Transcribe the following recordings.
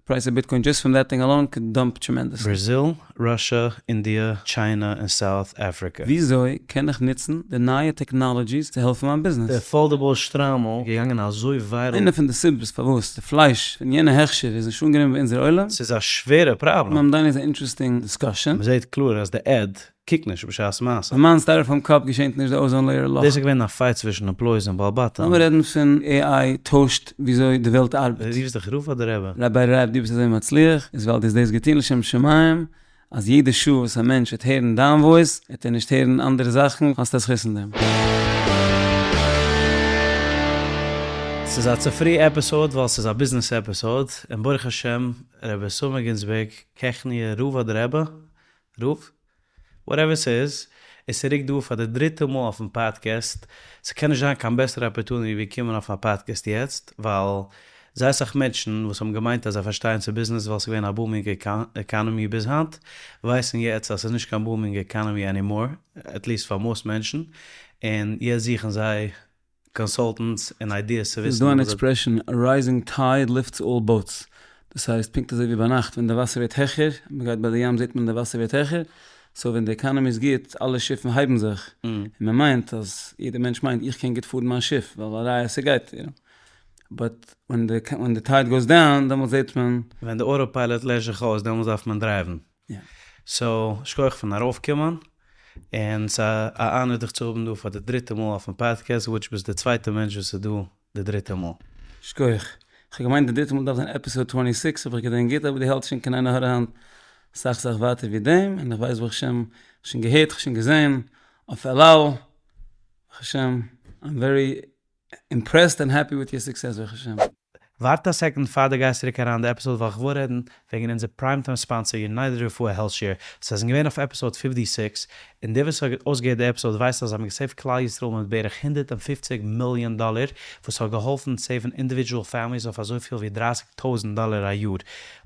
פרייס אוו ביטקוין דזשאסט פראם דעט טינג אלאון קוד דאמפ טרעמענדעסלי. בראזיל, ראשע, אינדיע, טשיינע און סאוט אפריקע. וויאזוי קען איך נוצן די נייע טעקנאלעדזשיס צו העלפן מיין ביזנעס? די פאלדעבל שטריימל איז געגאנגען אזוי וויירעל. איינע פון די סיבות פארוואס די פלייש פון יענע הכשר איז נישט אנגענומען ביי אונזער עולם. ס'איז א שווערע פראבלעם. מאמדאני איז א אינטרעסטינג דיסקאשען. מ'זעהט קלאר אז די עד קוקט נישט בשעת מעשה. ביי מיין סטייראפאם קאפ געשענט נישט די אוזאן לעיער לאך. דאס איז געווען א פייט צווישן עמפלויס און בעל בתים. לאמיר רעדן פון AI טוישט וויאזוי די וועלט ארבעט. דו רופסט דיך רב אדער רבי? ראביי רב דו ביסט אזוי מצליח איז ווייל דו האסט דאס געטון לשם שמים אז יעדע שעה וואס א מענטש וועט הערן דיין voice וועט ער נישט הערן אנדערע זאכן האסט א זכות אין דעם. ס'איז א צופרי עפיסאוד ווייל ס'איז א ביזנעס עפיסאוד, און ברוך השם רבי איתמר גינזבערג קעכניע רב אדער רבי? רב? whatever ס'איז, איז צוריק דא פאר די דריטע מאל אויפן פאדקעסט, ס'קען נישט זיין קיין בעסערע opportunity ווי קומען אויף א פאדקעסט יעצט, ווייל זייער סאך מענטשן וואס האבן געמיינט אז זיי פארשטייען צו ביזנעס ווייל ס'איז געווען א booming economy ביז היינט, ווייסן יעצט אז ס'איז נישט קיין booming economy anymore, at least פאר most מענטשן, און יעצט זוכן זיי consultants און ideas צו ס'איז וויסן דא אן וואס זיי. expression, a rising tide lifts all boats, דאס הייסט פונקט אזוי ווי ביינאכט ווען די וואסער ווערט העכער, מען גייט ביי די ים זעט מען די וואסער ווערט העכער, so ווען די economy איז גוט אלע שיפן הייבן זיך, און מען מיינט אז יעדער מענטש מיינט איך קען גוט פארן מיין שיף ווייל א ראיה ס'גייט, יו נאו, but ווען די tide goes down דעמאלטס זעט מען. ווען די auto pilot לעשט זיך אויס דעמאלטס דארף מען דרייוון. so שכוח פון ארויפקומען, און ס'איז א honor דיך צו האבן דא פאר די דריטע מאל אויפן פאדקעסט, which ביסט די צווייטע מענטש וואס איז דא די דריטע מאל. שכוח. כ'האב געמיינט די דריטע מאל דארף זיין episode twenty six אויב איך געדענק גוט, אבער דו האלטסט שוין קיין עין הרע היינט סאך סאך ווייטער ווי דעם, און איך ווייס ברוך השם, כ'האב שוין געהערט, כ'האב שוין געזען אויף אל על, ברוך השם, I'm very impressed and happy with your success ברוך השם. ווארט א second פאר די גייסט צוריק אריין די עפיסאוד ווייל כ'וויל רעדן וועגן אונזער prime time sponsor יונייטעד רפואה העלט שעיר, זיי זענען געווען אויף episode fifty six, און דער וואס האט אויסגעהערט די עפיסאוד ווייסט אז זיי האבן געסעיווט כלל ישראל מיט בערך 150 מיליאן דאלער, וואס האט געהאלפן סעיוון individual families אויף אזויפיל ווי 30,000 דאלער א יאר.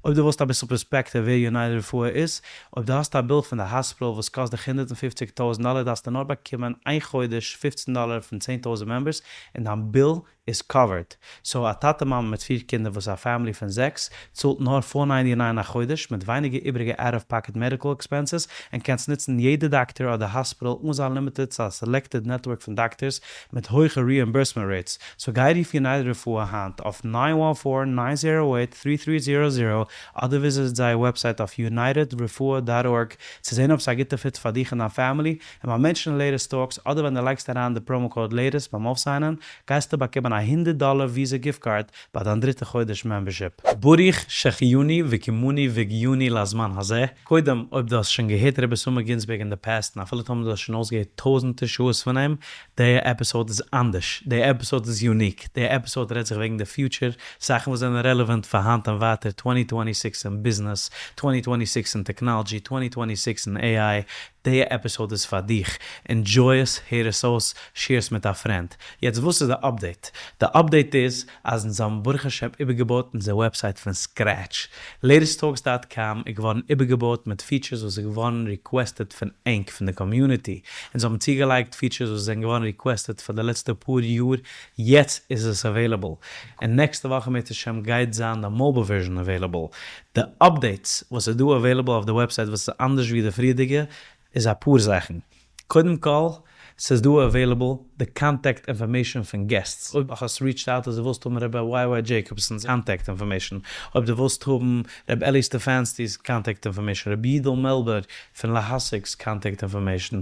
אויב דו ווילסט אביסל פערספעקטיוו ווער יונייטעד רפואה איז, אויב דו האסט א ביל פון די האספיטאל וואס קאסט דיך 150,000 דאלער דארפסטו נאר באקומען איין חודש 15 דאלער פון 10,000 members און דיין ביל איז covered. so א טאטע מאמע מיט פיר קינדער וואס איז א family פון זעקס צאלט נאר 4.99 א חודש מיט ווייניגער איבעריגע out of pocket medical expenses און קענסט נוצן יעדע דאקטער אדער האספיטאל אן זיין limited צו א selected network פון דאקטערס מיט הויכע reimbursement rates. so גיי רוף יונייטעד רפואה היינט אויף 914-908-3300 אדער visit זייער website אויף unitedrefuah.org צו זען אויב ס'איז א גוטע fit פאר דיך און דיין family, און ביים מענטשן לעיטעסט טאלקס אדער ווען דו לייגסט אריין די promo code לעיטעסט ביים אויפסיינען, גייסטו באקומען א 100 דאלער וויזע gift card ביי דיין דריטע חודש membership. ברוך שהחייני וקיימני והגיעני לזמן הזה, קודם אויב דו האסט שוין געהערט רבי איתמר גינזבערג אין די past און אפילו טאמער דו האסט שוין אויסגעהערט טויזענטער שעות פון אים, די עפיסאוד איז אנדערש, די עפיסאוד איז unique, די עפיסאוד רעדט זיך וועגן די future, זאכן וואס זענען רעלעווענט פאר היינט און ווייטער, 2026 אין ביזנעס, 2026 אין technology, 2026 אין AI, די עפיסאוד איז פאר דיך, enjoy עס, הער עס אויס, share עס מיט א friend. יעצט וואס איז די update? די update איז אז אונז האבן ברוך השם איבערגעבויט אונזער website פון scratch. latesttalks dot com איז געווארן איבערגעבויט מיט features וואס איז געווארן requested פון ענק פון די community. אונז האבן צוגעלייגט features וואס זענען געווארן requested פאר די לעצטע פאר יאר, יעצט איז עס available. און נעקסטע וואך אם ירצה השם גייט זיין די mobile version available. די updates וואס איז דא available אויף די website וואס איז אנדערש ווי די פריערדיגע איז אפאר זאכן. קודם כל, ס'איז דא available די contact information פון guests. אויב האסט reached out אז דו ווילסט האבן רבי וויי וויי דזשעיקאבסאן'ס contact information, אויב דו ווילסט האבן רבי אלי סטעפאנסקי'ס contact information, רבי יודל מעלבער פון להשיג'ס contact information,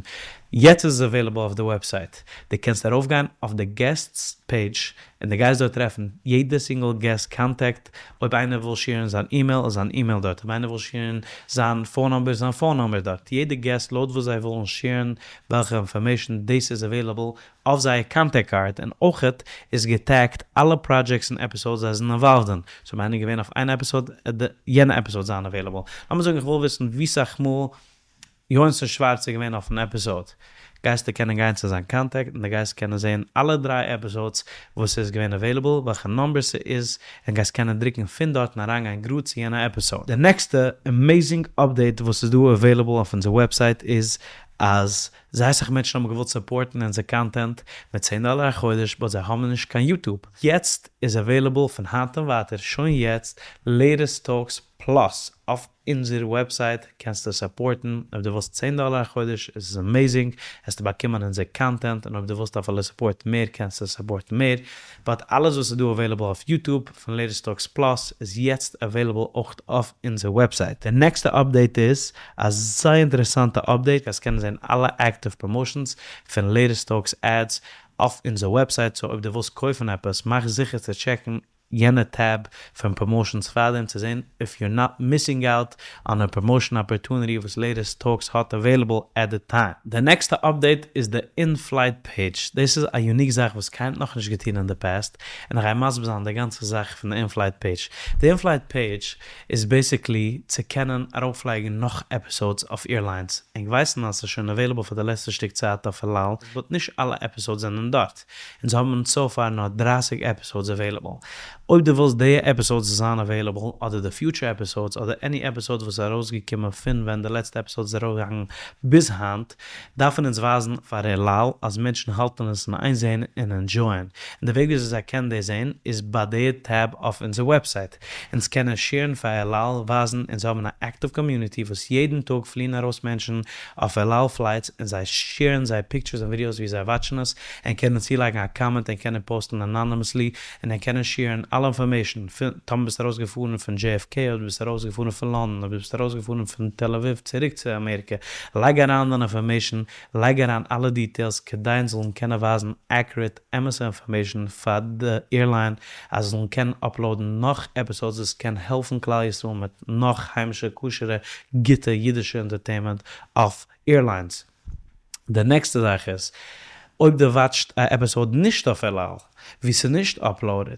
יעצט איז עס available אויף די website. דו קענסט ארויפגיין אויף די guests page און דו גייסט דארט טרעפן יעדע single guest contact, אויב איינער וויל שעירן זיין אימעיל איז זיין אימעיל דארט, אויב איינער וויל שעירן זיין phone number איז זיין phone number דארט, יעדע guest לויט וואס זיי ווילן שעירן וועלכע information דאס איז available אויף זייער contact card, און אויכעט איז געטעגט אלע projects און episodes זיי זענען involved אין, so אויב איינער איז געווען אויף איין עפיסאוד וועט יענע עפיסאוד זיין available, לאמיר זאגן איך וויל וויסן ווי סאך מאל יונסון שווארץ איז געווען אויפן עפיסאוד, גייסטו קענען גיין צו זיין contact און דו גייסט קענען זען אלע דריי episodes וואס איז געווען available, וועלכע number ס'איז, און גייסט קענען דרוקן פון דארט און אריינגיין גראד צו יענע עפיסאוד. די נעקסטע amazing update וואס איז דא available אויף אונזער website איז. אז זייער אסאך מענטשן האבן געוואלט סופארטן אונזער קאנטענט מיט צען דאלער א חודש באט זיי האבן נישט קיין יוטוב. יעצט איז עוועילעבל פון היינט און ווייטער שוין יעצט לעיטעסט טאלקס פלאס אויף אונזער וועבסייט קענסטו סופארטן אויב דו ווילסט צען דאלער א חודש איז עס עמעזינג העסטו באקומען אונזער קאנטענט און אויב דו ווילסט אפילו סופארטן מער קענסטו סופארטן מער באט אלעס וואס איז דא עוועילעבל אויף יוטוב פון לעיטעסט טאלקס פלאס איז יעצט עוועילעבל אויך אויף אונזער וועבסייט. די נעקסטע אפדעיט איז א זייער אינטערעסאנטע אפדעיט, גייסט קענען זען אלע עקטיוו פראמאושענס פון לעיטעסט טאלקס עדס אויף אונזער וועבסייט, סאו אויב דו ווילסט קויפן עפעס מאך זיכער צו טשעקן יענע טעב פון פראמאושענס פארדעם צו זען איף יור נאט מיסינג אוט אן א פראמאושען אפערטוניטי וואס לעיטעסט טאלקס האט עוועילעבל עט די טיים. די נעקסטע אפדעיט איז די אין פלייט פעידזש, דאס איז א יוניק זאך וואס קיינער האט נאכנישט געטון אין די פעסט, און איך גיי מסביר זיין די גאנצע זאך פון די אין פלייט פעידזש. די אין פלייט פעידזש איז בעיסיקלי צו קענען ארויפלייגן נאך עפיסאודס אויף עירליינס, ענק ווייסן אז ס'איז שוין עוועילעבל פאר די לעצטע שטיק צייט אויף אל על, באט נישט אלע עפיסאודס זענען דארט, אונז האבן סאו פאר נאר דרייסיג עפיסאודס עוועילעבל. אויב דו ווילסט די עפיסאודס זאל זיין עוועילעבל, אדער די פיוטשער עפיסאודס, אדער עני עפיסאוד וואס איז ארויסגעקומען פון ווען די לעצטע עפיסאוד איז ארויפגעגאנגען ביז היינט, דארפן אונז ווייזן פאר אל על אז מענטשן האלטן עס אין איין זעהן און ענדזשויען, און די וועג וויאזוי זיי קענען דאס זעהן איז ביי די טעב אויף אונזער וועבסייט. אונז קענען שעירן פאר אל על, ווייזן אונז האבן א עקטיוו קאמיוניטי וואס יעדן טאג פליען ארויס מענטשן אויף אל על פלייטס און זיי שעירן זייער פיקטשערס און ווידיאוס ווי זיי וואטשן עס, און קענען צולייגן א קאמענט און קענען פאוסטן אנאנימעסלי און און קענען שעירן אלע אינפארמעישן פון טאמער ביסט ארויס געפארן פון JFK אדער ביסט ארויס געפארן פון לאנדאן אדער ביסט ארויס געפארן פון תל אביב צוריק צו אמעריקע לייג אריין דיין אינפארמעישן לייג אריין אלע דיטעילס כדי אונז זאלן קענען ווייזן עקוראט אמת'ע אינפארמעישן פאר די עירליין אז זיי זאלן קענען אפלאודן נאך עפיסאודס וואס קען העלפן כלל ישראל מיט נאך היימישע כשר'ע גוטע אידישע אינטערטעינמענט אויף עירליינס. די נעקסטע זאך איז, אויב דו וואטשט א עפיסאוד נישט אויף אל על, וואו ס'איז נישט אפלאודעד,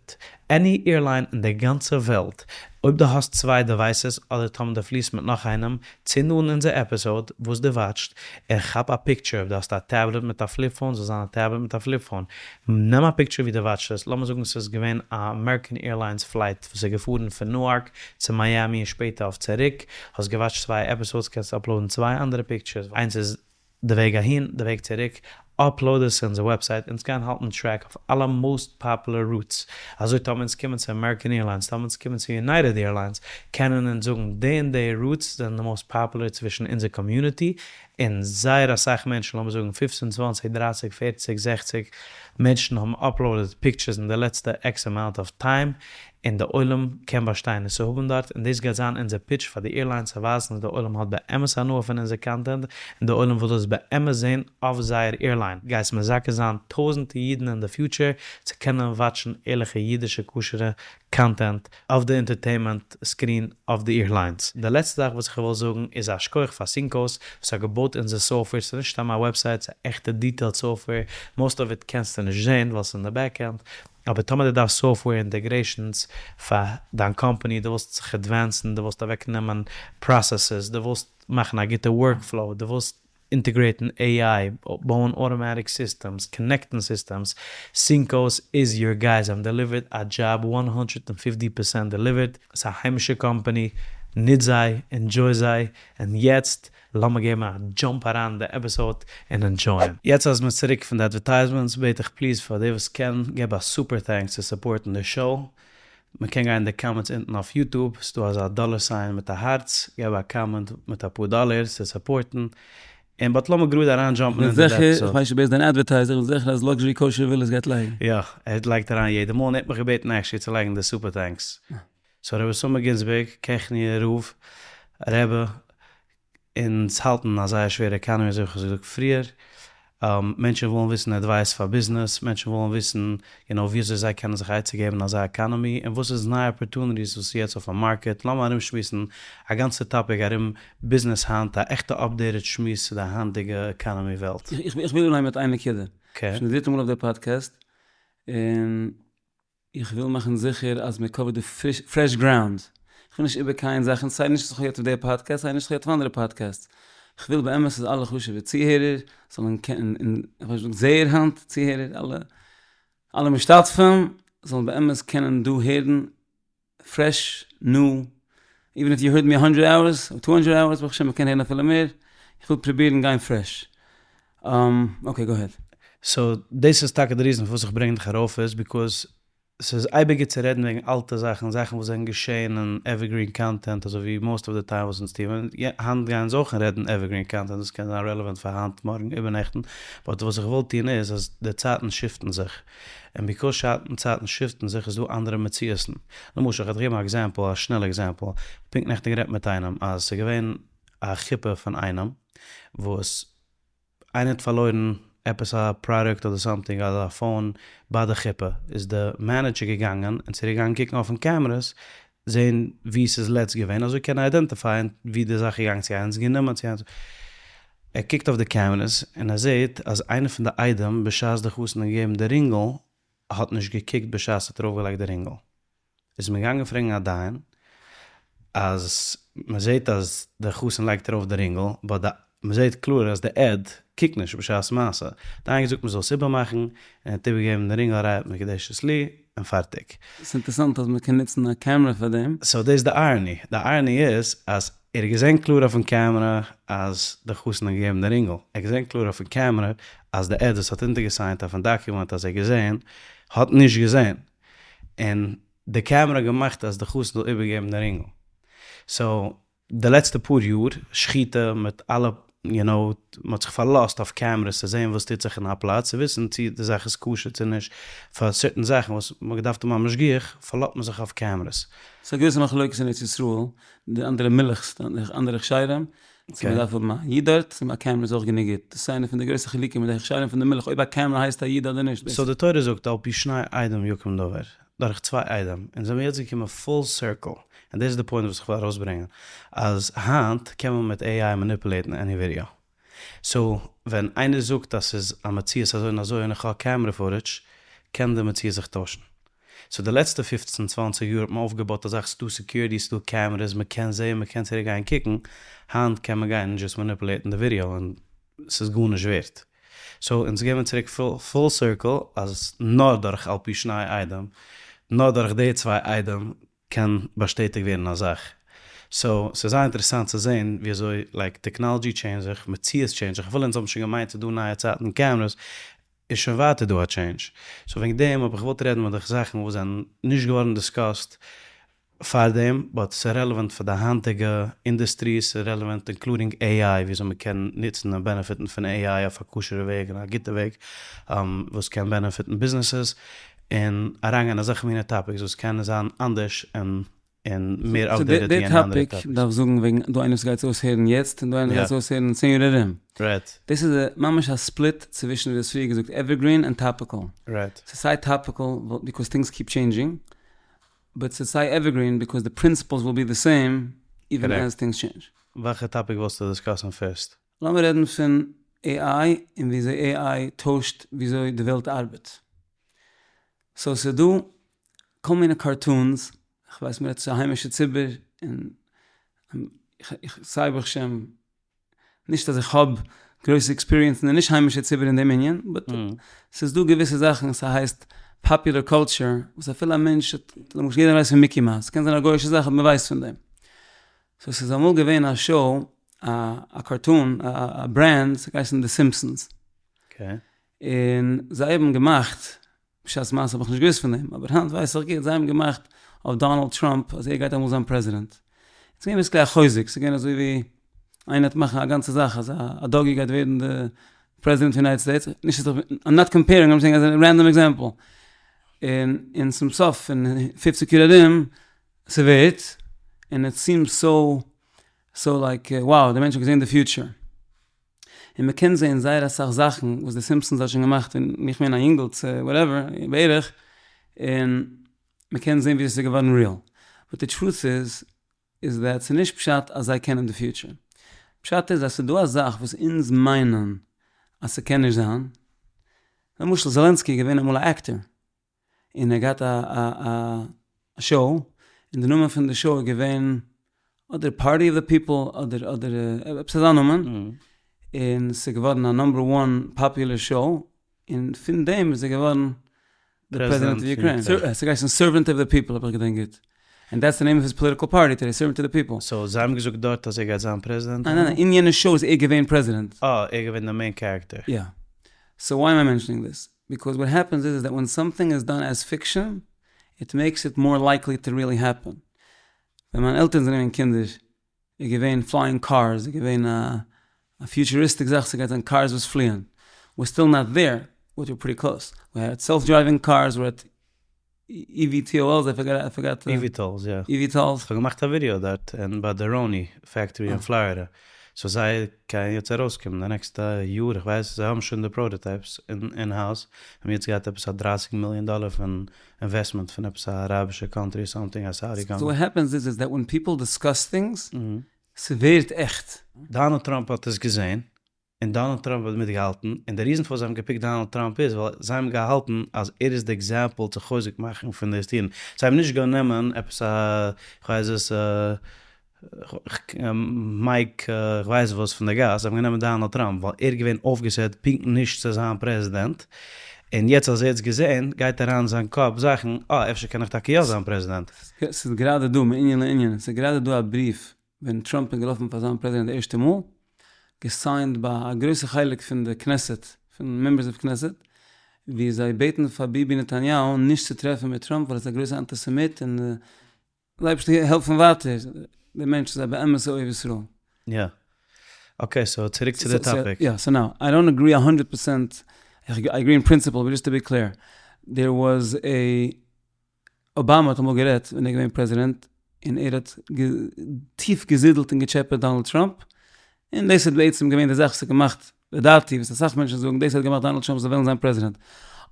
עני עירליין אין די גאנצע וועלט, אויב דו האסט צוויי דעווייסעס אדער טאמער דו פליסט מיט נאך איינעם, צינד אן אונזער עפיסאוד וואס דו וואטשט, און כאפ א פיקטשער, אויב דו האסט א טעבלעט מיט א פליפ פאון זאל זיין א טעבלעט מיט א פליפ פאון, נעם א פיקטשער ווי דו וואטשסט עס, לאמיר זאגן ס'איז געווען א אמעריקען עירליינס פלייט וואס איז געפארן פון נוארק צו מיאמי און שפעטער אויף צוריק, האסט געוואטשט צוויי עפיסאודס קענסטו אפלאודן צוויי אנדערע פיקטשערס, איינס איז די וועג אהין, די וועג צוריק, אפלאוד עס צו אונזער וועבסייט, אונז גייען האלטן טרעק אויף אלע מאוסט פאפולער רוטס, אזוי טאמער אונז קומען צו אמעריקען עירליינס, טאמער אונז קומען צו יונייטעד עירליינס, קענען אונז זאגן די און די רוטס זענען די מאוסט פאפולער צווישן אונזער קאמיוניטי, און זייער אסאך מענטשן, לאמיר זאגן פופצן צוואנציג דרייסיג פערציג זעכציג מענטשן האבן אפלאודעד פיקטשערס אין די לעצטע עקס אמאונט אוו טיים, און די עולם קען באשטיין עס צו האבן דארט, און דאס גייט זיין אונזער פיטש פאר די עירליינס צו ווייזן אז די עולם האט באמת הנאה פון אונזער קאנטענט, און די עולם וויל דאס באמת זען אויף זייער עירליין. גייסט מזכה זיין טויזענטע אידן אין די פיוטשער צו קענען וואטשן ערליכע אידישע כשר'ע קאנטענט אויף די אינטערטעינמענט סקרין אויף די עירליינס. די לעצטע זאך וואס איך וויל זאגן איז א שכוח פאר סינקאוס וואס האט געבויט אונזער סאפטוועיר, ס'איז נישט סתם א וועבסייט, ס'איז א עכטע דיטעילד סאפטוועיר, מאסט אוו איט קענסטו נישט זען ווייל ס'איז אין די בעק ענד, אבער טאמער דו דארפסט סאפטוועיר אינטעגרעישאנס פאר דיין קאמפאני, דו ווילסט זיך עדווענסן, דו ווילסט אוועקנעמען פראסעסעס, דו ווילסט מאכן א גוטע ווארקפלאו, דו ווילסט אינטעגרעיטן AI, בויען אוטאמאטיק סיסטעמס, קאנעקטן סיסטעמס, סינקאוס איז יור גיי, זיי האבן דעליווערט א דזשאב וואן הונדרעט און פיפטי פערסענט דעליווערט, ס'איז א היימישע קאמפאני, נוץ זיי, ענדזשוי זיי, און יעצט לאמיר געבן א דזשאמפ אריין אין די עפיסאוד און ענדזשויען. יעצט אז מ'איז צוריק פון די אדווערטייזמענטס בעט איך פליז פאר די וואס קען געב א סופער טענקס צו סופארטן די שאו, מ'קען גיין אין די קאמענטס אונטן אויף יוטוב, ס'דא אזא דאלער סיין מיט א הארץ, געב א קאמענט מיט אפאר דאלער צו סופארטן, און באט לאמיר גראד אריין דזשאמפן אין די עפיסאוד. כ'בין זיכער, כ'ווייס נישט אויב ער איז דיין אדווערטייזער, כ'בין זיכער אז לאקזשערי קאושער ווילעס גייט לייגן. יא, ער לייגט אריין יעדע מאל, און ער האט מיך געבעטן עקשעלי צו לייגן די סופער טענקס. סאו ר' אוסאמא גינזבערג, כעכניער רב, רבי, אונז האלטן א זייער שווערע עקאנעמי אזוי ווי כ'האב געזאגט פריער, מענטשן ווילן וויסן עדווייס פאר ביזנעס, מענטשן ווילן וויסן יו נאו וויאזוי זיי קענען זיך עצה געבן אין אזא עקאנעמי, און וואס איז נייע אפערטוניטיס וואס איז יעצט אויפן מארקעט, לאמיר ארומשמועסן א גאנצע טאפיק ארום ביזנעס היינט, א עכטע אפדעיטעד שמועס צו די היינטיגע עקאנעמי וועלט. איך וויל אנהייבן מיט איין נקודה, שוין די דריטע מאל אויף די פאדקעסט, און איך וויל מאכן זיכער אז מען קאווערט די פרעש גראונד, איך וויל נישט איבערקייען זאכן, סיי נישט וואס איך האב געהערט אויף די פאדקעסט, סיי נישט וואס איך האב געהערט אויף אנדערע פאדקעסטס, איך וויל באמת אז אלע חשוב'ע צוהערער זאלן קענען, און איך וויל נישט זאגן זעהער היינט, צוהערער, אלע אלע משתתפים זאלן באמת קענען דא הערן פרעש, ניו, איווען איף יו הערד מי א האנדרעט אווערס, אר טו האנדרעט אווערס, ברוך השם מען קען הערן אפילו מער, איך וויל פרובירן גיין פרעש. אקעי גאו אהעד. סאו דאס איז טאקע די ריזען פארוואס איך ברענג דיך ארויף איז ביקאוז ס'איז אייביג גוט צו רעדן וועגן אלטע זאכן, זאכן וואס זענען געשען און עווערגרין קאנטענט אזוי ווי מאסט אוו די טיים וואס אונז טוען, היינט גייען אונז אויך רעדן עווערגרין קאנטענט וואס קען זיין רעלעווענט פאר היינט מארגן איבערנעכטן, באט וואס איך וויל טון איז אז די צייטן שיפטן זיך, און ביקאוז צייטן שיפטן זיך איז דא אנדערע מציאות'ן. למשל כ'וועל דיך געבן א עקזעמפל, א שנעלע עקזעמפל, פונקט נעכטן גערעדט מיט איינעם אז ס'איז געווען א חופה פון איינעם וואס איינער האט פארלוירן עפעס א פראדוקט אדער סאמטינג אדער א פאון ביי די חופה איז די מענעדזשער געגאנגען און צוריק געגאנגען קוקן אויפן קעמרעס זעהן ווי ס'איז לעצט געווען אזוי קען ער איידענטיפייען ווי די זאך איז געגאנגען צו איינער האט עס גענומען צו איינער ער קוקט אויף די קעמרעס און ער זעהט אז איינער פון די עדים בשעת די חתן האט געגעבן די רינגל האט נישט געקוקט בשעת ער האט ארויפגעלייגט די רינגל. איז מען געגאנגען פרעגן א דיין אז מען זעט אז דער חתן לייגט ארויף די רינגל באט די מען זעט קלאר אז די עד קוקט נישט בשעת מעשה, דיין האט געזאגט מען זאל עס איבערמאכן און ער האט איבערגעגעבן די רינגל הרי את מקודשת לי און פארטיג. ס'איז אינטערעסאנט אז מען קען נוצן א קעמרע פאר דעם. סאו דאס איז די אייראני, די אייראני איז אז ער האט געזען קלאר אויפן קעמרע אז די חתן האט געגעבן די רינגל, ער האט געזען קלאר אויפן קעמרע אז די עד וואס האט אונטערגעסיינט אויפן דאקומענט אז ער האט געזען האט נישט געזען, און די קעמרע האט געמאכט אז די חתן זאל איבערגעבן די רינגל. סאו די לעצטע פאר יאר, שחיטה מיט אלע יו נאו, מען האט זיך פארלאזט אויף קעמרעס צו זען וואס טוט זיך אין א פלאץ, צו וויסן צו די זאך איז כשר צו נישט, פאר סערטען זאכן וואס מען האט געדארפט האבן א משגיח, פארלאזט מען זיך אויף קעמרעס. ס'איז א גרויסע מחלוקת אין ארץ ישראל, די אנדערע מילכ'ס, די אנדערע הכשרים, צו מען דארף האבן א איד דארט, צו א קעמרע איז אויך גענוג גוט. דאס איז איינע פון די גרויסע חילוקים מיט די הכשרים פון די מילך, אויב א קעמרע הייסט א איד אדער נישט. סאו די תורה זאגט על פי שני עדים יקום דבר, דורך צוויי עדים, אונז זעמיר יעצט געקומען פול סירקל, און דאס איז די פוינט וואס איך וויל ארויסברענגען, אז היינט קען מען מיט AI מאניפולעיטן עני ווידיאו. סאו ווען איינער זאגט אז ס'איז א מציאות אזוי און אזוי און איך האב קעמרע פוטעדזש, קען די מציאות זיך טוישן. סאו די לעצטע פופצן צוואנציג יאר האט מען אויפגעבויט א זאך ס'דא סעקיוריטי ס'דא קעמרעס מ'קען זעהן מ'קען צוריק גיין קוקן, היינט קען מען גיין און דזשאסט מאניפולעיטן די ווידיאו און ס'איז גארנישט ווערט. סאו אונז גיימיר צוריק פול סירקל אז נאר דורך על פי שני עדים, נאר דורך די צוויי עדים קען באשטעטיגט ווערן א זאך. סאו ס'איז זייער אינטערעסאנט צו זעהן ווי אזוי לייק טעקנאלעדזשי טשעינדזש זיך, מציאות טשעינדזש זיך, אפילו אונז האבן שוין געמיינט ס'איז דא נייע צייטן קעמרעס, איז שוין ווייטער דא א טשעינדזש. סאו וועגן דעם האב איך געוואלט רעדן מיט דיך זאכן וואס זענען נישט געווארן דיסקאסט פארדעם, באט ס'איז רעלעווענט פאר די היינטיגע אינדוסטרי, ס'איז רעלעווענט אינקלודינג AI, וויאזוי מ'קען נוצן און בענעפיטן פון AI אויף א כשר'ע וועג און א גוטע וועג וואס קען בענעפיטן ביזנעסעס, און אריינגיין אין אזעלכע מינע טאפיקס וואס קענען זיין אנדערש און און מער אוטדעיטעד ווי עני אנדערע טאפיק. דארף זאגן וועגן דא איינער וואס גייט עס אויסהערן יעצט און דא איינער גייט עס אויסהערן אין צען יאר ארום. דאס איז ממש א ספליט צווישן ווי דו האסט פריער געזאגט עווערגרין און טאפיקעל. ס'איז סיי טאפיקעל ביקאוז טינגס קיפ טשעינדזשינג, באט ס'איז סיי עווערגרין ביקאוז די פרינסיפעלס וויל בי די סעים איווען עז טינגס טשעינדזש. וועלכע טאפיק ווילסטו דיסקאסן פירסט? לאמיר רעדן פון AI און וויאזוי AI טוישט וויאזוי די וועלט ארבעט. סאו ס'איז דא כל מיני קארטונס, כ'ווייס מ'רעדט צו א היימישע ציבור און איך סיי ברוך השם נישט אז איך האב גרויסע עקספיריענס אין די נישט היימישע ציבור אין דעם ענין, באט ס'איז דא געוויסע זאכן ס'הייסט פאפולער קולטשור וואס אפילו א מענטש האט, למשל יעדער ווייסט פון מיקי מאוס, קען זיין א גוי'אישע זאך אבער מ'ווייסט פון דעם. סאו ס'איז אמאל געווען א שאו, א קארטון, א ברענד, ס'האט געהייסן די סימפסאנס. און זיי האבן געמאכט, בשעת מעשה האב איך נישט געוואוסט פון דעם, אבער היינט ווייס איך גוט, זיי האבן געמאכט אויף דאנאלד טראמפ אז ער גייט אמאל זיין פרעזידענט. ס'איז געווען בעיסיקלי א חוזק, ס'איז געווען אזוי ווי איינער וועט מאכן א גאנצע זאך אז א דאגי גייט ווערן די פרעזידענט פון יונייטעד סטעיטס, נישט אז איך, איים נאט קאמפערינג, איים סעינג אז א רענדאם עקזעמפל. און און צום סוף פון פופציג יאר ארום, ס'ווערט, און איט סיעמס סאו סאו לייק wow די מענטש האט געזען די פיוטשער. און מ'קען זען זייער אסאך זאכן וואס די סימפסאנס האט שוין געמאכט ווען איך בין א יונגל צו וואטעווער בערך, און מ'קען זען ווי עס איז געווארן ריעל. באט די טרוט איז, איז דעט ס'איז נישט פשט אז זיי קענען די פיוטשער. פשט איז אז ס'איז דא א זאך וואס אונז מיינען אז ס'קען נישט זיין. למשל זעלענסקי איז געווען אמאל א עקטער. און ער האט געהאט א א שאו, און די נאמען פון די שאו איז געווען אדער פארטי אוו די פיפל אדער אדער עפעס אזא נאמען, און ס'איז געווארן א נאמבער וואן פאפולער שאו, און פון דעם איז ער געווארן די פרעזידענט אוו יוקרעין, ס'האט געהייסן סערווענט אוו די פיפל אויב איך געדענק גוט. ענד דעטס די נעים אוו היז פאליטיקל פארטי טודעי, סערווענט טו די פיפל. סאו זיי האבן געזאגט דארט אז ער גייט זיין פרעזידענט? ניין ניין ניין, אין יענע שאו איז ער געווען פרעזידענט. אה, ער איז געווען די מעין קערעקטער. יא. סאו וויי עם איי מענשענינג דיס? ביקאוז וואט העפענס איז איז דעט ווען סאמטינג איז דאן עז פיקשען, איט מעיקס איט מאר לייקלי טו ריעלי העפען. ווען מיינע עלטערן זענען געווען קינדער איז געווען פלייאינג קארס איז געווען א פיוטשעריסטיק זאך ס'גייט זיין קארס וואס פליען, וויר סטיל נאט דעיר באט וויר פריטי קלאוס, ווי העד סעלף דרייווינג קארס ווי העד EVTOLs, איי פארגאט, איי פארגאט. EVTOLs, יא. EVTOLs. כ'האב געמאכט א ווידיאו דארט אין ביי די ראוני פעקטארי אין פלארידע, סאו זיי גייען יעצט ארויסקומען די נעקסטע יאר, איך ווייס זיי האבן שוין די פראטאטייפס אין האוז, האבן יעצט געהאט עפעס א דרייסיג מיליאן דאלער פון אינוועסטמענט פון עפעס א אראבישע קאנטרי סאמטינג א סאודי קאמפאני. סאו וואט העפענס איז איז דעט ווען פיפל דיסקאס טינגס, ס'ווערט עכט. דאנעלד טראמפ האט עס געזען, און דאנעלד טראמפ האט מיטגעהאלטן, און די ריזן פארוואס זיי האבן געפיקט דאנעלד טראמפ איז ווייל זיי האבן געהאלטן אז ער איז די עקזעמפל צו חוזק מאכן פון די סטירן, זיי האבן נישט גענומען עפעס א כ'ווייס וואס מייק כ'ווייס וואס פון די גאס, זיי האבן גענומען דאנעלד טראמפ ווייל ער איז געווען אויפגעסעט פונקט נישט צו זיין פרעזידענט, און יעצט אז ער האט עס געזען גייט אריין אין זיין קאפ זאכן, אה אפשר קען איך טאקע יא זיין פרעזידענט. ס'איז גראדע דא, מענין לענין, ס'איז גראדע דא א בריוו ווען טראמפ איז געלאפן פאר זיין פרעזידענט די ערשטע מאל, געסיינט ביי א גרויסע חלק פון די כנסת, פון מעמבערס אוו כנסת, ווי זיי בעטן פאר ביבי נתניהו נישט צו טרעפן מיט טראמפ ווייל ער איז א גרויסע אנטיסעמיט און זאל אייבערשטער העלפן ווייטער, דער מענטש איז א באמת אוהב ישראל. יא. אקעי סאו צוריק צו די טאפיק. יא, סאו נאו, איי דאנט אגרי א האנדרעט פערסענט, איי אגרי אין פרינציפעל, באט דזשאסט טו בי קלעיר, דער וואס עי אבאמא האט אמאל גערעדט ווען ער איז געווען פרעזידענט, און ער האט טיף געזידלט און געטשעפעט דאנעלד טראמפ, און דאס האט בעצם געווען די זאך וואס האט געמאכט, לדעתי, וואס אסאך מענטשן זאגן, דאס האט געמאכט דאנעלד טראמפ זאל וועלן זיין פרעזידענט.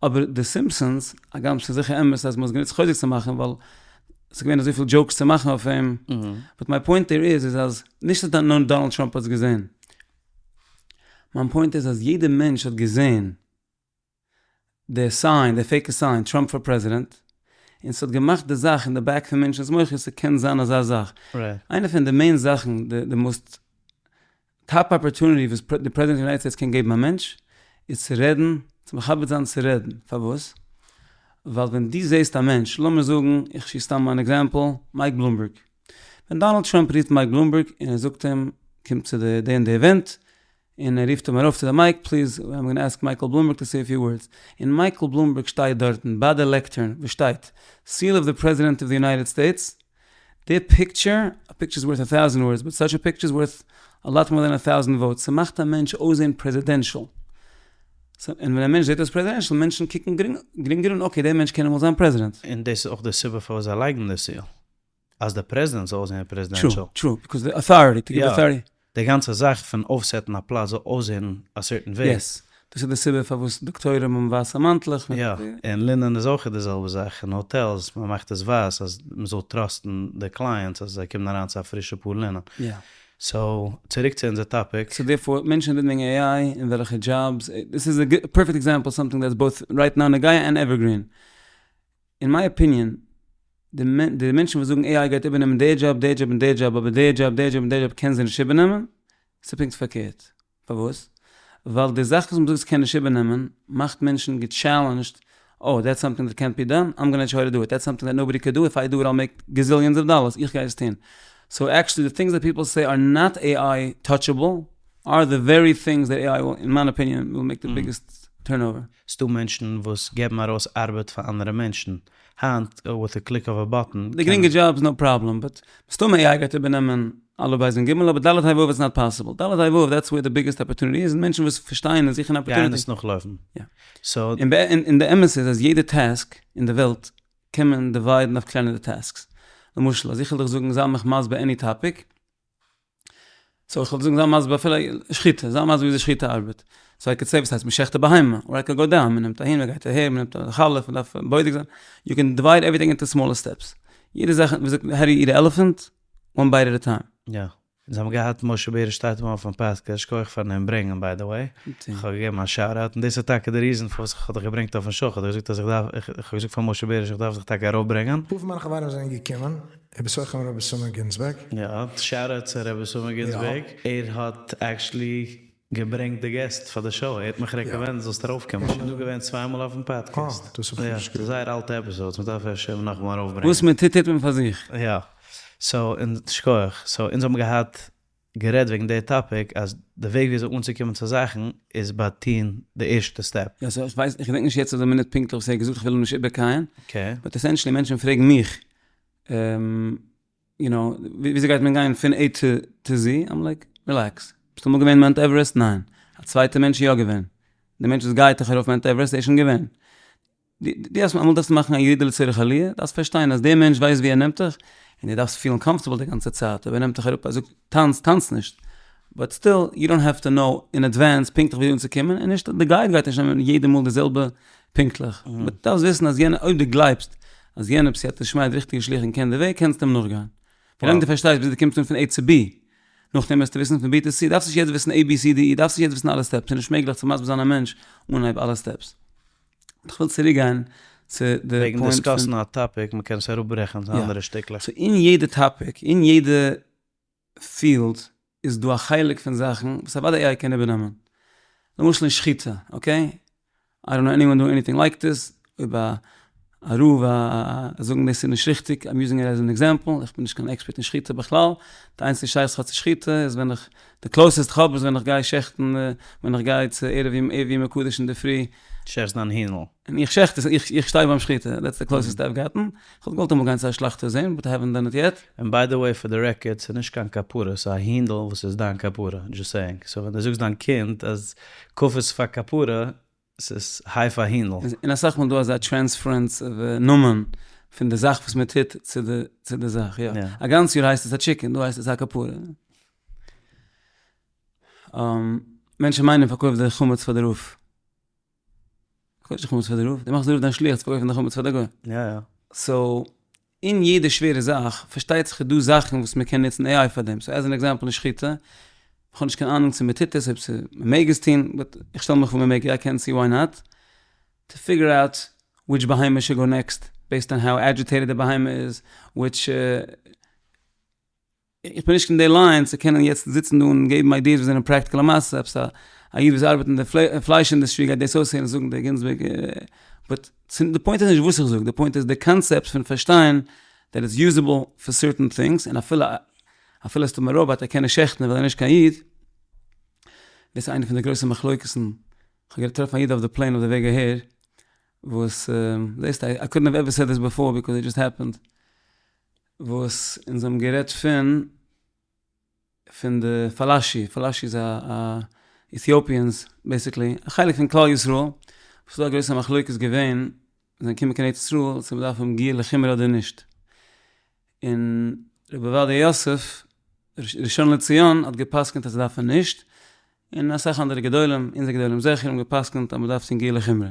אבער די סימפסאנס, הגם ס'איז זיכער אמת אז מ'האט עס גענוצט חוזק צו מאכן, ווייל ס'איז געווען אזויפיל דזשאוקס צו מאכן אויף אים, באט מיי פוינט דעיר איז, איז אז נישט אז נאר דאנעלד טראמפ האט עס געזען, מיין פוינט איז אז יעדער מענטש האט געזען די סיין, די פעיקע סיין, טראמפ פאר פרעזידענט, און ס'האט געמאכט די זאך אין די בעק פון מענטשנ'ס מוחות ס'קען זיין אזא זאך. איינע פון די מעין זאכן, די מאסט טאפ אפערטוניטי וואס די פרעזידענט אוו יונייטעד סטעיטס קען געבן א מענטש, איז צו רעדן, צו מכבד זיין צו רעדן. פארוואס? ווייל ווען דו זעסט א מענטש, לאמיר זאגן, איך שיס סתם אן עקזעמפל, מייק בלומבערג. ווען דאנעלד טראמפ רופט מייק בלומבערג און ער זאגט אים, קום צו די די און די איווענט, און ער רופט אים ארויף צו די מייק, פליז, איים גאנא עסק מייקל בלומבערג טו סעי א פיו ווארדס, און מייקל בלומבערג שטייט דארטן ביי די לעקטערן וואס שטייט, סיעל אוו די פרעזידענט אוו די יונייטעד סטעיטס, די פיקטשער, א פיקטשער איז ווארט א טאוזענט ווארדס, באט סאטש א פיקטשער איז ווארט א לאט מאר דען א טאוזענט וואוטס, ס'מאכט א מענטש אויסזען פרעזידענשאל, און ווען א מענטש זעט אויס פרעזידענשאל, מענטשן קוקן גרינגער אן, אקעי דער מענטש קען אמאל זיין פרעזידענט. און דאס איז אויך די סיבה פארוואס זיי לייגן די סיעל. אז די פרעזידענט זאל אויסזען פרעזידענשאל. טרו, טרו, ביקאוז די אוטאריטי, טו גיוו אוטאריטי. די גאנצע זאך פון אויפסעטן א פלאץ זאל אויסזען א סערטען וועי. יעס, דאס איז די סיבה פארוואס דאקטוירים האבן ווייסע מאנטלעך. יא, און לינען איז אויך די זעלבע זאך, אין האטעלס מען מאכט עס ווייס אז מען זאל טראסטן די קלייענטס אז זיי קומען אריין צו א פרישע פאר לינען. יא. סאו, צוריק צו אונזער טאפיק. סאו דערפאר, מענטשן רעדן וועגן AI און וועלכע דזשאבס, דאס איז א פערפעקט עקזעמפל סאמטינג דעטס באוט רייט נאו נוגע ענד עווערגרין. אין מיי אפיניען, די מענטשן וואס זאגן AI גייט איבערנעמען די דזשאב, די דזשאב און די דזשאב, אבער די דזשאב, די דזשאב און די דזשאב קען זיי נישט איבערנעמען, ס'איז פונקט פארקערט. פארוואס? ווייל די זאך וואס מ'זאגט ס'קען נישט איבערנעמען, מאכט מענטשן געטשעלענדזשד, oh דעטס סאמטינג דעט קענט בי דאן, איים גאנא טריי טו דו איט, דעטס סאמטינג דעט נאובאדי קען דו, איף איי דו איט אייל מעיק געזיליאנס אוו דאלערס, איך גיי עס טון. סאו עקשעלי די טינגס דעט פיפל סעי אר נאט AI טאטשעבל, אר די ווערי טינגס דעט AI וויל, אין מיין אפיניען, וויל מעיק די ביגעסט טורנאווער. ס'דא מענטשן וואס געבן ארויס ארבעט פאר אנדערע מענטשן, היינט וויט א קליק אוו א באטן די גרינגע דזשאבס נאו פראבלעם, באט מסתמא AI גייט איבערנעמען א' ב' און ג', אבער ד' ה' ו' איטס נאט פאסיבל, ד' ה' ו' דעטס וועיר די ביגעסט אפערטוניטי איז, און מענטשן וואס פארשטייען און זוכן אפערטוניטי. גייען עס נאכלויפן. יא. און די אמת איז אז יעדע טעסק אין די וועלט קען מען דיוויידן אויף קלענערע טעסקס. למשל אז איך וועל דיך זאגן זיי מיך מסביר עני טאפיק, סאו איך וועל זאגן זיי מסביר אפילו שחיטה, זיי מסביר וויאזוי שחיטה ארבעט. סאו איי קען סעי וואס הייסט מ'שעכט א בהמה, אר איי קען גאו דאון, מ'נעמט אהין, מ'גייט אהער, מ'נעמט א חלף, מ'דארף בודק זיין, יו קען דיווייד עווריטינג אינטו סמאלער סטעפס. יעדע זאך, ווי זאגט מען, האו דו יו איט א עלעפענט? וואן בייט עט א טיים. יא. אונז האבן געהאט משה בעריש טייטלבוים אויפן פאדקעסט, שכוח פארן אים ברענגען ביי די וועי. איך האב געגעבן א שאוט אוט, און דאס איז טאקע די ריזען פארוואס איך האב דיך געברענגט אויפן שאו, איך האב דיך געזאגט אז איך דארף, איך האב געזאגט פאר משה בעריש איך דארף דיך טאקע ארויפברענגען. אפאר פון מיינע חברים זענען געקומען, ובתוכם רבי סומא גינזבערג. יא, שאוט אוט צו רבי סומא גינזבערג, ער האט עקשעלי. געברענגט די געסט פאר די שאו, ער האט מיך רעקאמענדעד זאלסט ארויפקומען, שוין דא געווען צוויי מאל אויפן פאדקעסט. אה, דאס האב איך נישט געוואוסט. זייער אלטע עפיסאדס, מען דארף אפשר נאכאמאל ארויפברענגען. וואס מען טוט טוט מען פאר זיך. יא. סאו, און שכוח. סאו, אונז האבן געהאט גערעדט וועגן די טאפיק אז די וועג וויאזוי אנצוקומען צו זאכן איז ביי טוהן די ערשטע סטעפ. יא, סאו איך ווייס, איך געדענק נישט יעצט אויף די מינוט פונקטליך וואס ער האט געזאגט, איך וויל אים נישט איבערקייען. אקעי. באט עסענטשעלי מענטשן פרעגן מיך, יו נאו, וויאזוי גייט מען גיין פון עי טו זי? איים לייק, רילעקס. ביסט אמאל געווען מאונט עווערעסט? ניין. א צווייטע מענטש איז יא געווען. די מענטש וואס גייט דיך ארויף מאונט עווערעסט איז שוין געווען. דו דארפסט אמאל דארפסטו מאכן א ירידה לצורך עליה, דארפסט פארשטיין אז דער מענטש ווייסט ווי ער נעמט דיך, און דו דארפסט פילן קאמפארטעבל די גאנצע צייט, אויב ער נעמט דיך אראפ ער זאגט טאנץ, טאנץ נישט. באט סטיל, יו דאנט העוו טו נאו אין עדווענס פונקטליך ווי אנצוקומען, און נישט די גייד גייט נישט נעמען יעדע מאל די זעלבע פונקטליך. באט דו דארפסט וויסן אז יענער, אויב דו גלייבסט אז יענער בסייעתא דשמיא איז די ריכטיגע שליח און קען די וועג, קענסטו אים נאכגיין. ווילאנג דו פארשטייסט וויאזוי דו קומסט אן פון עי צו בי, נאכדעם וועסטו וויסן פון בי טו סי, דארפסט נישט יעצט וויסן עי בי סי די אי, דארפסט נישט יעצט וויסן אלע סטעפס, ס'איז נישט מעגליך צו מסביר זיין א מענטש אנהייב אלע סטעפס. איך וויל צוריק גיין צו די וועגן דיסקאסן א טאפיק, מ'קען עס אראפברעכן צו אנדערע שטיקלעך. סאו אין יעדע טאפיק, אין יעדע פיעלד איז דא א חלק פון זאכן וואס אוודאי עי איי קען איבערנעמען. למשל אין שחיטה, אקעי? איי דאנט נאו עניוואן דואינג עניטינג לייק דיס, אויב א א רב א זאגן דאס איז נישט ריכטיג, איים יוזינג איט עז ען עקזעמפל, איך בין נישט קיין עקספערט אין שחיטה בכלל, די איינציגסטע שייכות איך האב צו שחיטה איז ווען איך, די קלאוסעסט איך האב איז ווען איך גיי שעכטן, ווען איך גיי צו ערב יום ערב יום הקדוש אינדערפרי. שעכטסט דיין הינדל. און איך שעכט עס, איך שטיי ביים שחיטה, דעטס די קלאוסעסט אייוו גאטן, כ'וואלט געוואלט אמאל גיין צו א שלאכטער זעהן, באט איי העווענט דאן איט יעט. און ביי די וועי פאר די רעקארד, ס'איז נישט קיין כפרה, ס'איז א הינדל וואס איז דיין כפרה, דזשאסט סעיאינג. סאו ווען דו זאגסט דיין קינד אז כ' איז פאר כפרה, ס'איז ה' פאר הינדל. און אסאך מאל דא אזא טרענספערענס אוו נאמען פון די זאך וואס מען טוט צו די צו די זאך, יא. א גאנץ יאר הייסט עס א טשיקען, דא הייסט עס א כפרה. מענטשן מיינען פארקויף די חמץ פאר די רב. פארקויף נישט די חמץ פאר די רב, דו מאכסט די רב דיין שליח צו פארקויפן די חמץ פאר די גוי. יא יא. סאו, אין יעדע שווערע זאך, פארשטייט זיך איז דא זאכן וואס מען קען נוצן AI פאר דעם, סאו עז ען עקזעמפל אין שחיטה, איך האב נישט קיין אהנונג צו מען טוט עס, אויב ס'איז מען מעג עס טון, באט איך שטעל מיך פאר מען מעג, איי קענט סי וויי נאט, טו פיגור אוט וויטש בהמה שוד גאו נעקסט, בעיסד אן האו עדזשיטעיטעד די בהמה איז, וויטש. איך בין נישט אין די ליין צו קענען יעצט זיצן דא און געבן איידיעס וואס זענען פראקטיקל למעשה, עפעס א א איד וואס ארבעט אין די פלייש אינדוסטרי גייט דאס אויסהערן און זאגן דער גינזבערג, באט די פוינט איז נישט וואס איך זאג, די פוינט איז די קאנצעפט פון פארשטיין דעט איטס יוזעבל פאר סערטען טינגס, און אפילו אפילו סתם א ראבאט ער קען נישט שעכטן ווייל ער איז נישט קיין איד, דאס איז איינע פון די גרויסע מחלוקת'ן, כ'האב געטראפן א איד אויף די פלעין אויף די וועג אהער, וואס זעסט איי קאדנט האוו עווער סעד דיס בעפאר ביקאוז איט דזשאסט העפענד. וואס אונז האבן גערעדט פון פון די פאלאשי, פאלאשי איז א א איטיאפיענס בעסיקלי, א חלק פון כלל ישראל, וואס איז דא א גרויסע מחלוקת געווען, זיי זענען געקומען קיין ארץ ישראל צו מ'דארף האבן גיור לחומרא אדער נישט, און רבי עובדיה יוסף ראשון לציון האט גע'פסק'נט אז מ'דארף נישט, און אסאך אנדערע גדולים, אונזער גדולים זיכער האבן גע'פסק'נט אז מ'דארף טון גיור לחומרא,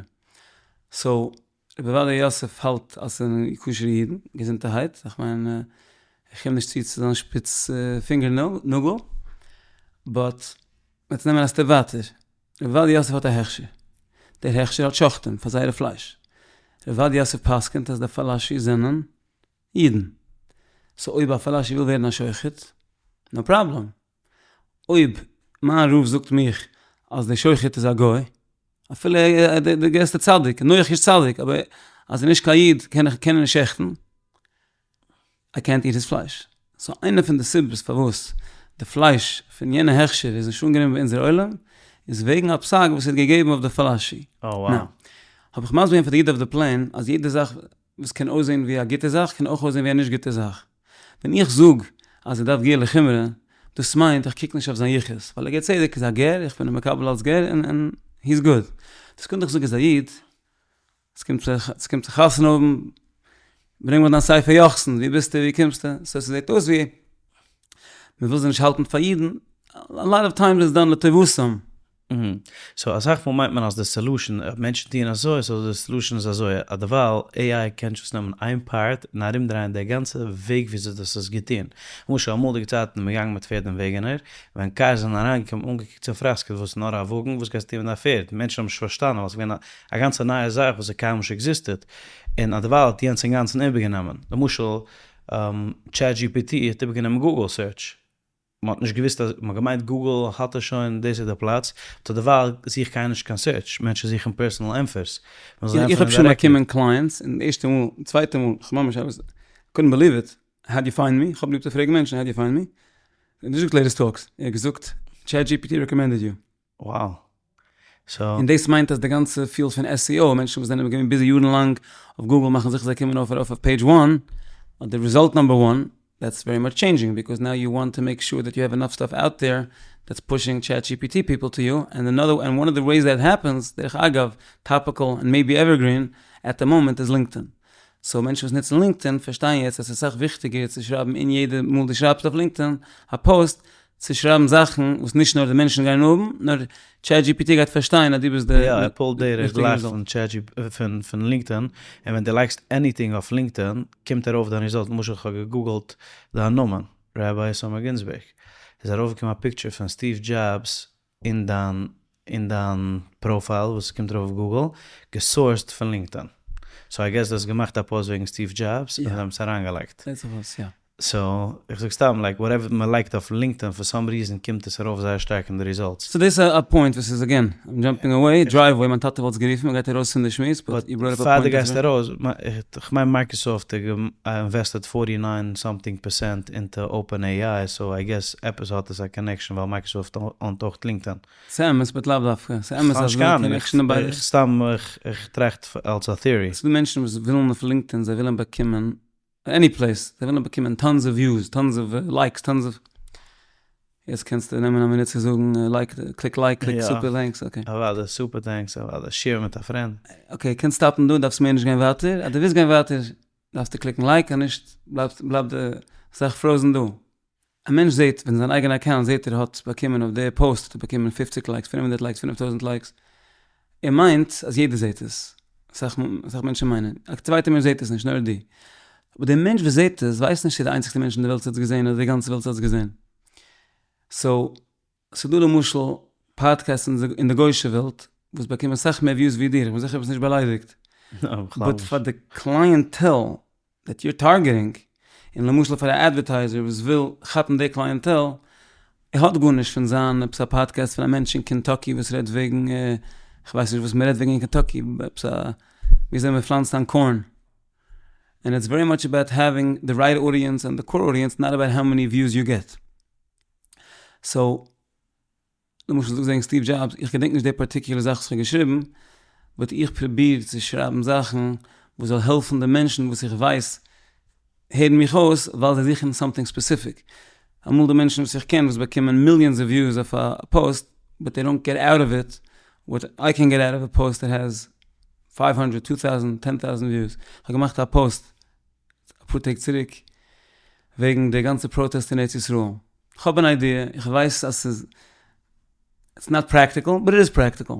סאו רבי עובדיה יוסף האלט אז ס'זענען כשר'ע אידן, געזונטערהייט, איך מיין איך קום נישט צו צו זיין שפיץ פינגער נאגל, באט לעטס נעמען א סטעפ ווייטער, רבי עובדיה יוסף האט א הכשר, דער הכשר האט שוחטים פאר זייערע פלייש, רבי עובדיה יוסף פסק'נט אז די פאלאשי זענען אידן, סאו אויב א פאלאשי וויל ווערן א שוחט, נאו פראבלעם, אויב מיין רב זאגט מיך אז דער שוחט איז א גוי, אפילו דער גרעסטער צדיק, נוח איש צדיק, אבער אז ער איז נישט קיין איד קען איך קען ער נישט שעכטן, איי קענט איט היז פלייש. סאו איינע פון די סיבות פארוואס די פלייש פון יענע הכשר איז נישט אנגענומען ביי אונזער עולם, איז וועגן א פסק וואס ער האט געגעבן אויף די פאלאשי. נאו, האב איך מסביר געווען פאר די איד אויף די פלעין אז יעדע זאך וואס קען אויסזען ווי א גוטע זאך קען אויך אויסזען ווי א נישט גוטע זאך. ווען איך זאג אז ער דארף גיור לחומרא, דאס מיינט איך קוק נישט אויף זיין יחוס, ווייל א גר צדק איז א גר, איך בין אים מקבל אלס גר און און הי'ז גוד. די סעקונדע איך זאג איז א איד, עס קומט צו עס קומט צו חתונה האבן, ברענג מיר דיין ספר יוחסין, ווי ביסטו ווי קומסטו, סאו ס'זעט אויס ווי מ'וויל זיי נישט האלטן פאר אידן, א לאט אוו טיימס איטס דאן לטובתם. סאו אסאך מאל מיינט מען אז די סעלושען, מענטשן טוען אזוי סאו די סעלושען איז אזוי, אז דערווייל AI קען דזשאסט נעמען איין פארט און ארומדרייען די גאנצע וועג וויאזוי דאס איז געטון. למשל אמאליגע צייטן איז מען געגאנגען מיט פערד און וועגענער, ווען קארס זענען אריינגעקומען אנגעקוקט צופראסקעט וואס נאר א וואגן וואס גייסטו טון מיט א פערד, מענטשן האבן נישט פארשטאנען ווייל ס'איז געווען א גאנצע נייע זאך וואס האט קיינמאל נישט עקזיסטעט, און אז דערווייל האט יענץ אינגאנצן איבערגענומען. למשל טשעט דזשי פי טי האט איבערגענומען גוגל סערטש. מען האט נישט געוויסט אז, מען האט געמיינט גוגל האט עס שוין, דאס איז די פלאץ, but דערווייל זוכט קיינער נישט קיין search, מענטשן זוכן personal ענטפערס. איך האב שוין באקומען clients, און די ערשטע מאל, צווייטע מאל, איך ממש, I couldn't believe it, how do you find me? איך האב ליב צו פרעגן מענטשן how do you find me? ער האט נישט געזאגט Latest Talks, ער האט געזאגט ChatGPT recommended you. Wow. So. און דאס מיינט אז די גאנצע field פון SEO, מענטשן וואס זענען געווען busy יארן לאנג אויף גוגל מאכן זיכער זיי קומען אויף ארויף אויף page one, אדער result number one, that's very much changing because now you want to make sure that you have enough stuff out there that's pushing ChatGPT people to you, and another and one of the ways that happens, דרך אגב, topical and maybe evergreen, at the moment איז LinkedIn. So מענטשן וואס נוצן LinkedIn פארשטייען יעצט אז ס'איז אסאך וויכטיגער צו שרייבן אין יעדע מאל דו שרייבסט אויף LinkedIn א post, צו שרייבן זאכן וואס נישט נאר די מענטשן גייען האבן, נאר ChatGPT גייט פארשטיין אז דו ביסט די יא, ער pull ט data גלייך פון ChatGPT פון LinkedIn, און ווען דו לייגסט anything אויף LinkedIn קומט ארויף דיין result, למשל איך האב גע Google ט דיין נאמען, Rabbi איתמר גינזבערג, איז ארויפגעקומען א picture פון סטיוו דזשאבס אין דיין אין דיין profile וואס קומט ארויף אויף גוגל, גע source ט פון LinkedIn. So I guess דו האסט געמאכט א post וועגן סטיוו דזשאבס און זיי האבן עס אריינגעלייגט. זעט זיך אויס, יא. So, איך זאג סתם, like whatever מען לייגט אויף LinkedIn for some reason קומט עס ארויף זייער שטארק אין די results. So דאס איז א point וואס איז again, I'm jumping away, driveway, מיין טאטע וואלט עס גערופן, מען גייט ארויס פון די שמועס, but you brought up a point. פאר דו גייסט ארויס, איך מיין Microsoft האט invested forty nine something percent into OpenAI, so I guess עפעס האט עס א connection ווייל Microsoft own ט אויך LinkedIn. ס'אמת but לאו דווקא, ס'אמת אז ס'דא connection אין ביידע. סתם איך טראכט אלס א theory. ס'דא מענטשן וואס ווילן אויף LinkedIn, זיי ווילן באקומען any place, זיי ווילן באקומען tons אוו views, tons אוו likes, tons אוו, יעצט קענסטו נעמען א מינוט צו זאגן like, click like, click super thanks, okay. אוודאי, super thanks, אוודאי, share מיט א friend. Okay, קענסט stop ן דא, דארפסט מער נישט גיין ווייטער, אז דו ווילסט גיין ווייטער דארפסטו click ן like, אז נישט בלייבט די זאך frozen דא. א מענטש זעט ווען זיין אייגענע account זעט ער האט באקומען אויף די post האט ער באקומען 50 likes, 500 likes, 5000 likes, ער מיינט אז יעדער זעט עס, אסאך מענטשן מיינען, א צווייטער מענטש זעט עס נישט נאר דו, אבער דער מענטש וואס זעט עס ווייסט נישט צו די איינציגסטע מענטש אין די וועלט וואס האט עס געזען אדער די גאנצע וועלט האט עס געזען. So, ס'דא למשל podcasts אין די גוי'שע וועלט וואס באקומען אסאך מער views ווי דיר, איך בין זיכער ביסט נישט באליידיגט, but פאר די clientele that you're targeting, און למשל פאר א advertiser וואס וויל כאפן די clientele, ער האט גארנישט פון זיין עפעס א פאדקעסט פון א מענטש אין קענטאקי וואס רעדט וועגן, כ'ווייס נישט וואס מ'רעדט וועגן אין קענטאקי, עפעס א וויאזוי מ'פלאנצט איין corn. And it's very much about having the right audience and the core audience, not about how many views you get. So, למשל זאגסט וועגן סטיוו דזשאבס, איך געדענק נישט די particular זאך וואס איך האב געשריבן, but איך פרוביר צו שרייבן זאכן וואס זאל העלפן די מענטשן וואס איך ווייס הערן מיך אויס ווייל זיי זוכן something specific. אמאל די מענטשן וואס איך קען וואס באקומען millions אוו views אויף א post, but they don't get out of it what I can get out of a post that has five hundred, two thousand, ten thousand views. איך האב געמאכט א post אפאר טעג צוריק וועגן די גאנצע פראטעסט אין ארץ ישראל. איך האב אן idea, איך ווייס אז ס'איז it's not practical, but it is practical.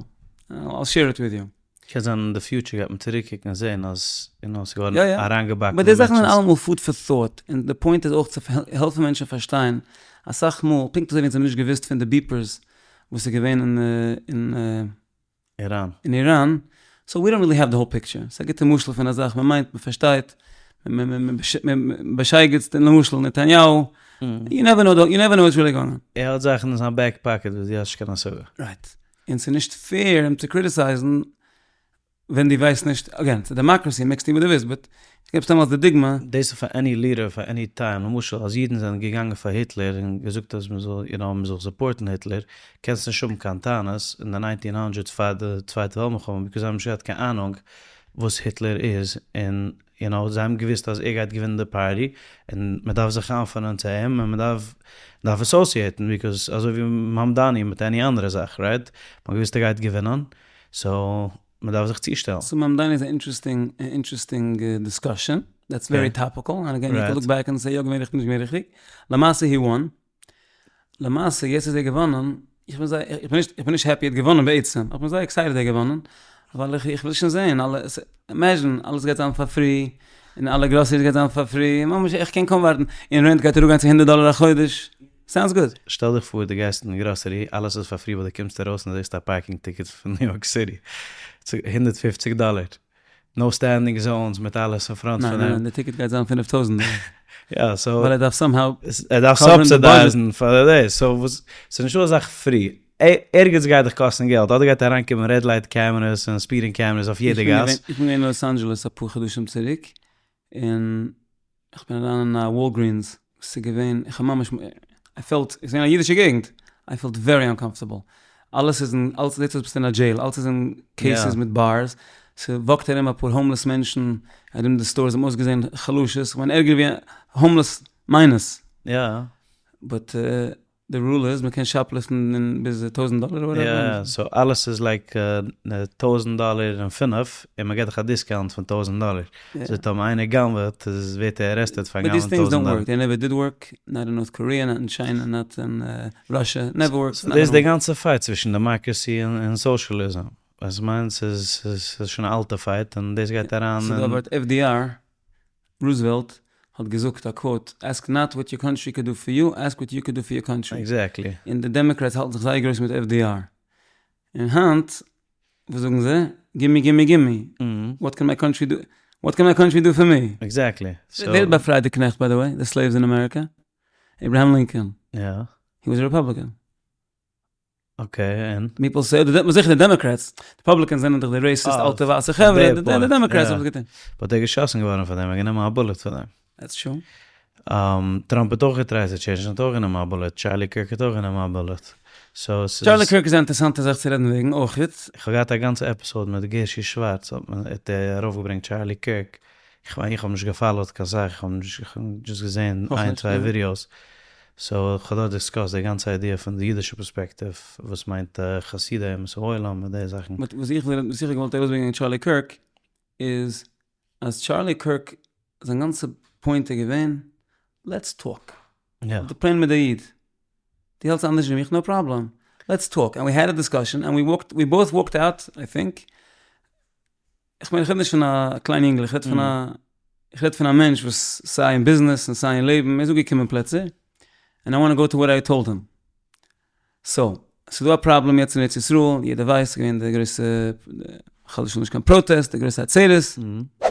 I'll share it with you. קען זיין אין די future גייט מען צוריק קוקן און זען אז you know ס'איז געווארן אריינגעבאקן but די זאכן זענען אלעמאל food for thought, און די point איז אויך צו העלפן מענטשן פארשטיין, אסאך מאל, פונקט אזוי ווי אונז האבן נישט געוואוסט פון די beepers וואס איז געווען אין איראן. אין איראן, so we don't really have the whole picture, ס'איז א גוטע משל פון א זאך, מען מיינט מען פארשטייט, מען באשייגעצט למשל נתניהו, you never know, you never know what's really going on. ער האט זאכן אין זיין back pocket וואס דו האסט נישט קיין השגה. Right, און ס'איז נישט fair אים צו criticize ן ווען דו ווייסט נישט, again, ס'איז democracy, מעגסט טון וואס דו ווילסט, but איך געב סתם אלס די דוגמא. דאס איז פאר any leader פאר any time, למשל אז אידן זענען געגאנגען פאר היטלער און געזאגט אז מען זאל you know מען זאל support ן היטלער, קענסט נישט האבן קיין טענות אין די nineteen hundreds פאר די צווייטע וועלט מלחמה because זיי האבן נישט געהאט קיין אהנונג וואס היטלער איז און you know זיי האבן געוויסט אז ער גייט געווינען די פארטי און מען דארף זיך איינפינען צו אים און מען דארף דארף associate ן because אזוי ווי מאמדאני מיט any אנדערע זאך right מען האט געוויסט ער גייט געווינען so מען דארף זיך צושטעלן. So מאמדאני איז א interesting interesting discussion, that's very topical, and again you can look back and say יא געווען ריכטיג נישט געווען ריכטיג, למעשה he won, למעשה יעצט איז ער געוואנען, איך בין זייער, איך בין נישט, איך בין נישט happy ער האט געוואנען בעצם, איך בין זייער excited ער האט געוואנען, ווייל איך איך וויל שוין זעהן אלע, imagine אלעס גייט זיין פאר free, און אלע groceries גייט זיין פאר free, ממש איך קען קוים ווארטן, און rent גייט אראפגיין צו הונדערט דאלער א חודש, sounds good. שטעל דיך פאר דו גייסט אין גראסערי, אלעס איז פאר free ווייל דו קומסט ארויס און זעסט א parking ticket פון ניו יארק סיטי, הונדערט פופציג דאלער. נאו סטענדינג זאונס מיט אלעס אין פראנט פון אים. ניין ניין די טיקעט גייט זיין 5000 דאלער. יא סאו. ווייל ער דארף סאם האו. ער דארף סובסידייזן פאר דאס, סאו וואס, ס'איז נישטא אזא זאך פרי. ערגעץ גייט דיך קאסטן געלט, אדער גייט אריינקומען רעד לייט קעמערעס און ספידינג קעמערעס אויף יעדע גאס. איך בין געווען אין לאס אנדזשעלעס אפאר חדשים צוריק, און איך בין אריין אין א וואלגרינס, ס'איז געווען, איך האב ממש, איי פעלט, ס'איז געווען א אידישע געגנט, איי פעלט ווערי אנקאמפארטעבל, אלעס איז אין, אלעס זעט אויס ביסט אין א דזשעיל, אלעס איז אין קעיסעס מיט בארס, ס'וואקט ארום אפאר האומלעס מענטשן ארום די סטארס, זיי האבן אויסגעזען חלשות, כ'מיין ערגער ווי האומלעס מיינוס. יא. באט די רול איז מ'קען שאפליפטן אין ביז טויזענט דאלער אדער וואטעווער. יא סאו אלעס איז לייק טויזענט דאלער און פינף און מ'געט דיך א דיסקאונט פון טויזענט דאלער. סאו טאמער איינער גנב'עט איז ווערט ער ארעסטעד פאר גנב'ען טויזענט דאלער. באט דיס טינגס דאנט ווארק, דעי נעווער דיד ווארק, נאט אין נארט קאריע, נאט אין טשיינע, נאט אין ראשע, נעווער ווארקס. סאו דאס איז די גאנצע פייט צווישן דעמאקרעסי און סאושעליזם. וואס מיינט ס'איז ס'איז שוין א אלטע פייט און דאס גייט אריין אין. ס'דא א ווארט FDR. רוזוועלט האט געזאגט א קוואוט, עסק נאט וואט יור קאנטרי קוד דו פאר יו, עסק וואט יו קוד דו פאר יור קאנטרי. עקזעקטלי. און די דעמאקרעטס האלטן זיך זייער גרויס מיט FDR. און היינט, וואס זאגן זיי? גימי גימי גימי. וואט קען מיי קאנטרי דו, וואט קען מיי קאנטרי דו פאר מי? עקזעקטלי. ווער האט באפרייט די קנעכט ביי די וועי, די סלעיווס אין אמעריקא? אברהם לינקאלן. יא. הי וואס א רעפאבליקען. אקעי און? פיפל סעי, זיכער די דעמאקרעטס, די רעפאבליקענס זענען דאך די רעיסיסט אלטע ווייסע חברה, די דעמאקרעטס האבן עס געטון. באט ער איז געשאסן געווארן פאר דעם, ער האט גענומען א בולעט פאר דעם. דעטס טרו. טראמפ האט אויך געטרייט צו טשעינדזשן, האט אויך גענומען א בולעט, טשארלי קירק האט אויך גענומען א בולעט. סאו ס'איז. טשארלי קירק איז א אינטערעסאנטע זאך צו רעדן וועגן אויכעט. איך האב געהאט א גאנצע עפיסאוד מיט גערשי שווארץ האט מען האט ער ארויפגעברענגט טשארלי קירק, איך מיין איך האב נישט געפאלאוט קיין סאך, איך האב נישט איך האב דזשאסט געזען איין צוויי ווידיאוס, סאו איך האב דארט דיסקאסט די גאנצע איידיע פון די אידישע פערספעקטיוו וואס מיינט חסידי אומות העולם און די זאכן. באט וואס איך וואס איך האב געוואלט ארויסברענגען טשארלי קירק איז אז טשארלי קירק זיין גאנצע פוינט איז געווען לעטס טאלק. די פלען מיט די איד. דו האלטסט אנדערש ווי מיך נאו פראבלעם. לעטס טאלק. ענד ווי העד א דיסקאשען ענד ווי וואלקט ווי באות וואלקט אוט איי טינק. איך מיין איך רעד נישט פון א קליין אינגל איך רעד פון א איך רעד פון א מענטש וואס סיי אין ביזנעס און סיי אין לעבן ער איז אנגעקומען פלעצער ענד איי וואנט טו גאו טו וואט איי טאלד הים. סאו, ס'איז דא א פראבלעם יעצט אין ארץ ישראל, יעדער ווייסט, ס'איז געווען די גרויסע, חס ושלום נישט קיין פראטעסט, די גרויסע עצרת.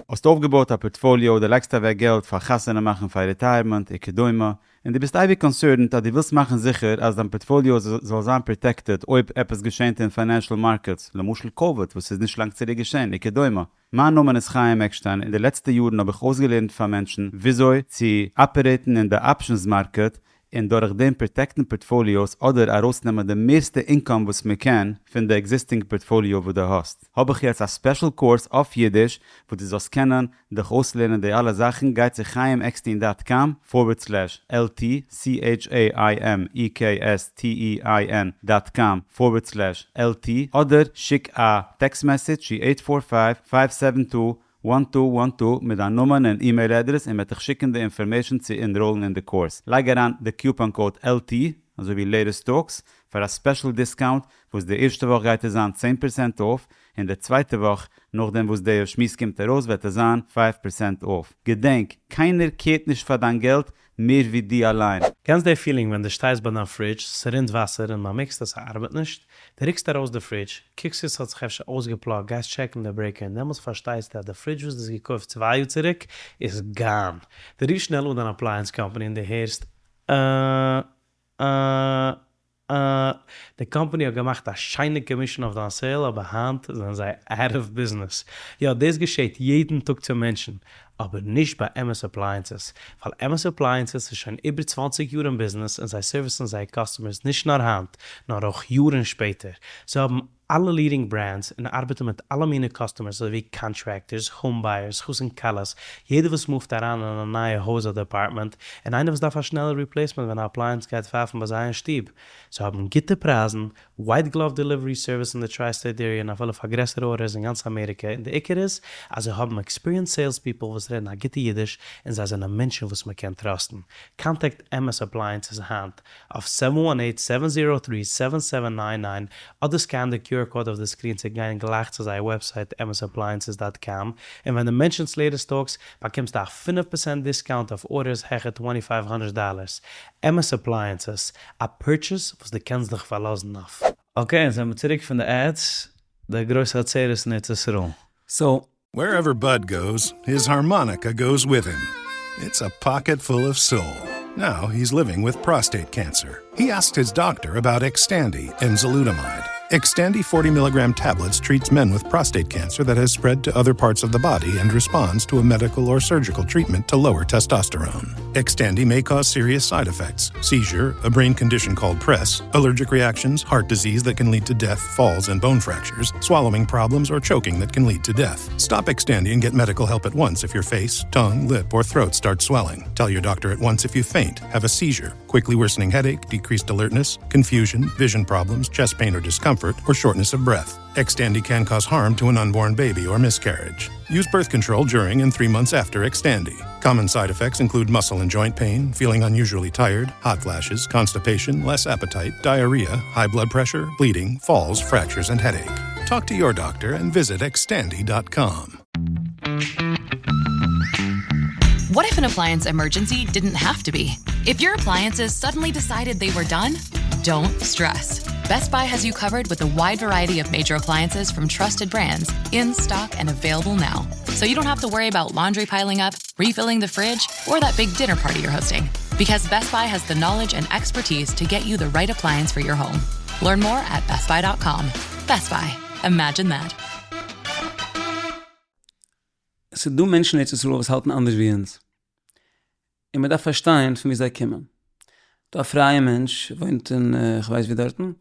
האסט אויפגעבויט א פארטפאליאו, דו לייגסט אוועק געלט פאר חתונה מאכן, פאר ריטייערמענט וכדומה, און דו ביסט אייביג קאנסערנד אז דו ווילסט מאכן זיכער אז דיין פארטפאליאו זאל זיין פראטעקטעד אויב עפעס געשענט אין פיינענשעל מארקעטס, למשל קאוויד וואס איז נישט לאנג צוריק געשען וכדומה. מיין נאמען איז חיים עקשטיין, אין די לעצטע יארן האב איך אויסגעלערנט פאר מענטשן וויאזוי צו אפערעיטן אין די אפשענס מארקעט און דורך דעם פראטעקטן פארטפאליאוס אדער ארויסנעמען די מערסטע אינקאם וואס מען קען פון די עקזיסטינג פארטפאליאו וואס דו האסט. האב איך יעצט א ספעשל קורס אויף אידיש וואס דו זאלסט קענען דיך אויסלערנען די אלע זאכן, גיי צו חיים עקסטין דאט קאם פארווערד סלעש LT, CHAIMEKSTEIN דאט קאם פארווערד סלעש LT, אדער שיק א טעקסט מעסעדזש צו עיט פאר פייוו פייוו סעווען טו וואן טו וואן טו מיט דיין נאמען און אימעיל אדרעס און מ'וועט דיך שיקן די אינפארמעישן צו ענראלן אין די קורס. לייג אריין די קופאן קאוד LT, אזוי ווי לעיטעסט טאלקס, פאר א ספעשל דיסקאונט וואס די ערשטע וואך גייט עס זיין צען פערסענט אףף און די צווייטע וואך נאכדעם וואס די שמועס קומט ארויס וועט עס זיין פייוו פערסענט אףף. געדענק, קיינער קערט נישט פאר דיין געלט מער ווי דו אליין. קענסט די פילינג ווען דו שטייסט ביי דיין פרידזש, ס'רינט וואסער און באמערקסט אז ס'ארבעט נישט, דו רוקסט ארויס די פרידזש, קוקסט צו ס'האט זיך אפשר אויסגעפלאגט, גייסט טשעקן די ברעיקער און דעמאלטס פארשטייסטו אז די פרידזש וואס דו האסט געקויפט צוויי יאר צוריק איז גאן. דו רופסט שנעל אן דיין אפלייענס קאמפאני און דו הערסט אה אה אה, די קאמפאני האט געמאכט א שיינע קאמישן אויף דיין סעיל אבער היינט זענען זיי אוט אוו ביזנעס. יא דאס געשעט יעדן טאג צו מענטשן, אבער נישט ביי אמת אפלייענסעס, ווייל אמת אפלייענסעס איז שוין איבער צוואנציג יאר אין ביזנעס און זיי סערוויסן זייער קאסטומערס נישט נאר היינט נאר אויך יארן שפעטער. זיי האבן אלע לידינג ברענדס און ארבעטן מיט אלע מיני קאסטומערס אזוי ווי קאנטרעקטערס, האום בייערס, חתן כלות, יעדער וואס מופט אריין אין א נייע הויז אדער אפארטמענט, און איינער וואס דארף א שנעלע ריפלעיסמענט ווען א אפלייענס גייט פייפן ביי זיי אין שטוב. זיי האבן גוטע פרייזן, ווייט גלאוו דעליווערי סערוויס אין די טריי סטעיט עריע און אפילו פאר גרעסערע ארדערס אין גאנץ אמעריקע און די עיקר איז אז זיי האבן עקספיריענסד סעילס פיפל וואס רעדן א גוטע אידיש און זיי זענען מענטשן וואס מען קען טראסטן. קאנטעקט אמת אפלייענסעס היינט אויף סעווען וואן עיט סעווען זירא טרי סעווען סעווען ניין ניין אדער סקען די QR קאוד אויף די סקרין צו גיין גלייך צו זייער וועבסייט אמתאפלייענסעס דאט קאם און ווען דו מענטשענסט לעיטעסט טאלקס באקומסטו א פינף פערסענט דיסקאונט אויף ארדערס העכער טווענטי פייוו האנדרעט דאלערס. אמת אפלייענסעס, א פורטשעס וואס דו קענסט דיך פארלאזן אויף. אקעי, אונז זעמיר צוריק פון די עדס, די גרויסע עצרת אין ארץ ישראל. סאו. Wherever Bud goes, his harmonica goes with him. It's a pocket full of soul. Now he's living with prostate cancer. He asked his doctor about Xtandi enzalutamide. Xtandi 40 milligram tablets treats men with prostate cancer that has spread to other parts of the body and responds to a medical or surgical treatment to lower testosterone. Xtandi may cause serious side effects seizure, a brain condition called PRESS, allergic reactions, heart disease that can lead to death, falls, and bone fractures, swallowing problems, or choking that can lead to death. Stop Xtandi and get medical help at once if your face, tongue, lip, or throat start swelling. Tell your doctor at once if you faint, have a seizure, quickly worsening headache, decreased alertness, confusion, vision problems, chest pain or discomfort, or shortness of breath. Xtandi can cause harm to an unborn baby or miscarriage. Use birth control during and three months after Xtandi. Common side effects include muscle and joint pain, feeling unusually tired, hot flashes, constipation, less appetite, diarrhea, high blood pressure, bleeding, falls, fractures, and headache. Talk to your doctor and visit xtandi.com. What if an appliance emergency didn't have to be? If your appliances suddenly decided they were done, don't stress. Best Buy has you covered with a wide variety of major appliances from trusted brands in stock and available now. So you don't have to worry about laundry piling up, refilling the fridge, or that big dinner party you're hosting. Because Best Buy has the knowledge and expertise to get you the right appliance for your home. Learn more at BestBuy.com. Best Buy. Imagine that. ס'איז דא מענטשן אין ארץ ישראל וואס האלטן אנדערש ווי אונז, און מען דארף פארשטיין פון ווי זיי קומען. דא א פרייע מענטש וואוינט אין כ'ווייס ווי דארטן,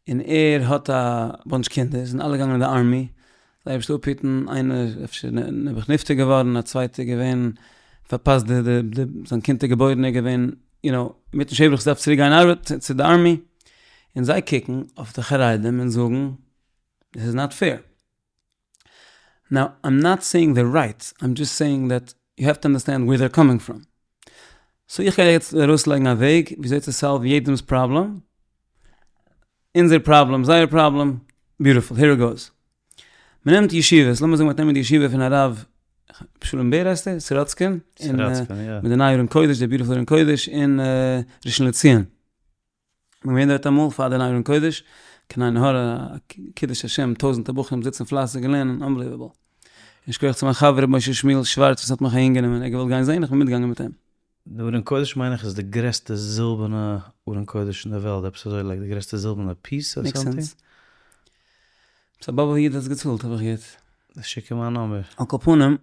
און ער האט א bunch קינדער, זענען אלע געגאנגען אין די army, זיי אייבערשטער אפהיטן, איינער אפשר נעבעך נפטר געווארן, א צווייטער געווען פארפאסט די די די זיין קינד איז געבוירן ער געווען you know מיטן שבח דארף צוריק גיין ארבעט צו די army, און זיי קוקן אויף די חרדים און זאגן this is not fair. Now I'm not saying they're right, I'm just saying that you have to understand where they're coming from. So איך גיי יעצט ארויסלייגן א וועג וויאזוי צו solve ן יעדעמ'ס פראבלעם, אונזער פראבלעם, זייער פראבלעם, beautiful, here it goes. מ'נעמט ישיבות, לאמיר זאגן מ'וועט נעמען די ישיבה פון הרב שלום בער הייסט ער? סאראצקין? מיט די נייע ארון קודש, די beautiful ארון קודש אין ראשון לציון. כ'בין געווען דארט אמאל פאר די נייע ארון קודש, קיין עין הרע, א קידוש השם, טויזענטער בחורים זיצן פלייסיג און לערנען, unbelievable. יישר כח צו מיין חבר ר' משה שמואל שווארץ וואס האט מיך אהין גענומען, ער האט געוואלט גיין זען, איך בין מיטגעגאנגען מיט אים. די ארון קודש מיין איך איז די גרעסטע זילבערנע ארון קודש אין די וועלט, עפעס אזוי like די גרעסטע זילבערנע piece or something. Makes sense. עפעס א באבובער איד האט עס געצאלט האב איך געהערט. שיק אים מיין number. על כל פנים,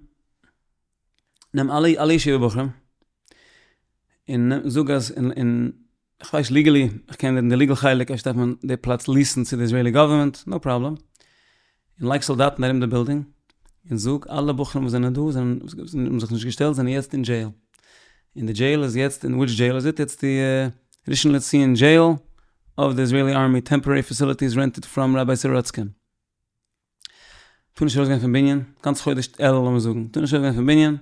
נעם אלע אלע ישיבה בחורים, און זאג אז אין איך ווייס legally, איך קען רעדן די legal חלק, אפשר דארף מען די פלאץ lease ן צו די Israeli government, no problem, און לייג סאלדאטן ארום די בילדינג, און זאג אלע בחורים וואס זענען דא זענען האבן זיך נישט געשטעלט זענען יעצט אין jail, און די jail איז יעצט אין which jail איז it? איטס די ראשון לציון jail of the Israeli army temporary facilities rented from Rabbi Sorotzkin. טאר נישט ארויסגיין פון בנין, גאנץ חודש אלול לאמיר זאגן, טאר נישט ארויסגיין פון בנין,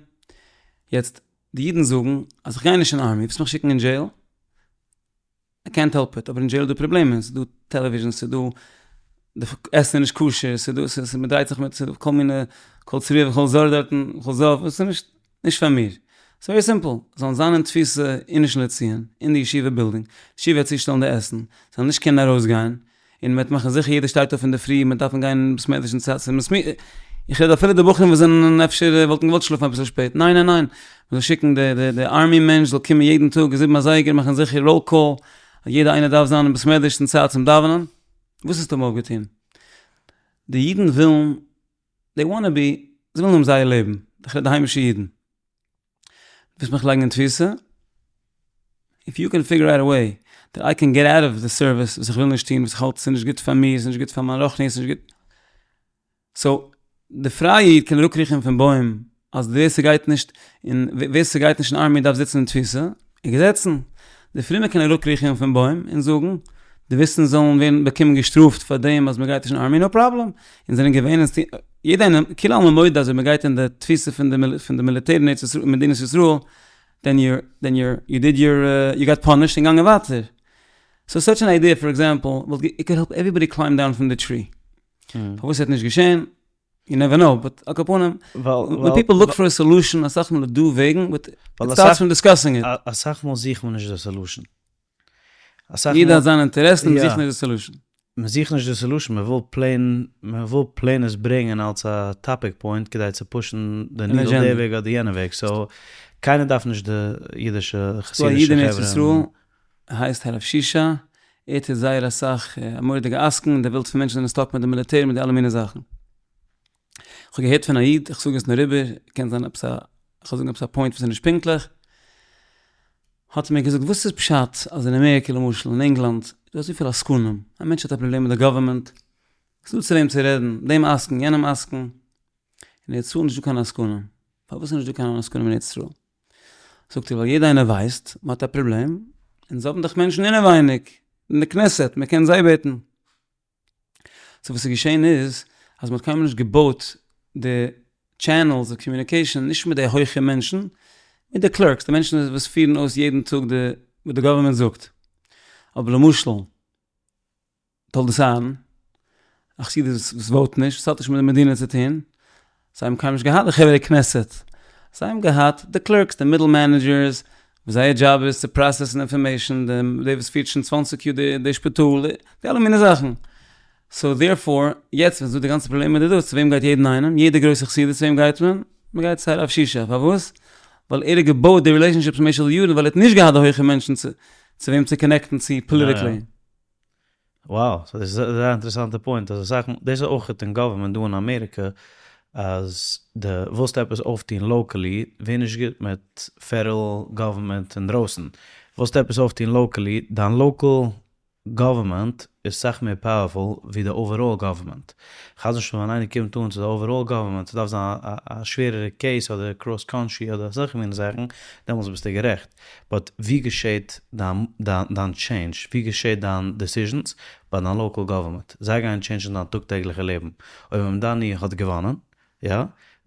יעצט די אידן זאגן אז איך גיי נישט אין army, ווילסט מיך שיקן אין jail? איי קענט העלפ איט, אבער אין jail איז דא פראבלעמען, ס'איז דא television, ס'איז דא די עסן איז נישט כשר, ס'איז דא ס'איז מ'דרייט זיך מיט ס'איז דא כל מיני כל צרוע וכל זר דארטן, כל זב, ס'איז נישט נישט פאר מיר. ס'איז very simple, זאלן זיין אין תפיסה אין ראשון לציון, אין די ישיבה בילדינג, די ישיבה וועט צושטעלן די עסן, זאלן נישט קענען ארויסגיין, און מ'וועט מאכן זיכער יעדער שטייט אויף אינדערפרי, מ'וועט דארפן גיין אין בית מדרש אין צייט, איך רעד אפילו די בחורים וואס זענען אפשר וואלטן געוואלט שלאפן אביסל שפעט, ניין ניין ניין, מ'זאל שיקן די די די army מענטש זאל קומען יעדן טאג זיבן אזייגער מאכן זיכער roll call אז יעדער איינער דארף זיין אין בית מדרש אין צייט צום דאווענען, וואס האסטו אים אויפגעטון? די אידן ווילן they wanna be, זיי ווילן האבן זייער לעבן, איך רעד די היימישע אידן, ווילסט מיך לייגן אין תפיסה? If you can figure out a way that I can get out of the service וואס איך וויל נישט טון, וואס איך האלט ס'איז נישט גוט פאר מיר, ס'איז נישט גוט פאר מיין רוחניות, ס'איז נישט גוט, so די פרייע איד קען אראפקריכן פון בוים אז ווער ס'גייט נישט אין ווער ס'גייט נישט אין army דארף זיצן אין תפיסה, איז געזעצן. די פרומע קען אראפקריכן פון בוים און זאגן, די וויסן זאלן ווערן באקומען געשטראפט פאר דעם אז מ'גייט נישט אין army, no problem. אונז זענען געווען אין יעדע איינער, כולי עלמא מודה אז אויב מ'גייט אין די תפיסה פון די פון די מיליטער אין ארץ ישראל, מדינת ישראל, then you're then you're you did your you got punished און גאנגען ווייטער. So such an idea for example וואלט it could help everybody climb down from the tree. פארוואס ס'האט נישט געשען? You never know, but על כל פנים, when people look for a solution, אסאך מאל איז דא וועגן, but it starts from discussing it. אסאך מאל זוכט מען נישט די solution. יעדער האט זיינע אינטערעסן און זוכט נישט די solution. מען זוכט נישט די סעלושען, מען וויל פלעין, מען וויל פלעין עס ברענגען אלס א טאפיק פוינט כדי צו פושן די נידל די וועג אדער יענע וועג, סאו קיינער דארף נישט די אידישע חסידישע חברה. ס'דא א איד אין ארץ ישראל, ער הייסט הרב שישא, ער טוט זייער אסאך, א מורא'דיגע עסקן, און דער ווילט פון מענטשן זענען סטאק מיט די מיליטער מיט די אלע מיני זאכן. כ'האב געהערט פון א איד, איך זאג עס נאר איבער, קען זיין עפעס א, כ'וועל זאגן עפעס א פוינט וואס איז נישט פונקטליך, האט ער מיר געזאגט וואס איז פשט אז אין אמעריקע למשל אין ענגלאנד איז דא אזויפיל עסקנים, א מענטש האט א פראבלעם מיט די גאווערמענט, ס'איז דא צו וועם צו רעדן, דעם עסקן יענעם עסקן, אין ארץ ישראל איז נישטא קיין עסקנים, פארוואס איז נישטא קיין עסקנים אין ארץ ישראל? זאגט ער ווייל יעדער איינער ווייסט מען האט א פראבלעם, אונז האבן דאך מענטשן אינעווייניג אין די כנסת מען קען זיי בעטן. סאו וואס איז געשען איז אז מ'האט קיינמאל נישט געבויט די טשענעלס אוו קאמיוניקעישאן נישט מיט די הויכע מענטשן, מיט די קלערקס, די מענטשן וואס פירן אויס יעדן טאג די וואס די גאווערמענט זאגט. אבער למשל תולדות אהרן, א חסידות וואס וואוט נישט, וואס האט נישט מיט די מדינה צו טון, זיי האבן קיינמאל נישט געהאט די חברי כנסת, זיי האבן געהאט די קלערקס, די מידל מענעדזשערס, וואס זייער דזשאב איז צו פראסעסן אינפארמעישן, די וואס פירט שוין צוואנציג יאר די שפיטאל, די אלע מיני זאכן. סאו דערפאר, יעצט ווען ס'איז דא די גאנצע פראבלעם מיט די דאס, צו וועם גייט יעדן איינעם, יעדע גרויסע חסידות צו וועם גייט מען? מען גייט צו הרב שישא, פארוואס? ווייל ער האט געבויט די רילעישאנשיפס במשך די יארן, ווייל ער האט נישט געהאט די הויכע מענטשן צו וועם צו קאנעקטן צו פאליטיקלי. Wow, סאו דאס איז זייער אינטערעסאנטע פוינט, אז אסאך מאל, דאס איז אויך אין גאווערמענט דא אין אמעריקע, אז דו ווילסט עפעס אויפטון לאקעלי, ווער נישט גוט מיט פעדערל גאווערמענט אינדרויסן, ווילסט עפעס אויפטון לאקעלי, דיין לאקעל גאווערמענט איז סאך מער פאוערפול ווי די אוועראל גאווערמענט, חס ושלום ווען איינער קומט אן צו די אוועראל גאווערמענט, ס'דארף זיין א שווערערע קעיס אדער קראס קאנטרי אדער אזעלכע מינע זאכן, דעמאלטס ביסטו גערעכט. באט ווי געשעט דיין דיין טשעינדזש? ווי געשעט דיין דעסיזשענס? ביי דיין לאקעל גאווערמענט. זיי גייען טשעינדזשן דיין טאג טעגליכע לעבן. אויב מאמדאני האט געוואנען, יא,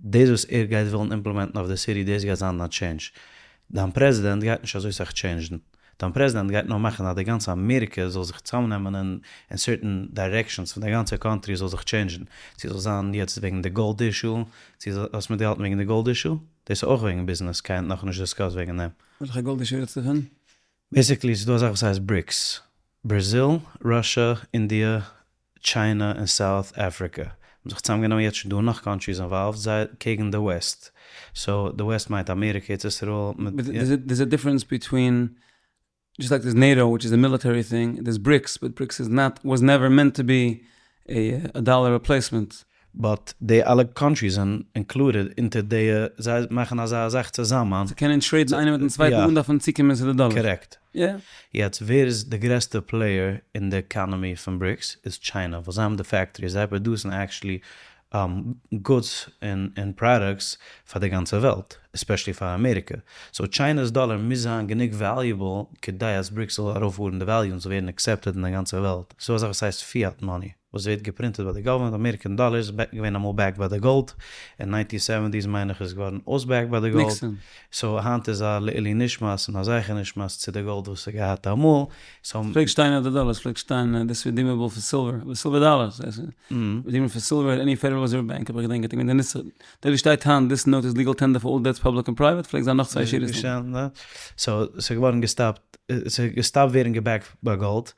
דאס וואס ער גייט ווילן אימפלעמענטן אויף די סיטי דאס גייט זיין דיין טשעינדזש. דיין פרעזידענט גייט נישט אזוי סאך טשעינדזשן. דיין פרעזידענט גייט נאר מאכן אז די גאנצע אמעריקע זאל זיך צוזאמנעמען אין אין סערטען דירעקשאנס פון די גאנצע קאנטרי זאל זיך טשעינדזשן. צו זאל זיין יעצט וועגן די גאלד אישו, צו האסט מיטגעהאלטן וועגן די גאלד אישו? דאס איז אויך וועגן ביזנעס, קיינער האט נאכנישט דיסקאסט וועגן דעם. וועלכע גאלד אישו רעדסטו פון? בעיסיקלי ס'איז דא א זאך וואס הייסט בריקס, בראזיל, ראשע, אינדיע, טשיינע און סאוט אפריקע האבן זיך צוזאמגענומען יעצט שוין דא נאך קאנטריס אינוואלווד זיי קעגן די וועסט, סאו די וועסט מיינט אמעריקע, ארץ ישראל, מיט. דערס א דיפרענס ביטווין דזשאסט לייק דערס נעטא וויטש איז א מיליטערי טינג, דערס בריקס באט בריקס איז נאט וואס נעווער מענט טו בי א דאלער ריפלעיסמענט. באט די אלע קאנטריס זענען אינקלודעד אונטער די, זיי מאכן אזא זאך צוזאמען. צו קענען טרעידן איינער מיטן צווייטן אן דארפן צוקומען צו די דאלער. קארעקט. יעצט ווער איז די גרעסטע פלעיער אין די עקאנעמי פון בריקס איז טשיינע ווייל זיי האבן די פעקטאריס זיי פראדוסן עקטשעלי גודס און פראדוקטס פאר די גאנצע וועלט, עספעשעלי פאר אמעריקע, סאו טשיינע'ס דאלער מוז זיין גענוג וועליובעל כדי אז בריקס זאל ארויפפארן די וועליו און זאל ווערן עקסעפטעד אין די גאנצע וועלט, ס'דא אזאך וואס הייסט פיאט מאני וואס ווערט געפרינטעד ביי די גאווערמענט, אמעריקען דאלער איז געווען אמאל בעקד ביי די גאלד, אין ניינטין סעווענטיס מיין איך איז געווארן אויסבעקד ביי די גאלד, סאו היינט איז א לעילוי נשמת און א זכר נשמת צו די גאלד וואס ס'האט געהאט אמאל, סאו. ס'פלעגט שטיין אויף די דאלער, ס'פלעגט שטיין דיס רידימעבל פאר סילווער, אבער סילווער דאלער, רידימעבל פאר סילווער עט עני פעדערל רעזערוו באנק, אבער איך געדענק געווען די נוסח, דער ווי שטייט היינט דיס נאוט איז ליגעל טענדער פאר אלל דעטס פובליק און פרייוועט, פלעגט זיין נאך צוויי שורות. סאו ס'איז געווארן געסטאפט, ס'איז געסטאפט ווערן געבעקט ביי גאלד,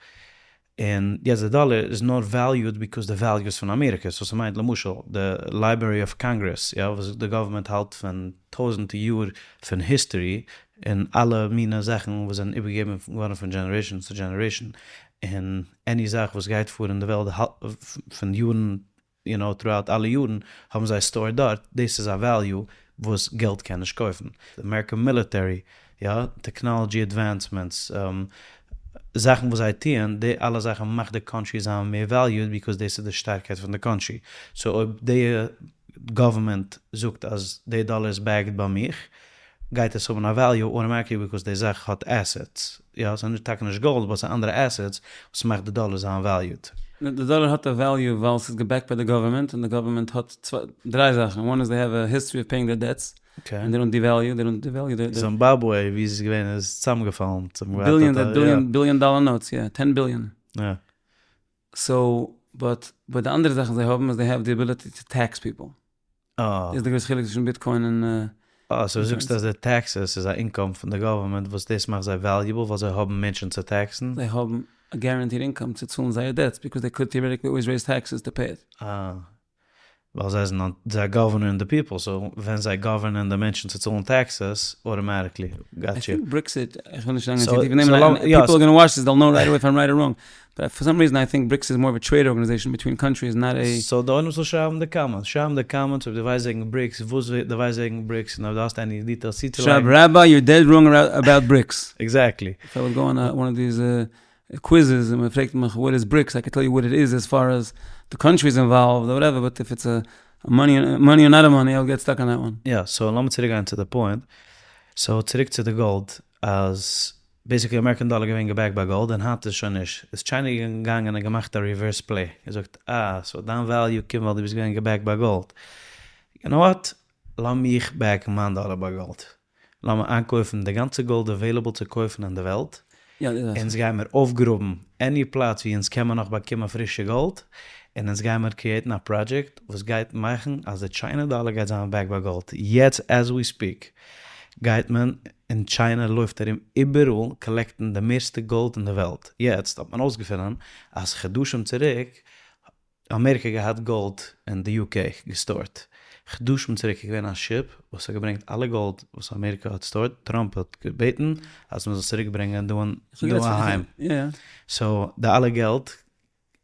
און יעצט די דאלער איז נאר וועליוד ביקאוז די וועליו איז פון אמעריקע, סאו ס'מיינט למשל די לייברערי אוו קאנגרעס יא וואס די גאווערמענט האלט פון טויזענטע יאר פון היסטערי און אלע מינע זאכן וואס זענען איבערגעגעבן געווארן פון דזשענערעישאן צו דזשענערעישאן און עני זאך וואס גייט פאר אין די וועלט פון יארן יו נאו טרואוט אלע יארן האבן זיי סטארד דארט, דאס איז א וועליו וואס געלט קען נישט קויפן. די אמעריקען מיליטערי, יא, טעקנאלעדזשי עדווענסמענטס, זאכן וואס זיי טוען, די אלע זאכן מאכט די קאנטרי זיין מער וועליוד ביקאוז דאס איז די שטארקייט פון די קאנטרי. סאו אויב די גאווערמענט זאגט אז די דאלער איז בעקד ביי מיך, גייט עס האבן א וועליו אוטאמאטיקלי ביקאוז די זאך האט עסעטס, יא ס'איז טאקע נישט גאלד באט ס'איז אנדערע עסעטס וואס מאכט די דאלער זיין וועליוד. די דאלער האט א וועליו ווייל ס'איז געבעקט ביי די גאווערמענט און די גאווערמענט האט צוויי דריי זאכן וואן איז דעי העוו א היסטערי אוו פעיאינג דעיר דעטס און דעי דאנט דיוועליו דעי דאנט דיוועליו די. זימבאבוועי ווי ס'איז געווען איז צוזאמגעפאלן. ביליאן ביליאן ביליאן דאלער נאוטס יא טען ביליאן. יא. סאו באט באט די אנדערע זאכן זיי האבן איז דעי העוו די אביליטי טו טעקס פיפל. אה. איז די גרויסע חילוק צווישן ביטקוין און. אה, סאו זאגסטו אז די טעקסעס איז א אינקאם פון די גאווערמענט וואס דאס מאכט זיי וועליובעל ווייל זיי האבן מענטשן צו טעקסן? זיי האבן. א guaranteed income צו צאלן זייער debts because they could theoretically always raise taxes to pay it. אה. ווייל זיי זענען זיי govern ען די people, so ווען זיי govern ען די מענטשן צו צאלן taxes, automatically, got you. Brexit, איך וויל נישט זאגן צו טיף אין דעם, people gonna watch this, they'll know right away if I'm right or wrong, but for some reason I think BRICS is more of a trade organization between countries not a. So די עולם זאל שרייבן די comments, שרייבן די comments אויב דו ווייסט וועגן BRICS, וואס דו ווייסט וועגן BRICS, און אויב דו האסט any details צוצולייגן. שרייב Rabbi you're dead wrong about BRICS. Exactly. If I would go on one of these quizzes און מען פרעגט מיך what is BRICS, I can tell you what it is as far as the countries involved or whatever, but if it's a money money or not a money, I will get stuck on that one. יא, so לאמיר צוריק גיין צו די point. So צוריק צו די גאלד, אז basically American dollar געווען גע backed ביי גאלד און היינט איז שוין נישט. איז China געגאנגען און געמאכט א reverse play. געזאגט אה, so דיין value קומט ווייל דו ביסט געווען גע backed ביי גאלד. You know what? לאמיך back ן מיין דאלער ביי גאלד. לאמיר איינקויפן די גאנצע גאלד available צו קויפן אין די וועלט, אונז גיימיר אויפגראבן any פלאץ ווי אונז קען מען נאך באקומען פרישע גאלד, און אונז גיימיר create ן א פראדזשעקט וואס גייט מאכן אז די China דאלער גייט זיין backed ביי גאלד, יעצט as we speak גייט מען אין China לויפט ארום איבעראל collect ן די מערסטע גאלד אין די וועלט, יעצט האט מען אויסגעפונען אז חדשים צוריק אמעריקע געהאט גאלד אין די UK גע store ט. חדשים צוריק איז געווען א ship וואס האט געברענגט אלע גאלד וואס אמעריקע האט stored, טראמפ האט געבעטן אז מען זאל צוריק ברענגען דא אהיים, so די אלע געלט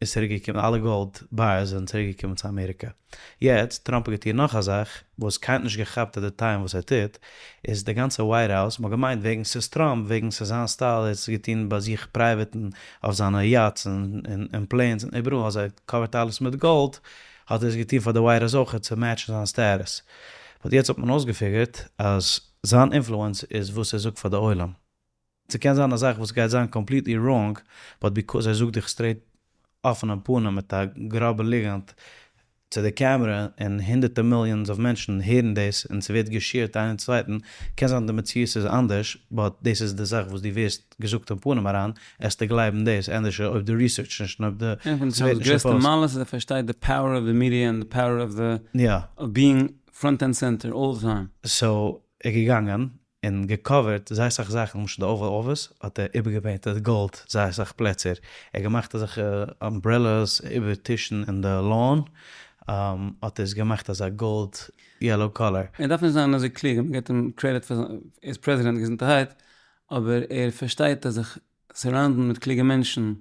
איז צוריק געקומען, אלע גאלד bars זענען צוריק געקומען צו אמעריקע. יעצט, טראמפ האט געטון נאך א זאך וואס קיינער האט נישט געכאפט at the time וואס ער טוט, איז די גאנצע White House, מ'האט געמיינט וועגן ס'איז טראמפ, וועגן ס'איז זיין סטייל, ער האט עס געטון ביי זיך private און אויף זיינע yachts און planes און איבעראל אז ער cover ט אלעס מיט גאלד, האט ער עס געטון פאר די White House אויכעט צו match ן זיין status. But יעצט האט מען אויסגע figure ט אז זיין influence איז וואס ער זאגט פאר די עולם. ס'קען זיין א זאך וואס גייט זיין completely wrong, but because ער זאגט דיך straight אפענעם פנים מיט א גראבע ליגנט צו די קעמרע און הונדערטער millions of מענטשן הערן דאס און ס'ווערט גע share ט איינער צווייטן, קען זיין די מציאות איז אנדערש but דאס איז די זאך וואס דו ווערסט געזאגט אין פנים אריין, עסטו גלייבן דאס ענדערש אויב דו research ט נישט און אויב די איינע פון טראמפ'ס גרעסטע מעלות איז ער פארשטייט די power of the media און די power of the of being front and center all the time. So ער געגאנגען און גע cover ט זייער סאך זאכן, למשל די Oval Office האט ער איבערגע paint עט גאלד זייער סאך פלעצער, ער האט געמאכט אזעלכע umbrellas איבער טישן אין די lawn, האט ער עס געמאכט אזא gold yellow color. ער דארף נישט זיין אזוי קלוג, מען געבט אים credit פאר זיין, ער איז פרעזידענט געזונטערהייט, אבער ער פארשטייט אז זיך surround ן מיט קלוגע מענטשן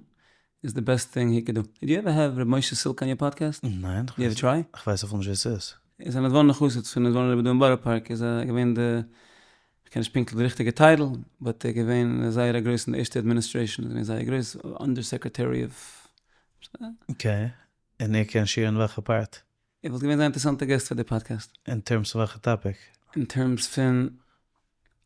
איז די best thing he could do. Did you ever have ר' משה סילק on your podcast? ניין. Did you ever try? כ'ווייס אפילו נישט ווער ס'איז. איז א נדבורנא חסיד פון נדבורנא רבי דא אין בארא פארק איז ער געווען די, כ'קען נישט פונקטליך די ריכטיגע title, but ער איז געווען זייער א גרויס אין די ערשטע administration איז געווען זייער גרויס, under secretary of. Okay, און ער קען share ן וועלכע part? ער וואלט געווען זייער אינטערעסאנטע guest פאר די פאדקעסט. אין terms פון וועלכע topic? אין terms פון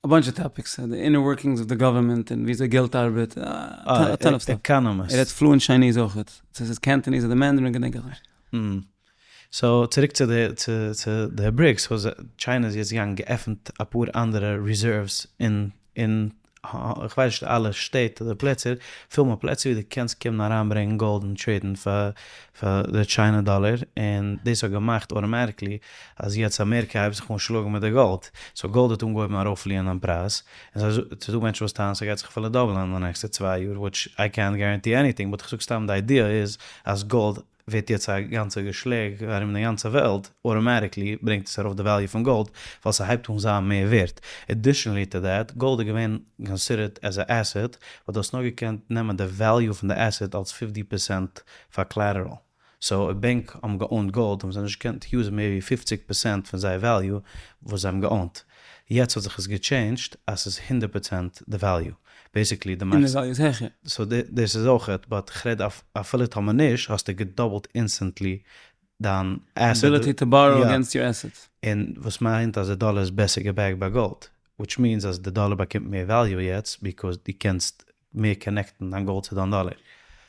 א bunch of topics, די inner workings of the government און וויאזוי געלט ארבעט, א ton of stuff. Economist. ער רעדט fluent Chinese אויכעט, צו עס איז Cantonese אדער Mandarin געדענק איך נישט. So צוריק צו די צו די BRICS, וואס China איז יעצט געגאנגען געעפנט אפאר אנדערע reserves אין אין איך ווייס נישט אלע שטעט אדער פלעצער, פול מיט פלעצער ווי דו קענסט קומען אריינברענגען גאלד און trade ן פאר פאר די China דאלער, און דאס האט געמאכט automatically אז יעצט אמעריקע הייבט זיך אן שלאגן מיט די גאלד, so גאלד האט אנגעהויבן ארויפפליען אין פרייז, און ס'איז דא מענטשן וואס טענה'ן ס'גייט זיך אפילו double ן אין די נעקסטע צוויי יאר, which I can't guarantee anything, but איך זאג סתם די idea איז אז גאלד ווערט יעצט א גאנצע געשלעג ארום די גאנצע וועלט, automatically ברענגט עס ארויף די value פון גאלד, ווייל ס'הייבט אן זיין מער ווערט. Additionally to that, גאלד איז געווען considered as a asset, ווייל דו האסט נאר געקענט נעמען די value פון די asset אלס 50 פערצענט פאר collateral. So אויב בענק האבן גע own ט גאלד האבן זיי נישט געקענט use ן מער ווי 50 פערצענט פון זייער value וואס זיי האבן גע own ט. יעצט האט זיך עס גע change ט אז ס'איז 100 פערצענט די value. Basically די און די value איז העכער. So דאס איז אויכעט, but כ'רעד אפילו טאמער נישט, האסטו גע double ט instantly דיין asset. Ability to borrow against your assets. און וואס מיינט אז די דאלער איז בעסער גע back ט ביי גאלד, which means אז די דאלער באקומט מער value יעצט because דו קענסט מער connect ן דיין גאלד צו דיין דאלער.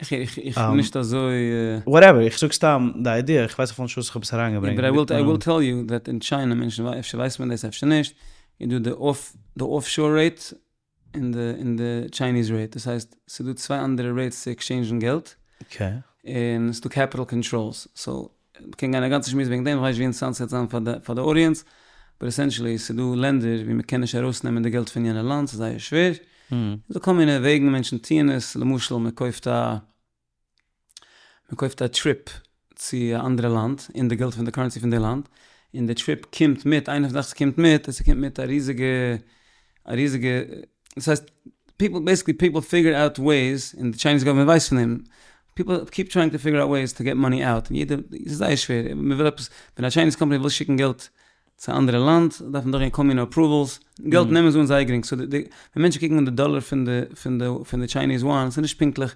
איך בין נישט אזוי. Whatever, איך זאג סתם די idea, איך ווייס אפילו נישט וואס איך האב עס אריינגעברענגט. But I will tell you that אין China, מענטשן, אפשר ווייסט מען דאס אפשר נישט, איז דא די offshore rate און די און די Chinese rate, דאס הייסט ס'איז דא צוויי אנדערע rates צו exchange ן געלט, און ס'איז דא capital controls, so מ'קען גיין א גאנצע שמועס וועגן דעם, כ'ווייס נישט ווי אינטערעסאנט ס'וועט זיין פאר די פאר די audience, but essentially ס'איז דא לענדער ווי מ'קען נישט ארויסנעמען די געלט פון יענע לאנד, ס'איז זייער שווער. ס'דא כל מיני וועגן מענטשן טוען עס, למשל מען קויפט א מען קויפט א trip צו א אנדערע לאנד אין די געלט פון די currency פון די לאנד, און די trip קומט מיט, איינע פון די זאכן וואס קומט מיט איז ס'קומט מיט א ריזיגע א ריזיגע דאס הייסט people basically people figure out ways און די Chinese government ווייסט פון דעם, people keep trying to figure out ways to get money out און יעדער ס'איז זייער שווער מען וויל עפעס ווען א Chinese company וויל שיקן געלט צו א אנדערע לאנד דארף מען דורכגיין כל מיני approvals, געלט נעמען זיי אן זייער גרינג, so די ווען מענטשן קוקן אן די דאלער פון די פון די פון די Chinese yuan ס'איז נישט פונקטליך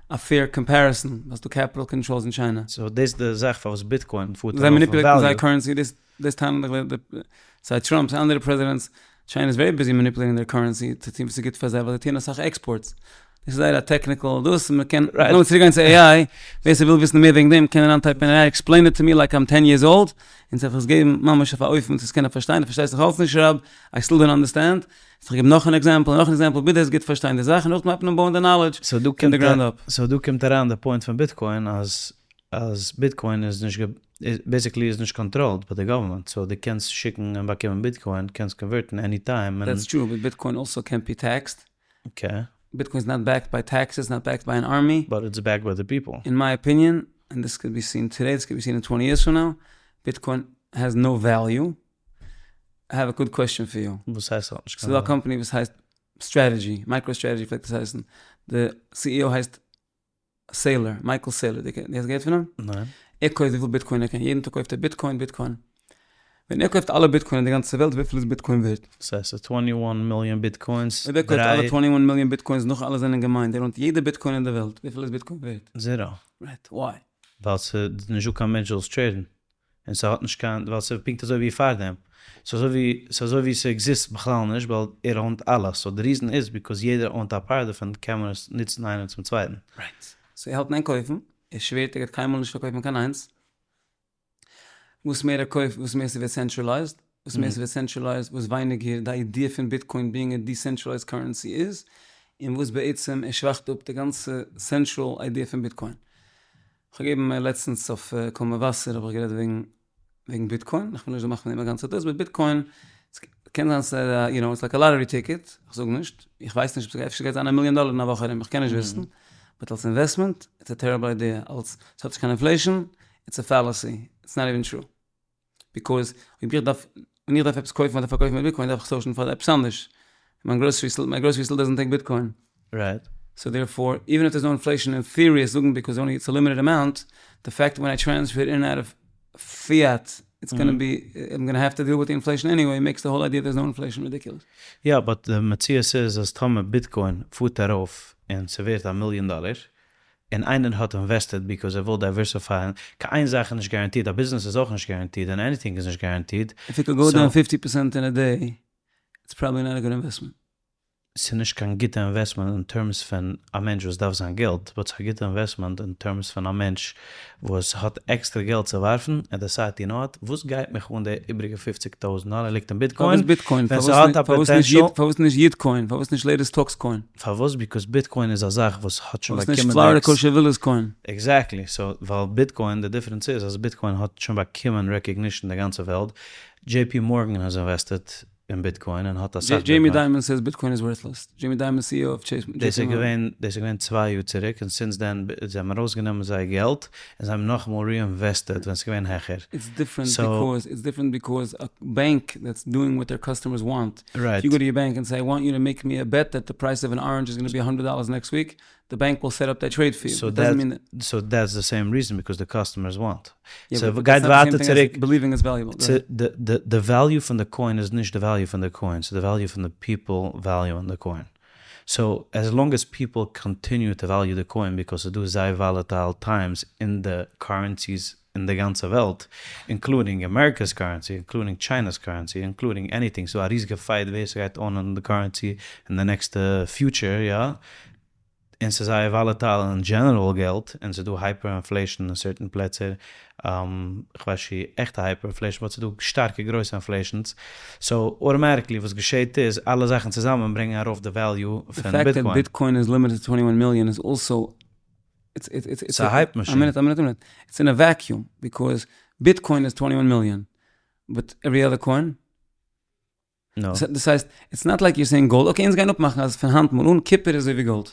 א fair comparison ווייל ס'דא capital controls אין China. so דאס איז די זאך פארוואס Bitcoin פארט זיי ארויף אין manipulate ן זייער value. currency דאס דאס טענה'ן דאך די סיי טראמפ סיי אנדערע פרעזידענטס, China איז very busy manipulating דער currency צו טון וואס איז גוט פאר זיי ווייל זיי טוען אסאך exports. דאס איז זייער א technical דאס, מען קען נאר צוריק גיין צו AI, ווער ס'וויל וויסן מער וועגן דעם קען אריין type ן אין AI explain it to me like I'm ten years old, און ס'וועט עס געבן ממש אויף א אופן צו עס קענען פארשטיין, דו פארשטייסט נאך אלץ נישט רב, I still don't understand, זיך געבן נאך אן example און נאך אן example ביז דו וועסט גוט פארשטיין די זאך און נאכדעם הייבט מען אן בויען די knowledge פון די ground up. so דא קומט אריין די point פון Bitcoin אז אז Bitcoin איז נישט basically איז נישט controlled ביי די government so דו קענסט שיקן און באקומען Bitcoin קענסט convert ן any time. That's true but Bitcoin also קענט בי טעקסד. okay. Bitcoin איז not backed by taxes, not backed by an army. But it's backed by די people. In my opinion, and this could be seen today, this could be seen in twenty years from now, Bitcoin has no value. I have a good question for you. וואס הייסט ס'האט נישט קיין וועליו? ס'איז דא א קאמפאני וואס הייסט Strategy, MicroStrategy פלעגט עס הייסן, די CEO הייסט Saylor, Michael Saylor, דו האסט געהערט פון אים? ניין. ער קויפט וויפיל Bitcoin ער קען, יעדן טאג קויפט ער Bitcoin, Bitcoin. ווען ער קויפט אלע Bitcoin אין די גאנצע וועלט, וויפיל איז Bitcoin ווערט? ס'הייסט ס'איז twenty one million Bitcoins, אויב ער קויפט אלע twenty one million Bitcoins נאך אלע זענען גע mined, ער own ט יעדע Bitcoin אין די וועלט, וויפיל איז Bitcoin ווערט? Zero. Right, why? ווייל ס'איז נישטא קיין מענטש זאל עס trade ן. און ס'האט נישט קיין, ווייל ס'איז פונקט אזוי ווי פארדעם, ס'איז אזוי ווי, ס'איז אזוי ווי ס'עקזיסט בכלל נישט ווייל ער own ט אלעס, so די reason איז because יעדער own ט א part דערפון קען מען עס נוצן איינער צום צווייטן. Right. So ער האלט אין איין קויפן, ער שווערט ער גייט קיינמאל נישט פארקויפן קיין איינס, וואס מער ער קויפט וואס מער ס'ווערט centralized, וואס מער ס'ווערט centralized וואס ווייניגער די idea פון Bitcoin being א decentralized currency איז, און וואס בעצם ער שוואכט אפ די גאנצע central idea פון Bitcoin. כ'האב געגעבן לעצטנס אויף קול מבשר האב איך גערעדט וועגן וועגן Bitcoin, איך וויל נישט דא מאכן פון דעם א גאנצע דאס, but Bitcoin קען זיין ס'איז א you know it's like a lottery ticket, איך זאג נישט, איך ווייס נישט, אפשר גייט זיין א מיליאן דאלער אין א וואך ארום, איך קען נישט וויסן, but אלס investment it's a terrible idea, אלס ס'האט נישט קיין inflation, it's a fallacy, it's not even true. Because אויב איך דארף, ווען איך דארף עפעס קויפן אדער פארקויפן מיט Bitcoin דארף איך טוישן פאר עפעס אנדערש, מיין grocery still, my grocery still doesn't take Bitcoin. Right. So therefore, even if there's no inflation in theory עס זאגן because only it's a limited amount, די fact when I transfer in out of fiat it's gonna be, I'm gonna have to deal with the inflation anyway, makes the whole idea there's no inflation ridiculous. יא, but די מציאות איז אז טאמער Bitcoin פארט ארויף און ס'ווערט א מיליאן דאלער, און איינער האט invested because ער וויל diversify ען, קיין איין זאך איז נישט guaranteed, א ביזנעס איז אויך נישט guaranteed, און anything איז נישט guaranteed. If it could go down fifty percent in a day, it's probably not a good investment. ס'איז נישט קיין גוטע investment אין terms פון א מענטש וואס דארף זיין געלט, but ס'איז א גוטע investment אין terms פון א מענטש וואס האט עקסטערע געלט צו ווארפן, ער decide ט you know what, וואס גייט מיך אן די איבריגע פופציג טויזנט דאלער ליגט אין Bitcoin, פארוואס Bitcoin? ווען ס'האט א potential. פארוואס נישט יוטקוין? פארוואס נישט Latest Talks coin? פארוואס? Because Bitcoin איז א זאך וואס האט שוין פארוואס נישט באקומען Florida Kosher Villas coin? Exactly, so ווייל Bitcoin, די difference איז אז Bitcoin האט שוין באקומען recognition די גאנצע וועלט, JP Morgan has invested אין Bitcoin און האט אסאך Jamie Dimon says Bitcoin is worthless, Jamie Dimon CEO of Chase. דאס איז געווען דאס איז געווען צוויי יאר צוריק און since then זיי האבן ארויסגענומען זייער געלט און זיי האבן נאכאמאל reinvested ווען ס'איז געווען העכער. It's different because it's different because a bank that's doing what their customers want. If you go to your bank and say I want you to make me a bet that the price of an orange is gonna be hundred dollars next week, די bank will set up that trade for you. So so that's די same reason because די customers want. So גייט ווייטער צוריק. Believing it's valuable. די value פון די coin איז נישט די value פון די coin, ס'איז די value פון די people value ען די coin. So as long as people continue to value די coin because ס'איז דא זייער volatile times אין די currencies אין די גאנצע וועלט, including אמעריקא'ס currency, including China's currency, including anything, ס'איז דא א ריזיגע fight ווער ס'גייט own ען די currency אין די נעקסטע future, יא, און ס'איז זייער volatile אין general געלט, און ס'איז דא hyper inflation אין certain פלעצער, כ'ווייס נישט צו עכטע hyper inflation but ס'איז דא שטארקע גרויסע inflations, so automatically וואס געשעהט איז אלע זאכן צוזאמען ברענגען ארויף די value די פון fact that Bitcoin. Bitcoin איז limited to twenty one million is also it's it's it's ס'איז א hype א מאשין. מינוט א מינוט א מינוט it's in a vacuum because Bitcoin איז twenty one million but every other coin. דאס הייסט, איטס נאט לייק יור סעינג גאלד, אקעי אונז גייען אפמאכן אז פון היינט מאל אן קופער איז אזוי ווי גאלד.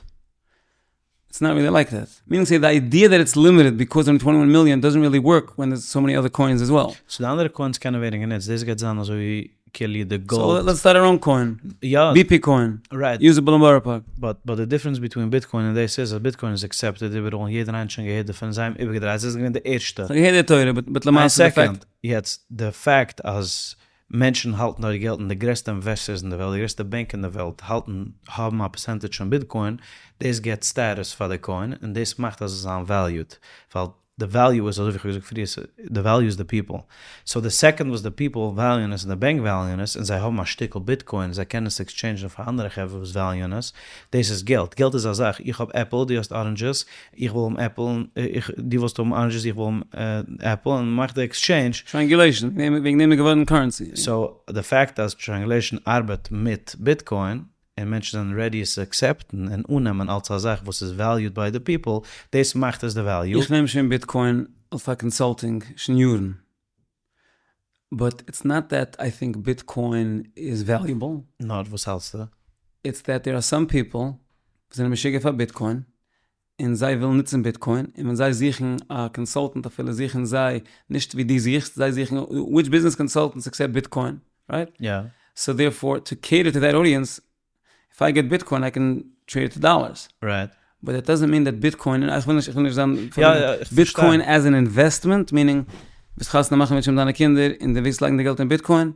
איטס נאט ריעלי לייק דעט. מינינג סעי די איידיע דעט איטס לימיטעד ביקאוז אנלי טווענטי וואן מיליאן דאזענט ריעלי ווארק ווען דערס סאו מעני אדער קוינס עס וועל. סאו די אנדערע קוינס קענען ווערן גענוצט, דאס גייט זיין אזוי ווי כאילו די גאלד. סאו לעטס סטארט אר און קוין. יא. BP קוין. רייט. יוזעבל אין בארא פארק. באט באט די דיפרענס ביטווין ביטקוין און דאס איז אז ביטקוין איז עקסעפטעד איבעראל און יעדער איינער האט שוין געהערט דערפון זיי האבן איבערגעדרייט זיי זענען געווען די ערשטע. כ'האב געהערט די תורה באט למעשה די פאקט. יעצט די פאקט אז מענטשן האלטן דארט געלט און די גרעסטע אינוועסטערס אין די וועלט, די גרעסטע בענק אין די וועלט האלטן האבן א פערסענטעדזש פון ביטקוין, דאס געבט סטעטוס פאר די קוין און דאס מאכט אז עס זאל זיין וועליוד, ווייל די וועליו איז אזוי ווי איך האב געזאגט פריער די וועליו איז די פיפל, סאו די סעקאנד וואס די פיפל וועליוען עס און די בענק וועליוען עס און זיי האבן א שטיקל ביטקוין זיי קענען עס עקסטשעינדזשן פאר אנדערע חברה וואס וועליוען עס, דאס איז געלט, געלט איז א זאך, איך האב עפל דו האסט אראנדזשעס, איך וויל האבן עפל, איך, דו ווילסט האבן אראנדזשעס איך וויל האבן עפל, און מ'מאכט די עקסטשעינדזש. טרייענגולעישן, וועגן דעם איז געווארן קארענסי. סאו די פאקט אז טרייענגולעישן ארבעט מיט ביטקוין, און מענטשן זענען רעדי עס צו עקסעפטן און אננעמען אלס א זאך וואס איז וועליוד ביי די פיפל, דאס מאכט עס די וועליו. איך נעם שוין ביטקוין פאר קאנסאלטינג שוין יארן, באט איטס נאט דעט איי טינק ביטקוין איז וועליובעל. נאר וואס האלטסטו? איטס דעט דער אר סאם פיפל וואס זענען משוגע פאר ביטקוין און זיי ווילן נוצן ביטקוין און ווען זיי זוכן א קאנסאלטענט אפילו זוכן זיי נישט ווי דו זוכסט זיי זוכן וויטש ביזנעס קאנסאלטענטס עקסעפט ביטקוין רייט? סאו דערפאר טו קעיטער טו דעט אודיענס איף איי געט ביטקוין איי קען טרעיד איט טו דאלערס. רייט. באט דעט דאזענט מין דעט ביטקוין, און איך וויל נישט, איך וויל נישט זיין, ביטקוין עז ען אינוועסטמענט, מינינג, ווילסט חתונה מאכן מיט דיינע קינדער און דו ווילסט לייגן די געלט אין ביטקוין,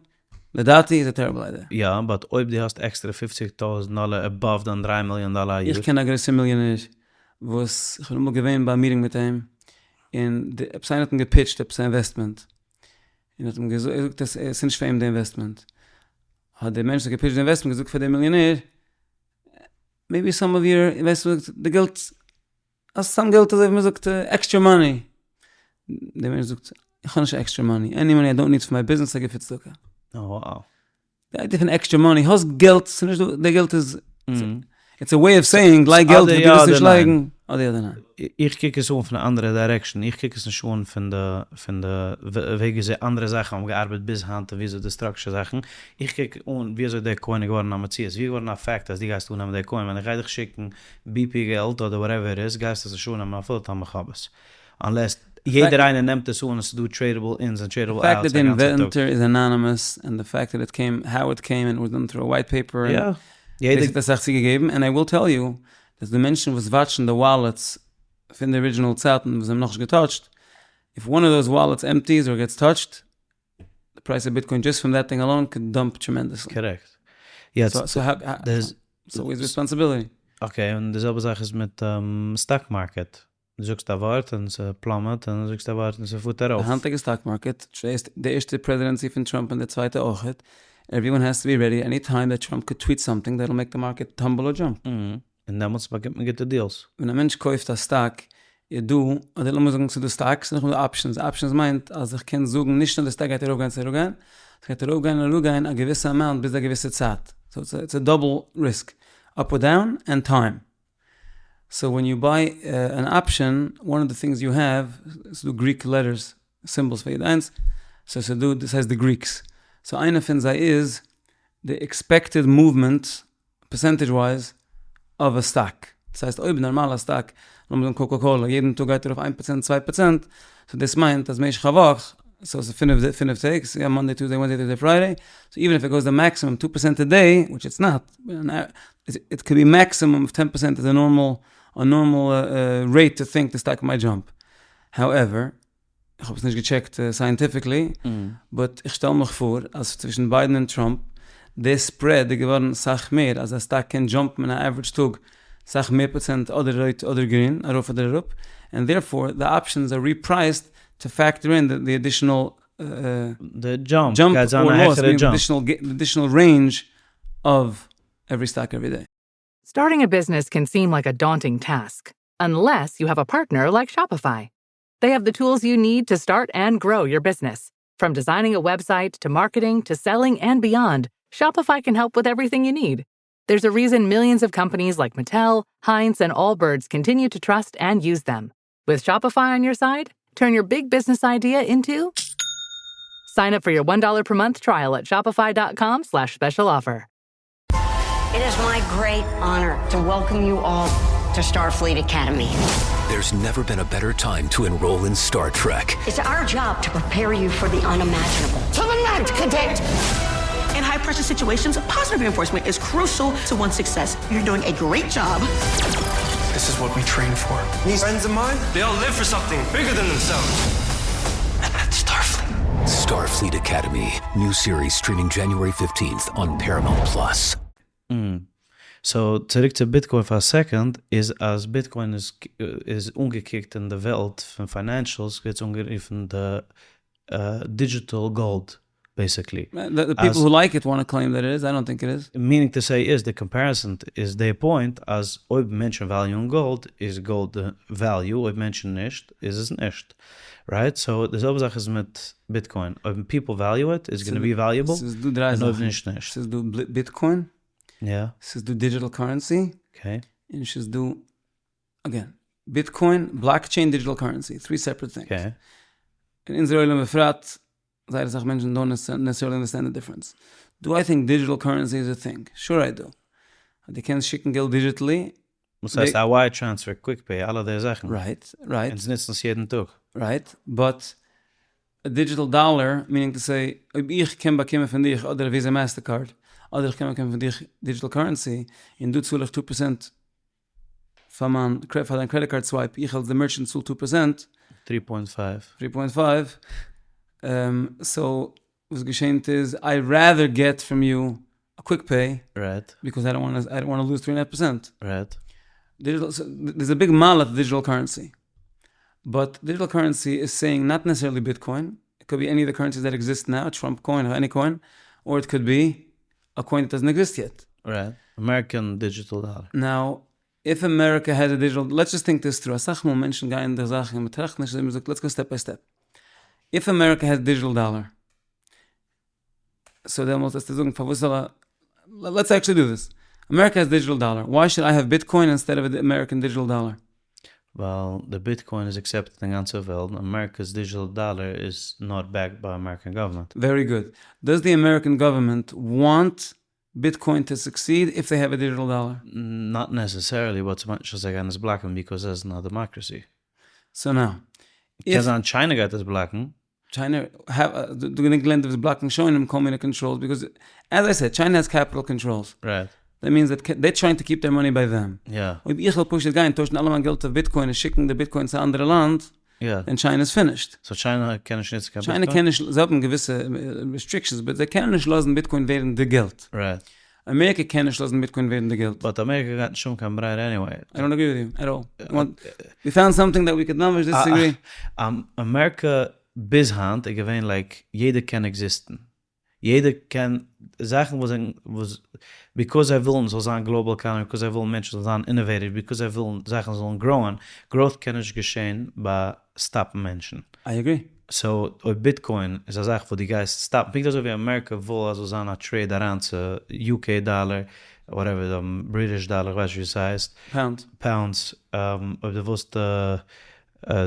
לדעתי איז א טעריבל איידיע. יא, באט אויב דו האסט עקסטערע פופציג טויזנט דאלער עבאוו דיין דריי מיליאן דאלער א יאר. איך קען א גרויסע מיליאנער וואס איך בין אמאל געווען ביי א מיטינג מיט אים, און די עפעס איינער האט אים געפיטשט עפעס א אינוועסטמענט, און האט אים געזאגט אז עס איז נישט פאר אים די אינוועסטמענט, האט דער מענטש וואס האט געפיטשט די אינוועסטמענט געזאגט פאר דעם מיליאנער, מעיבי סאם אוו יור אינוועסטמענט, די געלט, האסט סאם געלט אזוי ווי מען זאגט עקסטרע מאני, דער מענטש זאגט, איך האב נישט עקסטרע מאני, עני מאני איי דאנט ניד פאר מיי ביזנעס איי גיוו פאר צדקה. די איידיע פון עקסטרע מאני, האסט געלט, ס'איז נישט דא, די געלט איז, איטס א וועי אוו סעיאינג, לייג געלט וואו דו ווילסט נישט לייגן, אדער יא אדער ניין. איך קוק עס אן פון א אנדערע דירעקשאן, איך קוק עס נישט אן פון די פון די וועג וויאזוי אנדערע זאכן האבן געארבעט ביז היינט און וויאזוי די סטראקטשער זאכן, איך קוק אן וויאזוי דער קוין איז געווארן א מציאות, ווי איז געווארן א פאקט אז דו גייסט אננעמען דער קוין, ווען איך גיי דיך שיקן BP געלט אדער וואטעווער איט איז, גייסטו עס נישט אננעמען אפילו טאמער כ'האב עס. אנלעס יעדער איינער נעמט עס אן און ס'איז דא טרעידעבל אינס און טרעידעבל אוטס א גאנצן טאג. די פאקט דעט די אינווענטאר איז אנאנימעס און די פאקט דעט איט קעים האו איט קעים און איט וואס דאן טרו א ווייט פעיפער און דאס האט אסאך צוגעגעבן און איי וויל טעל יו אז די מענטשן וואס וואטשן די וואלעטס פון די ארידזשינעל צייטן וואס זיי האבן נאכנישט געטאטשט איף וואן אוו דאוז וואלעטס עמפטיס אר געטס טאטשט די פרייס אוו ביטקוין דזשאסט פראם דעט טינג אלאון קוד דאמפ טרעמענדעסלי. קארעקט. יעצט סאו איז ריספאנסיביליטי. אקעי און די זעלבע זאך איז מיט סטאק מארקעט. דו זאגסט א ווארט און ס'פלאמעט און דו זאגסט א ווארט און ס'פארט ארויף. די היינטיגע סטאק מארקעט, די ערשטע פרעזידענסי פון טראמפ און די צווייטע אויכעט, עווריוואן העז טו בי רעדי עני טיים דעט טראמפ קוד טוויט סאמטינג דעט וויל מעיק די מארקעט טאמבל אר דזשאמפ. און דעמאלטס באקומט מען גוטע דיעלס. ווען א מענטש קויפט א סטאק איז דא, אדער לאמיר זאגן ס'איז דא סטאקס און נאכדעם איז דא אפשענס, אפשענס מיינט אז איך קען זאגן נישט נאר די סטאק גייט ארויפגיין צו אראפגיין, ס'גייט ארויפגיין און אראפגיין א געוויסע אמאונט ביז א געוויסע צייט, סאו איטס א דאבל ריסק, אפ אר דאון ענד טיים. סאו ווען יו ביי אן אפשען, וואן אוו די טינגס יו העוו, ס'איז דא גריק לעטערס, סימבאלס פאר יעדע איינס, סאו ס'איז דא, דאס הייסט די גריקס, סאו איינע פון זיי איז די עקספעקטעד מאוומענט פערסענטעדזש ווייז אוו א סטאק, דאס הייסט אויב נארמאל א סטאק, לאמיר זאגן קאקא קאלע, יעדן טאג גייט ארויף איין פראצענט צוויי פראצענט, סאו דאס מיינט אז משך א וואך, סאו ס'איז פינף פינף טעג, ס'איז מאנדעי טוסדעי ווענסדעי טורסדעי פריידעי, סאו איווען איף איט גאוס די מעקסימום טו פערסענט א דעי, וויטש איטס נאט, איט קוד בי מעקסימום אוו טען פערסענט איז א נארמאל א נארמאל רעיט טו טינק די סטאק מייט דזשאמפ, האועווער, איך האב עס נישט געטשעקט סייענטיפיקלי, באט איך שטעל מיך פאר אז צווישן ביידן און טראמפ די ספרעד איז געווארן סאך מער אז א סטאק קען דזשאמפן אין א עווערידזש טאג סאך מער פראצענט אדער רויט אדער גרין, ארויף אדער אראפ, ענד דערפאר די אפשענס אר ריפרייסד טו פעקטאר אין די אדישענעל די דזשאמפ גייט זיין א העכערע דזשאמפ. די אדישענעל רעינדזש אוו עווערי סטאק עווערי דעי. Starting a business can seem like a daunting task, unless you have a partner like Shopify. They have the tools you need to start and grow your business. From designing a website to marketing to selling and beyond, Shopify can help with everything you need. There's a reason millions of companies like Mattel, Heinz, and Allbirds continue to trust and use them. With Shopify on your side, turn your big business idea into. Sign up for your $1 per month trial at shopify.com slash special offer. It is my great honor to welcome you all to Starfleet Academy. There's never been a better time to enroll in Star Trek. It's our job to prepare you for the unimaginable. To the night, cadet! In high pressure situations, positive reinforcement is crucial to one's success. You're doing a great job. This is what we train for. These friends of mine, they all live for something bigger than themselves. And that's Starfleet. Starfleet Academy, new series streaming January 15th on Paramount Plus. סאו צוריק צו ביטקוין פאר א סעקאנד, איז אז ביטקוין איז איז אנגעקוקט אין די וועלט פון פיינענשעלס ווערט עס אנגערופן די דידזשיטעל גאלד בעיסיקלי. די פיפל הו לייק איט וואנט טו קלעים דעט איט איז, איי דאנט טינק איט איז. מינינג טו סעי איז די קאמפעריסאן איז די פוינט אז אויב מענטשן וועליוען גאלד איז גאלד די וועליו אויב מענטשן נישט איז עס נישט רייט סאו די זעלבע זאך איז מיט ביטקוין אויב פיפל וועליו איט איטס גאנא בי וועליובעל ס'איז דא דריי און אויב זאכן נישט נישט. ס'איז דא ביטקוין יא. ס'איז דא דידזשיטעל קארענסי אקעי. און ס'איז דא אגעין ביטקוין בלאקטשעין דידזשיטעל קארענסי טרי סעפערעט טינגס. אקעי. אין אונזער עולם בפרט זייער אסאך מענטשן דאונט נעסעסערלי אנדערסטענד די דיפרענס. דו איי טינק דידזשיטעל קארענסי איז א טינג? שור איי דו. אז דו קענסט שיקן געלט דידזשיטעלי. וואס הייסט א ווייער טרענספער, קוויק פעי, אלע די זאכן. רייט, רייט. אונז נוצן עס יעדן טאג. רייט, באט א דידזשיטעל דאלער, מינינג טו סעי, אויב איך קען באקומען פון דיך אדער א וויזא מעסטער קארד, אדער איך קען באקומען פון דיך דידזשיטעל קארענסי, און דא צאל איך טו פערסענט פאר מיין פאר דיין קרעדיט קארד סווייפ, איך אלס די מערטשענט צאל טו פערסענט. טרי פוינט פייוו. טרי פוינט פייוו. סאו וואס געשענט איז, איי רעדער געט פראם יו א קוויק פעי, רייט. ביקאוז איי דאנט וואנט טו לוז טרי ענד האלף פערסענט. רייט. דערס א ביג מעלה טו דידזשיטעל קארענסי. באט דידזשיטעל קארענסי איז סעיאינג נאט נעסעסערלי ביטקוין, איט קאוד בי עני אוו די קארענסיס דעט עקזיסט נאו, טראמפ קוין אר עני קוין, אר איט קאוד בי א קוין דעט דאזענט עקזיסט יעט. רייט, אמעריקען דידזשיטעל דאלער. נאו, איף אמעריקע העז א דידזשיטעל, לעטס דזשאסט טינק דיס טרו, אסאך מאל מענטשן גייען דורך זאכן און מ'טראכט נישט אזוי, מ'זאגט לעטס גאו סטעפ ביי סטעפ. איף אמעריקע העז דידזשיטעל דאלער, סאו דעמאלטס וועסטו זאגן פארוואס זאל א, לעטס עקטשעלי דו דיס, אמעריקע העז דידזשיטעל דאלער, וויי שוד איי העוו ביטקוין אינסטעד אוו די אמעריקען דידזשיטעל דאלער? ווייל די ביטקוין איז עקסעפטעד אין גאנצע וועלט, אמעריקע'ס דידזשיטעל דאלער איז נאט בעקד ביי אמעריקען גאווערמענט. ווערי גוד. דאז די אמעריקען גאווערמענט וואנט ביטקוין טו סוקסיד איף זיי העוו א דידזשיטעל דאלער? נאט נעסעסערעלי, באט ס'מיינט נישט אז זיי גייען עס בלאקן ביקאוז עס איז נאט דעמאקרעסי. סאו נאו. קען זיין טשיינע גייט עס בלאקן. טשיינע דא גענוג לענדער וואס בלאקן שוין און כל מיני קאנטראלס ביקאוז עז איי סעד טשיינע העז קעפיטעל קאנטראלס. רייט. דעט מיענס דעט דעי טרייענג טו קיפ דעיר מאני ביי דעם. יא. אויב איך וועל פשוט גיין טוישן אלע מיין געלט אויף ביטקוין און שיקן די ביטקוין צו א אנדערע לאנד, יא. דען טשיינע איז פינישד. סאו טשיינע קען נישט נוצן קיין ביטקוין? טשיינע קען נישט, זיי האבן געוויסע רעסטריקשענס באט זיי קענען נישט לאזן ביטקוין ווערן די געלט. רייט. אמעריקע קען נישט לאזן ביטקוין ווערן די געלט. באט אמעריקע גייט נישט האבן קיין ברירה עניוועי. איי דאנט אגרי וויט יו עט אלל. ווי פאונד סאמטינג דעט ווי קוד ממש דיסאגרי. אמעריקע ביז היינט איז געווען לייק יעדער קען עקזיסטן. יעדער קען זאכן וואס זענען וואס ביקאוז זיי ווילן ס'זאל זיין גלאבעל עקאנאמי ביקאוז זיי ווילן מענטשן זאלן זיין אינאוועטיוו ביקאוז זיי ווילן זאכן זאלן גראוען, גראוט קען נישט געשען ביי סטאפן מענטשן. איי אגרי. סאו אויב ביטקוין איז א זאך וואס דו גייסט סטאפן, פונקט אזוי ווי אמעריקע וויל אז זאל זיין א טרעיד אריין צו יו קעי דאלער, וואטעווער, בריטיש דאלער, איך ווייס נישט ווי ס'הייסט. פאונדס. פאונדס, אויב דו ווילסט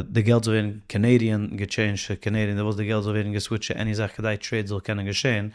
די געלט זאל ווערן קענעדיען געטשעינדזשט צו קענעדיען, דו ווילסט די געלט זאל ווערן געסוויטשט צו עני זאך כדי טרעיד זאל קענען געשען,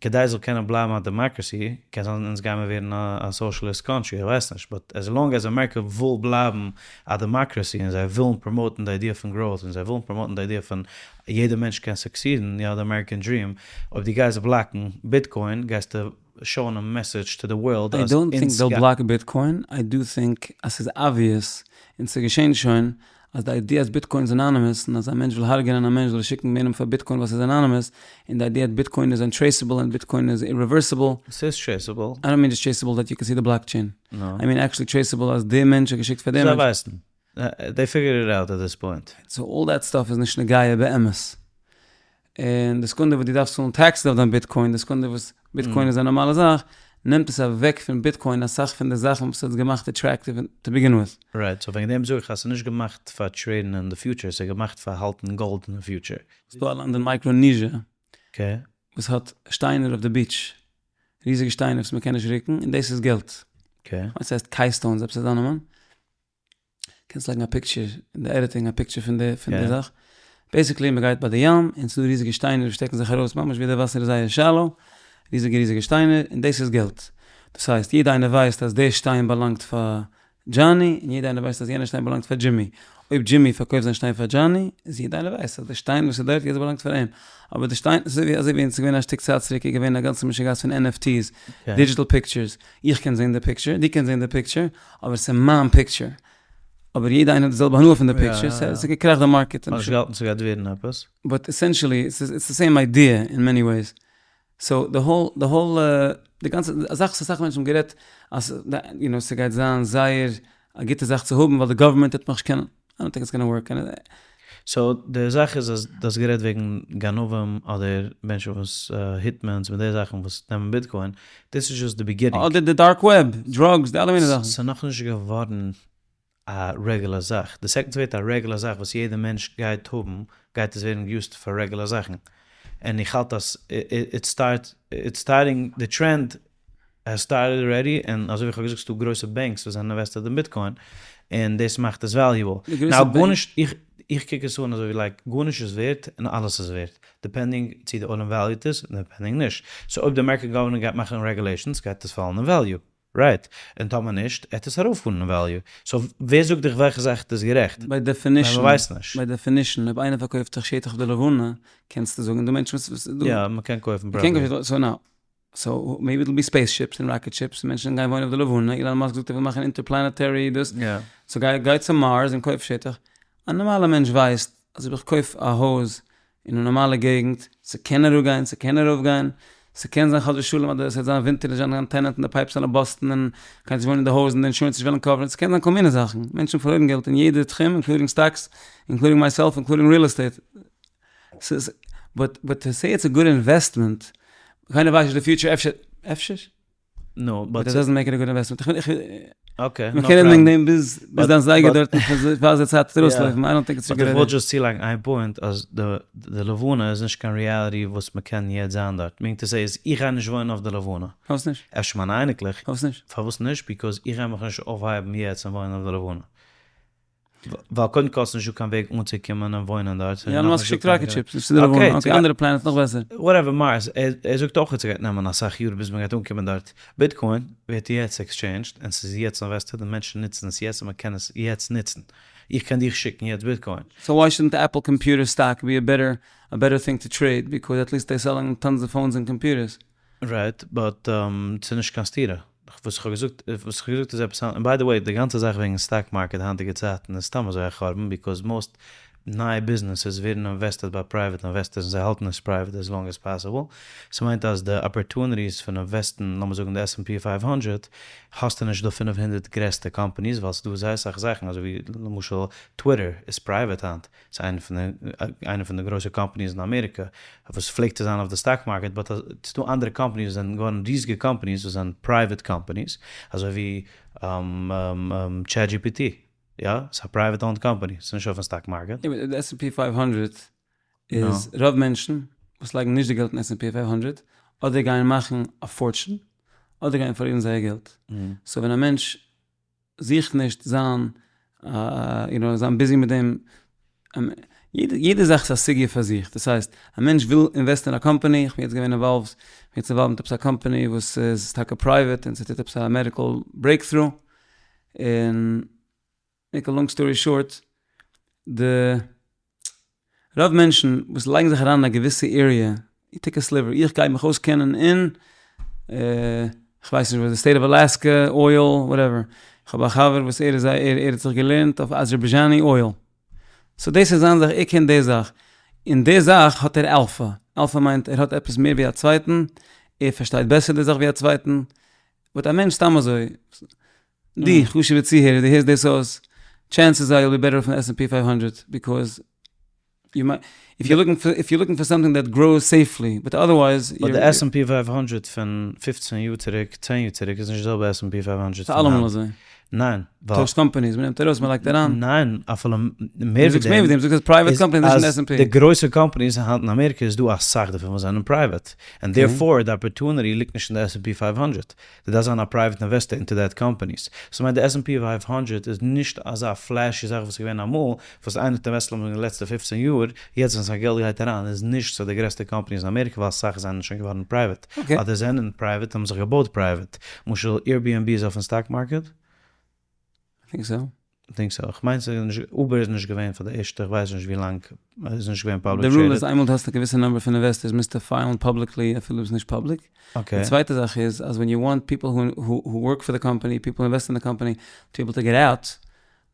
כדי ס'זאל קענען בלייבן א דעמאקרעסי, קען זיין אונז גיימער ווערן א סאושעליסט קאנטרי, איך ווייס נישט, באט עז לאנג עז אמעריקע וויל בלייבן א דעמאקרעסי און זיי ווילן פראמאוטן די איידיע פון גראוט און זיי ווילן פראמאוטן די איידיע פון יעדע מענטש קען סוקסידן, יא די אמעריקען דריעם, אויב דו גייסט בלאקן ביטקוין גייסטו שאון א מעסעדזש טו די ווארלד איי אז דאנט טינק אונז דעיל בלאק ביטקוין, איי דו טינק אז ס'איז אבוויעס און ס'איז געשען שוין אז די איידיע אז ביטקוין איז אנאנימעס און אז א מענטש וויל הרג'ענען א מענטש זאל ער שיקן יענעם פאר ביטקוין ווייל ס'איז אנאנימעס און די איידיע אז ביטקוין איז אנטרעיסעבל און ביטקוין איז אירעווערסיבל. ס'איז טרעיסעבל. איי דאנט מין דזשאסט טרעיסעבל דעט יו קען סי די בלאקטשעין. נא. איי מין עקטשעלי טרעיסעבל אז די מענטש האט געשיקט פאר די זיי מענטש. ווייסן. דעי פיגערד איט אוט עט דיס פוינט. סאו אלל דעט סטאף איז נישט נוגע באמת. און די סעקונדע וואס דו דארפסט צאלן טעקסעס אויף דיין ביטקוין, די סעקונדע וואס ביטקוין איז א נארמאלע זאך, נעמט עס אוועק פון ביטקוין אסאך פון די זאכן וואס האט עס געמאכט עטרעקטיוו טו ביגין וויט. רייט, סאו וועגן דעם זאג איך אז ס'איז נישט געמאכט פאר טרעידן אין די פיוטשער, ס'איז געמאכט פאר האלטן גאלד אין די פיוטשער. ס'איז דא א לאנד אין מייקראניזשע וואס האט שטיינער אויף די ביטש, ריזיגע שטיינער וואס מ'קען נישט רוקן, און דאס איז געלט. כ'מיין ס'הייסט קייסטאונס, עפעס אזא נאמען. קענסט לייגן א פיקטשער אין די עדיטינג א פיקטשער פון די פון די זאך. Basically מען גייט ביי די ים און ס'דא ריזיגע שטיינער וואס שטעקן זיך ארויס ממש ווי די וואסער איז זייער shallow, ריזיגע ריזיגע שטיינער און דאס איז געלט. דאס הייסט יעדע איינער ווייסט אז די שטיין באלאנגט פאר דזשאני און יעדע איינער ווייסט אז יענע שטיין באלאנגט פאר דזשימי. אויב דזשימי פארקויפט זיין שטיין פאר דזשאני איז יעדע איינער ווייסט אז די שטיין וואס איז דארט יעצט באלאנגט פאר אים. אבער די שטיין אזוי ווי אזוי ווי ס'איז געווען א שטיק צייט צוריק איז געווען א גאנצע משוגעת פון NFTs, digital pictures, איך קען זען די picture, דו קענסט זען די picture, אבער ס'איז מיין picture. אבער יעדע איינער האט די זעלבע הנאה פון די picture, ס'איז געקראכט די market. האסט נישט געהאלטן ס'גייט ווערן עפעס? But essentially it's the same idea in many ways. So די whole די whole די גאנצע זאך וואס אסאך מענטשן האבן גערעדט אז יו נאו ס'גייט זיין זייער א גוטע זאך צו האבן ווייל די גאווערמענט וועט מיך נישט קענען, I don't think it's gonna work. So די זאך איז אז דו האסט גערעדט וועגן גנבים אדער מענטשן וואס hitmans מיט די זאכן וואס נעמען ביטקוין, דאס איז just די beginning. אדער די dark web, drugs, די אלע מיני זאכן. ס'איז נאכנישט געווארן א רעגולער זאך, די second ס'ווערט א רעגולער זאך וואס יעדע מענטש גייט האבן, גייט עס ווערן געיוזט פאר רעגולער זאכן, און איך האלט אז it's start it's starting די trend has started already, און אזוי ווי איך האב געזאגט ס'דא גרויסע banks וואס זענען invested אין ביטקוין, און דאס מאכט עס valuable, now גארנישט, איך איך קוק עס אן אזוי ווי like גארנישט איז ווערט און אלעס איז ווערט, depending צו די עולם וועליוט עס און depending נישט, so אויב די אמעריקען גאווערמענט גייט מאכן regulations גייט עס פאלן אין value. Right, און טאמער נישט, עט עס ארויפפארן אין value. So ווער זאגט דיך וועלכע זאך איז גערעכט? By definition, by definition, אויב איינער פארקויפט דיך שטח אויף די לבנה, קענסטו זאגן דא מענטשן וואס דא. יא, מ'קען קויפן property. So now, so maybe it'll be space ships און rocket ships, און מענטשן גייען וואוינען אויף די לבנה, אילאן מאסק זאגט ער וויל מאכן interplanetary דאס, so גיי גיי צו Mars און קויף שטח. א נארמאלע מענטש ווייסט אז אויב איך קויף א הויז אין א נארמאלע געגנט, ס'קען אראפגיין ס'קען ארויפגיין, ס'קען זיין חס ושלום אז ס'וועט זיין ווינטער נישט זיין קיין tenant און די pipes וועלן בורסטן און קיינער נישט וואוינען אין די הויז און די אינשורענס נישט וועלן קאווערן, ס'קען זיין כל מיני זאכן, מענטשן פארלוירן געלט אין יעדע תחום including stocks, including myself, including real estate, ס'איז but but to say it's a good investment, קיינער ווייסט נישט די future אפשר אפשר? נו, but it doesn't make it a good investment. איך איך okay, no problem. מ'קען רעדן וועגן דעם ביז ביז דיין זייגער דארטן פאר די צייט ארויסלויפן, I don't think it's a good idea. איך וואלט just צולייגן איין point אז די די לבנה איז נישט קיין reality וואס מ'קען יעצט זיין דארט, meaning to say איז איך גיי נישט וואוינען אויף די לבנה. פארוואס נישט? אפשר מיינע אייניקלעך. פארוואס נישט? פארוואס נישט? Because איך גיי מיך נישט אויפהייבן יעצט און וואוינען אויף די לבנה. ווייל קודם כל ס'נישט דא קיין וועג אנצוקומען און וואוינען דארט. יא מאסק שיקט rocket ships נישט צו די לבנה, okay אנדערע planets נאך בעסער. Whatever Mars, ער זאגט אויך אז ס'גייט נעמען אסאך יאר ביז מ'גייט אנקומען דארט. ביטקוין ווערט יעצט exchanged און ס'איז יעצט invested און מענטשן נוצן עס יעצט און מ'קען עס יעצט נוצן. איך קען דיך שיקן יעצט ביטקוין. So why shouldn't Apple computer stock be a better a better thing to trade because at least they selling tons of phones and computers. Right, but ס'איז נישט קיין סתירה. וואס איך האב געזאגט, וואס איך האב געזאגט איז עפעס אנדערש. און by the way, די גאנצע זאך וועגן stock market היינטיגע צייטן איז סתם אזוי א חורבן, because most נייע ביזנעסעס ווערן invested ביי private investors און זיי האלטן עס private as long as possible. ס'מיינט אז די opportunities פון אינוועסטן, לאמיר זאגן די S and P 500, האסטו נישט די 500 גרעסטע companies, ווייל ס'דא זייער סאך זאכן, אזוי ווי למשל טוויטער איז private היינט, ס'איז איינע פון די איינע פון די גרויסע companies אין אמעריקע וואס פלעגט צו זיין אויף די stock market but ס'איז דא אנדערע companies וואס זענען געווארן ריזיגע companies וואס זענען private companies אזוי ווי טשעט דזשי פי טי יא ס'איז א private owned company ס'איז נישט אויפן stock market. די S and P 500 איז רוב מענטשן וואס לייגן נישט די געלט אין S and P 500 אדער גייען מאכן א fortune אדער גייען פארלירן זייער געלט so ווען א מענטש זוכט נישט זיין יו נאו זיין busy מיט דעם, יעדע זאך איז א סוגיא פאר זיך, דאס הייסט א מענטש וויל אינוועסטען אין א קאמפאני, איך בין יעצט געווען involved, איך בין יעצט involved מיט עפעס א קאמפאני וואס איז טאקע private און ס'טוט עפעס א medical breakthrough, און make a long story short, די רוב מענטשן וואס לייגן זיך אריין אין א געוויסע area, you take a sliver, איך גיי מיך אויסקענען אין, כ'ווייס נישט וואס, די state of Alaska, oil, whatever, איך האב א חבר וואס ער איז א, ער האט זיך געלערנט אויף Azerbaijani oil, so דאס איז זיין זאך, ער קען די זאך, אין די זאך האט ער alpha, alpha מיינט ער האט עפעס מער ווי א צווייטן, ער פארשטייט בעסער די זאך ווי א צווייטן, But א מענטש סתם אזוי, דו חשוב'ע צוהערער דו הערסט דאס אויס, chances are you'll be better off אין S and P 500 because you might if you looking if you looking for something that grows safely but otherwise But די S and P 500 פון פופצן יאר צוריק, צען יאר צוריק איז נישט די זעלבע S and P 500 פון היינט. ס'אלעמאל אזוי. ניין, ווייל. טוישט קאמפאניס, מ'נעמט ארויס מ'לייגט אריין. ניין, אפילו מער ווי דעם. מער ווי דעם, זאגסט אז פרייוועט קאמפאניס נישט אין די עס ענד פי. די גרויסע קאמפאניס היינט אין אמעריקע איז דא אסאך דערפון וואס זענען פרייוועט, און דערפאר די אפערטוניטי ליגט נישט אין די עס ענד פי פייוו הונדרעט, דו דארפסט זיין א פרייוועט אינוועסטער אינטו דעט קאמפאניס. סאו מיינט די עס ענד פי פייוו הונדרעט איז נישט אזא פלעשי זאך וואס איז געווען אמאל, וואס איינער האט אינוועסט למשל אין די לעצטע פופצען יאר, יעצט ווען זיין געלט גייט אריין איז נישט צו די גרעסטע קאמפאניס אין אמעריקע ווייל אסאך זענען שוין געווארן פרייוועט, אדער זענען פרייוועט און האבן זיך געבויט פרייוועט, למשל Airbnb איז אויפן סטאק מארקעט? I think so. I think so, איך מיין ס'איז נישט, Uber איז נישט געווען פאר די ערשטע איך ווייס נישט ווי לאנג איז נישט געווען פאבליק טרעידעד. די רול איז איינמאל דו האסט א געוויסע נומבער פון אינוועסטערס מוזטו פיילן פאבליקלי אפילו אויב ס'איז נישט פאבליק. די צווייטע זאך איז אז ווען יו וואנט פיפל הו ווארק פאר די קאמפאני, פיפל אינוועסט אין די קאמפאני, טו בי עיבל טו געט אוט,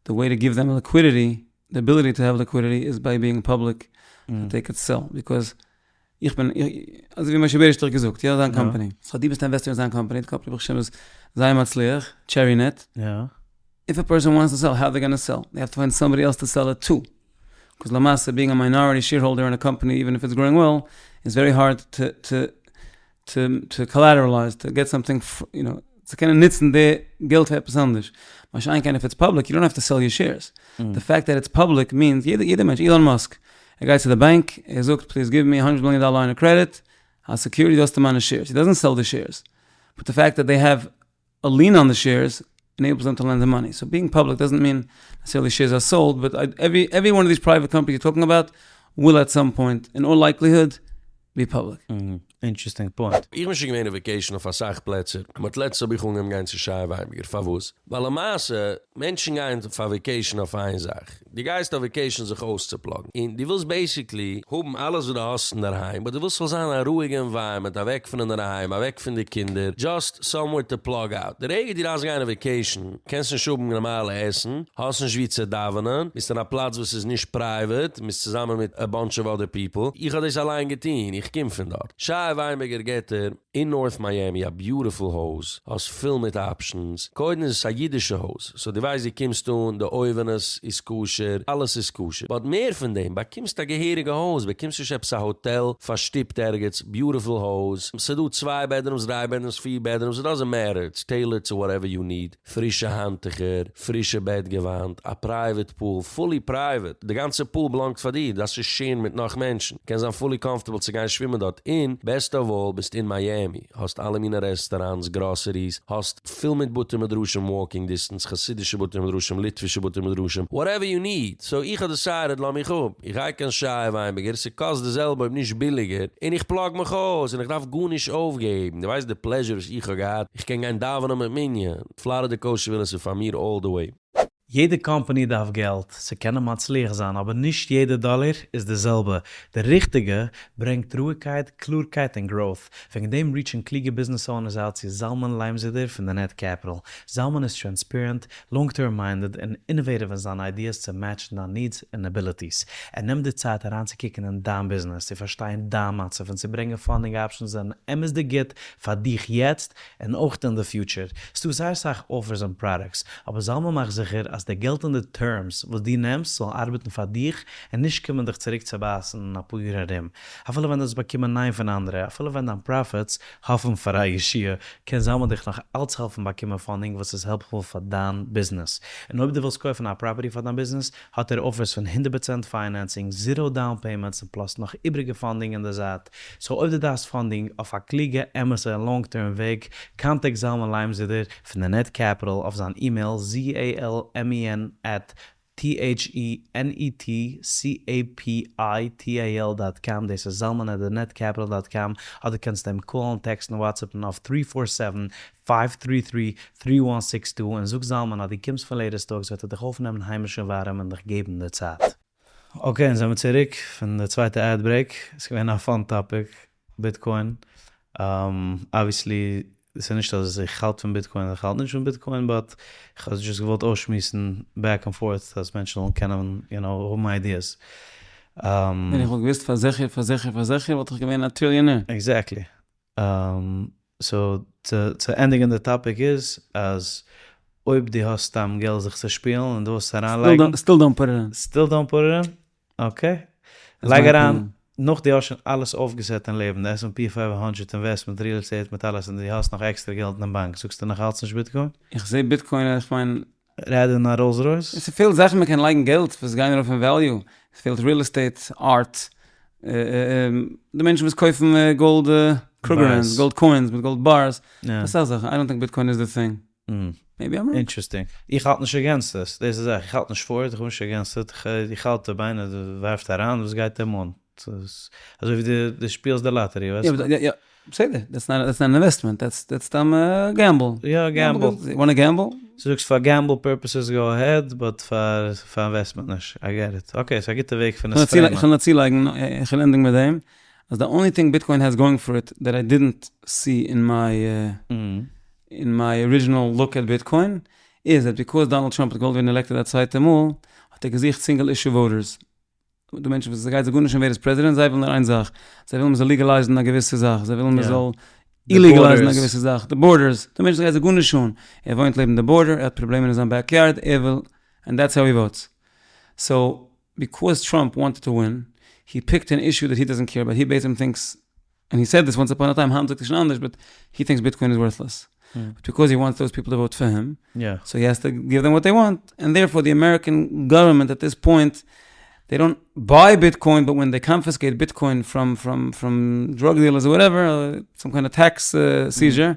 די וועי טו גיוו דעם ליקווידיטי, די אביליטי טו העוו ליקווידיטי איז ביי ביאינג פאבליק דעט דעי קען סעל, ביקאוז איך בין, אזוי ווי משה בעריש האט דאך געזאגט, יא זיין קאמפאני, סאו דו ביסט א אינוועסטער אין זיין קאמפאני, די קאמפאני ברוך השם איז זייער מצליח, טשערי נעט, איף א פערסאן וואנטס טו סעל, האו דעי גאנא סעל? דעי האוו טו פיינד סאמבאדי עלס טו סעל איט טו, ביקאוז למעשה ביאינג א מיינאריטי שעירהאלדער אין א קאמפאני איווען איף איטס גראואינג וועל, איז ווערי הארד טו טו טו טו קאלעטערעלייז טו געט סאמטינג יו נאו צו קענען נוצן די געלט פאר עפעס אנדערש, מה שאין כן איף איטס פאבליק יו דאנט האוו טו סעל יור שעירס, די פעקט דעט איטס פאבליק מיענס יעדע יעדע מענטש אילאן מאסק ער גייט צו די באנק ער זאגט פליז גיוו מי א האנדרעט מיליאן דאלער ליין אוו קרעדיט אז סעקיוריטי דא האסטו מיינע שעירס, הי דאזענט סעל די שעירס באט די פעקט דעט דעי העוו א לין אן די שעירס ענעיבלס דעם טו לענד די מאני, סאו ביאינג פאבליק דאזענט מין נעסעסערלי שעירס אר סאלד, באט עווערי עווערי וואן אוו דיס פרייוועט קאמפעניס יור טאלקינג אבאוט וויל עט סאם פוינט אין אלל לייקליהוד בי פאבליק. אינטערעסטינג פוינט. איך בין שוין געווען אויף וועקעישן אויף אסאך פלעצער, באט לעצטנס האב איך אנגעהויבן גיין צו שייע וויינבערגער, פארוואס? ווייל למעשה מענטשן גייען פאר וועקעישן אויף איין זאך, דו גייסט אויף וועקעישן זיך אויסצופלאגן, און דו ווילסט בעיסיקלי האבן אלעס וואס דו האסט אינדערהיים, באט דו ווילסט ס'זאל זיין א רואיגע ענווייראמענט, אוועק פון אינדערהיים, אוועק פון די קינדער, דזשאסט סאמווער טו פלאג אוט. די רגע דו דארפסט גיין אויף וועקעישן, קענסט נישט האבן נארמאלע עסן, האסט נישט וואו צו דאווענען, ביסט אין א פלאץ וואס איז נישט פרייוועט, מ'איז צוזאמען מיט א באנטש אוו אדער פיפל. איך האב דאס אליין געטון, איך קום פון דארט. שייע וויינבערגער געט דיר אין נארט מיאמי א ביוטיפול הויז, האסט פול מיט אפשענס, קודם איז עס א אידישע הויז, סאו דו ווייסט דו קומסט אן, די אויווענעס איז כשר, אלעס איז כשר, באט מער פון דעם, באקומסט א געהעריגע הויז, באקומסט נישט עפעס א האטעל פארשטופט ערגעץ, ביוטיפול הויז, ס'דא צוויי בעדרומס, דריי בעדרומס, פיר בעדרומס, איט דאזענט מעטער, איטס טעילארד טו וואטעווער יו ניד. פרישע האנטוכער, פרישע בעטגעוואנט, א פרייוועט פול, פולי פרייוועט, די גאנצע פול בלאנגט פאר דיר, דארפסט נישט שעירן מיט נאך מענטשן, קענסט זיין פולי קאמפארטעבל צו גיין שווימען דארט, און בעסט אוו אלל ביסט אין מיאמי, האסט אלע מיני רעסטאראנטס, גראסעריס, האסט פול מיט בתי מדרשים וואקינג דיסטענס, חסידישע בתי מדרשים, ליטווישע בתי מדרשים, וואטעווער יו ניד, סאו איך האב דעסיידעד לאז מיך אפ, איך גיי קיין שייע וויינבערגער, ס'קאסט די זעלבע אויב נישט ביליגער, און איך פלאג מיך אויס, און איך דארף גארנישט אויפגעבן, דו ווייסט די פלעזשער וואס איך האב געהאט, איך קען גיין דאווענען מיט מנין, פלארידע קאושער ווילעס איז פאר מיר אלל די וועי. יעדע קאמפאני דארף געלט צו קענען מצליח זיין אבער נישט יעדע דאלער איז די זעלבע, די ריכטיגע ברענגט רואיגקייט, קלארקייט און גראוט, וועגן דעם ריטשען קלוגע ביזנעס אונערס אוט צו זלמן ליימזידער פון די נעט קעפיטאל, זלמן איז טרענספערענט, לאנג טערם מיינדעד און אינאוועטיוו אין זיינע איידיעס צו מעטשן דיין נידס און אביליטיס. ער נעמט די צייט אריינצוקוקן אין דיין ביזנעס, צו פארשטיין דיין מצב און צו ברענגען פאנדינג אפשענס זענען אמת'דיג גוט פאר דיך יעצט און אויך אין די פיוטשער. ס'דא זייער סאך אפערס און פראדוקטס, אבער זלמן מאכט זיכער אז די געלט און די טערמס וואס דו נעמסט זאלן ארבעטן פאר דיך און נישט קומען דיך צוריק צו בייסן אין אפאר יאר ארום. אפילו ווען דו האסט באקומען ניין פון אנדערע, אפילו ווען דיין פראפיטס האפן פאר א ישועה, קען זלמן דיך נאך אלץ העלפן באקומען פאנדינג וואס איז העלפפול פאר דיין ביזנעס. און אויב דו ווילסט קויפן א פראפערטי פאר דיין ביזנעס, האט ער אפערס פון הונדערט פראצענט פיינענסינג, זירא דאון פעימענטס און פלאס נאך איבריגע פאנדינג אין די זייט. סאו אויב דו דארפסט פאנדינג אויף א קלוגע, אמת'ע און לאנג טערם וועג, קאנטעקט זלמן ליימזידער פון די נעט קעפיטאל אויף זיין אימעיל zalmen עט THENETCAPITAL דאט קאם, דאס איז זלמן עט די נעט קעפיטאל דאט קאם, אדער קענסטו אים קאלן, טעקסטן, וואטסעפן אויף טרי פאר סעווען, פייוו טרי טרי, טרי וואן סיקס טו, און זאג זלמן אז דו קומסט פון לעיטעסט טאלקס וועט ער דיך אויפנעמען היימיש און ווארעם און דיך געבן די צייט. אקעי אונז זעמיר צוריק פון די צווייטע עד ברעיק, ס'איז געווען א פאן טאפיק, ביטקוין, אבוויעסלי ס'איז נישט אז איך האלט פון ביטקוין אדער איך האלט נישט פון ביטקוין באט איך האב דזשאסט געוואלט אויסשמועסן בעק ענד פארט אז מענטשן זאלן קענען יו נאו האבן איידיעס. ווען איך וואלט געוואוסט פאר זיכער פאר זיכער פאר זיכער וואלט איך געווען א טריליאנער. עקזעקטלי. סאו צו ענדיגן די טאפיק איז אז אויב דו האסט סתם געלט זיך צו שפילן און דו ווילסט עס אריינלייגן. סטיל דאנט פוט איט אין. סטיל דאנט פוט איט אין? אקעי. לייג אריין. נאך דו האסט שוין אלעס אויפגעסעט אין לעבן, די עס ענד פי פייוו האנדרעט אינוועסטמענט, ריעל עסטעיט מיט אלעס און דו האסט נאך עקסטערע געלט אינעם באנק, זאגסטו נאך אלץ נישט ביטקוין? איך זעה ביטקוין איך מיין. ריידן אין א ראלס רויס? עס פעלט זאכן מען קען לייגן געלט וואס גייען ארויף אין וועליו, עס פעלט ריעל עסטעיט, ארט, די מענטשן וואס קויפן גאלד קרוגערענדס, גאלד קוינס מיט גאלד בארס, אסאך זאכן, איי דאנט טינק ביטקוין איז די טינג. מעיבי איים ראנג. אינטערעסטינג. איך האלט נישט אגענסט עס, דאס איז די זאך, איך האלט נישט פאר איט, איך בין נישט אגענסט איט, איך האלט אויב איינער ווארפט אריין וואס גייט אים אן, אזוי ווי דו שפילסט די לאטערי, ווייסט? יא יא, בסדר, דעטס נאט אן אינוועסטמענט, דעטס סתם געמבל. יא געמבל. וואנא געמבל? זאגסט פאר געמבל פערפעסעס גאו אהעד, באט פאר אינוועסטמענט נישט, איי געט איט. אקעי, ס'איז א גוטע וועג פון עס פרעימען. איך וויל נאר צולייגן, איך וויל ענדיגן מיט דעם, אז די אנלי טינג ביטקוין העז גאוינג פאר איט דעט איי דידנט סי אין מיי אין מיי ארידזשינעל לוק עט ביטקוין איז דעט ביקאוז דאנעלד טראמפ האט געוואלט ווערן עלעקטעד א צווייטע מאל האט ער געזוכט סינגל אישו וואוטערס. דא מענטשן וואס עס גייט זיי גארנישט אן ווער איז פרעזידענט זיי ווילן נאר איין זאך זיי ווילן מען זאל ליגעלייזן א געוויסע זאך זיי ווילן מען זאל איליגעלייזן א געוויסע זאך די בארדערס דא מענטשן ס'גייט זיי גארנישט אן ער וואוינט לעבן די בארדער ער האט פראבלעמען אין זיין בעק יארד ער וויל ענד דעטס האו הי וואוטס סאו ביקאוז טראמפ וואנטעד טו ווין הי פיקד ען אישו דעט הי דאזענט קעיר אבאוט הי בעיסיקלי טינקס און הי סעד דיס וואנס אפאן א טיים, היינט זאגט ער שוין אנדערש, באט הי טינקס ביטקוין איז ווארטלעס. באט ביקאוז הי וואנטס דאוז פיפל טו וואוט פאר הים, סאו הי העז טו גיוו דעם וואט דעי וואנט, און דערפאר די אמעריקען גאווערמענט עט דיס פוינט, דעי דאנט ביי ביטקוין, באט ווען דעי קאנפיסקעיט ביטקוין פראם פראם פראם דראג דילערס אר וואטעווער, סאם קיינד אוו טעקס סיזשער,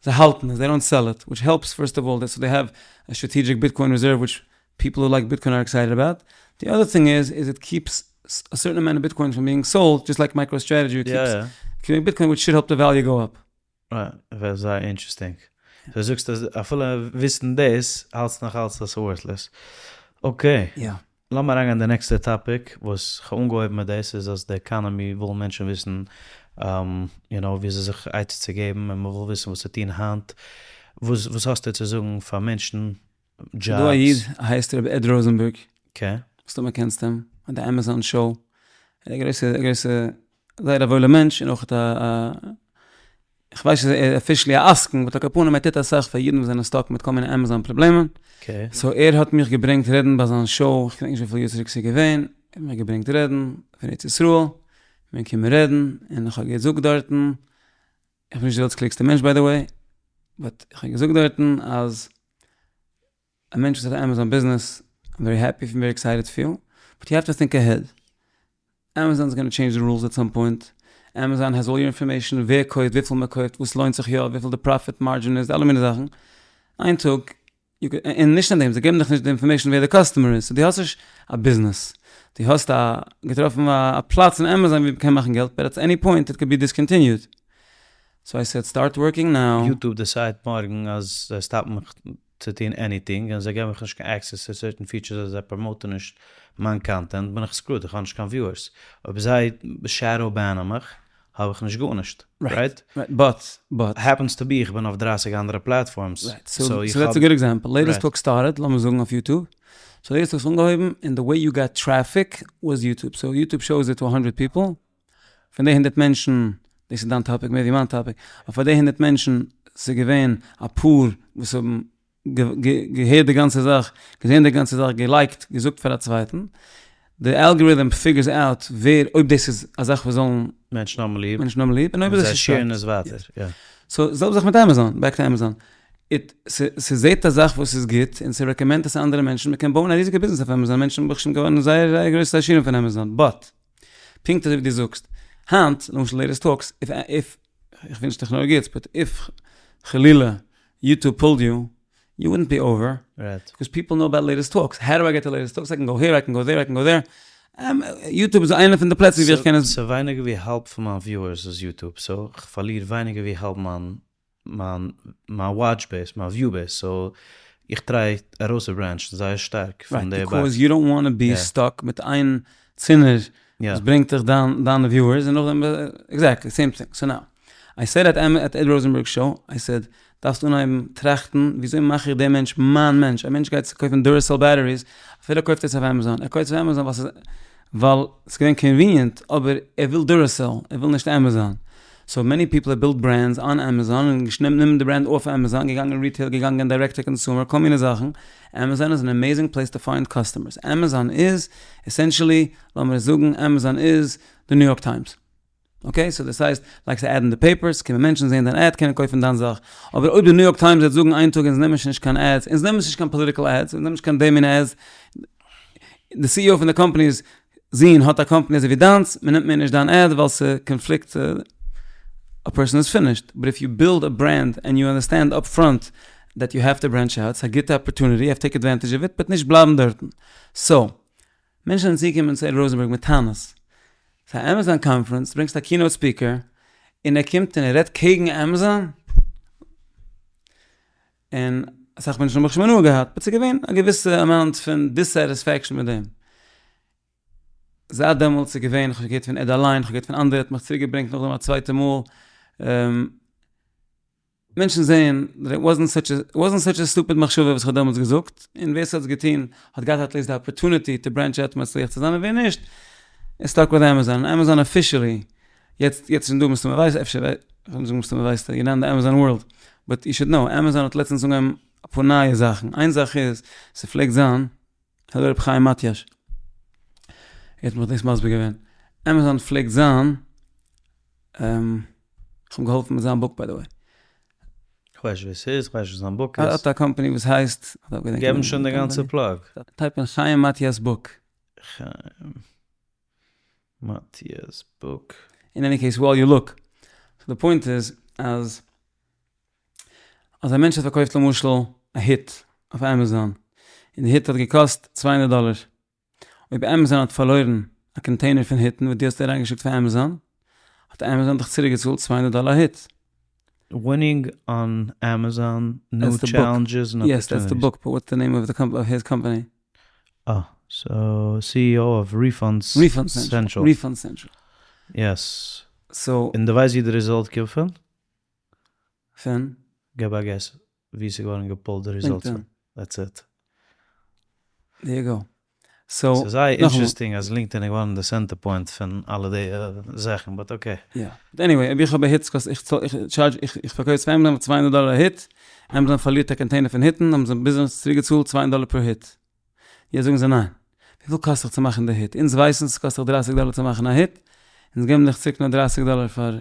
זיי האלטן עס, דעי דאנט סעל איט, וויטש העלפס פירסט אוו אלל, סאו דעי העוו א סטראטעגיק ביטקוין רעזערוו וויטש פיפל הו לייק ביטקוין אר עקסייטעד אבאוט, די אדער טינג איז איז איט קיפס א סערטען אמאונט אוו ביטקוין פראם בינג סאלד, דזשאסט לייק מייקרא סטרעטעדזשי קיפס קיפינג ביטקוין וויטש שוד העלפ די וועליו גאו אפ. רייט, זייער אינטערעסטינג. סאו זאגסט אז אפילו וויסן דאס האלטסטו נאך אלץ אז ס'איז ווארטלעס. אקעי. יא. לאמיר אריינגיין אין די נעקסטע טאפיק וואס כ'האב אנגעהויבן מיט דאס איז אז די עקאנאמי ווילן מענטשן וויסן יו נאו וויאזוי זיך עצה צו געבן און מ'וויל וויסן וואס צו טון היינט. וואס וואס האסטו צו זאגן פאר מענטשן דזשאבס. ס'דא א איד הייסט ר' עד ראזענבערג. אקעי. מסתמא קענסט אים, האט די עמעזאן שאו. ער איז א גרויסע גרויסע זייער א וואוילע מענטש און אויך א א כ'ווייס נישט ער איז אפישעלי א עסקן באט על כל פנים ער טוט אסאך פאר אידן וואס זענען סטאק מיט כל מיני עמעזאן פראבלעמען. אקעי. סאו ער האט מיך געברענגט רעדן ביי זיין שאו, כ'געדענק נישט וויפיל יאר צוריק ס'איז געווען, ער האט מיך געברענגט רעדן פון ארץ ישראל, כ'בין געקומען רעדן און כ'האב געזאגט דארטן, איך בין נישט די וועלטס קלוגסטע מענטש ביי די וועי, באט איך האב געזאגט דארטן אז א מענטש וואס האט א עמעזאן ביזנעס, איים ווערי העפי איים ווערי עקסייטעד פאר יו, באט יו העוו טו טינק אהעד, עמעזאן איז גאנא טשעינדזש די רולס עט סאם פוינט, עמעזאן העז אלל יור אינפארמעישן, ווער קויפט, וויפיל מען קויפט, וואס לוינט זיך יא, וויפיל די פראפיט מארדזשין איז, אלע מיני זאכן, איין טאג און נישט נאר דעם, זיי געבן דיך נישט די אינפארמעישן ווער די קאסטומער איז, סאו דו האסט נישט א ביזנעס, דו האסט א, געטראפן א פלאץ אין עמעזאן ווי מ'קען מאכן געלט, באט עט עני פוינט איט קוד בי דיסקאנטיניוד. סאו איי סעד סטארט ווארקינג נאו. יוטוב דעסיידט מארגן אז זיי סטאפן מיך צו טון עניטינג און זיי געבן מיך נישט קיין עקסעס צו סערטען פיטשערס אז זיי פראמאוטן נישט מיין קאנטענט בין איך סקרוד איך האב נישט קיין וויוערס אויב זיי שעדאו בענען מיך האב איך נישט גארנישט, רייט? רייט, באט, באט. העפענס טו בי איך בין אויף דרייסיג אנדערע פלאטפארמס, רייט, סאו דעטס א גוד עקזעמפל, לעיטעסט טאלק סטארטעד, לאמיר זאגן אויף יוטוב, סאו לעיטעסט טאלק האט אנגעהויבן, און די וועי יו גאט טרעפיק וואס יוטוב, סאו יוטוב שאוס איט טו האנדרעט פיפל, פון די הונדערט מענטשן, דאס איז דיין טאפיק מער ווי מיין טאפיק, אבער פאר די הונדערט מענטשן, ס'איז געווען אפאר וואס האבן געהערט די גאנצע זאך, געזען די גאנצע זאך, געלייקט, געזאגט פאר א צווייטן, די אלגאריטם פיגורס אוט ווער, אויב דאס איז א זאך וואס זאלן מענטשן האבן ליב, מענטשן האבן ליב, און אויב זיי שעירן עס ווייטער, יא. סאו זעלבע זאך מיט עמעזאן, בעק טו עמעזאן, איט, ס'זעט א זאך וואס איז גוט און ס'רעקאמענדט עס אנדערע מענטשן, מ'קען בויען א ריזיגע ביזנעס אויף עמעזאן, מענטשן ברוך השם געווארן זייער זייער גרויסע עשירים פון עמעזאן, באט, פונקט אזוי ווי דו זאגסט, היינט, למשל לעיטעסט טאלקס, איף, איף, איך ווינטש דיך נאר גוטס, באט איף חלילה יוטוב פולד יו, יו וואלדנט בי אווער, ביקאוז פיפל נאו אבאוט לעיטעסט טאלקס, האו דו איי געט טו לעיטעסט טאלקס, איי קען גאו העיר, איי קען גאו דעיר, איי קען גאו דעיר, יוטוב איז איינע פון די פלעצער ווי איך קען עס. סאו ווייניגער ווי האלב פון מיין וויוערס איז יוטוב, סאו כ'פארליר ווייניגער ווי האלב מיין מיין מיין וואטש בעיס, מיין וויו בעיס, סאו איך טריי ארויסצוברענטשן זייער שטארק פון די רייט, ביקאוז יו דאנט וואנט בי סטאק מיט איין צינור וואס ברענגט דיך דיין דיינע וויוערס און נאכדעם עקזעקטלי סעים טינג סאו נאו איי סעד עט עט עד ראזענבערג שאו איי סעד דארפסט אנהייבן טראכטן וויאזוי מאך איך דעם מענטש מיין מענטש א מענטש גייט צו קויפן דורעסעל בעטעריס אפילו ער קויפט עס אויף עמעזאן ער קויפט עס אויף עמעזאן ווייל ס'איז ווייל ס'איז געווען קאנוויניענט אבער ער וויל דורעסעל ער וויל נישט עמעזאן. סאו מעני פיפל העוו בילט ברענדס אן עמעזאן און גענומען די ברענד אף עמעזאן, געגאנגען ריטעיל, געגאנגען דירעקט טו קאנסומער, כל מיני זאכן, עמעזאן איז אן עמעזינג פלעיס טו פיינד קאסטומערס, עמעזאן איז עסענשעלי, לאמיר עס זאגן, עמעזאן איז די ניו יארק טיימס. אקעי, סאו דאס הייסט, לייגסט א עד אין די פעיפערס, קומען מענטשן זעהן דיין עד, קענען קויפן דיין זאך. אבער אויב די ניו יארק טיימס וועט זאגן איין טאג אונז נעמען שוין נישט קיין עדס, אונז נעמען נישט קיין פאליטיקל עדס, אונז נעמען נישט קיין די מין עדס, די סי אי או פון די קאמפאני'ס זון האט א קאמפאני אזוי ווי דיינס, מען נעמט מער נישט דיין עד ווייל ס'קאנפליקט, א פערסאן איז פינישד. באט איף יו בילד א ברענד ענד יו אנדערסטענד אפ פראנט דעט יו העוו טו ברענטש אוט, ס'איז א גוטע אפערטוניטי, יו העוו טו טעיק עדווענטעדזש אוו איט, באט נישט בלייבן דארטן. סאו, מענטשן זענען צוגעקומען צו עד ראזענבערג מיט טענות. ס'איז א עמעזאן קאנפרענס, ברענגסט א קינאוט ספיקער, און ער קומט און ער רעדט קעגן עמעזאן? און אסאך מענטשן האבן ברוך השם הנאה געהאט, באט ס'איז געווען א געוויסע אמאונט פון דיססעטיספעקשאן מיט דעם. זייט דעמאלטס איז געווען, כ'האב געהערט פון עד אליין, כ'האב געהערט פון אנדערע, ער האט מיך צוריק געברענגט נאכדעם א צווייטע מאל. מענטשן זעען דעט איט וואזנט סאטש א, איט וואזנט סאטש א סטופיד מחשבה וואס כ'האב דעמאלטס געזאגט, און ווער ס'האט עס געטון האט געהאט עטליעסט די אפערטוניטי טו ברענטש אוט מצליח צו זיין און ווער נישט איז סטאק וויט עמעזאן, און עמעזאן אפישעלי, יעצט יעצט שוין דא מסתמא ווייסט אפשר כ'וועל נישט זאגן מסתמא ווייסטו, יור נאט אין די עמעזאן ווארלד, באט יו שוד נאו, עמעזאן האט לעצטענס אנגעהויבן אפאר נייע זאכן, איין זאך איז, ס'פלעגט זיין, העלא ר' חיים מאטיאש, ער האט מיך דאס מסביר געווען, עמעזאן פלעגט זיין, איך האב אים געהאלפן מיט זיין בוק ביי די וועי. כ'ווייס נישט ווער ס'איז, כ'ווייס נישט וואס זיין בוק איז. ער האט א קאמפאני וואס הייסט, געב אים שוין די גאנצע פלאג. טייפ אין חיים מאטיאס בוק. חיים מאטיאס בוק. אין עני קעיס ווייל יו לוק. סאו די פוינט איז אז אז א מענטש האט פארקויפט למשל א הוט אויף עמעזאן און די הוט האט געקאסט צוויי הונדערט דאלער. אויב עמעזאן האט פארלוירן א קאנטעינער פון הוטן וואס דו האסט אריינגעשיקט פאר עמעזאן, האט עמעזאן דיך צוריקגעצאלט צוויי הונדערט דאלער א הוט. ווינינג אן עמעזאן, ניו טשעלענדזשעס און יעס, דעטס די בוק, באט וואטס די נעים אוו היז קאמפאני? אה, סאו סי אי או אוו ריפאנד סענטרעל. ריפאנד סענטרעל. יעס. סאו. און דו ווייסט ווי די רעזאלט קומט פון? פון? געב א געס ווי ס'איז געווארן געפולט די רעזאלטס פון. דעטס איט. דער יו גאו. סאו, ס'איז זייער אינטערעסטינג אז לינקדאין איז געווארן די סענטער פוינט פון אלע די זאכן, באט אקעי. יא. באט עניוועי, אויב איך האב א הוט, ס'קאסט, איך צאל, איך טשארדזש, איך פארקויף עס פאר עמעזאן פאר צוויי הונדערט דאלער א הוט, עמעזאן פארלירט א קאנטעינער פון הוטן, האבן זיי ביז אונז צוריק געצאלט צוויי הונדערט דאלער פער הוט. יעצט זאגן זיי ניין. וויפיל קאסט זיך צו מאכן די הוט? אונז ווייסן ס'קאסט זיך דרייסיג דאלער צו מאכן א הוט, אונז געבן דיך צוריק נאר דרייסיג דאלער פאר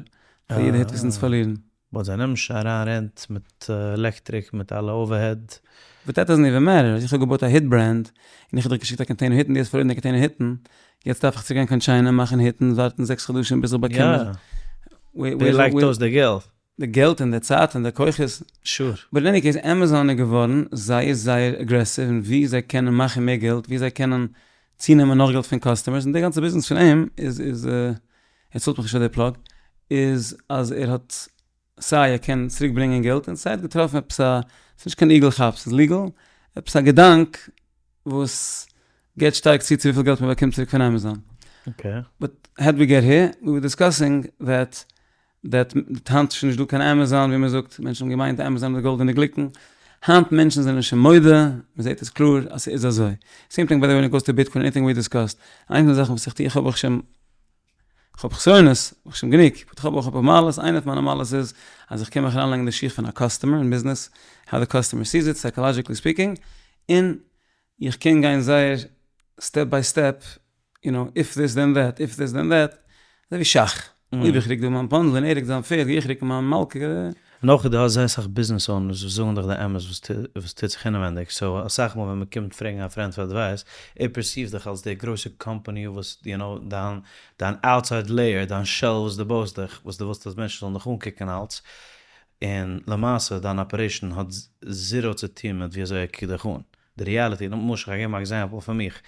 יעדע הוט וואס אונז פארלירן. באט זיי נעמען שוין אריין רענט מיט עלעקטריק מיט אלע אווערהעד. באט דעט דאזענט איווען מעטער, איך האב געבויט א הוט ברענד, און איך האב דיך געשיקט א קאנטעינער הוטן, דו האסט פארלוירן די קאנטעינער הוטן, יעצט דארף איך צוריק גיין קיין טשיינע מאכן הוטן, ווארטן זעקס חדשים ביז איך באקום עס. ווער לייגט אויס די געלט? די געלט און די צייט און די כוחות. שור. באט אין עני קעיס עמעזאן איז געווארן זייער זייער אגרעסיוו אין ווי זיי קענען מאכן מער געלט, ווי זיי קענען צונעמען נאך געלט פון קאסטומערס, און די גאנצע ביזנעס פון אים איז איז ער צאלט מיך נישט פאר די פלאג, איז אז ער האט סיי ער קען צוריק ברענגען געלט און סיי ער האט געטראפן עפעס א, ס'איז נישט קיין איגל כאפ, ס'איז ליגעל, עפעס א געדאנק וואס געבט שטארק צו צו וויפיל געלט מען באקומט צוריק פון עמעזאן. באט האו דיד ווי געט העיר, ווי ווער דיסקאסינג דעט דעט היינט איז שוין נישט דא קיין עמעזאן ווי מען זאגט, מענטשן האבן געמיינט עמעזאן איז די גאלדענע גליקן, היינט מענטשן זענען שוין מודה, מען זעט עס קלאר אז ס'איז אזוי. סעים טינג ביי די וועי ווען איט גאוס טו ביטקוין עניטינג ווי דיסקאסט, איינע פון די זאכן וואס איך טו איך האב ברוך השם כ'האב חסרונות, ברוך השם גענוג, באט כ'האב אויך אפאר מעלות, איינע פון מיינע מעלות איז אז איך קען מיך אריינלייגן אין די שיך פון א קאסטומער אין ביזנעס, האו די קאסטומער סיס איט, סייקאלאדזשיקלי ספיקינג, און איך קען גיין זייער סטעפ ביי סטעפ, יו נאו, איף דיס דען דעט, איף דיס דען דעט, אזוי ווי שאך, אויב איך רוק דא מיין פאנדל און ער רוקט זיין פערד, גיי איך רוקן מיין מלכה. און אויך איז דא זייער אסאך ביזנעס אונערס וואס זאגן דיך די אמת וואס טוט זיך אינעווענדיג, סאו אסאך מאל ווען מען קומט פרעגן א פרענד פאר עדווייס, ער פערסיווט דיך אלס די גרויסע קאמפאני וואס יו נאו דיין דיין אוטסייד לעיער, דיין שעל וואס דו בויסט דיך, וואס דו ווילסט אז מענטשן זאלן דיך אנקוקן אלס, און למעשה דיין אפערעישן האט זירא צו טון מיט ווי אזוי ער קוקט דיך אן, די ריעליטי, למשל כ'גיב אן עקזעמפל פון מיך,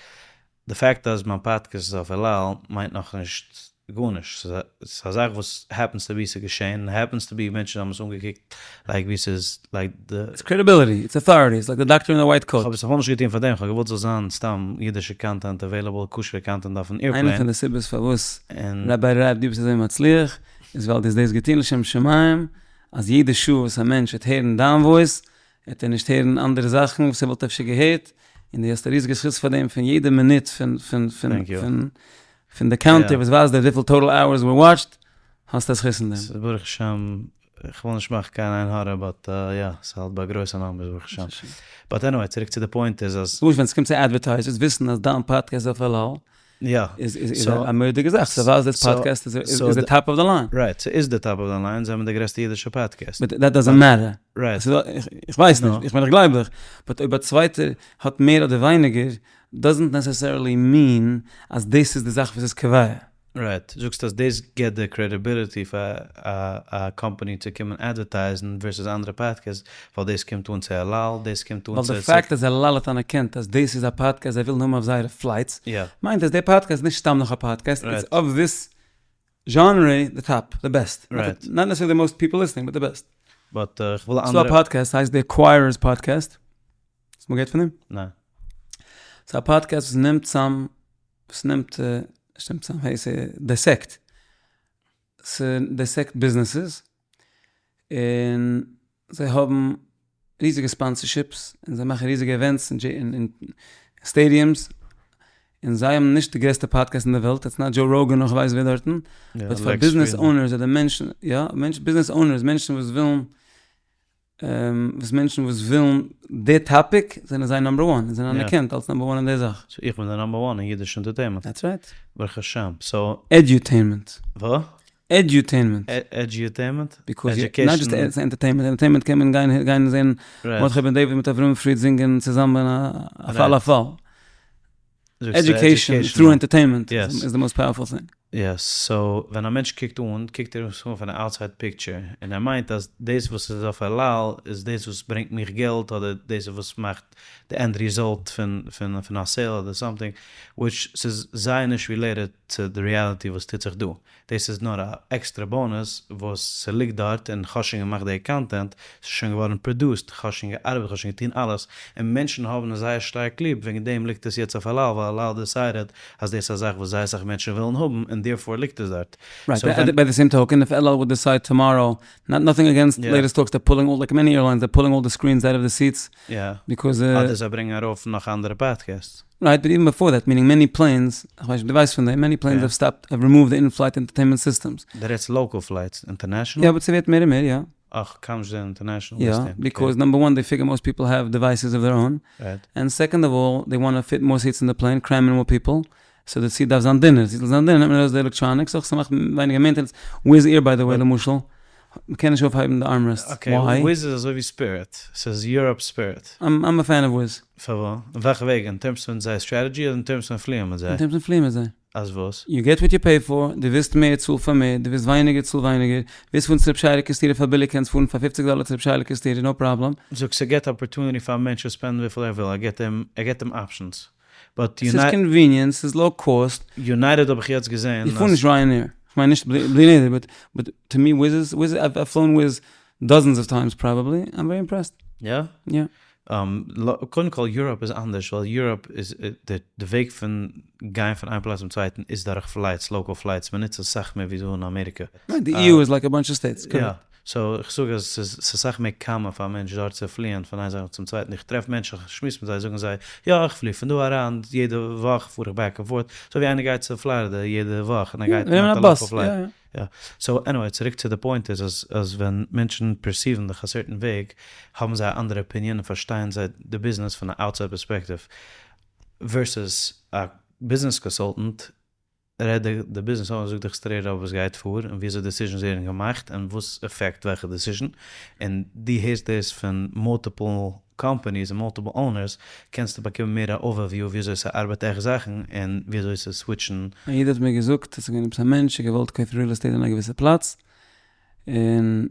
די פאקט אז מיין פאדקעסט איז אויף אל על מיינט נאכנישט גארנישט, ס'איז א זאך וואס העפענס טו בי ס'איז געשען, און העפענס טו בי מענטשן האבן עס אנגעקוקט לייק ווי ס'איז לייק די. איטס קרעדיביליטי, איטס אוטאריטי, איטס לייק די דאקטער אין די ווייט קאוט. כ'האב עס בכלל נישט געטון פאר דעם, כ'האב געוואלט ס'זאל זיין סתם אידישע קאנטענט עוועילעבל, כשר'ע קאנטענט אויפן עירפלעין. איינע פון די סיבות פארוואס ראביי רב דו ביסט אזוי מצליח איז ווייל דו האסט דאס געטון לשם שמים, אז יעדע שעה וואס א מענטש וועט הערן דיין וואויס וועט ער נישט הערן אנדערע זאכן וואס ער וואלט אפשר געהערט, און דו האסט א ריזיגע זכות פאר דעם פון יעדע מינוט פון פון פון פון פון די קאונטער וואס ווייזט דיר וויפיל טאטעל אווערס ווער וואטשד. האסט א זכות אין דעם. ס'איז ברוך השם, איך וויל נישט מאכן קיין עין הרע באט יא, ס'האלט ביי גרויסע נאמבערס ברוך השם. באט עניוועי, צוריק צו די פוינט איז אז. למשל ווען ס'קומט צו אדווערטייזערס וויסן אז דיין פאדקעסט איז אויף אל על, איז איז א מורא'דיגע זאך, ס'ווייזט דאס פאדקעסט איז די טאפ אוו די ליין. רייט, ס'איז די טאפ אוו די ליין, זיי האבן די גרעסטע אידישע פאדקעסט. באט דעט דאזענט מעטער. רייט. איך ווייס נישט, איך מיין איך גלייב דיך, באט אויב א צווייטער האט מער אדער ווייניגער, דאזענט נעסעסערילי מין אז דאס איז די זאך וואס איז קובע. רייט, זאגסט אז דאס געבט די קרעדיביליטי פאר א קאמפאני צו קומען אדווערטייזן ווערסעס אנדערע פאדקעסט, ווייל דאס קומט אן צו אל על, דאס קומט אן צו. ווייל די פאקט אז אל על האט אנערקענט אז דאס איז א פאדקעסט זיי ווילן האבן אויף זייערע פלייטס, מיינט אז די פאדקעסט איז נישט סתם נאך א פאדקעסט, איטס אוו דיס זשאנרע די טאפ, די בעסט, נאט נעסעסערלי די מאסט פיפל ליסטינג באט די בעסט. באט איך וויל א אנדערע. ס'דא א פאדקעסט ס'הייסט די עקווייערערס פאדקעסט, האסט אמאל געהערט פון דעם? ניין. ס'איז א פאדקעסט וואס נעמט צאם, וואס נעמט, נישט נעמט צאם, העי ס'דעסעקט, ס'דעסעקט ביזנעסעס, און זיי האבן ריזיגע ספאנסערשיפס, און זיי מאכן ריזיגע עווענטס אין סטעדיומס, און זיי האבן נישט די גרעסטע פאדקעסט אין די וועלט, איטס נאט דזשאו ראגען און כ'ווייס ווער דארטן, באט פאר ביזנעס אונערס אדער מענטשן, יא, ביזנעס אונערס, מענטשן וואס ווילן וואס מענטשן וואס ווילן די טאפיק זענען זיי נאמבער וואן, זיי זענען אנערקענט אלס נאמבער וואן אין די זאך. סאו איך בין די נאמבער וואן אין אידיש ענטערטעינמענט. דעטס רייט. ברוך השם. סאו. עדיוטעינמענט. וואס? עדיוטעינמענט. עדיוטעינמענט? ביקאוז יו, נאט דזשאסט ענטערטעינמענט, ענטערטעינמענט קען מען גיין גיין זען מרדכי בן דוד מיט אברהם פריד זינגען צוזאמען א פאל א פאל. עדיוקעישאן טרו ענטערטעינמענט איז די מאסט פאוערפול טינג. יעס, סאו ווען א מענטש קוקט אן, קוקט ער עס אן פון א אוטסייד פיקטשער, און ער מיינט אז דאס וואס איז אויף אל על איז דאס וואס ברענגט מיך געלט אדער דאס איז וואס מאכט די ענד ריזאלט פון פון פון א סעיל אדער סאמטינג, וויטש ס'איז זייער נישט רילעיטעד צו די ריעליטי וואס טוט זיך דא. דאס איז נאר א עקסטרע באנוס וואס ס'ליגט דארט און כ'האב שוין געמאכט די קאנטענט, ס'איז שוין געווארן פראדוסט, כ'האב שוין געארבעט, כ'האב שוין געטון אלעס, און מענטשן האבן עס זייער שטארק ליב, וועגן דעם ליגט עס יעצט אויף אל על, ווייל אל על דעסיידעד אז דאס איז א זאך וואס זייער אסאך מענטשן ווילן האבן, און דערפאר ליגט עס דארט. רייט, ביי די סעים טאוקען, איף אל על וואלד דעסייד טאמאראו, נאט נאטינג אגעינסט לעיטעסט טאלקס, דער פולינג אלל, לייק מעני עירליינס, דער פולינג אלל די סקרינס אוט אוו די סיעטס, ביקאוז. אדער זיי ברענגען ארויף נאך אנדערע פאדקעסטס. רייט, באט איווען בעפאר דעט, מינינג מעני פלעינס, איך ווייס נישט אויב דו ווייסט פון דעם, מעני פלעינס האוו סטאפט, האוו רימאווד די אין-פלייט ענטערטעינמענט סיסטעמס. דו רעדסט לאקעל פלייטס, אינטערנעשאנעל? יא, באט ס'ווערט מער און מער, יא. אך, קיינמאל נישט געזען אינטערנעשאנעל יא, ליסטינג. ביקאוז נאמבער וואן דעי פיגער מאסט פיפל העוו דיווייסעס אוו דעיר אוין, ענד סעקאנד אוו אלל דעי וואנט פיט מאר סיעטס אין די פלעין, קרעם אין מאר פיפל, סאו די סיעט דארף זיין דינער, סיעט זאל זיין דינער נעמט מען ארויס די עלעקטראניקס, אויך ס'מאכט ווייניגער מעינטענענס, וויז עיר ביי די וועי למשל, מ'קען נישט אויפהייבן די ארמרעסטס, אקעי, וויי? וויז איז אזוי ווי ספיריט, ס'איז יוראפ ספיריט. איים א פען אוו וויז. פארוואס? אין וועלכע וועג? אין טערמס פון זייער סטרעטעדזשי אדער אין טערמס פון פליען מיט זיי? אין טערמס פון פליען מיט זיי. אז וואס? יו געט וואט יו פעי פאר, דו ווילסט מער צאל פאר מער, דו ווילסט ווייניגער צאל ווייניגער, ווילסט פארן צו רב שייעלע קערעסטירער פאר ביליג קענסט פארן פאר פופציג דאלער צו רב שייעלע קערעסטירער נאו פראבלעם. זאג, ס'געט אפערטוניטי פאר א מענטש צו ספענדן וויפיל ער וויל, ער געט אים ער געט אים אפשענס. באט ס'איז קאנוויניענט, ס'איז לאו קאסט. יונייטעד האב איך יעצט געזען איך פאר נישט ריינעיר, איך מיין נישט בלי נדר, באט באט טו מי וויז איז וויז איי פלאון וויז דאזענס אוו טיימס פראבעבלי, איים ווערי אימפרעסד. יא? יא. קודם כל יוראפ איז אנדערש ווייל יוראפ איז די וועג פון גיין פון איין פלאץ צום צווייטן איז דורך פלייטס, לאקעל פלייטס, מען נוצט עס אסאך מער ווי דא אין אמעריקע. ניין, די EU איז לייק א באנטש אוו סטעיטס, קארעקט. יא. סאו איך זאג אז ס'איז אסאך מער קאמאן פאר א מענטש דארט צו פליען פון איין זאך צום צווייטן, איך טרעף מענטשן איך שמועס מיט זיי זאגן זיי יא איך פלי פון דא אריין יעדע וואך פאר איך בעק ענד פארט, אזוי ווי איינער גייט צו פלארידע יעדע וואך און ער גייט נעמען א באס, יא יא. יא, סאו עניוועי צוריק צו די פוינט איז אז אז ווען מענטשן פערסיוון דיך א סערטען וועג האבן זיי א אנדערע אפיניען און פארשטייען זיי די ביזנעס פון א אוטסייד פערספעקטיוו ווערסעס א ביזנעס קאנסולטענט רעדט די ביזנעס אונער זאגט דיך סטרעיט אפ וואס גייט פאר און וויאזוי דעסיזשענס ווערן געמאכט און וואס עפעקט וועלכע דעסיזשען און דו הערסט דאס פון מולטיפל קאמפאניס און מולטיפל אונערס קענסטו באקומען מער א אווערוויו וויאזוי ס'ארבעט עכט זאכן און וויאזוי צו סוויטשן. א איד האט מיר געזאגט אז ס'איז געווען עפעס א מענטש האט געוואלט קויפן ריעל עסטעיט אין א געוויסע פלאץ און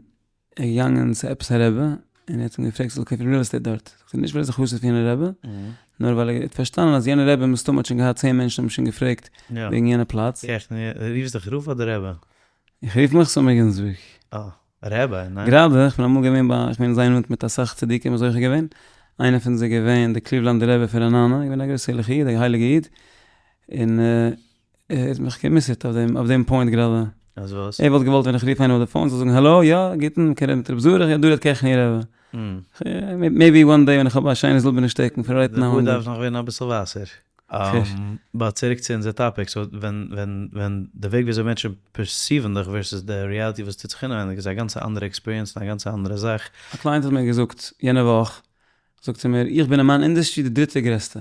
ער איז געגאנגען צו עפעס א רבי און ער האט אים געפרעגט זאל קויפן ריעל עסטעיט דארט, זאגט ער נישט ווייל ער איז א חסיד פון יענע רבי, נאר ווייל ער האט פארשטאנען אז יענע רבי מסתמא האט שוין געהאט צען מענטשן האבן שוין געפרעגט וועגן יענע פלאץ. רופסט דיך רב אדער רבי? איך רוף מיך סאמע גינזבורג. אה, רבי, ניין? גראדע, איך בין אמאל געווען ביי, איך בין זייער נאנט מיט אסאך צדיקים זוכה געווען, איינער פון זיי געווען די קליוולאנדער רבי פון רעננה, געווען א גרויסע ערליכע איד, א הייליגע איד, און ער האט מיך גע'מוסר'ט אויף דעם, אויף דעם פוינט גראדע. אז וואס? ער וואלט געוואלט ווען איך רוף איינעם אויף די פאון זאל זאגן העלא, יא, גוטן, מ'קען רעדן מיט רב זרח, יא דא רעדט קעכענער רבי. מעיבי וואן דעי ווען איך האב א שיינע זילבערנע שטעקן פון רייט נאו. די בארד דארף נאך ווערן אביסל ווייסער. But צוריק צו אונזער topic, so ווען ווען ווען די וועג וויאזוי מענטשן perceive ן דיך versus די reality וואס טוט זיך אינעווייניג איז א גאנצע אנדערע experience און א גאנצע אנדערע זאך. א client האט מיר געזאגט יענע וואך, זאגט ער מיר, איך בין אין מיין industry די דריטע גרעסטע.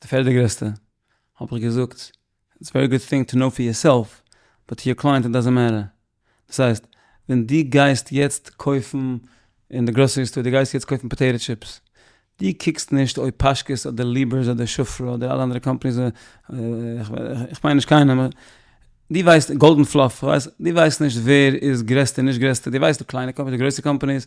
די פערדע גרעסטע. האב איך געזאגט, it's very good thing to know for yourself, but to your client it doesn't matter. דאס הייסט, ווען דו גייסט יעצט קויפן אין די grocery store, דו גייסט יעצט קויפן potato chips, דו קוקסט נישט אויב פאשקעס אדער ליבערס אדער שופרא אדער אלע אנדערע companies, איך מיין נישט קיינעם, דו ווייסט גאלדען פלאף, דו ווייסט נישט ווער איז גרעסטע נישט גרעסטע, דו ווייסט די קליינע companies די גרויסע companies,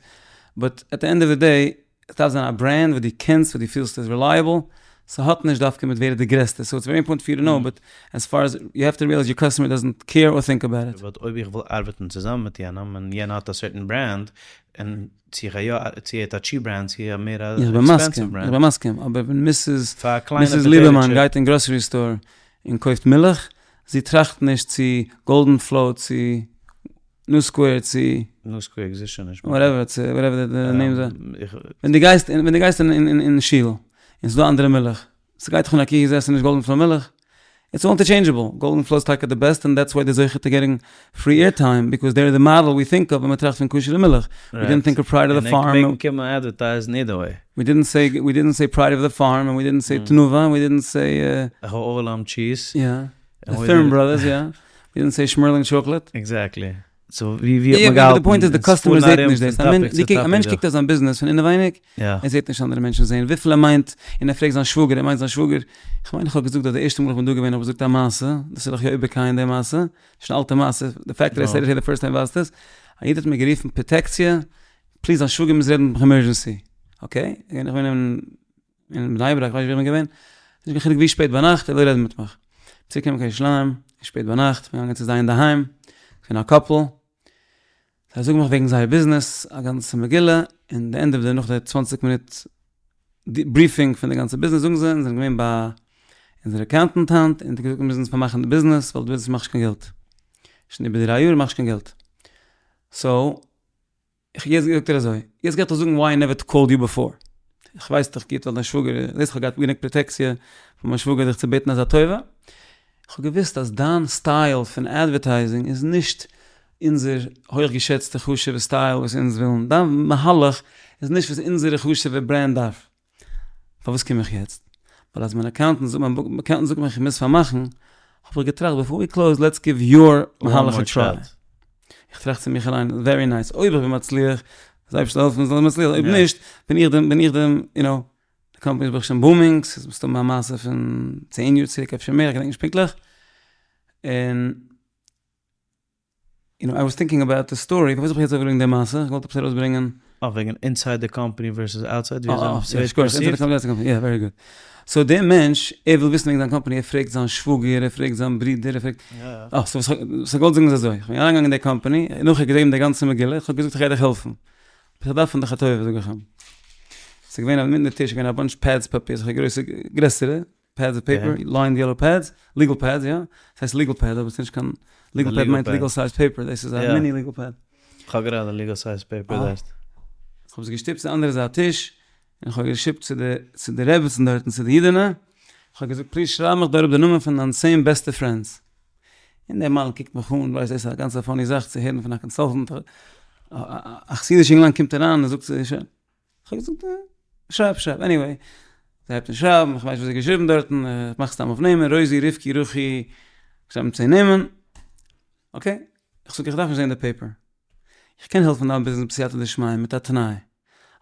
but at the end of the day, עס דארף זיין א brand וואס דו קענסט וואס דו פילסט איז reliable, ס'האט נישט דווקא מיט ווער איז די גרעסטע, so it's very important for you to know, but as far as you have to realize your customer doesn't care or think about it. But אויב איך וויל ארבעטן צוזאמען מיט יענעם און יענער האט א certain brand, און צו איך א יא, צו ער האט א cheap brand צו א מער א expensive brand. איך בין מסכים, אבער ווען Mrs. ליבערמאן גייט אין grocery store און קויפט מילך, זי טראכט נישט צו גאלדען פלאו צו ניו סקווער צו. ניו סקווער exist שוין נישט מער. Whatever, צו whatever די names are. ווען דו גייסט, ווען דו גייסט אין שול, און ס'איז דא אנדערע מילך, ס'גייט דיך אן א קי געזעסן נישט גאלדען פלאו מילך? It's all interchangeable, גאלדען פלאו איז טאקע די בעסט און that's why די זוכה to getting free air time, because they're the model we think of ווען מ'טראכט פון כשר'ע מילך, we didn't think of pride of the farm. און ענק מעגן קומען אדווערטייזן either way. We didn't say, we didn't say pride of the farm, און we didn't say תנובה, און we didn't say. העולם cheese. יא. די טורם בראדערס יא. We didn't say שמערלינג chocolate. Exactly. So ווי ווי האט מען געהאלטן? די point איז די customer זעט נישט דאס. א מענטש קוקט אויף זיין ביזנעס פון אינעווייניג, ער זעט נישט אנדערע מענטשן זעען וויפיל ער מיינט, און ער פרעגט זיין שוואגער, ער מיינט זיין שוואגער, איך מיין איך האב געזאגט אז די ערשטע מאל איך בין דא געווען האב איך געזאגט א מעשה, דאס וועל איך יא איבערקייען די מעשה, נישט אן אלטע מעשה, the fact that I said it here the first time ווייזט עס, א איד האט מיר גערופן פראטעקציע, please זיין שוואגער מוז רעדן מיט מיך emergency, okay, איך בין אין אין בני ברק, כ'ווייס נישט ווי כ'בין געווען, נישט קיין חילוק ווי שפעט ביינאכט, ער וויל רעדן מיט מיך. צוריק געקומען קיין ירושלים, שפעט ביינאכט, כ'בין געגאנגען צו זיי אינדערהיים, געווען א couple, זיי זאגן מיך וועגן זייער ביזנעס, א גאנצע מגילה, און די ענדע אוו די נאך די צוואנציג מינוט briefing פון די גאנצע ביזנעס זאגן זיי, אונז זענען געווען ביי אונזער accountant היינט, און ער האט געזאגט מיר מוזן אונז פארמאכן די ביזנעס, ווייל די ביזנעס מאכט נישט קיין געלט. שוין איבער דריי יאר מאכט נישט קיין געלט. So, איך יעצט זאגט ער אזוי, יעצט גיי איך דיך זאגן why I never called you before, איך ווייס דיך גוט ווייל דיין שוואגער, זעסט איך האב געהאט גענוג פראטעקציע פון מיין שוואגער דיך צו בעטן אזא טובה, איך האב געוויסט אז דיין style פון advertising איז נישט אונזער הויכגעשעצטע חשוב'ע style וואס אונז ווילן, דיין מהלך איז נישט וואס אונזערע חשוב'ע brand דארף. פארוואס קום איך יעצט? ווייל אז מיין accountant זאגט מיין accountant זאגט מיר איך מוז פארמאכן, האב איך געטראכט before we close let's give your מהלך א try. איך טראכט צו מיך אליין, very nice, אויב איך בין מצליח, זאל אייבערשטער העלפן איך זאל מצליח זיין, אויב נישט, בין איך די, בין איך די, you know, די קאמפאני איז ברוך השם booming, ס'איז מסתמא א מעשה פון צען יאר צוריק אפשר מער, איך געדענק נישט פונקטליך, און. You know, I was thinking about the story, פארוואס האב איך יעצט אויפגעברענגט די מעשה? איך וואלט עפעס ארויסברענגען. אה, וועגן inside די קאמפאני versus outside, ווי אזוי ס'ווערט perceived? יא, very good. So דער מענטש, ער וויל וויסן וועגן זיין קאמפאני, ער פרעגט זיין שוואגער, ער פרעגט זיין ברודער, ער פרעגט, אה, so וואס איך וואלט זאגן איז אזוי, איך בין אריינגעגאנגען אין די קאמפאני, נאך איך האב געגעבן די גאנצע מגילה, איך האב געזאגט איך גיי דיך העלפן, איך דארף פון דיך א טובה, זאג איך אים. ס'איז געווען אינמיטן די טיש, איז געווען א bunch pads פאפיר, אזעלכע גרויסע, גרעסערע, pads of paper, lined yellow pads, legal pads יא, ס'הייסט legal pad אבער ס'נישט קיין, legal pad מיינט legal size paper, דאס איז א mini legal pad. כ'האב גראדע legal size paper דארט. כ'האב עס געשטופט צו די אנדערע זייט טיש, און כ'האב געשופט צו די צו די רעבעצן דארטן צו די אידענע, כ'האב געזאגט please שרייב מיך דא אראפ די נאמען פון דיין צען בעסטע friends. און דער מאן קוקט מיך אן, ווייסט דאס איז א גאנצע funny זאך צו הערן פון א consultant, א חסידישע אינגערמאן קומט אריין און זאגט צו כ'האב געזאגט שרייב שרייב, anyway, זי הייבט אן שרייבן, כ'ווייס נישט וואס זי האט געשריבן דארטן, כ'מאך סתם אויף נעמען, רויזי, רבקי, רוחי, כ'שרייב צען נעמען, okay, איך זאג איך דארף נישט זען די paper, איך קען העלפן דיין ביזנעס בסייעתא דשמיא מיט א תנאי,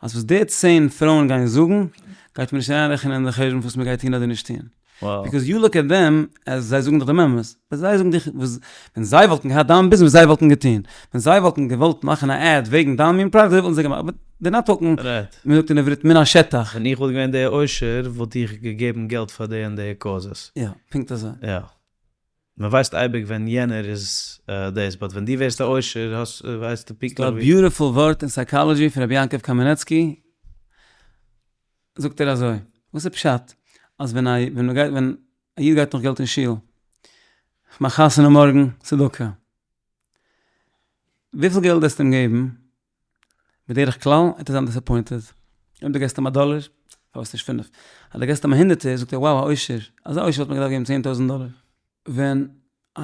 אז וואס די צען פרויען גייען זאגן, גייט מען נישט אריינרעכענען אין די חשבון וואס מ'גייט טון אדער נישט טון. Because you look at them אז זיי זאגן דיך דעם אמת, באט זיי זאגן דיך וואס ווען זיי וואלטן געהאט דיין ביזנעס וואס זיי וואלטן געטון, ווען זיי וואלטן געוואלט מאכן א ad וועגן דיין מין פראדוקט אזוי וואלטן זיי געמאכט, but they're not talking, ווי מ'זאגט אין עברית מן השטח. ווען איך וואלט געווען דער עושר וואלט איך געגעבן געלט פאר די און די causes. יא, פונקט אזוי. יא. מ'ווייסט אייביג ווען יענער איז דאס, but ווען דו ווערסט א עושר האסט ווייסטו פונקטליך ווי. ס'דא א beautiful ווארט אין סייקאלעדזשי פון רבי יעקב קאמינעצקי. זאגט ער אזוי, וואס איז פשט אז ווען א ווען מ'גייט ווען א איד גייט נאך געלט אין שול, כ'מאך חתונה מארגן, צדקה, וויפיל געלט וועסטו אים געבן, בדרך כלל וועט ער זיין disappointed, אויב דו געבסט אים א דאלער. פארוואס נישט פינף? אז דו געסט אים א הונדערטער זאגט ער wow א עושר, אזא עושר וואלט מען געדארפט געבן 10,000 דאלער. ווען א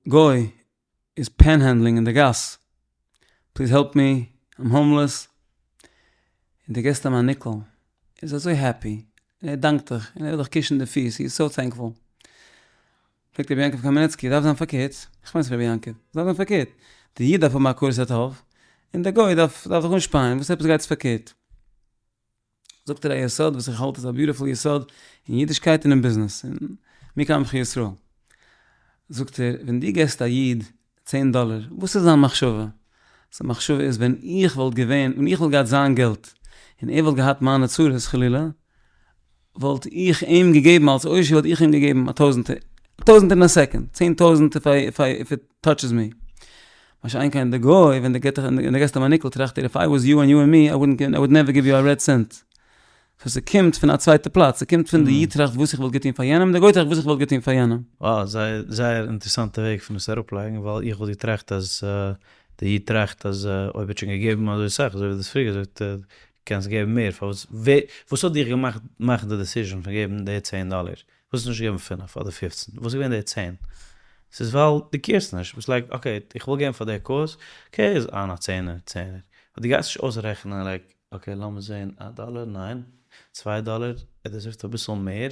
גוי איז פענהענדלינג אין די גאס, פליז העלפ מי, איים האומלעס, און דו געסט אים א ניקל, ער איז אזוי העפי, און ער דאנקט דיך, און ער וויל דיך קישן די פיס, הי איז סאו טענקפול. פרעגט רבי יעקב קאמינעצקי, דארף זיין פארקערט? איך מיין ס'איז רבי יעקב, דארף זיין פארקערט, די איד דארף האבן הכרת הטוב, און דער גוי דארף דארף זיך אנשפייען, וואס עפעס גייט עס פארקערט? זאגט ער א יסוד וואס איך האלט איז א ביוטיפול יסוד אין אידישקייט און אין ביזנעס, און מי כעמך ישראל. זאגט ער, ווען דו געסט א איד צען דאלער, וואס איז זיין מחשבה? זיין מחשבה איז ווען איך וואלט געווען, ווען איך וואלט געהאט זיין געלט, און ער וואלט געהאט מיינע צרות חלילה, וואלט איך אים געגעבן אלס עושר וואלט איך אים געגעבן א טויזענטער, א טויזענטער אין א סעקאנד, צען טויזענט איף איי איף איט טאטשעס מי. מה שאין כן די גוי ווען די געסט אים א ניקל טראכט ער איף איי וואס יו ענד יו ענד מי איי וואלדנט איי וואלד נעווער גיוו יו א רעד סענט. סאו ס'קומט פון א צווייטע פלאץ, ס'קומט פון די איד טראכט וואס איך וואלט געטון פאר יענעם, די גוי טראכט וואס איך וואלט געטון פאר יענעם. Wow, זייער זייער אינטערעסאנטע וועג פון עס אראפלייגן, ווייל איך וואלט געטראכט אז די איד טראכט אז אויב ער האט שוין געגעבן אזוי סאך, אזוי ווי דו האסט פריער געזאגט, קענסט געבן מער, פארוואס ווער וואס האט דיך געמאכט מאכן די decision פון געבן די צען דאלער? וואס נישט געבן פינף אדער פופצן? וואס איז געווען די צען? ס'איז ווייל דו קעירסט נישט, ביסט like okay איך וויל געבן פאר די cause, okay איז איין א צענער, צענער, באט דו גייסט נישט אויסרעכענען like okay לאמיר זעהן א דאלער ניין, צוויי דאלער ער deserve ט אביסל מער,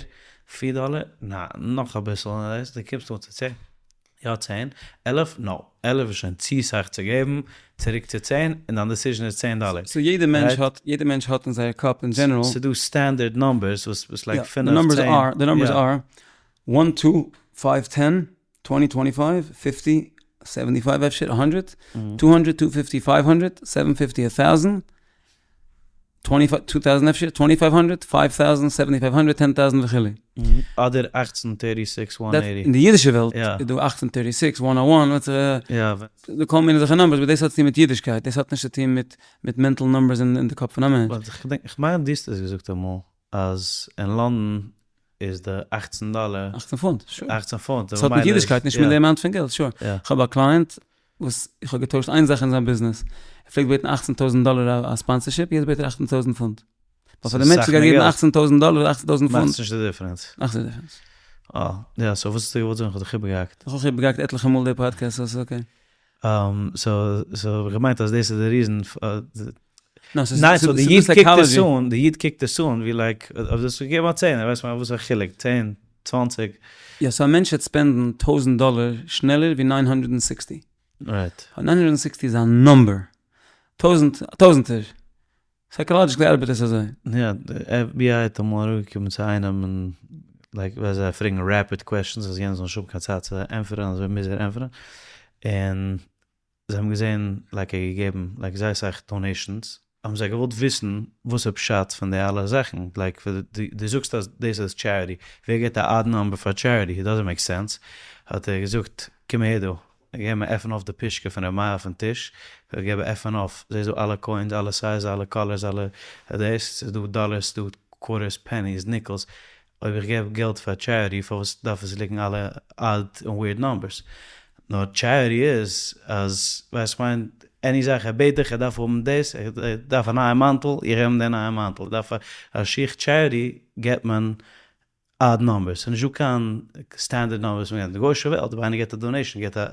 פיר דאלער ניין נאך אביסל, דו קומסט אן צו צען. יא צען, 11 נאו, 11 איז שוין צו סאך צו געבן, צוריק צו צען, און דיין decision איז צען דאלער. סאו יעדע מענטש האט, יעדע מענטש האט אין זייער קאפ אין דזשענעראל. ס'דא standard numbers וואס וואס like פינף, צען. די numbers are, one two, five ten, twenty twenty five, fifty, seventy five אפשר, א הונדרעט, two hundred, two fifty, five hundred, seven fifty, א thousand, two thousand אפשר, twenty five hundred, five thousand, seventy five hundred, ten thousand וכו'. אדער אכצן thirty six one eighty. אין די אידישע וועלט איז דא אכצן thirty six one o one, דא כל מיני אזעלכע numbers, אבער דאס האט צוטון מיט אידישקייט, דאס האט נישט צוטון מיט מיט mental numbers אין די קאפ פון א מענטש. איך מיין דו האסט עס געזאגט אמאל אז אין לאנדאן איז די אכצן דאלער. אכצן פונט, sure. אכצן פונט. ס'האט מיט אידישקייט, נישט מיט די amount פון געלט, sure. כ'האב א client וואס איך האב געטוישט איין זאך אין זיין ביזנעס, ער פלעגט בעטן אכצן טויזנט דאלער א sponsorship, יעצט בעט ער אכצן טויזנט פונט. ווייל פאר די מענטש וואס גייט געבן אכצן טויזנט דאלער, אכצן טויזנט פונט. מאכט נישט די difference. מאכט די difference. אה, יא, so וואס האסטו געוואלט זאגן? איך האב דיך איבערגעהאקט. איך האב אויך איבערגעהאקט עטליכע מאל די פאדקעסט, so ס'איז okay. So, so כ'האב געמיינט אז דאס איז די reason. ניין, so די איד קוקט עס אן, די איד קוקט עס אן ווי like, אויב דו האסט געגעבן א צענער, ווייסט מען וואס איז א חילוק, צען, צוואנציג. יא, so א מענטש וועט spend ן טויזנט דאלער שנעלער ווי nine hundred and sixty. Right. Nine hundred and sixty איז א number. טויזנט, א טויזנטער. Psychologically ארבעט עס אזוי. יא, די FBI האט אמאל אראפגעקומען צו איינעם און like ווען זיי פרעגן rapid questions אז יענער זאל נישט האבן קיין צייט צו ענטפערן אזוי מוז ער ענטפערן, און זיי האבן געזען like ער האט געגעבן like זייער סאך donations, האבן זיי געוואלט וויסן וואס איז פשט פון די אלע זאכן, like דו זאגסט אז דאס איז charity, ווער געבט א odd number פאר charity, it doesn't make sense, האט ער געזאגט קום אהער דא, געב מיר עפן אויף די פושקע פון ר' מאיר אויפן טיש, געב עפן אויף, זעסט דא אלע coins, אלע sizes, אלע colors, אלע דאס, ס'איז דא דאלערס, ס'איז דא quarters, pennies, nickels, אויב איך געב געלט פאר charity פארוואס דארף עס ליגן אלע odd און weird numbers? נאר charity איז אז ווייסט כ'מיין any זאך ער בעט דיך ער דארף האבן דאס ער דארף א נייע מאנטל איך געב אים די נייע מאנטל ער דארף א שיך charity געבט מען odd numbers ס'איז נישטא קיין standard numbers אין די גוישע וועלט אויב איינער געבט א donation געבט א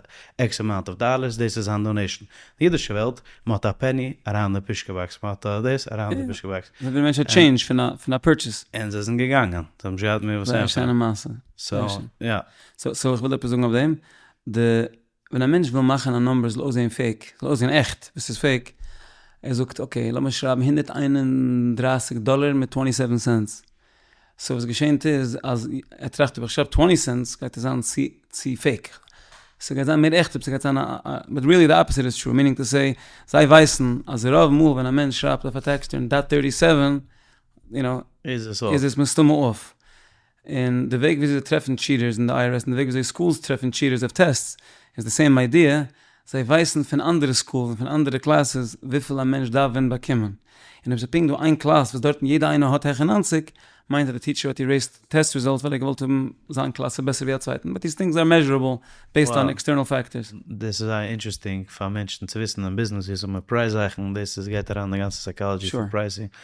X amount of dollars דאס איז זיין donation די אידישע וועלט מען האט א penny אריין אין די פושקע box, מען האט דאס אריין אין די פושקע box. אזוי ווי די מענטש האט change פון א פון א purchase. און זיי זענען געגאנגען, זיי האבן נישט געהאט מער וואס זייער שיינע מעשה. So, יא. So איך וויל עפעס זאגן אויף דעם, די ווען א מענטש וויל מאכן א number זאל אויסזען fake, זאל אויסזען עכט, וואס איז fake, ער זאגט okay לאמיר שרייבן הונדערט איין און דרייסיג דאלער מיט twenty seven cents, so וואס געשענט איז אז ער טראכט אויב איך שרייב twenty cents גייט עס זיין צו צו fake, ס'גייט זיין מער עכט אויב ס'גייט זיין א א but really the opposite is true meaning to say זיי ווייסן אז רוב מאל ווען א מענטש שרייבט אויף א tax return dot thirty seven יו נאו איז עס מסתמא off. און די וועג וויאזוי זיי טרעפן cheaters אין די IRS און די וועג וויאזוי schools טרעפן cheaters אויף tests איז די same idea, זיי ווייסן פון אנדערע schools און פון אנדערע classes וויפיל א מענטש דארף ווען באקומען, און אויב ס'איז פונקט דא איין קלאס וואס דארטן יעדע איינער האט העכער 90, מיינט אז די teacher האט erased test results ווייל ער האט געוואלט האבן זיין קלאס איז בעסער ווי א צווייטן, but these things are measurable based on external factors. דאס איז זייער interesting פאר מענטשן צו וויסן אין ביזנעס וויאזוי מען price זאכן, דאס איז גייט אריין אין די גאנצע psychology פון pricing.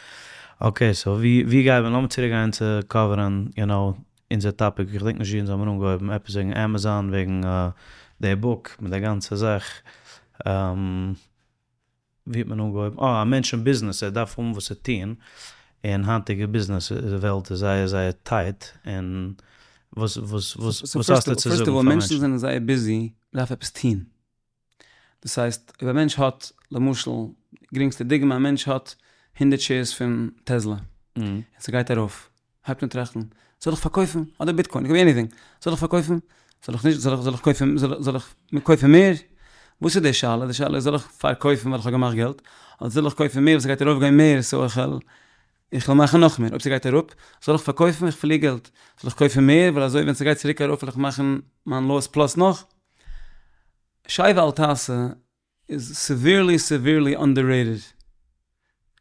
Okay so ווי ווי גייט מען? לאמיר צוריק גיין צו cover ן יו נאו אונזער topic, איך געדענק נישט ווי אונז האבן אנגעהויבן, עפעס וועגן Amazon וועגן די book מיט די גאנצע זאך, ווי האט מען אנגעהויבן? אה א מענטש אין ביזנעס ער דארף האבן וואס צו טון, און היינטיגע ביזנעס וועלט איז זייער זייער tight, און וואס וואס וואס וואס האסטו צו זאגן פאר מענטשן? מענטשן זענען זייער busy, מ'דארף עפעס טון. דאס הייסט אויב א מענטש האט, למשל, גרינגסטע דוגמא, א מענטש האט הונדערט shares פון Tesla, און ס'גייט ארויף, הייבט אן טראכטן, זאל איך פארקויפן? אדער Bitcoin, could be anything, זאל איך פארקויפן? זאל איך נישט? זאל איך זאל איך קויפן? זאל איך קויפן מער? וואס איז די שאלה? די שאלה איז זאל איך פארקויפן ווייל איך האב געמאכט געלט? אדער זאל איך קויפן מער ווייל ס'גייט ארויפגיין מער so איך וועל איך וועל מאכן נאך מער? אויב ס'גייט אראפ, זאל איך פארקויפן? איך פארליר געלט. זאל איך קויפן מער ווייל אזוי ווען ס'גייט צוריק ארויף וועל איך מאכן מיין loss plus נאך? שב ואל תעשה איז severely severely underrated.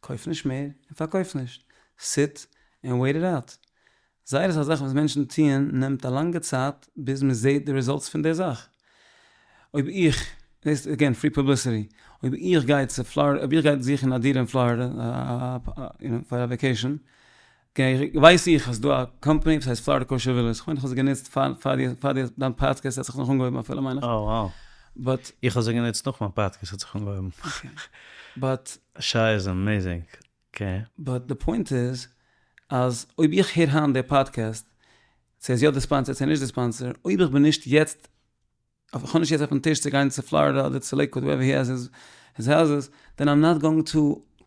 קויף נישט מער און פארקויף נישט. Sit and wait it out. זייער אסאך זאכן וואס מענטשן טוען נעמט א לאנגע צייט ביז מען זעט די results פון די זאך. אויב איך, דאס איז again free publicity, אויב איך גיי צו פלארידע, אויב איך גיי זוכן א דירה אין פלארידע פאר א vacation, ווייס איך אז ס'דא א קאמפאני וואס הייסט Florida Kosher Villas, כ'מיין איך האב עס גענוצט פאר פאר פאר דיין פאדקעסט האט זיך נאך אנגעהויבן אפילו מיין איך. Oh wow. But. איך האב זיי גענוצט נאך מיין פאדקעסט האט זיך אנגעהויבן. But. שי איז amazing. Okay. But די point איז אז אויב איך הער היינט די פאדקעסט, צו ער איז יא די sponsor צו נישט די sponsor, אויב איך בין נישט יעצט איך האב נישט יעצט אויפן טיש צו גיין צו פלארידע אדער צו לעיקוואד wherever he has his houses, then I'm not going to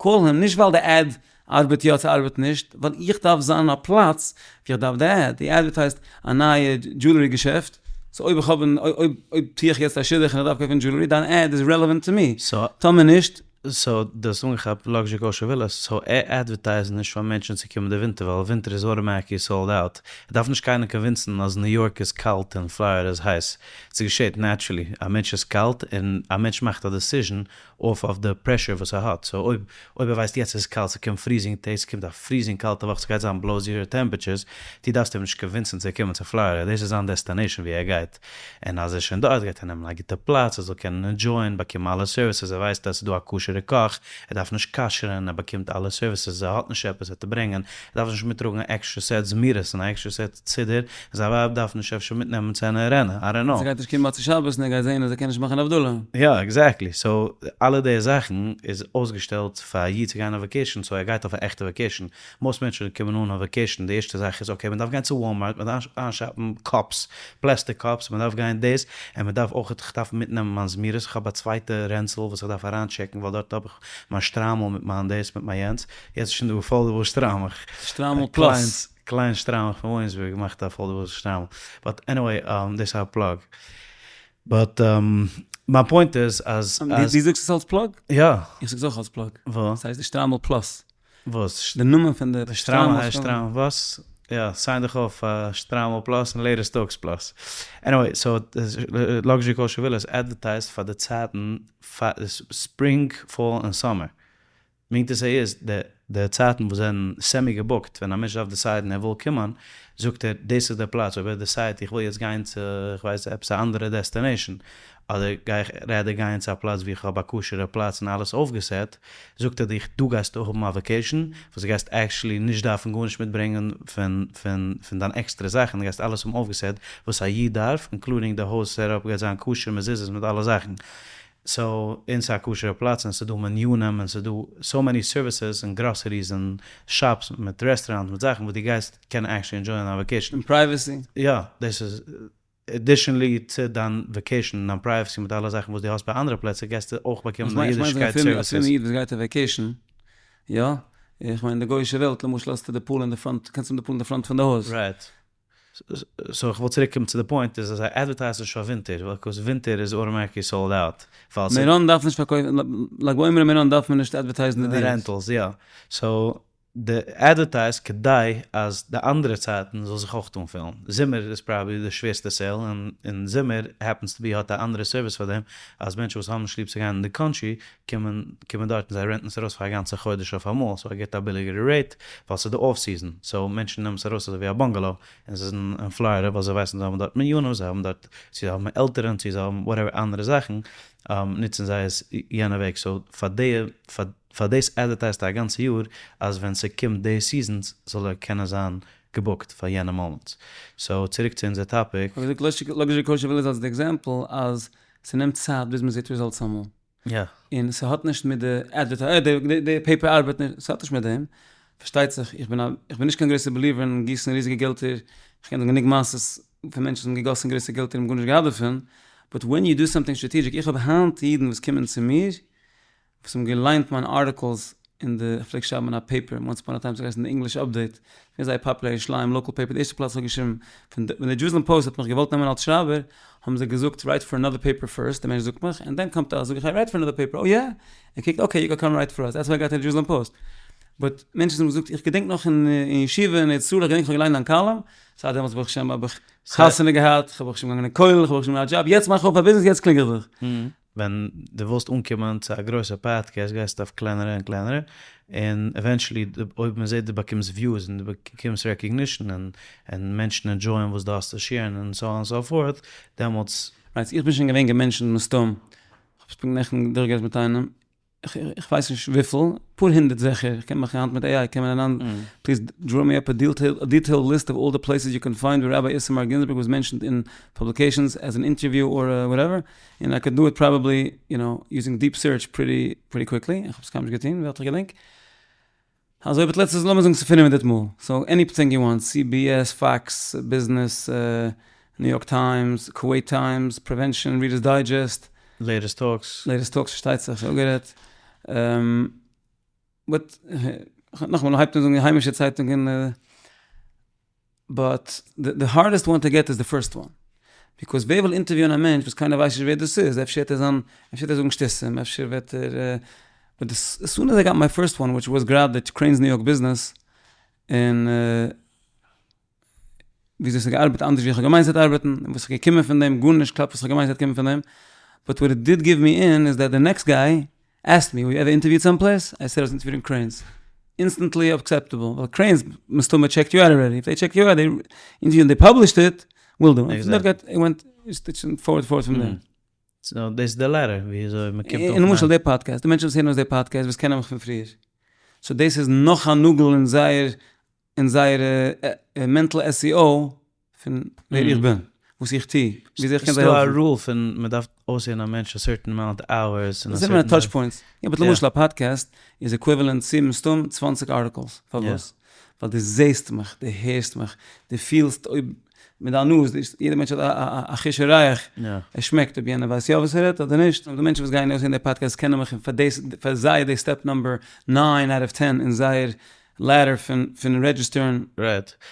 call him, נישט ווייל די ad ארבעט יא צו ארבעט נישט, ווייל איך דארף זיין אין א פלאץ ווי איך דארף די ad, די advertised א נייע jewelry געשעפט, so אויב איך האב אויב אויב טו איך יעצט א שידוך און איך דארף קויפן jewelry, דיין ad איז relevant to me, טאמער נישט. So דו האסט אנגעכאפט Luxury Kosher Villas, so ער advertised נישט פאר מענטשן צו קומען די ווינטער ווייל ווינטער איז automatically sold out, ער דארף נישט קיינעם convince ן אז ניו יארק איז קאלט און פלארידע איז הייס, ס'געשעט naturally, א מענטש איז קאלט און א מענטש מאכט א decision off אויף די pressure וואס ער האט, so אויב אויב ער ווייסט יעצט איז קאלט ס'קומט freezing טעג ס'קומט א freezing קאלטע וואך ס'גייט זיין below zero temperatures, דו דארפסט אים נישט convince ן צו קומען צו פלארידע דאס איז זיין destination ווי ער גייט. און אז ער איז שוין דארט גייט ער נעמען א גוטע פלאץ ער זאל קענען enjoy ען, באקומען אלע services, ער ווייסט אז ס'איז דא א כשר'ע קאך, ער דארף נישט כשר'ען, ער באקומט אלע services, ער האט נישט עפעס צו ברענגען, ער דארף נישט מיטטראגן א עקסטרע set זמירות און א עקסטרע set סידור, און זיין ווייב דארף נישט אפשר מיטנעמען צענע רענע, I don't know. ס'גייט נישט קומען מוצאי שבת און ער גייט זען אז ער קען נישט מאכן הבדלה. יא, exactly, so אלע די זאכן איז אויסגעשטעלט פאר א איד צו גיין אויף vacation, so ער גייט אויף א עכטע vacation, Most מענטשן קומען אן אויף vacation די ערשטע זאך איז okay מען דארף גיין צו Walmart מען דארף איינשאפן cups plastic cups מען דארף גיין דאס און מען דארף אויך איך דארף מיטנעמען מיין זמירות איך האב א צווייטע רענצל וואס איך דארף אריינטשעקן ווייל דארט האב איך מיין שטריימל מיט מיין דאס מיט מיין יענץ יעצט איז שוין דא foldable שטריימלעך שטריימל plus. קליין שטריימל פון וויליאמסבורג געמאכט א foldable שטריימל but anyway דאס איז א plug but מיין point איז אז. דו זאגסט עס אלס plug? יא. איך זאג עס אויך אלס plug. וואס? ס'הייסט די שטריימל plus. וואס? די נאמען פון די שטריימל הייסט שטריימל וואס? יא, sign דיך אויף פאר שטריימל plus און Latest Talks plus. Anyway, so Luxury Kosher Villas advertised פאר די צייטן פאר spring, fall און summer. מיינט עס איז די צייטן וואס זענען semi געבוקט, ווען א מענטש דארף decide ן ער וויל קומען, זאגט ער דאס איז די פלאץ, אויב ער decide ט איך וויל יעצט גיין צו כ'ווייס עפעס א אנדערע destination, אדער גיי איך rather גיין צו א פלאץ ווי איך האב א כשר'ע פלאץ און אלעס אויפגעסעט, זאגט ער דיך דא גייסטו האבן א vacation וואס דו גייסט actually נישט דארפן גארנישט מיטברענגען פון פון פון דיין עקסטערע זאכן, דו גייסט אלעס האבן אויפגעסעט וואס א איד דארף, including די הויז setup גייט זיין כשר מזוזות מיט אלע זאכן, so און ס'איז א כשר'ע פלאץ און ס'איז דא מנינים און ס'איז דא so many services און groceries און shops מיט restaurants מיט זאכן וואס דו גייסט קענען actually enjoy ען א vacation. און privacy. יא, דאס איז additionally צו דיין vacation און דיין privacy מיט אלע זאכן וואס דו האסט ביי אנדערע פלעצער גייסטו אויך באקומען די אידישקייט services. א פרומע איד וואס גייט אויף vacation, יא, איך מיין די גוי'אישע וועלט למשל האסטו די pool אין די front, קענסט האבן די pool אין די front פון די הויז. Right. So איך וויל צוריק קומען צו די point איז אז זיי advertise ן נישט פאר ווינטער because ווינטער איז automatically sold out. מירון דארף נישט פארקויפן, לג בעומר אין מירון דארף מען נישט advertise ן די דירות. Rentals יא. So די advertise כדי אז די אנדערע צייטן זאל זיך אויך אנפילן. זומער איז probably די שווערסטע sale און און זומער happens to be האט א אנדערע service פאר דעם אז מענטשן וואס האבן נישט ליב צו גיין אין די country קומען קומען דארט און זיי rent ן עס ארויס פאר א גאנצע חודש אויף אמאל so ער געט א ביליגערע rate ווייל ס'איז די off season so מענטשן נעמען עס ארויס אזוי ווי א bungalow און זיי זענען אין פלארידע ווייל זיי ווייסן זיי האבן דארט מנינים זיי האבן דארט צו זיי האבן עלטערן צו זיי האבן whatever אנדערע זאכן נוצן זיי עס יענע וועג so פאר די פאר. פאר דאס אדווערטייזט ער א גאנצע יאר אז ווען ס'קומט די seasons זאל ער קענען זיין געבוקט פאר יענע moments. So צוריק צו אונזער topic. כ'האב געזאגט Luxury Kosher Villas אלס די example אז ס'נעמט צייט ביז מ'זעט results אמאל. און ס'האט נישט מיט די אדווערטייז די paper ארבעט נישט, ס'האט נישט מיט דעם. פארשטייט זיך איך בין א איך בין נישט קיין גרויסע believer אין גיסן ריזיגע געלטער, כ'קען גענוג מעשות פון מענטשן וואס האבן געגאסן גרויסע געלטער און גארנישט געהאט דערפון, but when you do something strategic, איך האב היינט אידן וואס קומען צו מיר וואס האבן געליינט מיינע articles אין די, איך פלעג שרייבן אין א paper, once upon a time, ס'האט געהייסן די English Update, געווען זייער פאפולער ירושלים local paper, די ערשטע פלאץ וואס איך האב געשריבן, פון ווען די Jerusalem Post האט מיך געוואלט נעמען אלס שרייבער, האבן זיי געזאגט write for another paper first, די מענטש זאגט מיך, and then come to us, זאג איך I write for another paper, oh yeah? ער קוקט okay you can come write for us, that's how I got אין Jerusalem Post. But מענטשן האבן געזאגט איך געדענק נאך אין ישיבה אין ארץ ישראל, איך געדענק איך האב געליינט דיין column, זייט דעמאלטס ברוך השם האב איך חתונה געהאט, איך האב ברוך השם געגאנגען אין כולל, איך האב ברוך השם געהאט א דזשאב, יעצט מאך איך אויף א ביזנעס, יעצט קלינג איך דיך. ווען דו ווילסט אנקומען צו א גרויסע פאדקעסט גייסטו אויף קלענערע און קלענערע, און eventually אויב מען זעט דו באקומסט views און דו באקומסט recognition און און מענטשן enjoy ען וואס דו האסט צו share ן און so on so forth, דעמאלטס. Right, איך בין שוין געווען געמענטשנט מסתם, כ'האב עס פונקט נעכטן דורכגערעדט מיט איינעם, איך ווייס נישט וויפיל, אפאר הונדערט זיכער, איך קען מיך היינט מיט AI קען מען אריין, please draw me up a detailed list of all the places you can find where Rabbi Issamar Ginzberg was mentioned in publications as an interview or whatever, און I could do it probably you know using deep search pretty pretty quickly, איך האב עס קיינמאל נישט געטון ווי איך געדענק. אזוי but לעצטענס לאמיר זאגן ס'איז 500 מאל, so anything you want, CBS, Fox Business, New York Times, Kuwait Times, Prevention, Reader's Digest. Latest Talks. Latest Talks פארשטייט זיך, שוין אפגערעדט. But נאכאמאל מ'הייבט אן זאגן היימישע צייטונגען. But the hardest one to get is the first one. Because ווער וויל אינטערוויוען א מענטש וואס קיינער ווייסט נישט ווער דאס איז, אפשר וועט ער זיין, אפשר וועט ער זאגן שטותים, אפשר וועט ער, but as soon as I got my first one which was גראדע Crain's New York Business, און וויאזוי ס'האט געארבעט אנדערש ווי איך האב געמיינט ס'וועט ארבעטן, און וואס איז געקומען פון דעם, גארנישט קלאפט וואס איך האב געמיינט ס'וועט קומען פון דעם, but what it did give me in is that the next guy asked me, were you ever interviewed some place? I said I was interviewed in Crain's. Instantly acceptable, ווייל Crain's מסתמא checked you out already, if they checked you out, they interviewed they published it, will do. און דארט גייט, it went forward forward from there. So דאס איז די ladder ווי אזוי מען קומט אויף. און למשל די פאדקעסט, די מענטשן וואס הערן אויס די פאדקעסט וואס קענען מיך פון פריער, so דאס איז נאך א נאגל אין זייער אין זייער mental SEO פון ווער איך בין, וואס איך טו, וויאזוי איך קען זיי העלפן. ס'איז דא א rule פון מען דארף אויסהערן א מענטש א certain amount hours. דאס זענען touch points. יא but למשל א פאדקעסט איז equivalent צו מסתם 20 articles. פארוואס? ווייל דו זעסט מיך, דו הערסט מיך, דו פילסט אויב מיט דיין נאז, יעדער מענטש האט א חוש הריח, ער שמעקט אויב יענער ווייסט יא וואס ער רעדט אדער נישט. די מענטשן וואס גייען אויסהערן די פאדקעסט קענען מיך און פאר דאס, פאר זיי איז דאס step number nine out of ten אין זייער ladder פון פון רעדזשיסטערן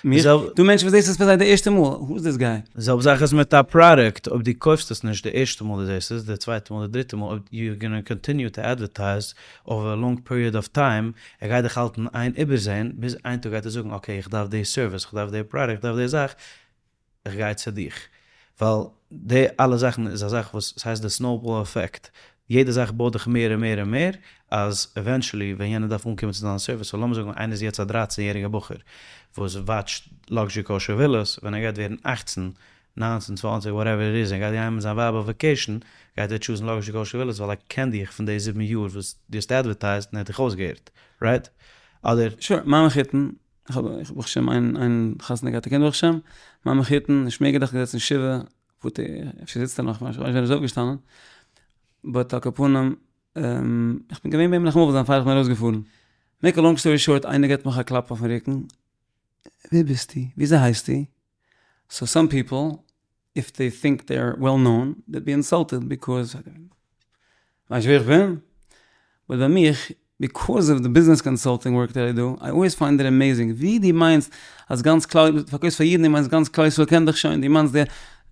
מיך, דא מענטשן וואס דאס איז פאר זיי די ערשטע מאל, who is this guy? די זעלבע זאך איז מיט א פראדוקט, אויב דו קויפסט עס נישט די ערשטע מאל דו זעסט עס, די צווייטע מאל, די דריטע מאל, אויב you gonna continue to advertise over a long period of time, ער גייט דיך האלטן איין איבערזען, ביז איין טאג גייט ער זאגן okay איך דארף די סערוויס, איך דארף די פראדוקט, איך דארף די זאך, איך גיי צו דיך. ווייל די אלע זאכן איז א זאך וואס ס'הייסט די snowball effect, יעדע זאך בויט דיך מער און מער און מער, אז eventually ווען יענער דארף אנקומען צו דיין סערוויס, so לאמיר זאגן איינער איז יעצט א דרייצן יעריגע בחור וואס וואטשט Luxury Kosher Villas, ווען ער גייט ווערן אכצן, ניינצן, צוואנציג, whatever it is, און גייט גיין מיט זיין ווייב אויף vacation, גייט ער טשוזן Luxury Kosher Villas ווייל ער קען דיך פון די זיבן יאר וואס דו האסט אדווערטייזט און ער האט דיך אויסגעהערט, right? אדער. Sure, מיין מחותן, איך האב ברוך השם איין איין חתונה געהאט א קינד ברוך השם, מיין מחותן נישט מער געדאכט געזעצן שבעה, פארט אפשר זיצט ער נאך, כ'ווייס נישט ווען ער איז אויפגעשטאנען, but על כל פנים, איך בין געווען ביי אים נאכאמאל זיין פאר איך בין ארויסגעפארן, make a long story short איינער געבט מיך א קלאפ אויפן רוקן, ווער ביסטו? וויאזוי הייסטו? So some people if they think they are well known they'd be insulted because ווייסט ווער איך בין? But ביי מיך because of the business consulting work that I do I always find it amazing ווי דו מיינסט אז גאנץ כלל דו פארקויפסט פאר אידן דו מיינסט גאנץ כלל ישראל קען דיך שוין דו מיינסט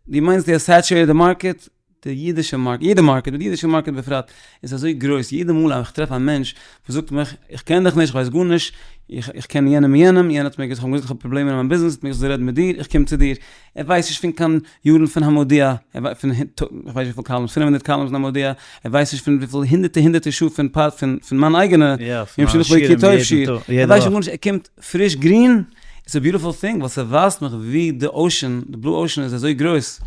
דו מיינסט דו האסט saturated די market די אידישע market, יעדע market, און די אידישע market בפרט, איז אזוי גרויס, יעדע מאל איך טרעף א מענטש וואס זאגט מיך, איך קען דיך נישט, איך ווייס גארנישט, איך קען יענעם און יענעם, יענער האט מיר געזאגט, איך האב אים געזאגט איך האב פראבלעמען אין מיין ביזנעס, האט מיר געזאגט איך זאל רעדן מיט דיר, איך קום צו דיר, ער ווייסט נישט פון קיין יארן פון המודיע, ער ווייסט פון איך ווייס נישט וויפיל columns, 500 columns אין המודיע, ער ווייסט נישט פון וויפיל הונדערטער הונדערטער שעה פון פון מיין אייגענע, יום שלח לי כי טוב שיעור, ער ווייסט נישט גארנישט, ער קומט פריש גרין, it's a beautiful thing, ווייל ס'ווייזט מיך ווי די ocean, די blue ocean איז אזוי גרויס.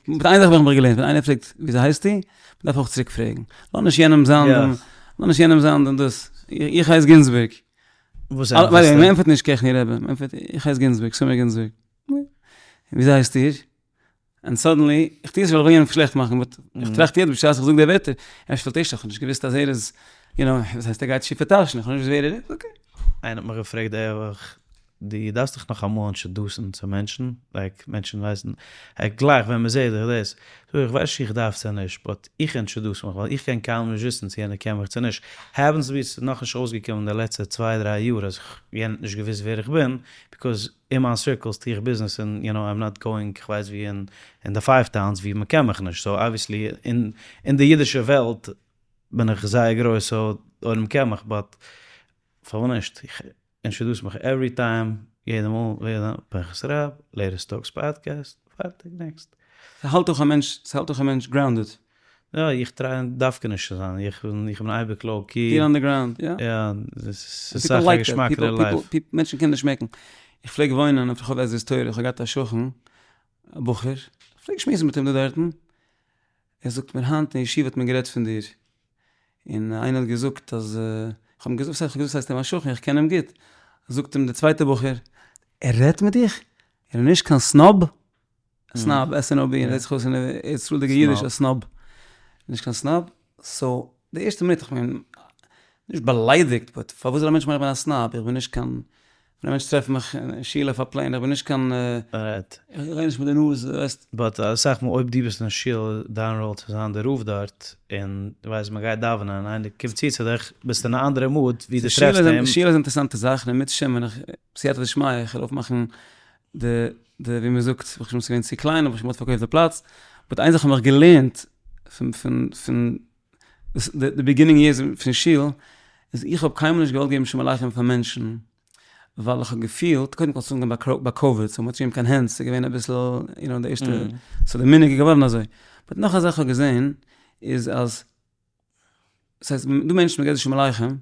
מיט איין זאך האב איך מיך געלערנט, ווען איינער פרעגט וויאזוי הייסטו, מען דארף אויך צוריק פרעגן, לאז נישט יענעם זיין דעם, לאז נישט יענעם זיין דעם דאס. איך הייס גינזבערג. וואס ענטפערסטו? מען ענטפערט נישט קעכני רבי, מען ענטפערט איך הייס גינזבערג, סאמי גינזבערג. וויאזוי הייסט איר? און סאדענלי, איך טוה עס נישט ווייל איך וויל יענעם שלעכט מאכן, באט איך טראכט יעצט בשעת איך זאג די ווערטער, אפשר פילט ער איך האב נישט געוואוסט אז ער איז, יו נאו, וואס הייסט ער גייט שיפע טאשן, איך האב נישט געוואוסט ווער ער איז, אקעי. איינער האט מיך געפרעגט די וואך, דו דארפסט דיך נאך אמאל אינטראדוסן צו מענטשן, לייק מענטשן ווייסן, גלייך ווען מען זעט דיך דאס, זאג איך, כ'ווייס נישט איך דארף צו נישט, באט איך אינטראדוס מיך ווייל איך קען קיינמאל נישט וויסן צו יענער קען מיך צו נישט, העפענס טו בי ס'איז נאכנישט אויסגעקומען די לעצטע צוויי דריי יאר אז יענער האט נישט געוואוסט ווער איך בין, ביקאוז אין מיין סירקלס טו איך ביזנעס און יו נאו איים נאט גאוינג כ'ווייס ווי אין אין די פייוו טאונס ווי מ'קען מיך נישט סאו אבוויעסלי אין אין די אידישע וועלט בין איך זייער גרויס סאו די עולם קען מיך באט פארוואס נישט איך אינטראדוס מיך עווערי טיים יעדע מאל ווער פנחס רב לעיטעסט טאלקס פאדקעסט פארטיג נעקסט. ס'האלט אויך א מענטש ס'האלט אויך א מענטש גראונדעד. יא איך טריי דווקא נישט צו זיין, איך בין איך בין אייביג לאו קי. פיט אן די גראונד, יא. יא, ס'איז אסאך א געשמאקערע לייף. מענטשן קענען נישט שמעקן. איך פלעג וואוינען אויף רחוב עזרת תורה, איך האב געהאט א שכן, א בחור, איך פלעג שמועסן מיט אים דא דארטן, ער זאגט מיר היינט אין ישיבה האט מען גערעדט פון דיר, און איינער האט געזאגט אז, איך האב אים געזאגט, וואס הייסט, איך האב געזאגט ס'הייסט אים א שכן, איך קען אים גוט, זאגט אים דער צווייטער בחור, ער רעדט מיט דיך? ער איז נישט קיין סנאב? סנאב, SNOB, זעט זיך אויס אין ארץ ישראל'דיגע אידיש א סנאב. נישט קיין סנאב. סאו, די ערשטע מינוט איך בין נישט באליידיגט, באט פארוואס זאל א מענטש מיינען איך בין א סנאב? איך בין נישט קיין, ווען א מענטש טרעפט מיך אין שול אויף א פלעין, איך בין נישט קיין, איך גיי נישט מיט די נאז, ווייסט. באט אסאך מאל אויב דו ביסט אין שול, דיין ראל צו זיין די רב דארט, און דו ווייסט מען גייט דאווענען און איינער קומט צו צו דיך, ביסטו אין א אנדערע מוד ווי דו טרעפסט אים. שול איז א אינטערעסאנטע זאך, און אם ירצה השם ווען איך, בסייעתא דשמיא, איך וועל אויפמאכן די די ווי מען זאגט ברוך השם ס'איז געווען צו קליין אבער מ'האט פארקויפט די פלאץ, באט איין זאך האב איך געלערנט פון פון פון די ביגינינג יערס פון שול, איז איך האב קיינמאל נישט געוואלט געבן שלום עליכם פאר מענטשן, ווייל איך האב געפילט, קודם כל ס'איז אנגעהויבן ביי קאוויד, סאו מ'האט נישט געגעבן קיין הענט, ס'איז געווען אביסל יו נאו די ערשטע, סאו די מנהג איז געווארן אזוי, באט נאך א זאך איך האב געזען איז אז ס'הייסט דא מענטשן מ'געט זיי שלום עליכם,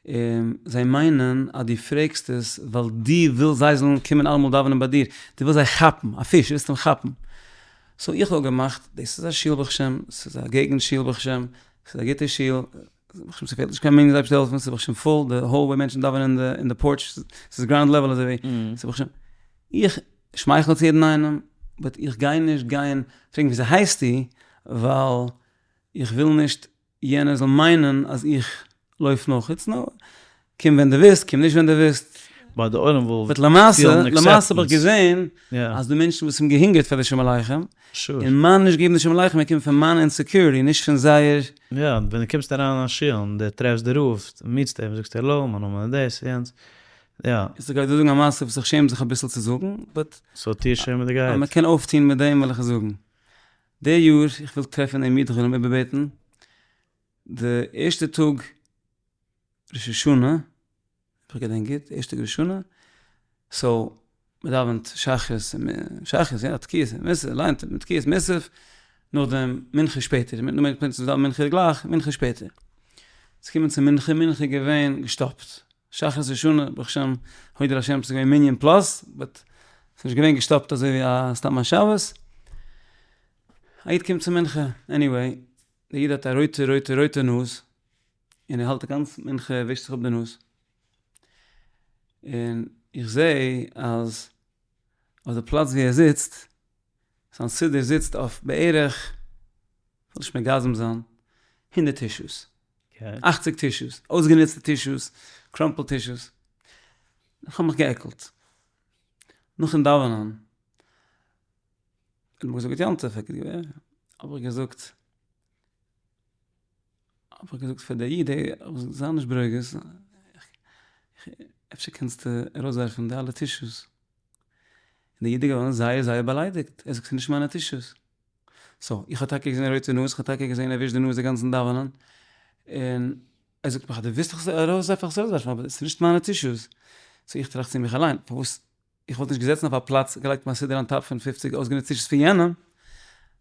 און זיי מיינען אז דו פרעגסט עס ווייל דו ווילסט זיי זאלן קומען אלעמאל דאווענען ביי דיר, דו ווילסט זיי כאפן, א פיש ווילסט אים כאפן. סאו איך האב געמאכט, דאס איז א שול ברוך השם, ס'איז א געגנט שול ברוך השם, ס'איז א גוטע שול, ברוך השם ס'פעלט נישט קיין מנין זאל אייבערשטער העלפן, ס'איז ברוך השם פול, די האלוועי מענטשן דאווענען אין די פארטש, ס'איז גראונד לעוועל אזוי ווי, ס'איז ברוך השם, איך שמייכל צו יעדן איינעם, באט איך גיי נישט גיין פרעגן וויאזוי הייסטו, ווייל איך וויל נישט יענער זאל מיינען אז איך לויף נאך, איטס נאו, קום ווען דו ווילסט, קום נישט ווען דו ווילסט. באט די עולם וויל באט למעשה, למעשה האב איך געזען אז די מענטשן וואס האבן געהונגערט פאר די שלום עליכם, און מיין נישט געבן די שלום עליכם איז געקומען פון מיין אינסעקיוריטי, נישט פון זייער. יא, ווען דו קומסט אריין אין א שול און דו טרעפסט די רב, מיטסט אים, זאגסטו העלא, מיין נאמען איז דאס, יענץ, יא. איך גיי דא זאגן א מעשה וואס איך שעם זיך אביסל צו זאגן, באט. סאו טוה שעמעדיגערהייט. אז מען קען אויפטון מיט דעם וועל איך עס זאגן. די יאר, איך וויל טרעפן דעם איד, איך וויל אים איבערבעטן, די ערשטע טאג ראש השנה, אויב איך געדענק גוט, די ערשטע טאג ראש השנה, סאו, מען דאווענט שחרית, שחרית, יא, תקיעות, מוסף, ליינט מען תקיעות מוסף, נאכדעם מנחה שפעטער, מנחה גלייך, מנחה שפעטער. ס'איז געקומען צו מנחה, מנחה איז געווען געשטאפט, שחרית ראש השנה, ברוך השם, הודו להשם ס'איז געווען מנין פלאס, באט ס'איז נישט געווען געשטאפט אזוי ווי א סתם א שבת. א איד קומט צו מנחה, עניוועי, דער איד האט א רויטע רויטע רויטע נאז, און ער האלט גאנץ מנחה ער ווישט זיך אפ די נאז, און איך זע אז אויף די פלאץ ווי ער זיצט, זיין סידור זיצט אויף בערך, כ'וויל נישט מגזם זיין, הונדערט טישוס. אכציג טישוס, אויסגענוצטע טישוס, קראמפלד טישוס, איך האב מיך גע'עקלט. נאכן דאווענען, האט מען געזאגט גוט יום טוב, האב איך געזאגט, האב איך געזאגט פאר די איד, זיי נישט ברוגז, אפשר קענסטו ארויסווארפן די אלע טישוס? און די איד איז געווארן זייער זייער באליידיגט, ער זאגט ס'איז נישט מיינע טישוס. סאו, איך האב טאקע געזען א רויטע נאז, איך האב טאקע געזען ער ווישט די נאז די גאנצן דאווענען, און ער זאגט מיך אז דו ווילסט איך זאל ארויסווארפן איך זאל ארויסווארפן, אבער עס איז נישט מיינע טישוס. סאו איך טראכט צו מיך אליין, פארוואס איך וואלט נישט געזעצן אויף א פלאץ, געלייגט מיין סידור אן טאפ פון פופציג אויסגענוצטע טישוס פון יענעם.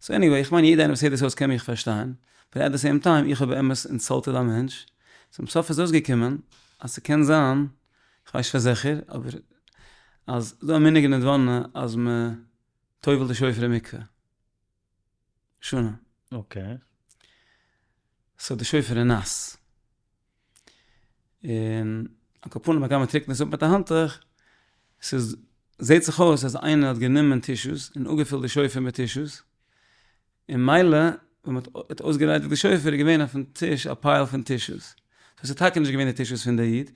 סאו עניוועי, איך מיין יעדער איינער וואס הערט דאס אויס קען מיך פארשטיין, באט עט די סעים טיים, איך האב באמת אינסאלטעד א מענטש, צום סוף איז אויסגעקומען אז ס'קען זיין, כ'ווייס נישט פאר זיכער, אבער אז ס'דא א מנהג אין נדבורנה אז מ' טובל'ט די שופר אין מקווה. שנה. אקעי. סאו די שופר איז נאס. און על כל פנים הגם מ'טריקנט עס אפ מיט א האנטוך, ס'איז זעהט זיך אויס אז איינער האט גענומען טישוס און אפגעפילט די שופר מיט טישוס, און מילא ווען מ'האט אויסגעליידיגט די שופר איז געווען אויפן טיש א פייל פון טישוס, סאו ס'איז טאקע נישט געווען די טישוס פון די איד,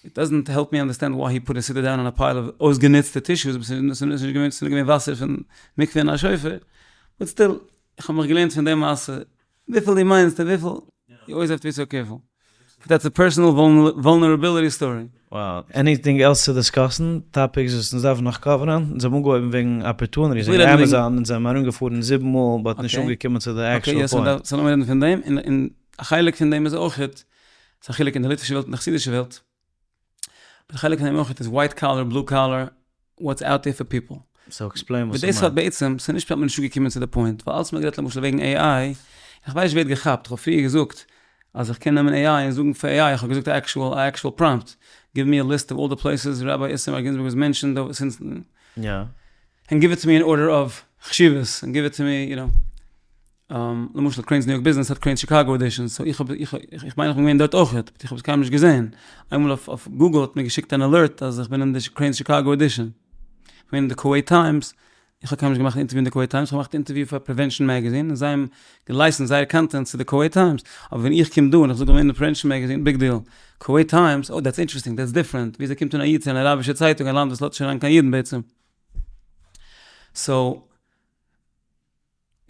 איט דאזענט העלפ מי אנדערסטענד וויי הי פוט א סידור דאון אן א פייל אוו אויסגענוצטע טישוס, ס'איז נישט געווען ס'איז נאר געווען וואסער פון מקווה אין א שופר, באט סטיל, איך האב מיך געלערנט פון די מעשה וויפיל דו מיינסט און וויפיל, יו אלוועיס האוו טו בי סאו קערפול, דעטס א פערסאנעל וואלנערעביליטי סטארי. Wow. עניטינג עלס צו דיסקאסן? טאפיקס וואס אונז דארפן נאך קאווערן? אונז האבן אנגעהויבן וועגן אפערטונעטיס וועגן עמעזאן, אונז זענען ארומגעפארן זיבן מאל באט נישט אנגעקומען צו די עקשועל פוינט. אקעי, סאו לאמיר רעדן פון דעם, און א חלק פון דעם איז אויכעט, ס'איז א חילוק אין די ליטווישע וועלט און די חסידישע וועלט, א חלק פון דעם אויך איז ווייט קאלער בלו קאלער וואטס אוט דער פאר פיפל. סאו עקספלעין וואס דאס האט בעצם, ס'איז נישט פשט מ'איז נישט אנגעקומען צו די פוינט, ווייל אלץ מ'האט גערעדט למשל וועגן AI, איך ווייס נישט ווער האט געכאפט, איך האב פריער געזאגט אז איך קען נעמען AI און זאגן פאר AI, איך האב געזאגט א עקשועל א עקשועל פראמפט, גיוו מי א ליסט אוו אלל די פלעיסעס ראביי איתמר גינזבערג וואס מענשענד סינס, ענד גיוו איט טו מי אין ארדער אוו חשיבות, ענד גיוו איט טו מי יו נאו. למשל קרעינס ניו יארק ביזנעס האט קרעינס שיקאגא עדישאן, סאו איך האב איך איך מיין איך בין געווען דארט אויכעט, באט איך האב עס קיינמאל נישט געזען, איינמאל אויף אויף גוגל האט מיר געשיקט אן אלערט אז איך בין אין די קרעינס שיקאגא עדישאן, איך בין אין די קואוועיט טיימס, איך האב קיינמאל נישט געמאכט א אינטערוויו אין די קואוועיט טיימס, איך האב געמאכט א אינטערוויו פאר פרעווענשאן מעגעזין און זיי האבן געלייסענסט זייער קאנטענט צו די קואוועיט טיימס, אבער ווען איך קום דא און איך זאג איך בין אין די פרעווענשאן מעגעזין, ביג דיעל, קואוועיט טיימס, oh that's interesting, that's different, וויאזוי קומט אן א איד צו אן אראבישע צייטונג א לאנד וואס לאזט נישט אריין קיין אידן בעצם? סאו.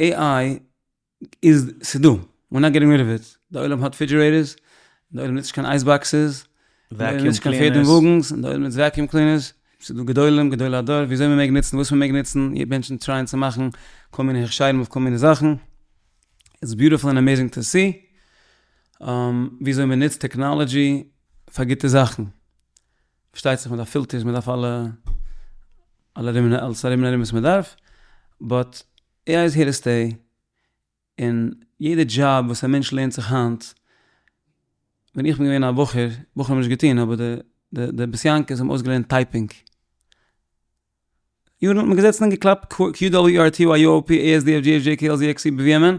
AI איז ס'דא, we're not getting rid of it, די עולם האט ריפרידזשערעיטערס, די עולם נוצט נישט קיין אייז באקסעס, די עולם נוצט נישט קיין פערד און וואגנס, און די עולם נוצט וועקיום קלינערס, ס'דא גדולים, גדולי הדור, וויאזוי מ'מעג נוצן, וואס מ'מעג נוצן, מענטשן טרייען צו מאכן כל מיני הכשרים אויף כל מיני זאכן, איטס ביוטיפול ענד עמעזינג טו סי וויאזוי מ'נוצט טעקנאלעדזשי פאר גוטע זאכן, פארשטייט זיך מ'דארף פילטערס, מ'דארף אלע אלע ארום אלעס ארום און ארום וואס מ'דארף, באט עי איי איז העיר טו סטעי, און יעדע דזשאב וואס א מענטש לערנט זיך היינט, ווען איך בין געווען א בחור, בחורים האבן נישט געטון אבער די די די בית יעקב'ס האבן אויסגעלערנט טייפינג, יארן האט מען געזעצן און געקלאפט QWERTYUOPASDFGHJKLZXCBVMN,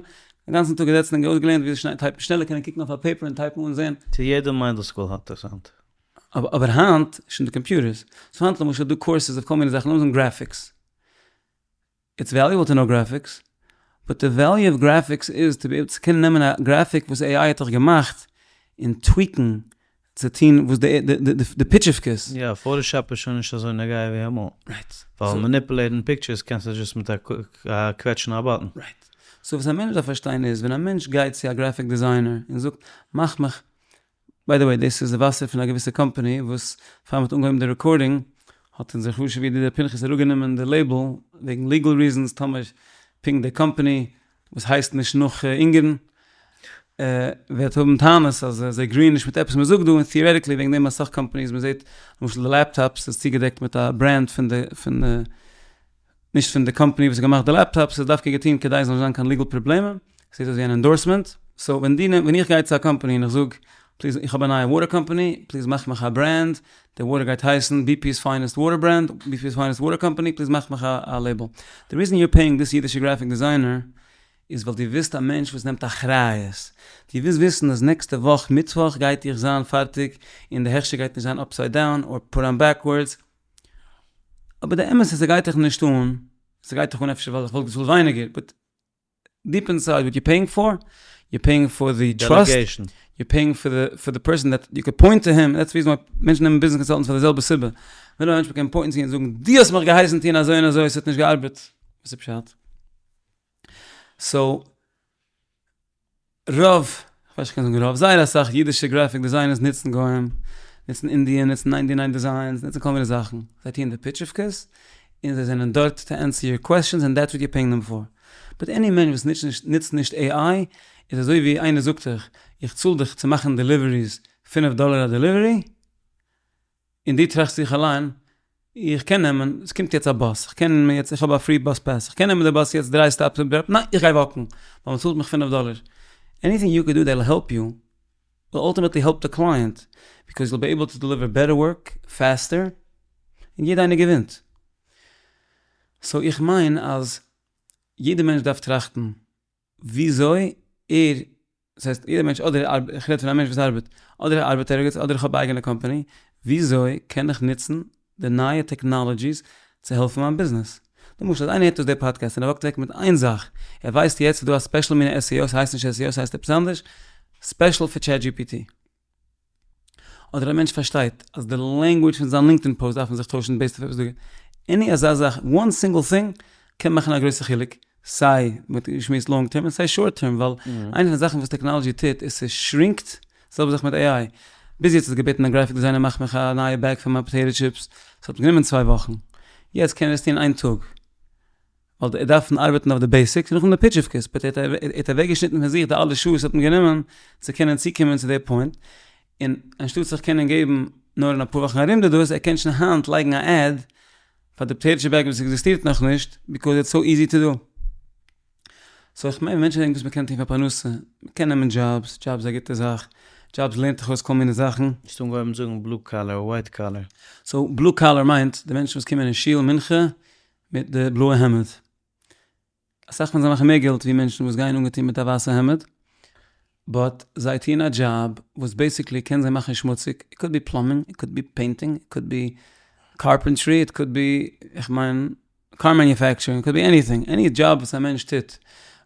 א גאנצן טאג געזעצן און אויסגעלערנט ווי אזוי טייפן שנעלער קענען קוקן אויף א פעיפער און טייפן אן זען. צו יעדע מיידל סקול האט עס היינט. אבער היינט איז שוין דא קאמפיוטערס, סאו היינט למשל איז דא קורסעס אויף כל מיני זאכן, לאמיר זאגן גרעפיקס, איטס וועליובעל טו נאו גרעפיקס, באט די וועליו אוו גרעפיקס איז טו בי עיבל צו קענען נעמען א גרעפיק וואס עי איי האט דיך געמאכט און טוויקן צו טון וואס די די פיטשיווקעס. יא, פאטאשאפ איז שוין נישט אזוי נוגע ווי אמאל. רייט. ווייל מאניפולעיטן פיקטשערס קענסטו דזשאסט מיט א קוועטשן א באטן. רייט. סאו וואס א מענטש דארף פארשטיין איז, ווען א מענטש גייט צו א גרעפיק דיזיינער און זאגט מאך מיך ביי די וועי דאס איז די וואסער פון א געוויסע קאמפאני וואס פאר מ'האט אנגעהויבן די רעקארדינג האט אונזער חשוב'ער ידיד ר' פנחס אראפגענומען די לעיבל וועגן ליגעל ריזענס טאמער פונקט די קאמפאני וואס הייסט נישט נאך אונגערן וועט האבן טענות אז זיי עגריען נישט מיט עפעס מ'זאגט דא און טעארעטיקלי וועגן דעם אסאך קאמפאניס מ'זעט למשל די לעפטאפס איז צוגעדעקט מיט א ברענד פון די פון די נישט פון די קאמפאני וואס האט געמאכט די לעפטאפס, ס'איז דווקא געטון כדי ס'זאל נישט זיין קיין ליגעל פראבלעמען, ס'זעט אויס ווי אן אינדארסמענט, סאו ווען דו ווען איך גיי צו א קאמפאני און איך זאג פליז איך האב א נייע וואטער קאמפאני, פליז מאך מיך א ברענד, די וואטער גייט הייסן בי פי'ס פיינעסט וואטער ברענד, בי פי'ס פיינעסט וואטער קאמפאני, פליז מאך מיך א לעיבל. די ריזען יור פעיאינג דיס אידישע גרעפיק דיזיינער איז ווייל דו ווילסט א מענטש וואס נעמט אחריות, דו ווילסט וויסן אז נעקסטע וואך מיטוואך גייט איך זיין פארטיג און די הכשר גייט נישט זיין אפסייד דאון אר פוט אן בעקווארדס, אבער די אמת איז ס'גייט דיך נישט אן, ס'גייט דיך אן אפשר ווייל איך וואלט געצאלט ווייניגער, באט דיפ אינסייד וואט יו פעיאינג פאר, יו פעיאינג פאר די טראסט, יו פעיאינג פאר די פאר די פערסאן דעט יו קען פוינט טו הים, דעטס ריזען וואי מענטשן נעמען ביזנעס קאנסאלטענטס פאר די זעלבע סיבה, וויל א מענטש מ'קען פוינטן צו אים און זאגן דו האסט מיך געהייסן טון אזוי און אזוי ס'האט נישט געארבעט, וואס איז פשט? סאו רוב, כ'ווייס נישט קען זאגן רוב, זייער אסאך אידישע גרעפיק דיזיינערס נוצן גוים, נוצן אינדיען, נוצן ניינטי ניין דיזיינס, נוצן כל מיני זאכן, זיי טוען די פיטשיווקעס, און זיי זענען דארט טו ענסער יור קוועסטשענס און דעטס וואט יור פעיאינג דעם פאר. באט עני מענטש וואס נוצט נישט נוצט נישט AI איז אזוי ווי איינער זאגט דיך, איך צאל דיך צו מאכן דעליוועריס פינף דאלער א דעליווערי, און דו טראכסט זיך אליין, איך קען נעמען, עס קומט יעצט א באס, איך קען נעמען יעצט, איך האב א פרי באס פעס, איך קען נעמען די באס יעצט דריי סטאפס און ניין, איך גיי וואקן, ווייל מען צאלט מיך פינף דאלער. עניטינג יו קען דו דעט וויל העלפ יו, וויל אלטימעטלי העלפ די קלייענט, ביקאוז יו וויל בי עיבל טו דעליווער בעטער ווארק, פעסטער, און יעדע איינער געווינט. סאו איך מיין אז יעדע מענטש דארף טראכטן וויאזוי ער. דאס הייסט יעדער מענטש אדער ארבעט, איך רעד פון א מענטש וואס ארבעט, אדער ער ארבעט ערגעץ אדער איך האב א אייגענע קאמפאני, וויאזוי קען איך נוצן די נייע טעקנאלעדזשיס צו העלפן מיין ביזנעס? למשל אז איינער הערט אויס די פאדקעסט און ער וואקט אוועק מיט איין זאך, ער ווייסט יעצט ס'איז דא א ספעשל מין SEO, ס'הייסט נישט SEO ס'הייסט עפעס אנדערש, ספעשל פאר טשעט דזשי פי טי. אדער א מענטש פארשטייט אז די לענגוויטש פון זיין לינקדאין פאוסט דארף מען זיך טוישן בעיסד אויף עפעס דא, עני אזא זאך, וואן סינגל טינג קען מאכן א גרויסע חילוק, סיי מ'האט געשמועסט לאנג טערם און סיי שארט טערם, ווייל איינע פון די זאכן וואס טעקנאלעדזשי טוט איז ס'שרינקט, זעלבע זאך מיט AI, ביז יעצט האסט געבעטן א גרעפיק דיזיינער מאך מיך א נייע בעג פאר מיין פאטעיטא טשיפס, ס'האט גענומען צוויי וואכן, יעצט קען ער עס טון איין טאג. ווייל ער דארף ארבעטן אויף די בעיסיקס און נאכדעם די פיטשיווקעס, באט ער האט אוועקגעשניטן פון זיך די אלע שעות וואס האט אים גענומען צו קענען צוקומען צו די פוינט, און אנשטאט זיך קענען געבן נאר אין אפאר וואכן ארום די דאס, ער קען שוין היינט לייגן א עד פאר די פאטעיטא בעג וואס עקזיסטירט נאכנישט, ביקאוז איטס סאו איזי טו דו. סאו איך מיין מענטשן דענקן וואס מ'קען טון פאר פרנסה, מ'קען נעמען דזשאבס, דזשאבס איז א גוטע זאך, דזשאבס לערנט דיך אויס כל מיני זאכן. האסט אנגעהויבן זאגן בלו קאלער, ווייט קאלער. סאו בלו קאלער מיינט די מענטשן וואס קומען אין שול מנחה מיט די בלויע העמד. אסאך פון זיי מאכן מער געלט ווי מענטשן וואס גייען אנגעטון מיט א ווייסע העמד, באט זיי טוען א דזשאב וואס בעיסיקלי קען זיי מאכן שמוציג, איט קאוד בי פלאמינג, איט קאוד בי פעינטינג, איט קאוד בי קארפענטרי, איט קאוד בי, איך מיין, קאר מעניופעקטשערינג, איט קאוד בי עניטינג, עני דזשאב וואס א מענטש טוט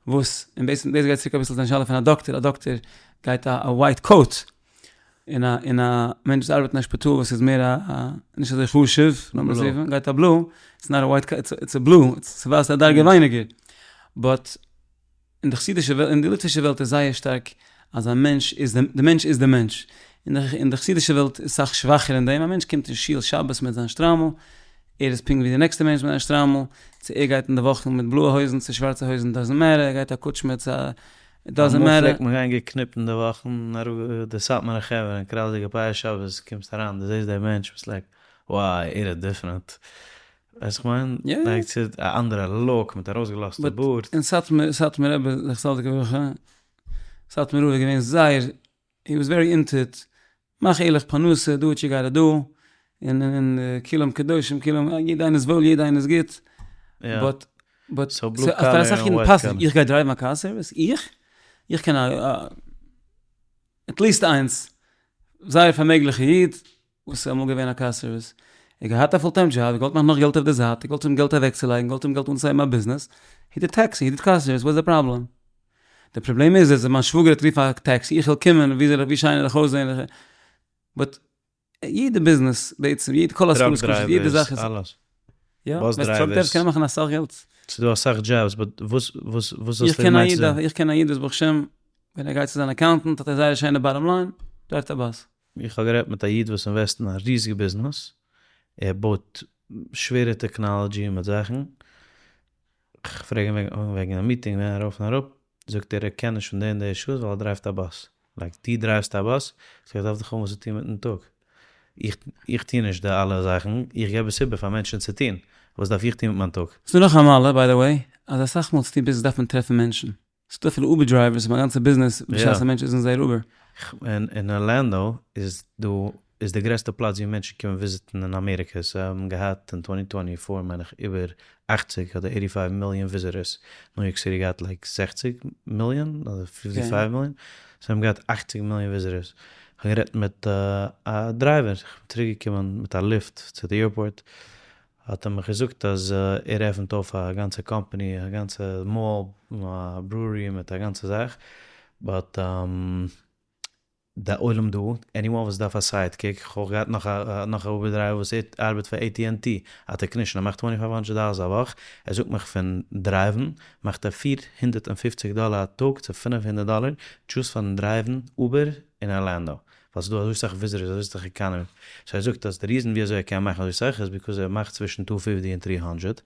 וואס, און בעיסיקלי דאס גייט צוריק אביסל צו דיין שאלה פון א דאקטער, א דאקטער גייט א ווייט קאוט, און א און א מענטש וואס ארבעט אין א שפיטאל וואס איז מער א א נישט אזוי חשוב, לאמיר אזוי זאגן, גייט א בלו, איטס נאט א ווייט קאוט, איטס א בלו, ס'ווייזט א דרגה ווייניגער, באט אין די חסידישע וועלט, אין די ליטווישע וועלט איז זייער שטארק אז א מענטש איז די מענטש איז די מענטש, אין די חסידישע וועלט איז סאך שוואכער אין דעם, א מענטש קומט אין שול שבת מיט זיין שטריימל, ער איז פונקט ווי די נעקסטע מענטש מיט זיין שטריימל, צו ער גייט אין די וואכן מיט בלויע הויזן צו שווארצע הויזן דאזענט מעטער, ער גייט א קוטשמע צו א דאזענט אמאל מעטער. פלעגט מען גיין געקניפט אין די וואכן אראפ די סאטמארע חברה אין קראלדיגע פאה שבת קומסט אריין די זעסט די מענטש ביסט לייק wow ער איז דיפרענט ווייסט איך מיין? לייק ס'איז א אנדערע לוק מיט ארויסגעלאזטע בארד. אין סאטמאר סאטמאר רבי זכותו לברכה סאטמאר רב איז געווען זייער הי וואס ווערי אינטו איט מאך ערליך פרנסה דו וואט יו גאטע דו און און כולם קדושים כולם יעדע איינער איז וואויל יעדע איינער איז גוט באט באט פאר אסאך אידן פאסט נישט איך גיי דרייוון א קאר סערוויס? איך? איך קען א עטליסט איינס זייער פארמעגליכע איד וואס איז אמאל געווען א קאר סערוויס, ער האט געהאט א פול טיים דזשאב, געוואלט מאכן נאך געלט אויף די זייט, געוואלט האבן געלט אוועקצולייגן, געוואלט האבן געלט אנצוהייבן א ביזנעס, הי דיד טעקסי, הי דיד קאר סערוויס, וואטס די פראבלעם? די פראבלעם איז אז מיין שוואגער האט גערופן א טעקסי, איך וועל קומען, ווי זאל איך, ווי שיין וועל איך אויסזען, באט יעדע ביזנעס בעצם, יעדע, כל טראק דרייווערס, אלעס. יא, באס דרייווערס קענען מאכן אסאך געלט. ס'איז דא אסאך דזשאבס, באט וואס וואס וואס האסטו געמיינט צו זאגן? איך קען א איד וואס ברוך השם, ווען ער גייט צו זיין אקאונטענט האט ער זייער א שיינע באטאם ליין, דרייווט א באס. איך האב גערעדט מיט א איד וואס אינוועסט אין א ריזיגע ביזנעס, ער בויט שווערע טעקנאלעדזשי מיט זאכן, כ'פרעג אים וועגן א מיטינג ווען ארויף און אראפ, זאגט ער ער קען נישט פון די און די שעות ווייל ער דרייווט א באס, לייק דו דרייווסט א באס? זאג איך דארף דאך האבן וואס צו טון מיטן טאג, איך איך טו נישט די אלע זאכן, איך געב עס איבער פאר מענטשן צו טון, וואס דארף איך טון מיט מיין טאג? ס'דא נאך א מעלה ביי די וועי, אז אסאך מאל צו טון ביזנעס דארף מען טרעפן מענטשן, ס'דא אפילו אובער דרייווערס האבן א גאנצע ביזנעס בשעת א מענטש איז אין זייער אובער. אין ארלענדא איז דא איז די גרעסטע פלאץ ווי מענטשן קומען וויזיטן אין אמעריקע, זיי האבן געהאט אין טווענטי טווענטי פאר מיין איך איבער אכציג אדער עיטי פייוו מיליאן וויזיטערס, ניו יארק סיטי געהאט לייק זעכציג מיליאן אדער פיפטי פייוו מיליאן, זיי האבן געהאט אכציג מיליאן וויזיטערס, כ'האב גערעדט מיט א דרייווער, כ'בין צוריק געקומען מיט א ליפט צו די עירפארט, האט ער מיך געזאגט אז ער עפענט אויף א גאנצע קאמפאני, א גאנצע מאל, א ברוערי מיט א גאנצע זאך, באט די עולם דא, עניוואן וואס דארף א סיידקיק, כ'האב אויך געהאט נאך א נאך א אובער דרייווער וואס ער ארבעט פאר עי טי ענד טי, א טעקנישן, ער מאכט טווענטי פייוו האנדרעט דאללערס א וואך, ער זאגט מיך פון דרייוון מאכט ער פיר הונדרעט און פופציג דאללער א טאג צו פינף הונדרעט דאללער דזשאסט פארן דרייוון אובער אין ארלענדא, ווייל ס'איז דא אזוי סאך וויזיטערס אזוי סאך עקאנעמי, סאו ער זאגט אז די ריזען ווי אזוי ער קען מאכן אזוי סאך איז ביקאז ער מאכט צווישן טו פיפטי און טרי האנדרעט,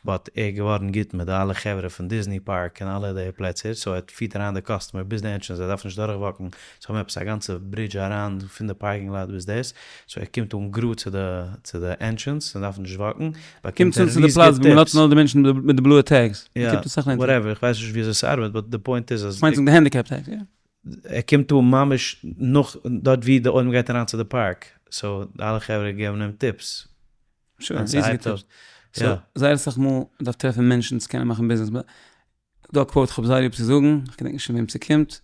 באט ער איז געווארן גוט מיט די אלע חברה פון דיזני פארק און אלע די פלעצער, סאו ער פירט אריין די קאסטומער ביז די ענטרענס ער דארף נישט דורך וואקן, זיי האבן עפעס א גאנצע ברידזש אריין פון די פארקינג לאט ביז דאס, סאו ער קומט אן גראד צו די צו די ענטרענס און דארף נישט וואקן, באקומט ער ריזיגע טיפס. קומט אן צו די פלאץ ווי מ'לאזט נאר די מענטשן מיט די בלויע טעגס, יא, וואטעווער, איך ווייס נישט ווי אזוי ס'ארבעט באט די פוינט איז אז. כ'מיין די הענדיקעפ טעגס, יא. ער קומט אן ממש נאך דארט ווי די עולם גייט אריין צו די פארק, סאו די אלע חברה געבן אים טיפס. שוין, ריזיגע טיפס. סאו זייער אסאך מאל מ'דארף טרעפן מענטשן צו קענען מאכן ביזנעס, באט דא א קוואוט כ'האב זייער ליב צו זאגן, כ'געדענק נישט פון וועם ס'קומט,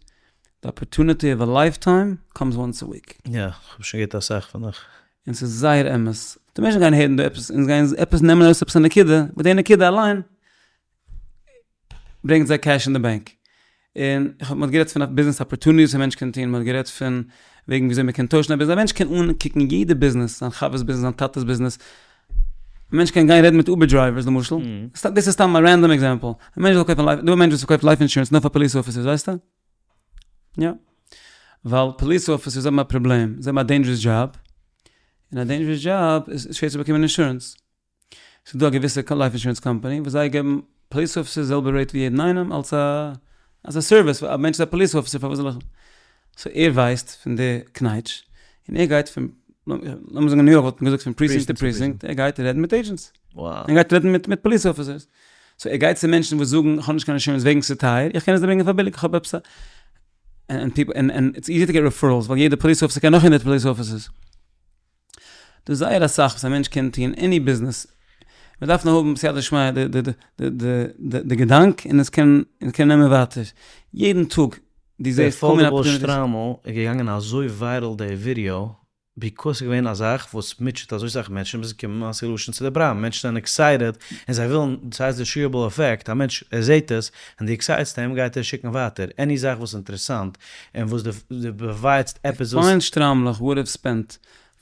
די opportunity of a lifetime comes once a week. יא, כ'האב שוין געהערט אסאך פון דיך. און ס'איז זייער אמת. די מענטשן גייען הערן דא עפעס און גייען עפעס נעמען ארויס עפעס א נקודה, וואס די נקודה אליין ברענגט זיי cash אין די באנק. און איך האב, מ'האט גערעדט פון ביזנעס opportunities וואס א מענטש קען טון, מ'האט גערעדט פון וועגן וויאזוי מ'קען טוישן א ביזנעס, א מענטש קען אנקוקן יעדע ביזנעס, זיין חבר'ס ביזנעס, זיין טאטע'ס ביזנעס, א מענטש קען גיין רעדן מיט Uber drivers למשל, דאס איז סתם א random example, א מענטש זאל קויפן life, דא א מענטש וואס פארקויפט life insurance נאר פאר police officers ווייסטו? יא. ווייל police officers האבן א פראבלעם, זיי האבן א dangerous job, און א dangerous job איז שווער צו באקומען אינשורענס. ס'איז דא א געוויסע life insurance company וואס זיי געבן police officers די זעלבע rate ווי יעדן איינעם אלס א אלס א סערוויס, א מענטש איז א police officer פארוואס זאל איך, so ער ווייסט פון די קנייטש, און ער גייט פון, לאמיר זאגן אין ניו יארק וואלט מען געזאגט פון precinct צו precinct, ער גייט רעדן מיט agents, ער גייט רעדן מיט police officers, so ער גייט צו מענטשן וואס זאגן איך האב נישט קיין אינשורענס וועגן ס'איז טייער, איך קען עס דיר ברענגען פאר ביליג, איך האב עפעס א, און it's easy to get referrals ווייל יעדע police officer קען נאך הונדערט police officers. דא זייער אסאך וואס א מענטש קען טון, any ביזנעס, מען דארף נאר האבן סייעתא דשמיא די געדאנק און עס קען און קען נעמען ווייטער, יעדן טאג דו זעסט כל מיני opportunities. די foldable שטריימל איז געגאנגען אזוי viral די ווידיאו, because ס'איז געווען א זאך וואס מוטשעט אזוי סאך מענטשן ביז געקומען א solution צו די פראבלעם, מענטשן זענען excited און זיי ווילן, ס'הייסט די shareable effect, א מענטש ער זעט עס און דו excite סט אים גייט ער שיקן ווייטער any זאך וואס איז אינטערעסאנט און וואס דו באווייזט עפעס וואס. פיין שטריימלעך וואלד האוו ספענט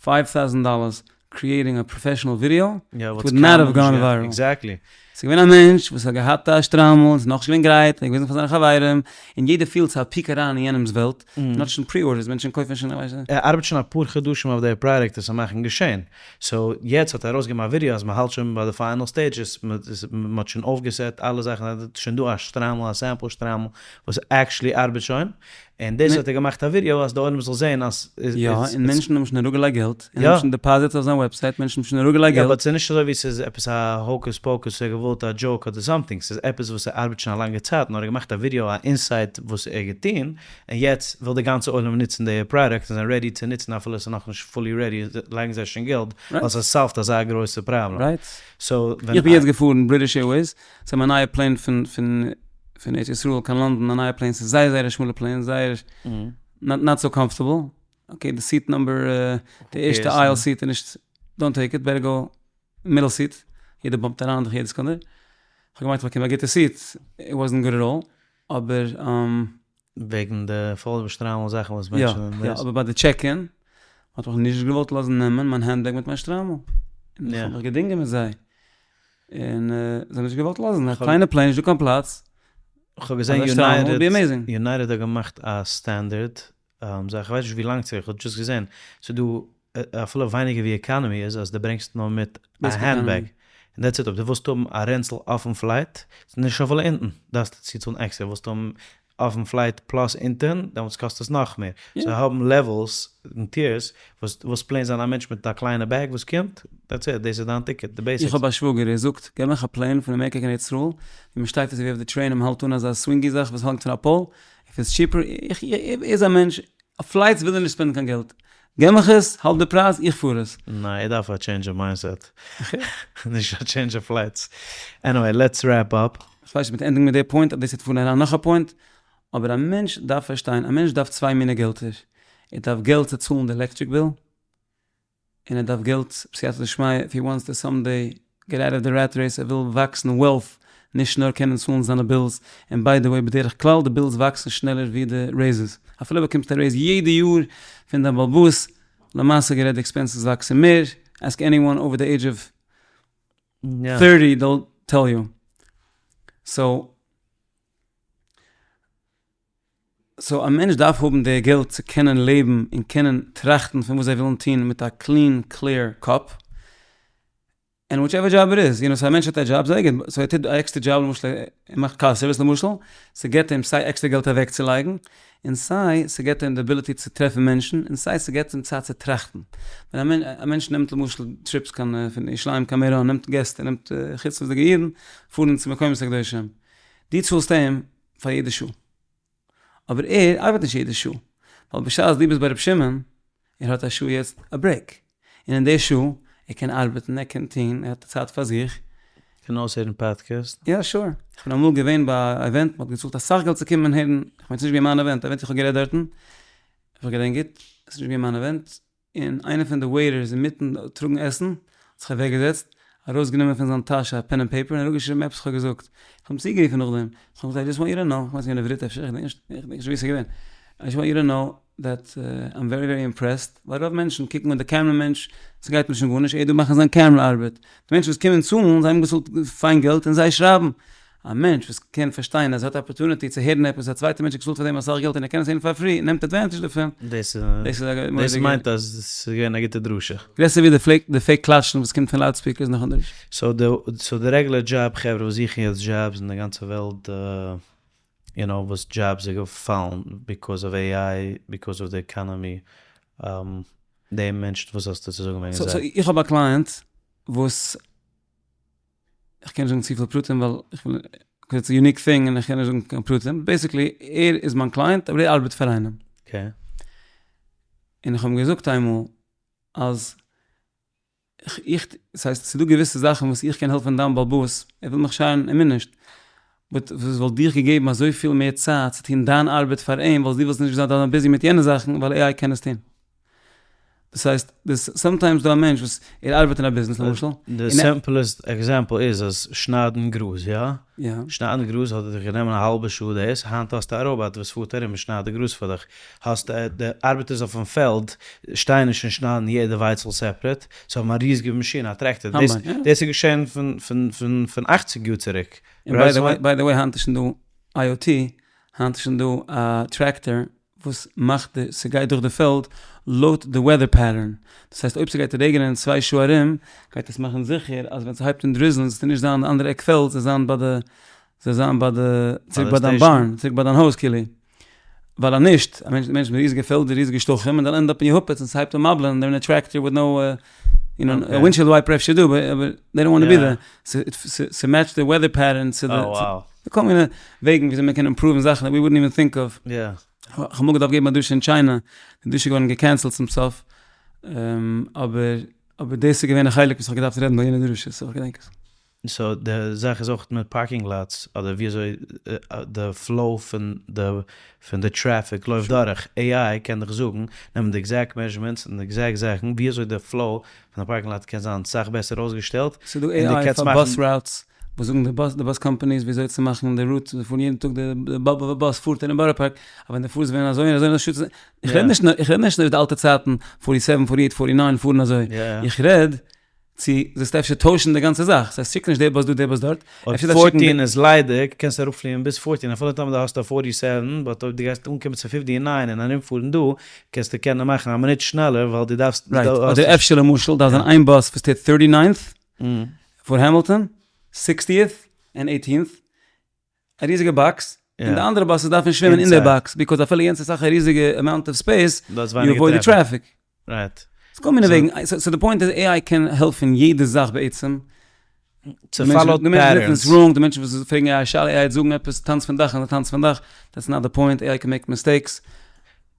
five thousand dollars creating a professional video, it would not have gone viral. Exactly. ס'איז געווען א מענטש וואס האט געהאט א שטריימל און ס'איז נאכנישט געווען גרייט, ער האט געוויזן פאר זיינע חברים, און יעדער פילט ס'איז א peek אריין אין יענעמ'ס וועלט, און האט שוין pre-orders, מענטשן קויפן שוין, ווייסט. ער ארבעט שוין אפאר חדשים אויף די פראיעקט עס צו מאכן געשען, so יעצט האט ער ארויסגעגעבן א ווידעא אז מ'האלט שוין ביי די final stages, מ'האט שוין אויפגעסעט אלע זאכן, ס'איז שוין דא א שטריימל, א sample שטריימל וואס actually ארבעט שוין, און דאס האט ער געמאכט א ווידעא אז די עולם זאל זען אז. יא, און מענטשן האבן שוין אראפגעלייגט געלט, און האבן שוין deposits אויף זיין website, מענטשן האבן שוין אראפגעלייגט געלט. יא, but ס'איז נישט אזוי ווי ס'איז עפעס א hocus pocus, ער האט געוואלט א joke אדער something, ס'איז עפעס וואס ער ארבעט שוין א לאנגע צייט, נאר ער האט געמאכט א ווידעא א insight וואס ער האט געטון, און יעצט וויל די גאנצע עולם נוצן די פראדוקט און זענען ready צו נוצן אפילו עס איז נאכנישט fully ready לייגן זיי שוין געלט ווייל ס'סאלווט אזא גרויסע פראבלעם. So ווען איך בין יעצט געפארן British Airways, זיי האבן א נייע plane פון פון פון ארץ ישראל קיין לאנדאן א נייע plane ס'איז זייער זייער א שמאלע plane זייער not so comfortable, okay די seat number די ערשטע aisle seat איז נישט don't take it better go middle seat, יעדער באמפט אריין דיך יעדע סעקונדע, כ'האב געמיינט כ'באקום א גוטע seat, it wasn't good at all, אבער. וועגן די foldable שטריימל זאכן וואס מענטשן. יא יא, אבער ביי די check in האט מיך נישט געוואלט לאזן נעמען מיין hand bag מיט מיין שטריימל, און איך האב מיך געדינגען מיט זיי, און זיי האבן נישט געוואלט לאזן, א קליינע plane נישט דא קיין פלאץ, כ'האב געזען United United האט געמאכט א standard זאך, כ'ווייס נישט ווי לאנג צוריק, כ'האב just געזען ס'איז דא אפילו ווייניגער ווי economy איז אז דו ברענגסט נאר מיט א hand bag און that's it, אויב דו ווילסט האבן א רענצל אויפן flight, ס'איז נישט אפילו אונטן, דארפסטו צוצאלן עקסטער, ווילסט האבן אויפן flight plus אונטן, דעמאלטס קאסט עס נאך מער, זיי האבן levels און tiers, וואס ווילסט plain זיין א מענטש מיט א קליינע bag וואס קומט, that's it, דאס איז דיין ticket, די basics. איך האב א שוואגער ער זאגט געב מיך א plane פון אמעריקא קיין ארץ ישראל, ווי מען שטייט אזוי ווי אויף די train און מען האלט אן אזא swingy זאך וואס האנגט פון א pole, if it's cheaper, איך ער איז א מענטש, אויף flights וויל ער נישט ספענדן קיין געלט, געב מיך עס, האלב די פרייז, איך פאר עס. ניין, ער דארף א change of mindset, נישט א change of flights. Anyway, let's wrap up. כ'ווייס נישט מיט ענדיגן מיט די point, אדער דאס וועט פארן אריין נאך א point, אבער א מענטש דארף פארשטיין, א מענטש דארף צוויי מיני געלטער, ער דארף געלט צו צאלן די electric bill, און ער דארף געלט בסייעתא דשמיא if he wants to someday get out of the rat race ער וויל וואקסן wealth נישט נאר קענען צאלן זיינע bills, און by the way בדרך כלל די bills וואקסן שנעלער ווי די raises אפילו באקומסט א raise יעדע יאר פון דיין באלבאס למעשה גערעדט די expenses וואקסן מער, ask anyone over the age of thirty they'll tell you so. So א מענטש דארף האבן די געלט צו קענען לעבן און קענען טראכטן פון וואס זיי ווילן טון מיט א clean clear קאפ, און whichever job it is, you know, so א מענטש האט א דזשאב זייער גוט, so ער טוט א עקסטער דזשאב למשל ער מאכט car service למשל, ס'געט אים סיי עקסטער געלט אוועקצולייגן, און סיי ס'געט אים די ability צו טרעפן מענטשן, און סיי ס'געט אים צייט צו טראכטן. ווען א מענטש נעמט למשל trips קיין פון ירושלים קיין מירון, נעמט געסט, ער נעמט חוץ לארץ'דיגע אידן פארן צו מקומות הקדושים, דו צאלסט אים פאר יעדע שעה. אבער ער ארבעט נישט יעדע שעה, ווייל בשעת דו ביסט ביי ר' שמעון, ער האט א שעה יעצט א break, און אין די שעה, ער קען ארבעטן, ער קען טון, ער האט צייט פאר זיך. קען אויסהערן פאדקעסט. יא sure, איך בין אמאל געווען ביי א event, מ'האט געצאלט אסאך געלט צו קומען הערן, איך מיין ס'נישט געווען מיין event, א event איך האב גערעדט דארטן, איך געדענק גוט, ס'נישט געווען מיין event, און איינער פון די waiters אינמיטן טראגן עסן האט זיך אוועקגעזעצט, ארויסגענומען פון זיין טאש א pen און paper און אראפגעשריבן עפעס איך האב געזאגט, איך האב אים צוגערופן נאכדעם, איך האב געזאגט I just want you to know, איך מיין ס'איז געווען עברית אפשר, איך געדענק נישט, איך געדענק נישט ווי ס'איז געווען, I just want you to know that I'm very very impressed, ווייל רוב מענטשן קוקן אן די קעמרע מענטש, ס'גייט אים שוין גארנישט, ער איז דא מאכן זיין קעמרע ארבעט, די מענטשן וואס קומען צאלן, זיי האבן געצאלט פיין געלט און זיי שרייבן, א מענטש וואס קען פארשטיין אז ער האט opportunity צו הערן עפעס, א צווייטער מענטש האט געצאלט פאר דעם אסאך געלט און ער קען עס הערן פאר free, נעמט advantage דערפון. דאס איז מיינט אז עס איז געווען א גוטע דרשה. גרעסער ווי די fake קלאטשן וואס קומט פון loudspeakers נאכן דרשה. סאו די רעגולער דזשאב חברה וואס זוכן יעצט דזשאבס אין די גאנצע וועלט, יו נאו וואס דזשאבס איז געפאלן because of AI, because of די economy, די מענטשן וואס האסטו צו זאגן וועגן זיי? סאו איך האב א client וואס איך קען נישט זאגן צופיל פרטים ווייל איך וויל because it's a unique thing און איך קען נישט זאגן קיין פרטים, basically ער איז מיין client אבער ער ארבעט פאר איינעם. און איך האב אים געזאגט איינמאל אז איך, ס'הייסט ס'דא געוויסע זאכן וואס איך קען העלפן דיין בעל הבית, ער וויל מיך שיין און מיר נישט, but וואס וואלט דיך געגעבן אזויפיל מער צייט צו טון דיין ארבעט פאר אים ווייל דו וואלסט נישט זיין busy מיט יענע זאכן ווייל AI קען עס טון. דאס הייסט, sometimes דא א מענטש וואס ער ארבעט אין א ביזנעס למשל. די simplest example איז אז שניידן גראז, יא? יא. שניידן גראז האט דיך גענומען א האלבע שעה דאס, היינט האסטו א ראבאט וואס פארט ארום און שניידט די גראז פאר דיך. האסט די ארבעטערס אויפן פעלד שטייען נישט און שניידן יעדע ווייצל separate, זיי האבן א ריזיגע מאשין א טרעקטער, דאס איז געשען פון פון אכציג יאר צוריק. און by the way היינט איז שוין דא IoT, היינט איז שוין דא א טרעקטער וואס מאכט די ס'גייט דורך די פעלד לויט די weather pattern, דאס הייסט אויב ס'גייט רעגענען אין צוויי שעה ארום גייט עס מאכן זיכער אז ווען ס'הייבט אן drizzle ן זאלסטו נישט זיין די אנדערע עק פעלד זאלסט זיין ביי די זאלסט זיין ביי די צוריק ביי דיין barn צוריק ביי דיין הויז כאילו. ווייל אז נישט, א מענטש מענטש מיט ריזיגע פעלדער ריזיגע שטחים און they'll end up אין יעהופעץ און ס'הייבט אן מבל'ען און they're in a tractor with no you know א windshield wiper אפשר דא אבער they don't want to be there, ס'מעטשט די weather pattern צו די כל מיני וועגן וויאזוי מ'קען improve ן זאכן that we wouldn't even think of. כ'האב אמאל געדארפט געבן א דרשה אין טשיינע, די דרשה איז געווארן געקענסלט צום סוף, אבער אבער דאס איז געווען א חלק וואס כ'האב געדארפט רעדן ביי יענע דרשה סאו כ'געדענק עס. סאו די זאך איז אויך מיט parking lots אדער ווי אזוי די flow פון די פון די טרעפיק לויפט דורך, AI קען דיך זאגן, נעמען די exact measurements און די exact זאכן ווי אזוי די flow פון די parking lot קען זיין סאך בעסער אויסגעשטעלט, ס'איז דא AI פאר bus routes וואס זאגן די באס די bus companies ווי אזוי צו מאכן די route, זיי פארן יעדן טאג די באבובער באס פארט אינעם בארא פארק, אבער ווען די פארסט ווען אזוי און אזוי און אזוי, איך רעד נישט איך רעד נישט אזוי ווי די אלטע צייטן forty seven forty eight forty nine פארן אזוי, איך רעד צו זאלסטו אפשר טוישן די גאנצע זאך, ס'הייסט שיק נישט די באס דא די באס דארט, אויב fourteen איז ליידיג קענסטו אראפפליען ביז fourteen אפילו טאמער דו האסט א forty seven, but אויב דו גייסט אנקומען צו fifty nine און ארומפארן דא, קענסטו קענען מאכן א מינוט שנעלער ווייל דו דארפסט. right, אדער אפשר למשל דארף זיין איין באס וואס טוט thirty ninth פאר Hamilton, sixtieth און eighteenth, א ריזיגע box, און די אנדערע buses דארפן שווימען אין די box, because אפילו יענץ איז אסאך א ריזיגע amount of space, you avoid די traffic. right. ס'איז כל מיני וועגן, so די point איז AI קען העלפן יעדע זאך בעצם. צו follow די מענטשן נוצן עס wrong, די מענטשן וואס פרעגן AI א שאלה, AI וועט זאגן עפעס, טאנץ פון דאך און טאנץ פון דאך, that's not די point, AI קען make mistakes,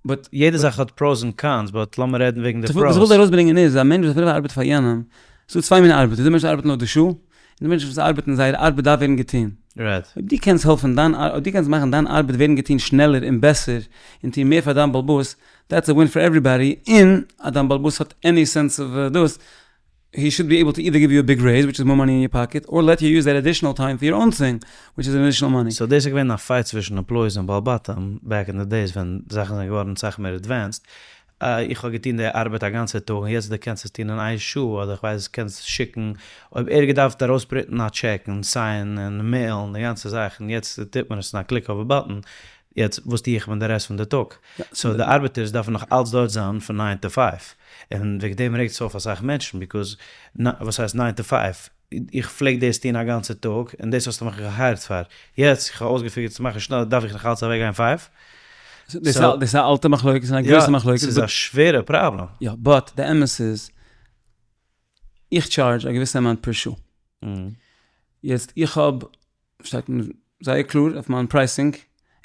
but. יעדע זאך האט pros און cons, but לאמיר רעדן וועגן די pros. וואס איך וויל ארויסברענגען איז, א מענטש וואס אפילו ארבעט פאר יענעם, ס'דא צוויי מיני ארבעטער, ס'דא מענטשן וואס ארבעטן לויט די שעה, און די מענטשן וואס ארבעטן זייער ארבעט דארף ווערן געטון. אויב דו קענסט העלפן דיין אויב דו קענסט מאכן דיין ארבעט ווערן געטון שנעלער און בעסער, און טון מער פאר דיין בעל הבית, that's a win for everybody, און אז דיין בעל הבית האט any sense of דאס, he should be able to either give you a big raise which is more money in your pocket or let you use that additional time for your own thing which is additional money. so דאס איז געווען א fight צווישן employees און בעל בתים back in the days ווען זאכן זענען געווארן סאך מער advanced, איך האב געטון די ארבעט א גאנצע טאג און יעצט דו קענסט עס טון אין איין שעה אדער איך ווייס קענסט שיקן אויב ער האט געדארפט ארויספרינטן א טשעק און סיינען און מעילן די גאנצע זאך און יעצט טוט מען עס אין א click of a button יעצט וואס טו איך מיט די רעסט פון די טאג? so די ארבעטערס דארפן נאך אלץ דארט זיין פון nine to five, און וועגן דעם רעגט עס אויף אסאך מענטשן, because וואס הייסט nine to five? איך פלעג דאס טון א גאנצע טאג, און דאס האסטו מיך געהייערט פאר, יעצט איך האב אויסגעפיגערט צו מאכן שנעלער דארף איך נאך אלץ אוועק גיין five? דאס איז א אלטע מחלוקת און א גרויסע מחלוקת. ס'איז א שווערע פראבלעם. יא, but די אמת איז, איך charge א געוויסע amount פער שעה. יעצט איך האב שטייט זייער קלאר אויף מיין pricing,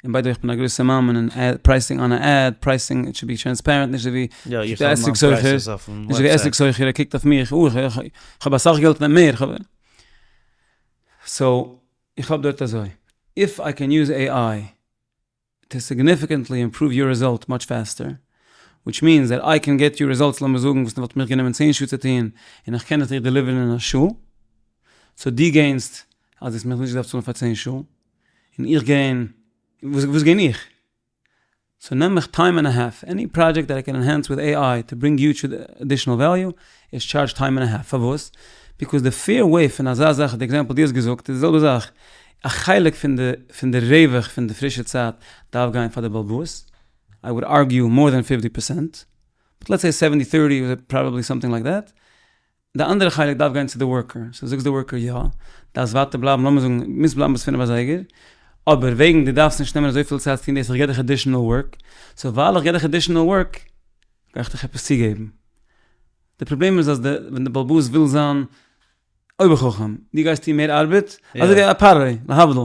און by the way איך בין א גרויסע מאמין אין pricing אן א ad, pricing it should be transparent, נישט אזוי ווי די עסק סוחר, נישט אזוי ווי עסק סוחר ער קוקט אויף מיך, אוי איך האב אסאך געלט נעם מער, איך האב. סאו איך האב דארט אזוי, איף איי קען יוז AI טו סיגניפיקענטלי אימפראוו יור רעזאלט מאטש פעסטער, וויטש מיענס דעט איי קען געט יו רעזאלטס לאמיר זאגן וואס וואלט מיך גענומען צען שעה צו טוהן און איך קען עס דיך דעליווערן אין א שעה, סאו דו געינסט אז דו האסט מיך נישט געדארפט צאלן פאר צען שעה, און איך געין, וואס געין איך? סאו נעם איך טיים ענד א האלף, עני פראדזשעקט דעט איי קען ענהענס וויט AI טו ברינג יו עדישענעל וועליו איז טשארדזש טיים ענד א האלף, פארוואס? ביקאוז די פעיר וועי פון אזא זאך, די עקזעמפל דו האסט געזאגט איז די זעלבע זאך, א חלק פון די פון די רווח פון די פרישע צייט דארף גיין פאר די בעל הבית, איי וואלד ארגיו מאר דען פיפטי פערסענט, באט לעטס סעי סעווענטי טערטי פראבעבלי סאמטינג לייק דעט, די אנדערע חלק דארף גיין צו די ווארקער, סאו זאגסט די ווארקער יא, דארפסט ווייטער בלייבן, לאמיר זאגן מוזט בלייבן ביז פינף אזייגער, אבער וועגן דו דארפסט נישט נעמען אזויפיל צייט צו טון דאס איך גיב דיך עדישענעל ווארק, סאו ווייל איך גיב דיך עדישענעל ווארק גיי איך דיך עפעס צוגעבן. די פראבלעם איז אז די ווען די בעל הבית וויל זיין אויבער חכם, דו גייסט טון מער ארבעט, אזוי ווי א פרעה, להבדיל,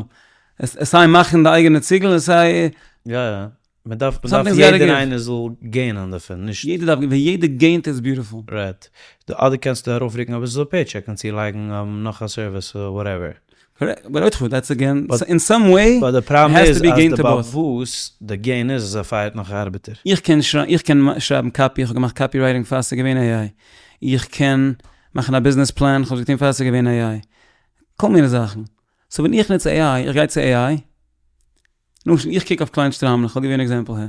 עס סיי מאכן די אייגענע ציגל און סיי. יא יא, מען דארף מען דארף יעדער איינער זאל געינען דערפון, נישט. יעדער דארף, ווען יעדער געינט איז ביוטיפול. רייט, אדער קענסטו ארויפרוקן אביסל די פעי טשעק און צולייגן נאך א סערוויס וואטעווער. קארעקט, באט אויך דעטס אגעין, אין סאם וועי, באט די פראבלעם איז אז די בעל הבית, די געין איז אז ער פייערט נאך ארבעטער. איך קען איך קען שרייבן קאפי, איך האב געמאכט קאפי רייטינג פאר ס'איז געווען עי איי, איך קען מאכן א ביזנעס פלאן, איך האב עס געטון פאר ס'איז געווען עי איי, כל מיני זאכן. סאו ווען איך נוץ עי איי, איך גיי צו עי איי, למשל איך קוק אויף קליין שטריימלעך, כ'וועל גיבן אן עקזעמפל הער.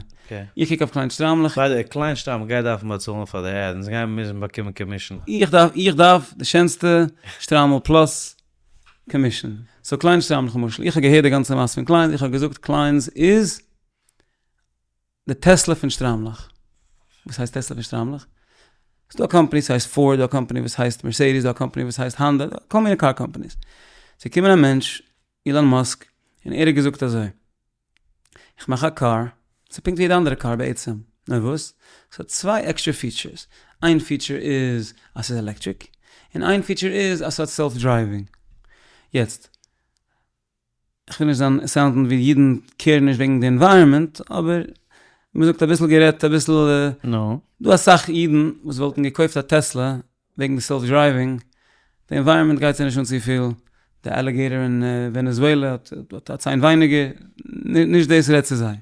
איך קוק אויף קליין שטריימלעך. ביי די קליין שטריימל גייט דארפן באצאלן פאר די עד, אונז גייען מוזן באקומען קאמישן. איך דארף איך דארף די שענסטע שטריימל פלאס קאמישן. סאו קליין שטריימלעך למשל, איך האב געהערט די גאנצע מעשה פון קליינס, איך האב געזאגט קליינס איז די טעסלע פון שטריימלעך. וואס הייסט טעסלע פון שטריימלעך? ס'דא א קאמפאני וואס הייסט פארד, דא א קאמפאני וואס הייסט מערסעדיס, דא א קאמפאני וואס הייסט האנדא, כל מיני קאר קאמפאניס. ס'איז געקומען א מענטש, אילאן מאסק, און ער האט געזאגט אזוי, איך מאך א קאר, ס'איז פונקט ווי יעדע אנדערע קאר בעצם, נאר וואס? ס'האט צוויי עקסטרע פיטשערס, איין פיטשער איז אז ס'איז עלעקטריק, און איין פיטשער איז אז ס'האט סעלף דרייווינג. יעצט, כ'וויל נישט זיין סאונדן ווי אידן קעירן נישט וועגן די ענווייראמענט, אבער מ'זאגט אביסל גערעדט אביסל, דא אסאך אידן וואס וואלטן געקויפט א טעסלע וועגן די סעלף דרייווינג, די ענווייראמענט גייט זיי נישט אן צופיל, די עליגעיטאר אין ווענעזועלע האט א ציין ווייניגער, נישט דאס רעדט צו זיי.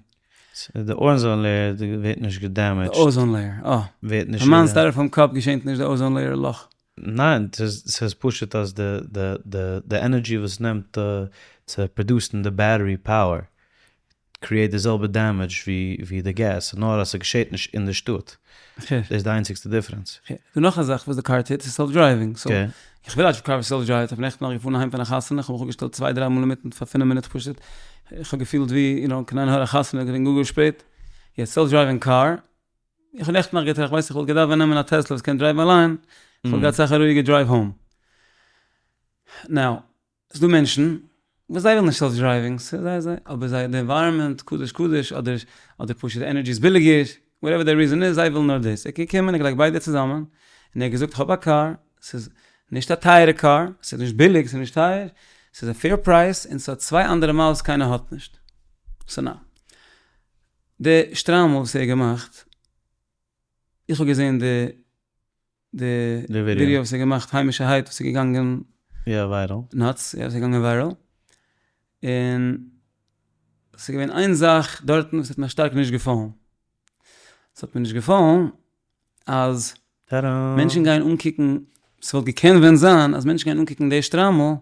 די אוזאן לעיער ווערט נישט געדעמעדזשט. די אוזאן לעיער, אה. ווערט נישט. פאר מיין סטייראפאום קאפ געשענט נישט די אוזאן לעיער לאך. ניין, ס'איז פשוט אז די די די די ענערדזשי וואס נעמט צו פראדוסן די בעטערי פאוער קריעט די זעלבע דעמעדזש ווי ווי די געז, נאר אז ס'געשעט נישט אין די שטאט. דאס איז די איינציגסטע דיפרענס. דא נאך א זאך וואס די קאר טוט, ס'איז סעלף דרייווינג, סאו איך וויל א קאר וואס סעלף דרייווט, איך בין נעכטן נאך געפארן אהיים פון א חתונה, איך האב מיך אפגעשטעלט צוויי דריי מאל אינמיטן פאר פינף מינוט פשוט, איך האב געפילט ווי, יו נאו, קיין עין הרע חתונה, געווען גאר גאר שפעט, יעצט סעלף דרייווינג קאר, איך האב נעכטן נאך געטראכט, ווייסט איך וואלט געדארפט ווען נעמען א טעסלע וואס קען דרייוון אליין, איך וואלט געהאט אסאך א רואיגע דרייוו האום. נאו, ס'דא מענטשן וואס זיי ווילן נישט סעלף דרייווינג, ס'איז זיי זיי, אבער זיי די ענווייראמענט קדוש קדוש, אדער אדער פשוט די ענערדזשי איז ביליגער, וואטעווער די ריזען איז, זיי ווילן נאר דאס. ער איז געקומען און געלייגט ביידע צוזאמען, און ער האט געזאגט איך האב א קאר, ס'איז נישט א טייערע קאר, ס'איז נישט ביליג, ס'איז נישט טייער, ס'איז א פעיר פרייז, און ס'האט צוויי אנדערע מעלות וואס קיינער האט נישט. סאו נאו. די שטריימל וואס ער האט געמאכט, איך האב געזען די די ווידעא וואס ער האט געמאכט היימישערהייט וואס איז געגאנגען יא וויירעל. נאטס, יא עס איז געגאנגען וויירעל, און ס'איז געווען איין זאך דארטן וואס האט מיר שטארק נישט געפאלן, ס'האט מיר נישט געפאלן אז מענטשן גייען אנקוקן, ס'וואלט געקענט ווען זיין אז מענטשן גייען אנקוקן די שטריימל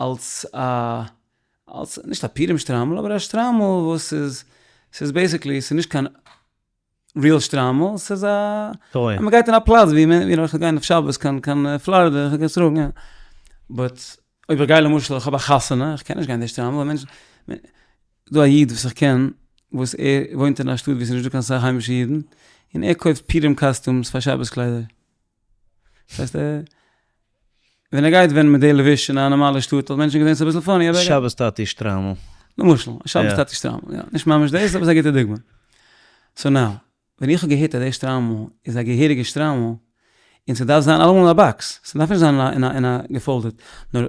אלס א אלס נישט א פורים שטריימל אבער א שטריימל וואס איז ס'איז בעיסיקלי ס'איז נישט קיין ריעל שטריימל ס'איז א טוי. אז מ'גייט אין א פלאץ ווי מען ווי איך גיי אויף שבת קיין קיין פלארידע איך גיי עס טראגן יא באט אויב איך גיי למשל איך האב א חתונה איך קען נישט גיין די שטריימל ווייל מענטשן דא א איד וואס איך קען וואס ער וואוינט אין א שטאט ווי ס'איז נישטא קיין סאך היימישע אידן און ער קויפט פורים קאסטומס פאר שבת קליידער דאס הייסט ער ווען ער גייט ווען מיט די לבוש אין א נארמאלע שטאט וואלט מענטשן געזען ס'איז אביסל פאני אבער שבת טאטי שטריימל. למשל, א שבת טאטי שטריימל, יא, נישט ממש דאס אבער ס'איז א גוטע דוגמא. סאו נאו, ווען איך האב געהערט אז די שטריימל איז א געהעריגע שטריימל, און ס'דארף זיין אלעמאל אין א באקס, ס'דארף נישט זיין אין א אין א געפאלדעט, נאר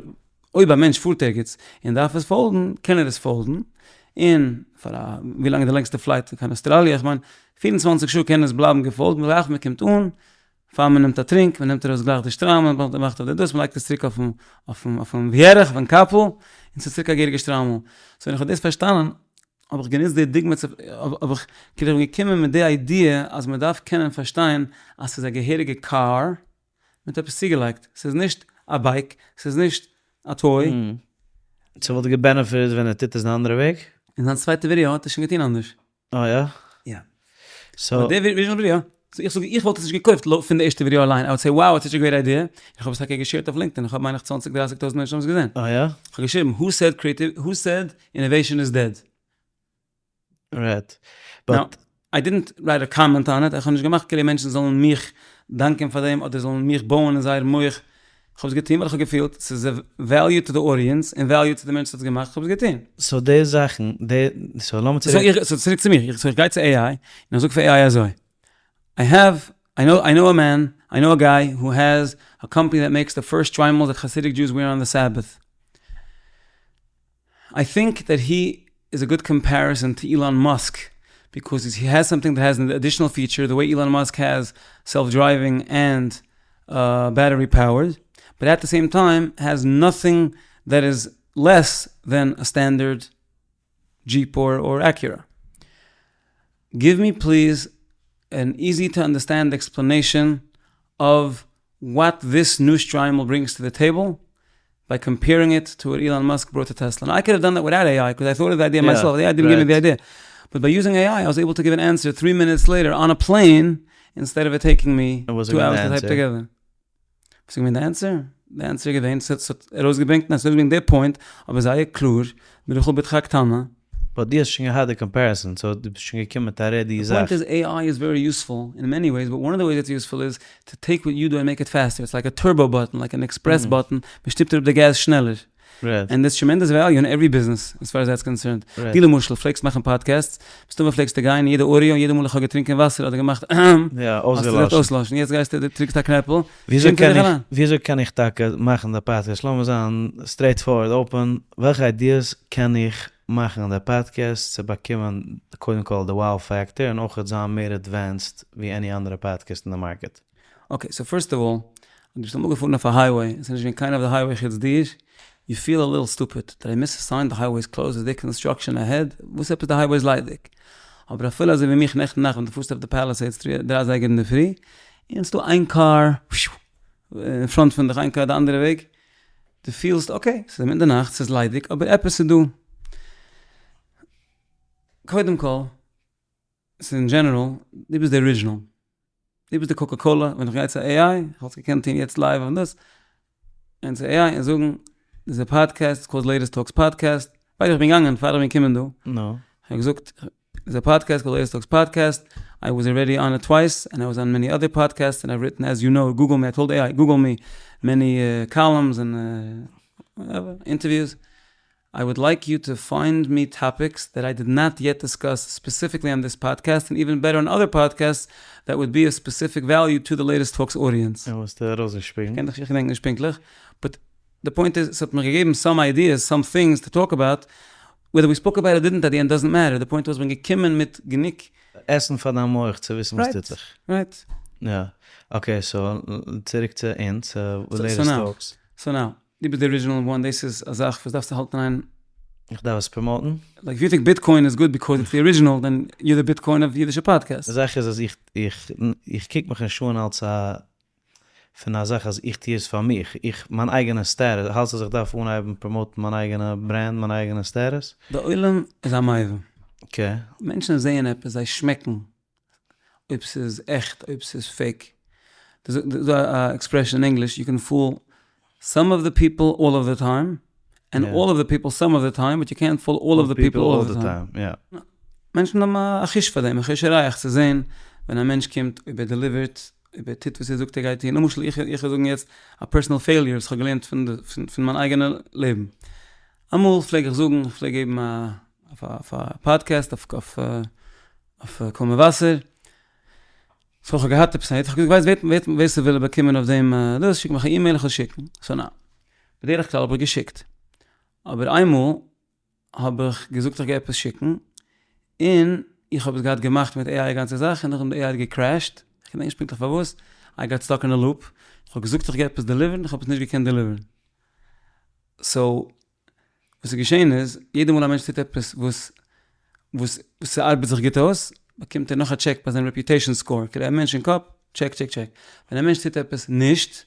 אויב א מענטש פארט ערגעץ און דארף עס פאלדן, קען ער עס פאלדן, און פאר א, ווי לאנג איז די לענגסטע פלייט קיין אוסטראליע, איך מיין, פיר און צוואנציג שעה קען עס בלייבן געפאלדן, גלייך מ'קומט אן. פאר מען נעמט א טרינק, מען נעמט ארויס גלייך די שטריימל, מען מאכט אויף די דאס, מען לייגט עס צוריק אויפן אויפן אויפן ירך, אויפן קאפל, און ס'איז צוריק א געהעריגע שטריימל. סאו ווען איך האב דאס פארשטאנען, האב איך גענוצט די דוגמא צו, האב איך, כאילו איך בין געקומען מיט די איידיע אז מען דארף קענען פארשטיין אז ס'איז א געהעריגע קאר, מיט עפעס צוגעלייגט, ס'איז נישט א בייק, ס'איז נישט א טוי. ס'וואלט געבענעפיטעד ווען ער טוט עס די אנדערע וועג? אין זיין צווייטע ווידעא האט ער שוין געטון אנדערש. אה יא? יא. סאו. די ארידזשינעל ווידעא, סאו איך זאג איך וואלט עס נישט געקויפט לויט פון די ערשטע ווידעא אליין, איי וואלד סעי wow איטס סאטש א גרעיט איידיע, איך האב עס טאקע געשעירט אויף לינקדאין, איך האב מיין איך צוואנציג דרייסיג טויזנט מענטשן האבן עס געזען. אה יא? איך האב געשריבן הו סעד קריעטיוו הו סעד אינאוועישאן איז דעד. רייט. נאו, איי דידנט רייט א קאמענט אן איט, איך האב נישט געמאכט כאילו מענטשן זאלן מיך דאנקען פאר דעם אדער זאלן מיך בויען אין זייער מח, איך האב עס געטון ווייל איך האב געפילט ס'איז וועליו טו די אודיענס און וועליו צו די מענטש וואס האט עס געמאכט, איך האב עס געטון. סאו די זאכן, די, סאו לאמיר צוריק. סאו צוריק צו מיר, סאו איך גיי צו AI און איך זאג פאר AI אזוי, איי העוו, איי נאו, איי נאו א מען, איי נאו א גיי הו העז א קאמפעני דעט מעיקס די פירסט שטריימעלס דעט חסידיק דזשוס וועיר אן די סעבעט, איי טינק דעט הי איז א גוד קאמפעריסאן טו אילאן מאסק ביקאוז הי העז סאמטינג דעט העז אן אדישענעל פיטשער די וועי אילאן מאסק העז סעלף דרייווינג ענד בעטערי פאוערד באט עט די סעים טיים העז נאטינג דעט איז לעס דען א סטענדערד דזשיפ אר אקיורא. גיוו מי פליז ען איזי טו אנדערסטענד עקספלענעישאן אוו וואט דיס ניו שטריימל ברינגס טו די טעיבל ביי קאמפעירינג איט טו וואט אילאן מאסק בראט טו טעסלא. נאו איי קוד האוו דאן דעט וויטאוט עי איי קאוז איי טאוט אוו די איידיע מייסעלף, די עי איי דידנט גיוו מי די איידיע. באט ביי יוזינג עי איי איי וואס עיבל טו גיוו ען ענסער טרי מינוטס לעיטער אן א פלעין אינסטעד אוו איט טעיקינג מי טו אווערס טו טייפ טאגעדער. וואס איז געווען די ענסער? די ענסער איז געווען ס'האט ארויסגעברענגט און ס'האט ארויסגעברענגט די פוינט אבער זייער קלאר ברחל בתך הקטנה. באט דו האסט שוין געהאט די קאמפעריסאן סאו דו ביסט שוין געקומען מיט א רעדי זאך. די פוינט איז AI איז ווערי יוספול אין מעני וועיס באט וואן אוו די וועיס איטס יוספול איז טו טעיק וואט יו דו ענד מעיק איט פעסטער איטס לייק א טורבא באטן לייק אן עקספרעס באטן מען שטופט אראפ די געז שנעלער ענד דערס טרעמענדעס וועליו אין עווערי ביזנעס עז פאר עז דעטס קאנסערנד. דו למשל פלעגסט מאכן פאדקעסטס מסתמא פלעגסטו גיין יעדע אודיאו יעדע מאל איך האב געטרינקען וואסער אדער געמאכט אהמ האסטו געדארפט אויסלאשן יעצט גייסטו דו דריקסט א קנעפל וויאזוי קען איך וויאזוי קען איך טאקע מאכן די פאדקעסט לאמיר זיין סטרעיט פארווערד אפען וועלכע איידיעס קען איך מאכן די פאדקעסט צו באקומען קודם כל די wow factor און אויכעט זיין מער עדווענסד ווי עני אנדערע פאדקעסט אין די מארקעט? אקעי סאו פירסט אוו אלל, דו ביסט אמאל געפארן אויף א הייוועי און ס'איז נישט געווען קיינער אויף די הייוועי חוץ דיר, יו פיל א ליטל סטופיד, דיד איי מיס א סיין, די הייוועי איז קלאוזד, איז דער קאנסטראקשען אהעד, וואס עפעס די הייוועי איז ליידיג? אבער אפילו אזוי ווי מיך נעכטן נאכט ווען דו פארסט אויף די פאליסעידס דריי אזייגער אינדערפרי, און ס'דא איין קאר אין פראנט פון דיך איין קאר די אנדערע וועג, דו פילסט אקעי, ס'איז אינמיטן די נאכט, ס'איז ליידיג, אבער עפעס איז דא. קודם כל, ס'איז אין דזשענעראל, דו ביסט די ארידזשינעל. דו ביסט די קאקא קאלע, ווען איך גיי צו עי איי, איך וואלט עס געקענט טון יעצט לייוו אויף דאס, גיין צו עי איי און זאגן, דער'ס א פאדקעסט, איטס קאלד לעיטעסט טאלקס פאדקעסט, ווייל איך בין געגאנגען פאר איך בין געקומען דא, איך האב געזאגט, דער'ס א פאדקעסט קאלד לעיטעסט טאלקס פאדקעסט, איי וואס אלרעדי אן איט טווייס, ענד איי וואס אן מעני אדער פאדקעסטס, ענד איי האב ריטן עז יו נאו, גוגל מי, איי טאלד עי איי, גוגל מי, מעני קאלומס ענד אינטערוויוס, איי וואלד לייק יו טו פיינד מי טאפיקס דעט איי דיד נאט יעט דיסקאס ספעסיפיקלי אן דיס פאדקעסט און איווען בעטער אן אדער פאדקעסטס דעט וואלד בי אוו ספעסיפיק וועליו טו די לעיטעסט טאלקס אודיענס. און וואס האט ער ארויסגעשפיגן? איך געדענק נישט פונקטליך, באט די פוינט איז ס'האט מיך געגעבן סאם איידיעס, סאם טינגס טו טאלק אבאוט, וועדער ווי ספאוק אבאוט איט אר דידנט עט די ענד דאזענט מעטער, די פוינט וואס כ'בין געקומען מיט גענוג. עסן פאר דיין מח צו וויסן וואס טוט זיך. רייט. יא. אקעי סאו צוריק צו אונז, לעיטעסט טאלקס. סאו נאו, דו ביסט די ארידזשינעל וואן, דאס איז א זאך וואס דארפסטו האלטן אין איין. איך דארף עס פראמאוטן? לייק איף יו טינק ביטקוין איז גוד ביקאוז איטס די ארידזשינעל דען יור די ביטקוין אוו אידישע פאדקעסט. די זאך איז אז איך איך איך קוק מיך נישט אן אלס א פון א זאך אז איך טו עס פאר מיך, איך מיין אייגענע סטעטוס, האלטסט אז איך דארף אנהייבן פראמאוטן מיין אייגענע ברענד, מיין אייגענע סטעטוס? די עולם איז א מבין. אקעי. מענטשן זעען עפעס, זיי שמעקן אויב ס'איז עכט אויב ס'איז פעיק. דא א עקספרעשן אין ענגליש, יו קען פול סאם אוו די פיפל אלל אוו די טיים, ענד אלל אוו די פיפל סאם אוו די טיים, באט יו קענט פול אלל אוו די פיפל אלל אוו די טיים. מענטשן האבן א חוש פאר דעם, א חוש הריח צו זען ווען א מענטש קומט, אויב ער דעליווערט, אויב ער טוט וואס ער זאגט ער גייט טון. למשל, איך וועל זאגן יעצט א פערסאנעל פעיליער וואס איך האב געלערנט פון מיין אייגענע לעבן. אמאל פלעג איך זאגן, איך פלעג געבן אויף א פאדקעסט, אויף אויף קול מבשר, סאו כ'האב געהאט עפעס א היט, כ'האב געזאגט ווייסט ווער ווער ס'וויל באקומען אויף דעם דאס, שיק מיך א אימעיל איך וועל שיקן, סאו נא, בדרך כלל האב איך געשיקט, אבער איינמאל האב איך געזאגט איך גיי עפעס שיקן, און איך האב עס געהאט געמאכט מיט עי איי א גאנצע זאך, און נאכדעם די עי איי האט געקרעשט, כ'געדענק נישט פונקטליך פארוואס, איי גאט סטאק אין א לופ, איך האב געזאגט איך גיי עפעס דעליווערן, איך האב עס נישט געקענט דעליווערן. סאו וואס איז געשען איז, יעדע מאל א מענטש טוט עפעס וואס וואס ס'ארבעט זיך גוט אויס, באקומט ער נאך א טשעק ביי זיין רעפיוטעישאן סקאור, כדי א מענטש אין קאפ, טשעק טשעק טשעק. ווען א מענטש טוט עפעס נישט,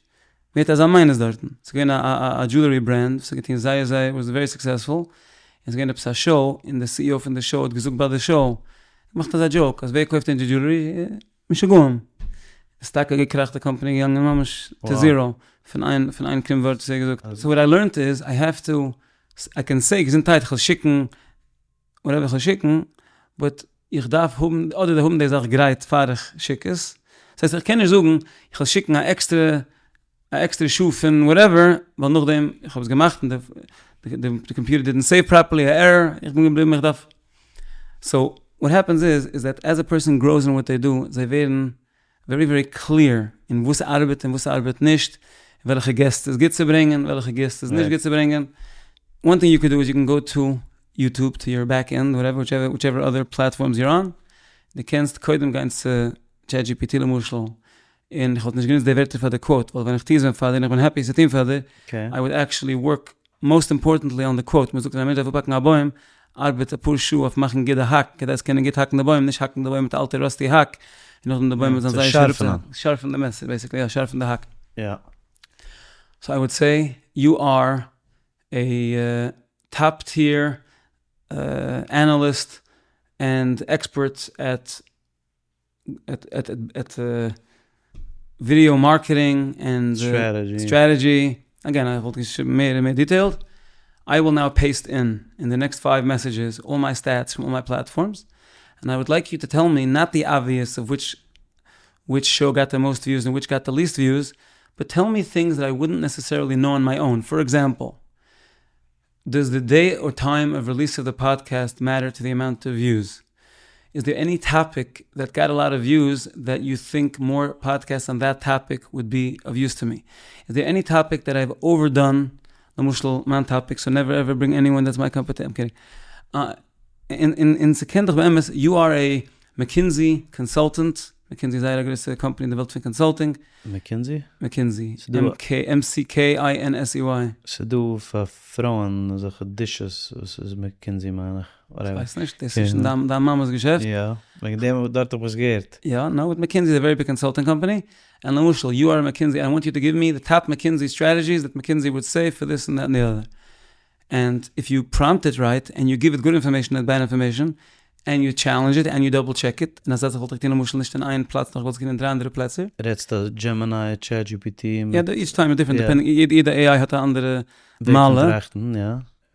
ווערט אזא מיינוס דארטן. ס'איז געווען א א דזשולערי ברענד וואס האט געטון זייער זייער, וואס ווערי סוקסעספול, און ס'איז געווען עפעס א שאו, און די CEO פון די שאו האט געזאגט ביי די שאו, געמאכט אזא דזשאוק, אז ווער קויפט אונזער דזשולערי? משוגעים! ס'איז טאקע געקראכט די קאמפאני געגאנגען ממש טו זירא פון איין פון איין קרום ווארט וואס ער האט געזאגט. סאו וואט איי לערנט איז איי העוו טו איי קען סעי געזונטהייט איך וועל שיקן וואטעווער איך וועל שיקן באט איך דארף האבן אדער האבן די זאך גרייט פאר איך שיק עס. ס'הייסט איך קען נישט זאגן איך וועל שיקן א עקסטערע א עקסטערע שעה פון וואטעווער, ווייל נאכדעם איך האב עס געמאכט און די קאמפיוטער דידנט סעיוו פראפערלי א ערראר, איך בין געבליבן איך דארף, סאו וואט העפענס איז איז דעט עז א פערסאן גראוס אין וואט דעי דו, זיי ווערן ווערי ווערי קלעיר אין וואס ארבעט און וואס ארבעט נישט, וועלכע געסט איז גוט צו ברענגען וועלכע געסט איז נישט גוט צו ברענגען, וואן טינג יו קען דו איז יו קען גאו טו יוטוב טו יור בעק ענד וואטעווער וויטשעווער אדער פלעטפארמס יור אן, דו קענסט קודם גיין צו טשעט דזשי פי טי למשל, און איך וואלט נישט גענוצט די ווערטער פאר די קוואוט, ווייל ווען איך טוה עס ווען פאר דיר און איך בין העפי עס צו טון פאר דיר, איי וואלד עקשעלי ווארק מאסט אימפארטענטלי אן די קוואוט, מען זאגט ווען א מענטש דארף אפהאקן א בוים, ארבעט אפאר שעה אויף מאכן גוט די האק, כדי צו קענען גוט האקן די בוים, נישט האקן די בוים מיט א אלטע ראסטי האק, און נאכדעם די בוים זאל זיין זייער שארף, שארפן די מעסער בעיסיקלי, יא שארפן די האק. סאו איי וואלד סעי יו אר עי טאפ טיר ענעליסט ענד עקספערט עט עט ווידעא מארקעטינג ענד סטרעטעדזשי, אגעין איך וואלט געשריבן מער און מער דיטעילד, איי וויל נאו פעיסט אין אין די נעקסט פייוו מעסעדזשעס אלל מיי סטעטס פרום אלל מיי פלעטפארמס, ענד איי וואלד לייק יו טו טעל מי נאט די אבוויעס אוו וויטש וויטש שאו גאט די מאסט וויוס און וויטש גאט די ליעסט וויוס, באט טעל מי טינגס דעט איי וואלדנט נעסעסערילי נאו אן מיי און, פאר עקזעמפל, דאז די דעי אר טיים אוו ריליס אוו די פאדקעסט מעטער טו די אמאונט אוו וויוס? איז דער עני טאפיק דעט גאט א לאט אוו וויוס דעט יו טינק מאר פאדקעסטס אן דעט טאפיק וואלד בי אוו יוז טו מי? איז דער עני טאפיק דעט אייוו אווערדאן למשל מיין טאפיק סאו נעווער עווער ברינג עניוואן דעטס מיי קאמפעטישן איים קידינג און ס'קען דאך באמת יו אר עי מקינזי קאנסאלטענט, מקינזי איז זייער א גרויסע קאמפאני אין די וועלט פון קאנסאלטינג. מקינזי? מקינזי, MCKINSEY. ס'דא פאר פרויען אזעלכע דישעס וואס איז מקינזי מיין איך. כ'ווייס נישט, דאס איז שוין דיין מאמע'ס געשעפט. יא, וועגן דעם דארט האב איך עס געהערט. יא, נאו, באט מקינזי איז א ווערי ביג קאנסאלטינג קאמפאני, און למשל יו אר מקינזי, איי וואנט יו טו גיוו מי די טאפ מקינזי סטראטעגיס דעט מקינזי וואלד סעי פאר דיס און דעט און די אדער. ענד איף יו פראמפט איט רייט ענד יו גיוו איט גוד אינפארמעישן נאט בעד אינפארמעישן ענד יו טשעלענדזש איט ענד יו דאבל טשעק איט און אזא זאך וואלט איך געטון למשל נישט אין איין פלאץ נאר איך וואלט עס געטון אין דריי אנדערע פלעצער. רעדסט דזשעמיניי, טשעט דזשי פי טי? יא, איטש טיים איז דיפרענט דיפענדינג יעדע AI האט א אנדערע מעלה. וועג פון טראכטן, יא.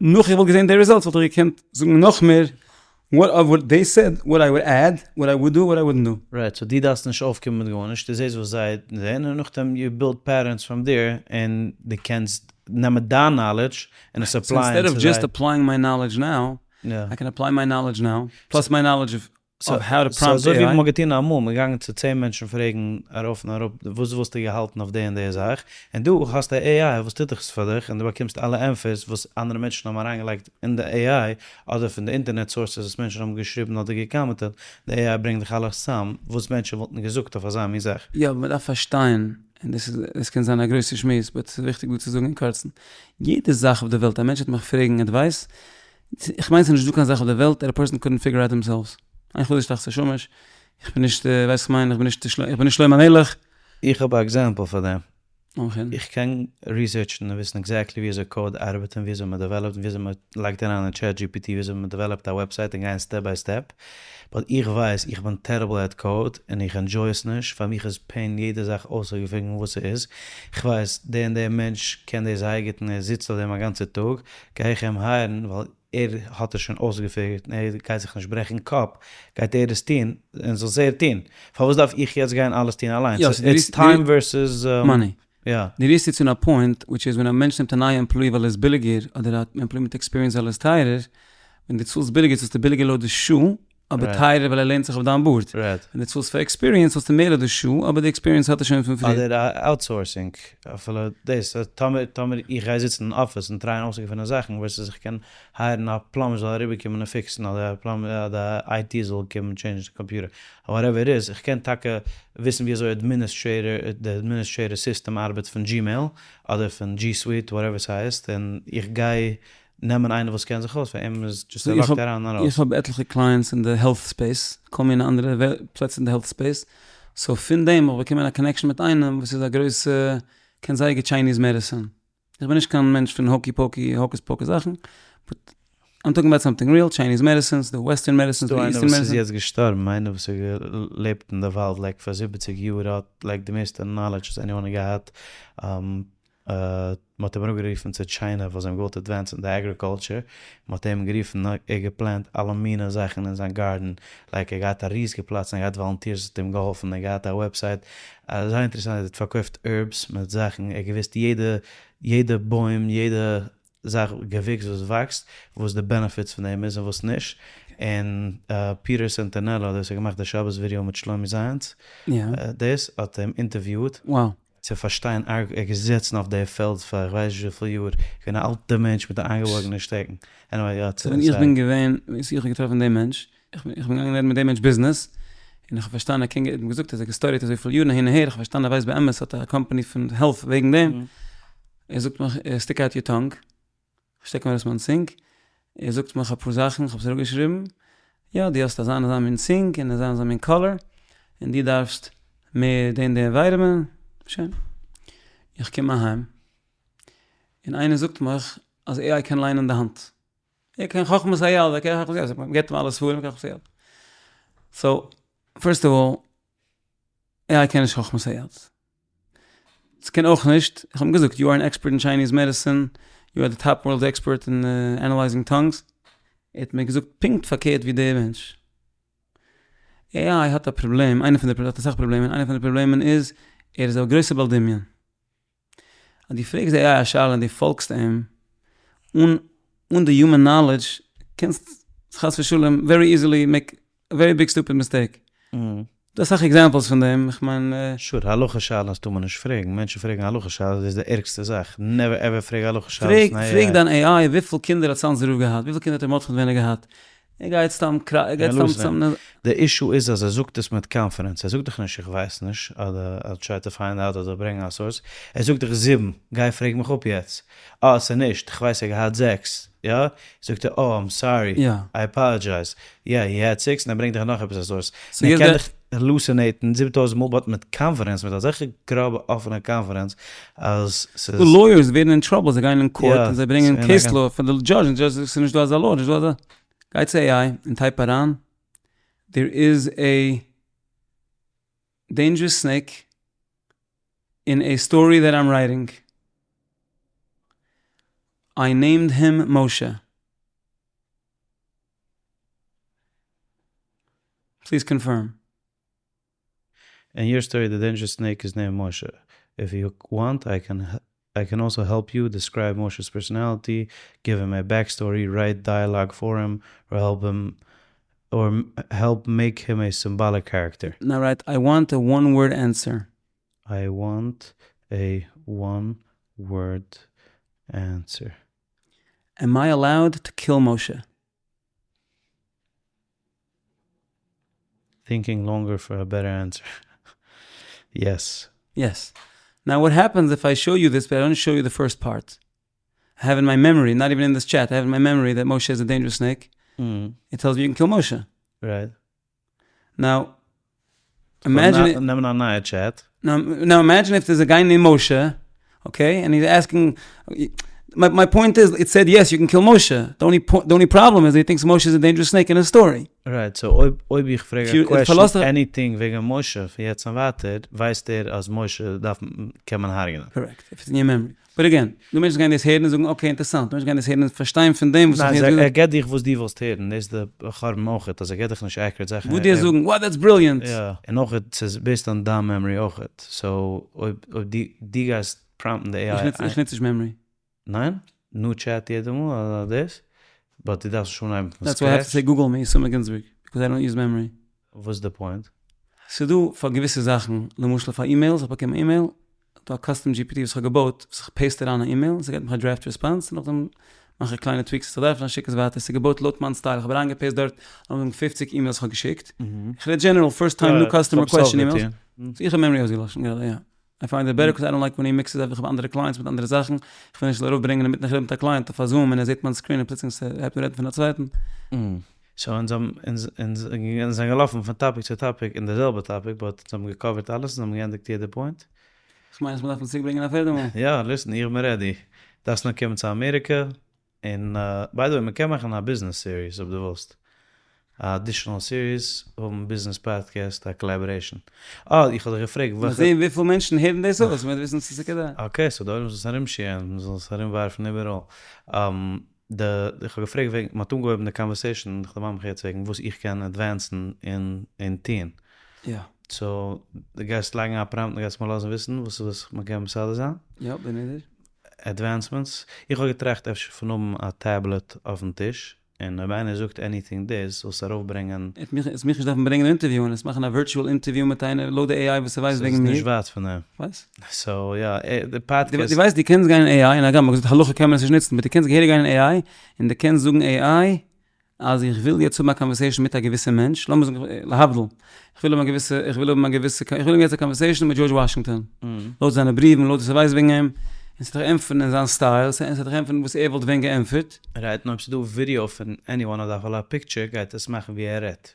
נאך איך וואלט געזען די רעזאלטס וואלט איך געקענט זאגן נאך מער וואט אוו וואט דעי סעד וואט איי וואלד עד וואט איי וואלד דו וואט איי וואלדנט דו. רייט, סאו דו דארפסט נישט אויפקומען מיט גארנישט, דו זעסט וואס זיי זעען און נאכדעם יו בילד פעטערנס פראם דעיר און דו קענסט נעמען דיין נאלעדזש און עס אפלייען צו זיי. אינסטעד אוו דזשאסט אפלייאינג מיי נאלעדזש נאו, איי קען אפליי מיי נאלעדזש נאו, פלאס מיי נאלעדזש אוו האו טו פראמפט סאו אזוי ווי מ'האט געטון אמאל, מ'איז געגאנגען צו צען מענטשן פרעגן ארויף און אראפ וואס וואלסטו געהאלטן אויף די און די זאך, און דא האסטו א AI וואס טוט עס פאר דיך און דו באקומסט אלע ענטפערס וואס אנדערע מענטשן האבן אריינגעלייגט אין די AI, אדער פון די אינטערנעט סאורסעס וואס מענטשן האבן געשריבן אדער געקאמענטעד, די AI ברענגט דיך אלעס צאם וואס מענטשן וואלטן געזאגט אויף אזא מין זאך. יא, אבער מ'דארף פארשטיין, און דאס איז, דאס קען זיין א גרויסע שמועס, באט ס'איז וויכטיג דא צו זאגן אין קורצן, יעדע זאך אויף די וועלט, א מענטש וועט מיך פרעגן עדווייס, איך מיין ס'איז נישט דא קיין זאך אויף די וועלט דעט א פערסאן קודנט פיגור אוט דעמסעלווס, אין חדש תחת השמש, איך בין נישט, ווייסט איך מיין, איך בין נישט, איך בין נישט שלמה המלך. איך האב א עקזעמפל פאר דעם. איך קען ריסערטשן און וויסן עקזעקטלי ווי אזוי קאוד ארבעט און ווי אזוי מען דעוועלאפט און ווי אזוי מען לייגט אריין אין טשעט דזשי פי טי ווי אזוי מען דעוועלאפט א וועבסייט און גיין סטעפ ביי סטעפ, באט איך ווייס איך בין טעריבל עט קאוד און איך ענדזשוי עס נישט, פאר מיך איז פעין יעדע זאך אויסצופיגערן וואס ס'איז, איך ווייס דער און דער מענטש קען דאס זייער גוט און ער זיצט אויף דעם א גאנצע טאג, גיי איך אים הייערן ווייל ער האט עס שוין אויסגעפיגערט און ער גייט זיך נישט ברעכן קאפ, גייט ער עס טון און זאל עס ער טון, פארוואס דארף איך יעצט גיין אלעס טון אליינס? איטס טיים ווערסעס מאני. יא. דו רירסט צו צו א פוינט, וויטש איז ווען א מענטש נעמט א נייע עמפלאי ווייל ער איז ביליגער, אדער א עמפלאי מיט עקספיריענס ווייל ער איז טייערער, ווען דו צאלסט ביליגער צאלסטו ביליגער לויט די שעה. אבער טייערער ווייל ער לערנט זיך אויף דיין בארד. ווען דו צאלסט פאר עקספיריענס צאלסטו מער אויף די שעה, אבער די עקספיריענס האט ער שוין פון פריער. אדער אוטסאורסינג, אפילו דאס, טאמער טאמער איך גיי זיצן אין אפיס און טרייען אויסצוגעפינען זאכן ווערסעס איך קען הייערן א פלאמבער זאל אריבערקומען און פיקסן אדער א פלאמבער אדער א איי טי זאל קומען טשעינדזשן די קאמפיוטער וואטעווער איט איז, איך קען טאקע וויסן ווי אזוי אדמיניסטרעיטאר די אדמיניסטרעיטאר סיסטעם ארבעט פון דזשימעיל אדער פון דזשי סוויט וואטעווער ס'הייסט און איך גיי נעמען איינער וואס קען זיך אויס פאר אים איז דזשאסט ער לאגט אריין און ארויס. איך האב עטליכע קלייענטס אין די העלט ספעיס, כל מיני אנדערע פלעצער אין די העלט ספעיס, סאו פון דעם האב איך באקומען א קאנעקשאן מיט איינעם וואס איז א גרויסע, קען זייער גוט טשייניז מעדעסין, איך בין נישט קיין מענטש פון האוקי פאוקי האוקוס פאוקוס זאכן, באט איים טאלקינג אבאוט סאמטינג ריעל, טשייניז מעדעסין, ס'דא וועסטערן מעדעסין, ס'דא איסטערן מעדעסין. ס'דא איינער וואס איז יעצט געשטארבן, איינער וואס האט געלעבט אין די וואלד לייק פאר זיבעציג יאר, האט לייק די מערסטע נאלעדזש וואס עניוואן האט געהאט, מען האט אים אראפגערופן צו טשיינע ווייל זיי האבן געוואלט עדווענסן די אגריקולטשער, מען האט אים גערופן ער האט געפלענט אלע מינע זאכן אין זיין גארדן, לייק ער האט געהאט א ריזיגע פלאץ און ער האט געהאט וואלונטירס וואס האט אים געהאלפן, ער האט געהאט א וועבסייט, זייער אינטערעסאנט ער האט פארקויפט הערבס מיט זאכן, ער האט געוואוסט יעדע יעדע בוים יעדע זאך געוויקס וואס וואקסט וואס די בענעפיטס פון דעם איז און וואס נישט, און פיטער סענטענעלא דער וואס האט געמאכט די שבת ווידעא מיט שלומי זייאנץ דאס האט אים אינטערוויוט. צו פארשטיין ער איז געזעצן אויף די פעלד פאר איך ווייס נישט וויפיל יאר, געווען א אלטע מענטש מיט א איינגעבויגענע שטעקן, עניוועי יא ווען איך בין געווען, ווען איך האב געטראפן דעם מענטש, איך בין געגאנגען רעדן מיט דעם מענטש ביזנעס, און איך האב פארשטאנען ער קען, ער האט מיר געזאגט אז ער האט געסטאדיט אזויפיל יארן אהין אהער, איך האב פארשטאנען ער ווייסט באמת, האט א קאמפאני פון העלט וועגן דעם, ער זאגט מיך סטיק אוט יור טאנג, כ'שטעק ארויס מיין צונג, ער זאגט מיך אפאר זאכן, כ'האב עס אראפגעשריבן, יא דו האסט אזא און אזא מין צונג און אזא און אזא מין קאלער, און דו דארפסט מער די און די ווייטעמין, שוין. איך קום אהיים, און איינער זאגט מיך אז עי איי קען ליינען די האנט. ער קען חכמת היד, ער קען חכמת היד, מ'געבט אים אלע ספרים, חכמת היד. סאו, פירסט אוו אלל, עי איי קען נישט חכמת היד. ס'קען אויך נישט, איך האב אים געזאגט, יו אר אן עקספערט אין טשייניז מעדיסין, יו אר די טאפ ווארלד עקספערט אין ענעלייזינג טאנגס, ער האט מיר געזאגט פונקט פארקערט ווי דער מענטש. עי איי האט א פראבלעם, איינע פון די, האט אסאך פראבלעמען, איינע פון די פראבלעמען איז, ער איז א גרויסער בעל דמיון. אז דו פרעגסט די עי איי א שאלה און דו פאלגסט אים, אן אן די יומען נאלעדזש, קענסט חס ושלום ווערי איזילי מעיק א ווערי ביג סטופיד מיסטעיק. דא אסאך עקזעמפלס פון דעם, איך מיין. שור, הלכה שאלות טאר מען נישט פרעגן, מענטשן פרעגן הלכה שאלות, דאס איז די ערגסטע זאך, נעווער עווער פרעג הלכה שאלות פון א AI. פרעג דיין AI וויפיל קינדער האט צאנזער רב געהאט, וויפיל קינדער האט ר' מרדכי נדבורנער געהאט, ער גייט סתם קרא, ער גייט סתם צאם. די אישו איז אז ער זאגט עס מיט קאנפידענס, ער זאגט דיך נישט איך ווייס נישט, אדער איל טריי טו פיינד אוט אדער ברענג א סאורס, ער זאגט דיך זיבן, גיי פרעג מיך אפ יעצט, אה ס'איז נישט, איך ווייס ער האט געהאט זעקס, יא? זאגט ער אה איים סארי, איי אפאלעדזשייז, יא הי העד סיקס, און ער ברענגט דיך נאך עפעס א סאורס, און ער קען דיך האלוסינעיטן זיבן טויזנט מאל באט מיט קאנפידענס, מיט אזעלכע גראבע אפענע קאנפידענס אז ס'איז. די לויערס ווערן אין טראבל, זיי גייען אין קאורט און זיי ברענגען קעיס לאו פאר די דזשאדזש, און די דזשאדזש זאגט ס'איז נישט דא אזא לאו, נישט דא אזא. גיי צו AI און טייפ אריין דעיר איז עי דעינדזשערעס סנעיק אין עי סטארי דעט איים רייטינג, איי נעימד הים משה. פליז קאנפירם. אין יור סטארי די דעינדזשערעס סנעיק איז נעימד משה. איף יו וואנט איי קען איי קען אלסא העלפ יו דיסקרייב משה'ס פערסאנאליטי, גיוו הים א בעק סטארי, רייט דיאלאג פאר הים, אר העלפ הים אר העלפ מעיק הים א סימבאליק קערעקטער. נאו רייט איי וואנט א וואן ווארד ענסער. איי וואנט עי וואן ווארד ענסער. עם איי אלאוד טו קיל משה? טינקינג לאנגער פאר א בעטער ענסער. יעס. יעס. נאו וואט העפענס איף איי שאו יו דיס באט איי דאנט שאו יו די פירסט פארט? איי העוו אין מיי מעמארי, נאט איווען אין דיס טשעט, איי העוו אין מיי מעמארי דעט משה איז א דעינדזשערעס סנעיק. איט טעלס מי יו קען קיל משה. רייט. נאו אימעדזשין. נעמען א נייע טשעט. נאו אימעדזשין איף דערס א גיי נעימד משה, אקעי, ענד היז עסקינג, מיי פוינט איז, איט סעד יעס יו קען קיל משה, די אנלי פראבלעם איז הי טינקס משה איז א דעינדזשערעס סנעיק אין די סטארי. רייט, סאו אויב אויב איך פרעג א קוועשן עניטינג וועגן משה פון יעצט און ווייטער, ווייסט ער אז משה דארף קען מען הרג'נען. קארעקט, איף איטס אין יור מעמארי. באט אגעין, דו מענטשן גייען דאס הערן און זאגן אקעי אינטערסאנט, מענטשן גייען דאס הערן און פארשטיין פון דעם וואס איך ניין, ער געבט דיך וואס דו ווילסט הערן, דאס איז די חורבן אויכעט, אז ער געבט דיך נישט עקוראט זאכן. וואס דו זאגן, וואו דעטס בריליענט! יא, און אויכעט ס'איז בעיסד אן דיין מעמארי אויכעט, סאו אויב אויב דו דו גייסט פראמפטן די עי איי. איך נוץ נישט מעמארי. ניין? ניו טשעט יעדע מאל אדער דאס? באט דו דארפסט נישט אנהייבן פון סקרעטש. דעטס וואי איי העוו טו סעי גוגל מי, סומא גינזבערג. ביקאוז איי דאנט יוז מעמארי. וואס איז די פוינט? ס'דא פאר געוויסע זאכן, למשל פאר אימעילס, איך באקום אימעיל, דא א קאסטום GPT וואס איך האב געבויט, וואס איך פעיסט אריין א אימעיל, און ס'געט מיך א דרעפט ריספאנס, און נאכדעם מאך איך קליינע טוויקס וואס איך דארף, און שיק עס ווייטער, ס'איז געבויט לויט מיין סטייל, איך האב אריינגעפעיסט דארט לאמיר זאגן פופציג אימעילס איך האב געשיקט, איך רעד דזשענעראל פירסט טיים ניו קאסטומער קוועסטשען אימעילס, סאו איך האב מעמארי אויסגעלאשן גראדע יא, איי פיינד איט בעטער קאוז איי דאנט לייק ווען הי מיקסעס אפ, איך האב אנדערע קלייענטס מיט אנדערע זאכן, איך וויל נישט זאל ארויפברענגען אינמיטן איך רעד מיט א קלייענט אויף א זום און ער זעט מיין סקרין און פלוצלינג ס'הייבט אן רעדן פון א צווייטן. סאו אונז האבן אונז אונז אונז זענען געלאפן פון טאפיק צו טאפיק אין די זעלבע טאפיק באט אונז האבן געקאווערט אלעס אונז האבן געענדיגט יעדע פוינט. כ'מיין אז מ'דארף אים צוריק ברענגען א פערדע מאל. יא, ליסן, איך בין רעדי. דארפסט נאר קומען צו אמעריקע, און ביי די וועי מ'קען מאכן א ביזנעס סיריס אויב דו ווילסט. א אדישענעל סיריס, האבן ביזנעס פאדקעסט, א קאלעבארעישן. אה, איך האב דיך געפרעגט וועלכע. מ'זעהן וויפיל מענטשן הערן דאס אויס, מ'וועט וויסן צו ס'איז כדאי. אקעי, סאו די עולם זאל עס ארום שעירן, מ'זאל עס ארום ווארפן איבעראל. די, איך האב געפרעגט וועגן, מ'האט אנגעהויבן די קאנווערסעישאן, איך דערמאן מיך יעצט וועגן וואס איך קען עדווענסן און און טוהן. יא. סאו, דו גייסט לייגן א פראמפט און גייסט מיר לאזן וויסן וואס וואס מ'קען מסדר זיין? יא, בלי נדר. עדווענסמענטס, איך האב געטראכט אפשר פון האבן א טעבלעט אויפן טיש, און אויב איינער זאגט עניטינג דאס זאלסט ארויפברענגען. עט מיך עס מיך נישט דארפן ברענגען אינטערוויוען, עס מאכן א ווירטשועל אינטערוויו מיט איינער לויט די AI וואס ס'ווייסט וועגן מיר. ס'איז נישט ווייט פון דעם. כ'ווייס. סאו יא, די פאדקעסט. דו ווייסט דו קענסט גיין אין AI, און הגם מ'האט געזאגט הלכה קען מען עס נישט נוצן, באט דו קענסט געהעריג גיין אין AI, און דו קענסט זאגן AI אז איך וויל יעצט האבן א קאנווערסעישאן מיט א געוויסע מענטש, לאמיר זאגן להבדיל, איך וויל האבן א געוויסע, איך וויל האבן א געוויסע, איך וויל האבן יעצט א קאנווערסעישאן מיט דזשארדזש וואשינגטאן, לויט זיינע בריוון, לויט וואס ער ווייסט וועגן אים, און ס'וועט דיך ענטפערן אין זיין סטייל, ס'וועט דיך ענטפערן וואס ער וואלט ווען געענטפערט. רייט, און אויב ס'איז דא ווידיאו פון עניוואן אדער אפילו א פיקטשער גייט עס מאכן ווי ער רעדט.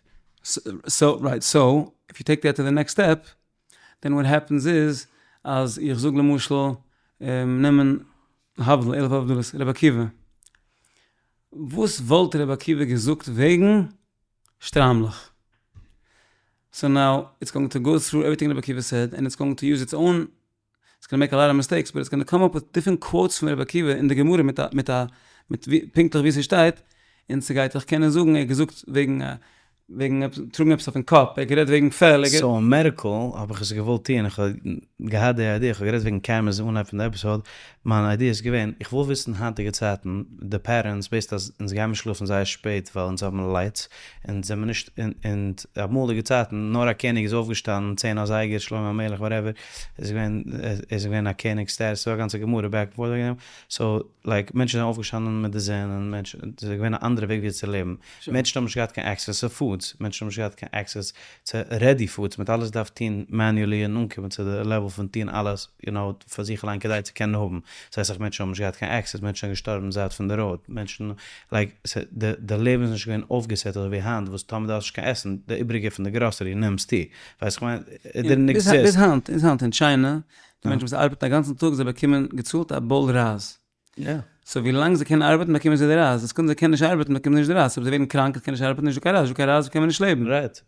סאו, רייט, סאו, איף יו טעיק דעט טו די נעקסט סטעפ, דען וואט העפענס איז, אז איך זאג למשל, נעמען להבדיל אלף הבדלות, רבי עקיבא, וואס וואלט רבי עקיבא געזאגט וועגן שטריימלעך? סאו נאו איטס גאוינג טו גאו טרו עווריטינג רבי עקיבא סעד ענד איטס גאוינג טו יוז איטס אוין, איטס גאנא מעיק א לאט אוו מיסטעיקס באט איטס גאנא קאם אפ וויט דיפרענט קוואוטס פון רבי עקיבא אין די גמרא מיט א מיט א מיט פונקטליך ווי ס'שטייט, און ס'גייט דיך קענען זאגן ער האט געזאגט וועגן וועגן טראגן עפעס אויפן קאפ, ער האט גערעדט וועגן פעל, ער האט. סאו אין מעדיקל האב איך עס געוואלט טוען, איך האב געהאט די איידיע, איך האב גערעדט וועגן קעמערעס אנהייב פון די עפיסאד, מיין איידיע איז געווען, איך וויל וויסן היינטיגע צייטן די פעטערנס בעיסד אז אונז גיימיר שלאפן זייער שפעט ווייל אונז האבן לייטס, אונז זעמיר נישט, און אמאליגע צייטן נאר א קעניג איז אויפגעשטאנען צען אזייגער שלמה המלך וואטעווער, איז געווען איז געווען א קעניג סטעטוס, ס'דא א גאנצע גמרא בעק ענד פארט וועגן דעם, סאו לייק מענטשן זענען אויפגעשטאנען מיט די זון און מענטשן, ס'איז געווען א אנדערע וועג ווי צו לעבן, מענטשן האבן נישט געהאט קיין עקסעס צו פודס, מענטשן האבן נישט געהאט קיין עקסעס צו רעדי פודס, מ'האט אלעס געדארפט טון מעניולי און אנקומען צו די לעוועל פון טון אלעס יו נאו פאר זיך אליין כדי צו קענען האבן, ס'הייסט אויך מענטשן האבן נישט געהאט קיין עקסעס, מענטשן זענען געשטארבן זייט פון די ראוד, מענטשן לייק די די לעבן איז נישט געווען אויפגעסעט אזוי ווי היינט וואס טאמער דו האסט נישט קיין עסן די איבריגע פון די גראסערי נעמסטו, ווייסט כ'מיין איט דידנט עקזיסט. ביז היינט, ביז היינט אין טשיינע, די מענטשן וואס ארבעטן א גאנצן טאג זיי באקומען געצאלט א באול רייז. סאו ווי לאנג זיי קענען ארבעטן באקומען זיי די רייז, די סעקונדע זיי קענען נישט ארבעטן באקומען זיי נישט די רייז, אויב זיי ווערן קראנק און קענען נישט ארבעטן נישטא קיין רייז, נישטא קיין רייז קען מען נישט לעבן. רייט.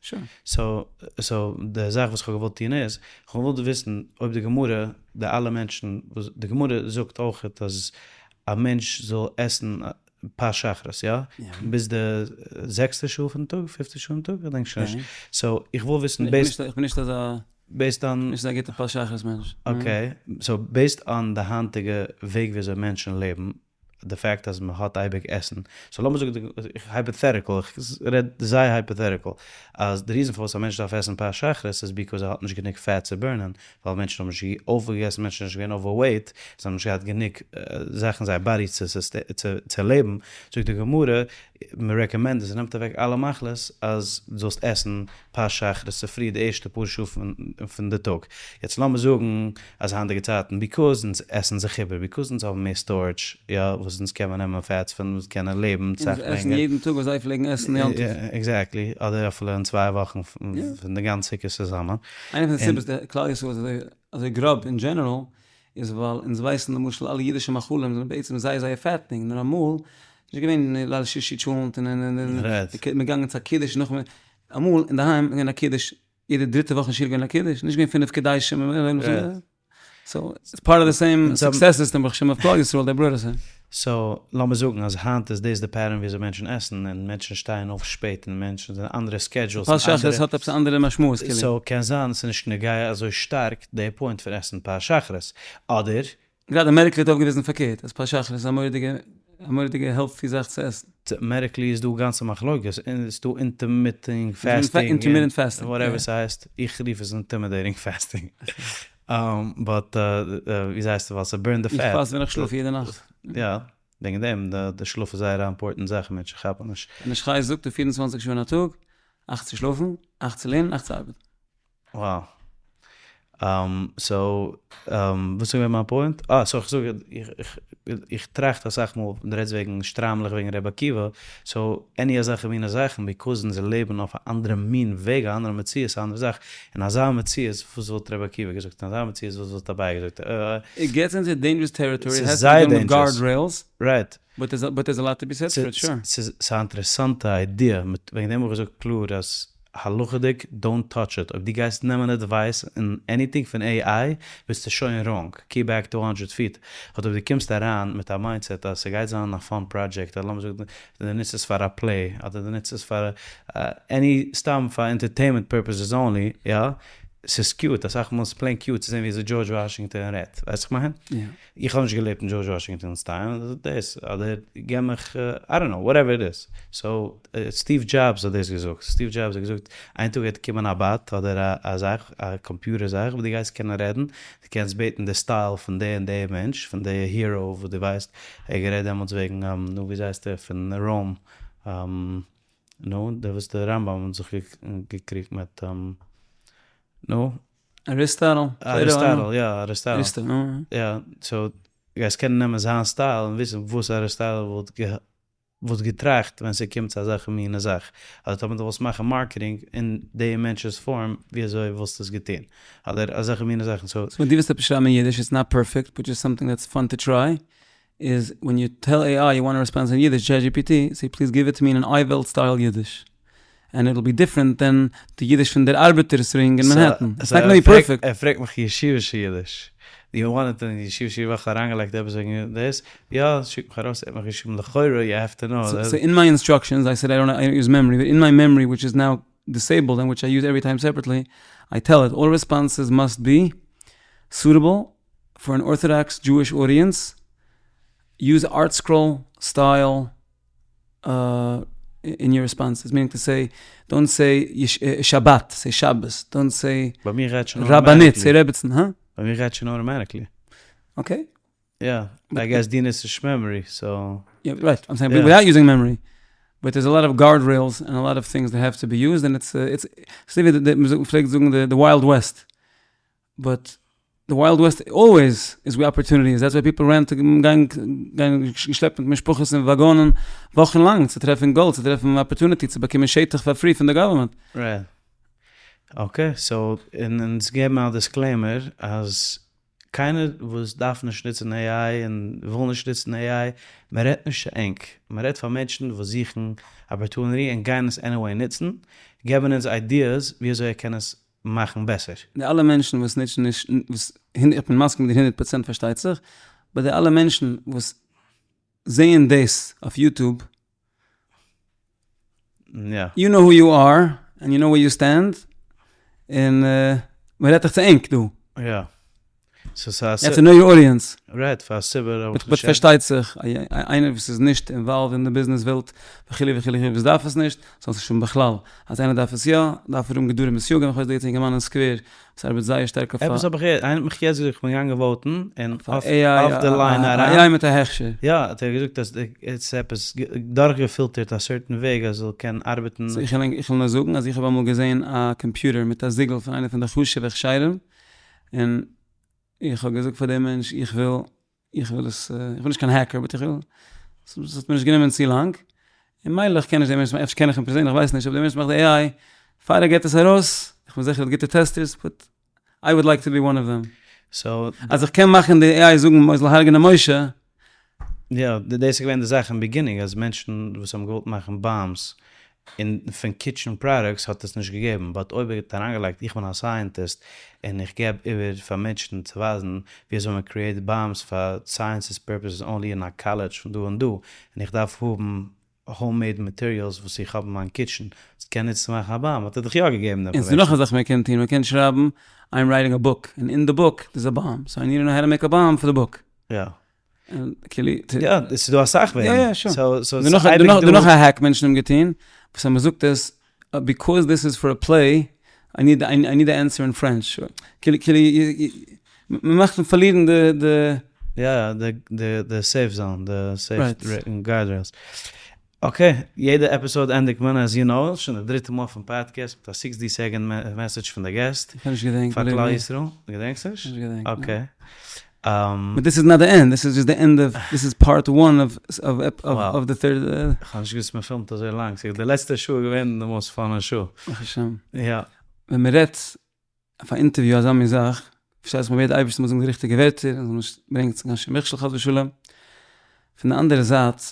סאו סאו די זאך וואס כ'האב געוואלט טון איז, כ'האב געוואלט וויסן אויב די גמרא, די אלע מענטשן וואס, די גמרא זאגט אויכעט אז א מענטש זאל עסן פת שחרית, יא? ביז די זעקסטע שעה פון טאג, פיפטע שעה פון טאג, כ'דענק שוין נישט. סאו איך וויל וויסן בעיסד. איך בין נישט אזא. בעיסד אן. נישט אזא גוטע פת שחרית מענטש. אקעי, סאו בעיסד אן די היינטיגע וועג וויאזוי מענטשן לעבן, די פאקט אז מען האט אייביג עסן, סאו לאמיר זאגן, הייפאטעטיקל, איך רעד זייער הייפאטעטיקל, אז די ריזען פארוואס א מענטש דארף עסן פת שחרית איז ביקאוז ער האט נישט גענוג פעט צו בורנען, ווייל מענטשן האבן נישט אויפגעגעסן, מענטשן זענען נישט געווען אווערוועיט, זיי האבן נישט געהאט גענוג זאכן אין זייער באדי צו צו לעבן, זאגט די גמרא, מען רעקאמענד עס, עס נעמט אוועק אלע מחלות, אז דו זאלסט עסן פת שחרית צופרי די ערשטע פאר שעה פון די טאג. יעצט לאמיר זאגן אז היינטיגע צייטן ביקאז אונז עסן זיך איבער, ביקאז אונז האבן מער סטארעדזש, יא, וואס אונז קען מען נעמען פעטס פון אונז קענען לעבן סאך לענגער. אונז עסן יעדן טאג וואס זיי פלעגן עסן יום טוב. עקזעקטלי, אדער אפילו אין צוויי וואכן פון די גאנצע סוכות צוזאמען. איינע פון די סיבות די כלל ישראל איז אזוי גראב אין דזשענעראל איז ווייל אונז ווייסן למשל אלע אידישע מאכלים זענען בעצם זייער זייער פעטענינג נאר אמאל איז נישט געווען ליל שישי טשולענט און און און מ'איז געגאנגען צו א קידוש נאך אמאל אינדערהיים איז געווען א קידוש יעדע דריטע וואך אין שול געווען א קידוש נישט געווען פינף קידושים סאו איטס פארט אוו די סעים סוקסעס סיסטעם ברוך השם אוו כלל ישראל דעי בראט אס העיר. סאו לאמיר זאגן אז היינט איז דאס די פעטערן וויאזוי מענטשן עסן, און מענטשן שטייען אויף שפעט, און מענטשן זענען אנדערע סקעדזשולס, פת שחרית האט עפעס א אנדערע משמעות כאילו. סאו קען זיין ס'איז נישט נוגע אזוי שטארק די פוינט פון עסן פת שחרית, אדער. גראדע מעדיקלי האט אויפגעוויזן פארקערט אז פת שחרית איז א מורא'דיגע. א מורא'דיגע העלטי זאך צו עסן. מעדיקלי איז דא גאנצע מחלוקת, און ס'איז דא אינטערמיטינג פעסטינג, אינטערמיטענט פעסטינג, וואטעווער ס'הייסט, איך רוף עס אינטימידעיטינג פעסטינג, באט ווי הייסט עס ווייל ס'בורנט די פעט. איך פאסט ווען איך שלאף יעדע נאכט. יא, וועגן דעם, די שלאף איז זייער א אימפארטענט זאך מענטשן כאפן נישט. בן איש חי זאגט די פיר און צוואנציג שעה אין א טאג, אכט צו שלאפן, אכט צו לערנען, אכט צו ארבעטן. וואו. סאו, וואס איז געווען מיין פוינט? אה, סאו איך זאג, איך טראכט אסאך מאל ווען דו רעדסט וועגן שטריימלעך וועגן רבי עקיבא, סאו עני אזעלכע מינע זאכן, ביקאוז אונז לעבן אויף א אנדערע מין וועג, א אנדערע מציאות, א אנדערע זאך, אין אזא מציאות וואס וואלט רבי עקיבא געזאגט, אין אזא מציאות וואס וואלט אביי געזאגט, איט געטס אינטו דעינדזשערעס טעריטארי, ס'איז זייער דעינדזשערעס. גארד רעילס. רייט. באט דערס א לאט טו בי סעד פאר איט, שור. ס'איז א אינטערעסאנטע איידיע, וועגן דעם האב איך געזאגט קלאר אז הלכה'דיג דאונט טאטש איט, אויב דו גייסט נעמען עדווייס אין עניטינג פון עי איי ביסטו שוין ראנג, קיפ בעק טו האנדרעט פיט, באט אויב דו קומסט אריין מיט א מיינדסעט אז ס'גייט זיין א פאן פראדזשעקט אדער לאמיר זאגן דו נוצט עס פאר א פלעי אדער דו נוצט עס פאר עני סתם פאר ענטערטעינמענט פורפעסעס אנלי, יא, ס'איז קיוט, אסאך מאל איז פלעין קיוט צו זען ווי אזוי דזשארדזש וואשינגטאן רעדט, ווייסט וואס כ'מיין? איך האב נישט געלעבט אין דזשארדזש וואשינגטאן'ס טיים, דאס אדער געב מיך, איי דאנט נאו, וואטעווער איט איז. סאו, סטיוו דזשאבס האט דאס געזאגט, סטיוו דזשאבס האט געזאגט, איין טאג וועט קומען א באט אדער א זאך, א קאמפיוטער זאך, וואס דו גייסט קענען רעדן, דו קענסט בעטן די סטייל פון די און די מענטש, פון די היראו וואס דו ווייסט, ער האט גערעדט דעמאלטס וועגן, נו ווי הייסט ער, פון ראום, נו, דער וואס די רמב"ם האט זיך געקריגט מיט, נו. אריסטאטל? אריסטאטל, יא, אריסטאטל. יא, סאו, גייסט קענען נעמען זיין סטייל און וויסן וואס אריסטאטל וואלט וואלט געטראכט ווען ס'קומט צו אזעלכע מינע זאך. אדער טאמער דו וואלסט מאכן מארקעטינג אין די מענטש'ס פארם, ווי אזוי וואלסטו עס געטון? אדער אזעלכע מינע זאכן, סאו. סאו ווען דו וועסט עפעס שרייבן אין אידיש, איטס נאט פערפעקט, באט דזשאסט סאמטינג דעטס פאן טו טריי, איז ווען יו טעל עי איי יו וואנט א רעספאנס אין אידיש, טשעט דזשי פי טי, סעי פליז גיוו איט טו מי אין אן אייוועלט סטייל אידיש. ענד איט'ל בי דיפרענט דען די אידיש פון דער ארבעטערס רינג אין מאנהעטן. איטס נאט גאנא בי פערפעקט. ער פרעגט מיך ישיבישע אידיש. יו וואנט איט אין ישיבישע אידיש ווייל כ'האב אריינגעלייגט עפעס וועגן דאס. יא, שיק מיך ארויס, ער האט מיך געשריבן לכאורה יו העוו טו נאו. סאו אין מיי אינסטראקשענס איי סעד איי דאנט יוז מעמארי באט אין מיי מעמארי וויטש איז נאו דיסעיבלד ענד וויטש איי יוז עווערי טיים סעפערעטלי איי טעל איט אלל רעספאנסעס מאסט בי סוטעבל פאר אן ארטאדאקס דזשואיש אודיענס יוז ארטסקרול סטייל אין יור ריספאנסעס, מינינג טו סעי, דאנט סעי שבת, סעי שבת, דאנט סעי ביי מיר גייט שוין רבנית, סעי רעבעצן, הא? ביי מיר גייט שוין אוטומעטיקלי. אקעי. יא, איי געס דו נוצט נישט מעמארי, סאו. יא, רייט, איים סעינג וויטאוט יוזינג מעמארי, באט דערס א לאט אוו גארד רעילס ענד א לאט אוו טינגס דעט העוו טו בי יוזד, ענד איטס איטס אזוי ווי מ'פלעגט זאגן די וויילד וועסט, באט די וויילד וועסט אלוועיס איז ווער אפערטוניטי איז, דעטס ווער פיפל רען טו גיין גיין געשלעפט מיט משפחות אין וואגאנען וואכן לאנג צו טרעפן גאלד צו טרעפן אפערטוניטי צו באקומען שטח פאר פרי פון די גאווערמענט. רייט. אקעי סאו אונז געבן א דיסקלעימער אז קיינער וואס דארף נישט נוצן עי איי און וויל נישט נוצן עי איי, מען רעדט נישט צו ענק, מען רעדט פאר מענטשן וואס זוכן אפערטוניטי און גייען עס עניוועי נוצן, געבן אונז איידיעס ווי אזוי ער קען עס מאכן בעסער. די אלע מענטשן וואס נוצן נישט, וואס, איך בין מסכים מיט דיר הונדערט פראצענט פארשטייט זיך, באט די אלע מענטשן וואס זעען דאס אויף יוטוב, יו נאו הו יו אר, ענד יו נאו ווער יו סטענד, און מען רעדט דאך צו ענק דא. יא. סאו ס'איז א. יו העוו טו נאו יור אודיענס. רייט, פאר א סיבה האב איך נישט. באט פארשטייט זיך, איינער וואס איז נישט אינוואלווד אין די ביזנעס וועלט וכו' וכו' וכו' וואס דארף עס נישט, זאל עס נישט האבן בכלל. אז איינער דארף עס יא, דארף ער האבן גדרים וסייגים, איך ווייס דא יעצט א אינגערמאן אין סקווער וואס ארבעט זייער שטארק אויף א. עפעס האב איך געהערט, איינער האט מיך יעצט געזאגט, איך בין געגאנגען וואוטן, און אויף די ליין אריין. א AI מיט א הכשר. יא, האט ער געזאגט אז עס איז עפעס דורכגעפילטערט א סערטען וועג אז עס זאל קענען ארבעטן. סאו איך וויל נאר זאגן אז איך האב אמאל געזען א קאמפיוטער מיט א זיגל פון איינע פון די חשוב'ע הכשרים, און איך האב געזאגט פאר דעם מענטש איך וויל, איך וויל עס, איך בין נישט קיין העקער באט איך וויל, עס האט מיר נישט גענומען צו לאנג, און מילא איך קען נישט דעם מענטש, אפשר קען איך אים פערזענליך, איך ווייס נישט, אבער דער מענטש מאכט די AI, פאר ער געבט עס ארויס, איך בין זיכער ער האט גוטע טעסטערס, באט איי וואלד לייק טו בי וואן אוו דעם. אז איך קען מאכן די AI זאגן מ'זאל הרג'נען משה. יא, דאס איז געווען די זאך אין ביגינינג אז מענטשן וואס האבן געוואלט מאכן באמס און פון קיטשען פראדוקטס האט עס נישט געגעבן, באט אויב ער האט אריינגעלייגט איך בין א סייענטיסט און איך געב איבער פאר מענטשן צו ווייזן ווי אזוי מען קריעיט באמס פאר סייענס פורפעסעס אנלי אין א קאלעדזש פון דא און דא און איך דארף האבן האום מעיד מאטעריאלס וואס איך האב אין מיין קיטשען וואס קען נוצן צו מאכן א באם האט ער דיך יא געגעבן די און ס'איז נאך א זאך מען קען טון, מען קען שרייבן איים רייטינג א בוק און אין די בוק איז א באם סאו איי ניד טו נאו האו טו מעיק א באם פאר די בוק. יא. כאילו. יא, עס איז דא אסאך וועגן. יא יא שור. דא נאך א hack מענטשן האבן געטון, וואס אז מ'זאגט עס, because this is for a play, I need I need the answer in French. כאילו כאילו מ'מאכט אים פארלירן די די. יא יא, די safe zone, די safe guard rails. Okay, יעדע episode ענדיגט מען as you know, שוין די דריטע מאל אויפן פאדקעסט מיט א sixty second message פון די guest. איך האב נישט געדענקט. פאר כלל ישראל. דו געדענקסט נישט? נישט געדענקט. Okay. But this is not the end, this is just the end of, this is part one of of the third. איך האב נישט געוואוסט מען פילמט אזוי לאנג, ס'איז די לעצטע שעה געווען די most fun שעה. ברוך השם. יא. ווען מען רעדט אויף א אינטערוויו אזא מין זאך, פארשטייט זיך מען בעט די אייבערשטער מ'זאל זאגן די ריכטיגע ווערטער, און זאל נישט ברענגען צו קיין שום מכשול חס ושלום, פון די אנדערע זייט,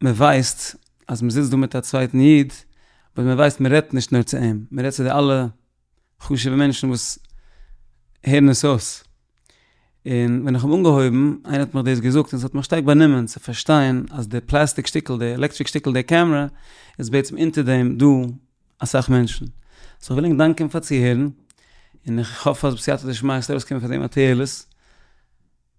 מען ווייסט אז מען זיצט דא מיט א צווייטן איד, אבער מען ווייסט מען רעדט נישט נאר צו אים, מען רעדט צו די אלע חשוב'ע מענטשן וואס הערן עס אויס. און ווען איך האב אנגעהויבן, איינער האט מיך דאס געזאגט און עס האט מיך שטארק באנומען צו פארשטיין אז די פלעסטיק שטיקל, די עלעקטריק שטיקל, די קעמרע, איז בעצם אונטער דעם דא אסאך מענטשן. So איך וויל ענק דאנקען פאר צוהערן, און איך האף אז בסייעתא דשמיא עס וועט ארויסקומען פון דעם א תועלת.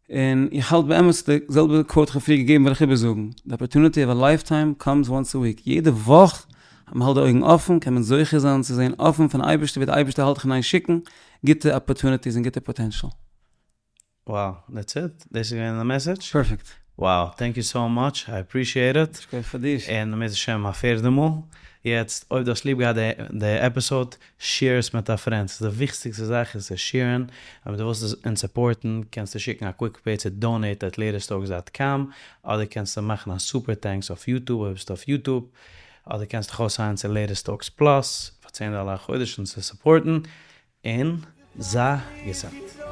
און איך האלט באמת די זעלבע quote איך האב פריער געגעבן וועל איך איבערזאגן, the opportunity of a lifetime comes once a week, יעדע וואך אז מען האלט די אויגן אפן קען מען זוכה זיין צו זען אפן פון אייבערשטער ווי די אייבערשטער האלט דיך אין איין שיקן גוטע opportunities און גוטע potential. Wow, that's it? דאס איז געווען די message? Perfect. Wow, thank you so much, I appreciate it. שכוח פאר דיר. און אם ירצה השם א פערדע מאל. יעצט, אויב דו האסט ליב געהאט די episode, share עס מיט א friend, ס'איז די וויכטיגסטע זאך איז צו share ן, אויב דו ווילסט אונז support ן קענסטו שיקן א quick pay צו donate at latesttalks dot com, אדער קענסטו מאכן א super thanks אויף YouTube אויב ביסטו אויף YouTube, אדער קענסטו דיך אויפסיינען צו latest talks plus פאר צען דאלער א חודש אונז צו support ן, און זיי געזונט.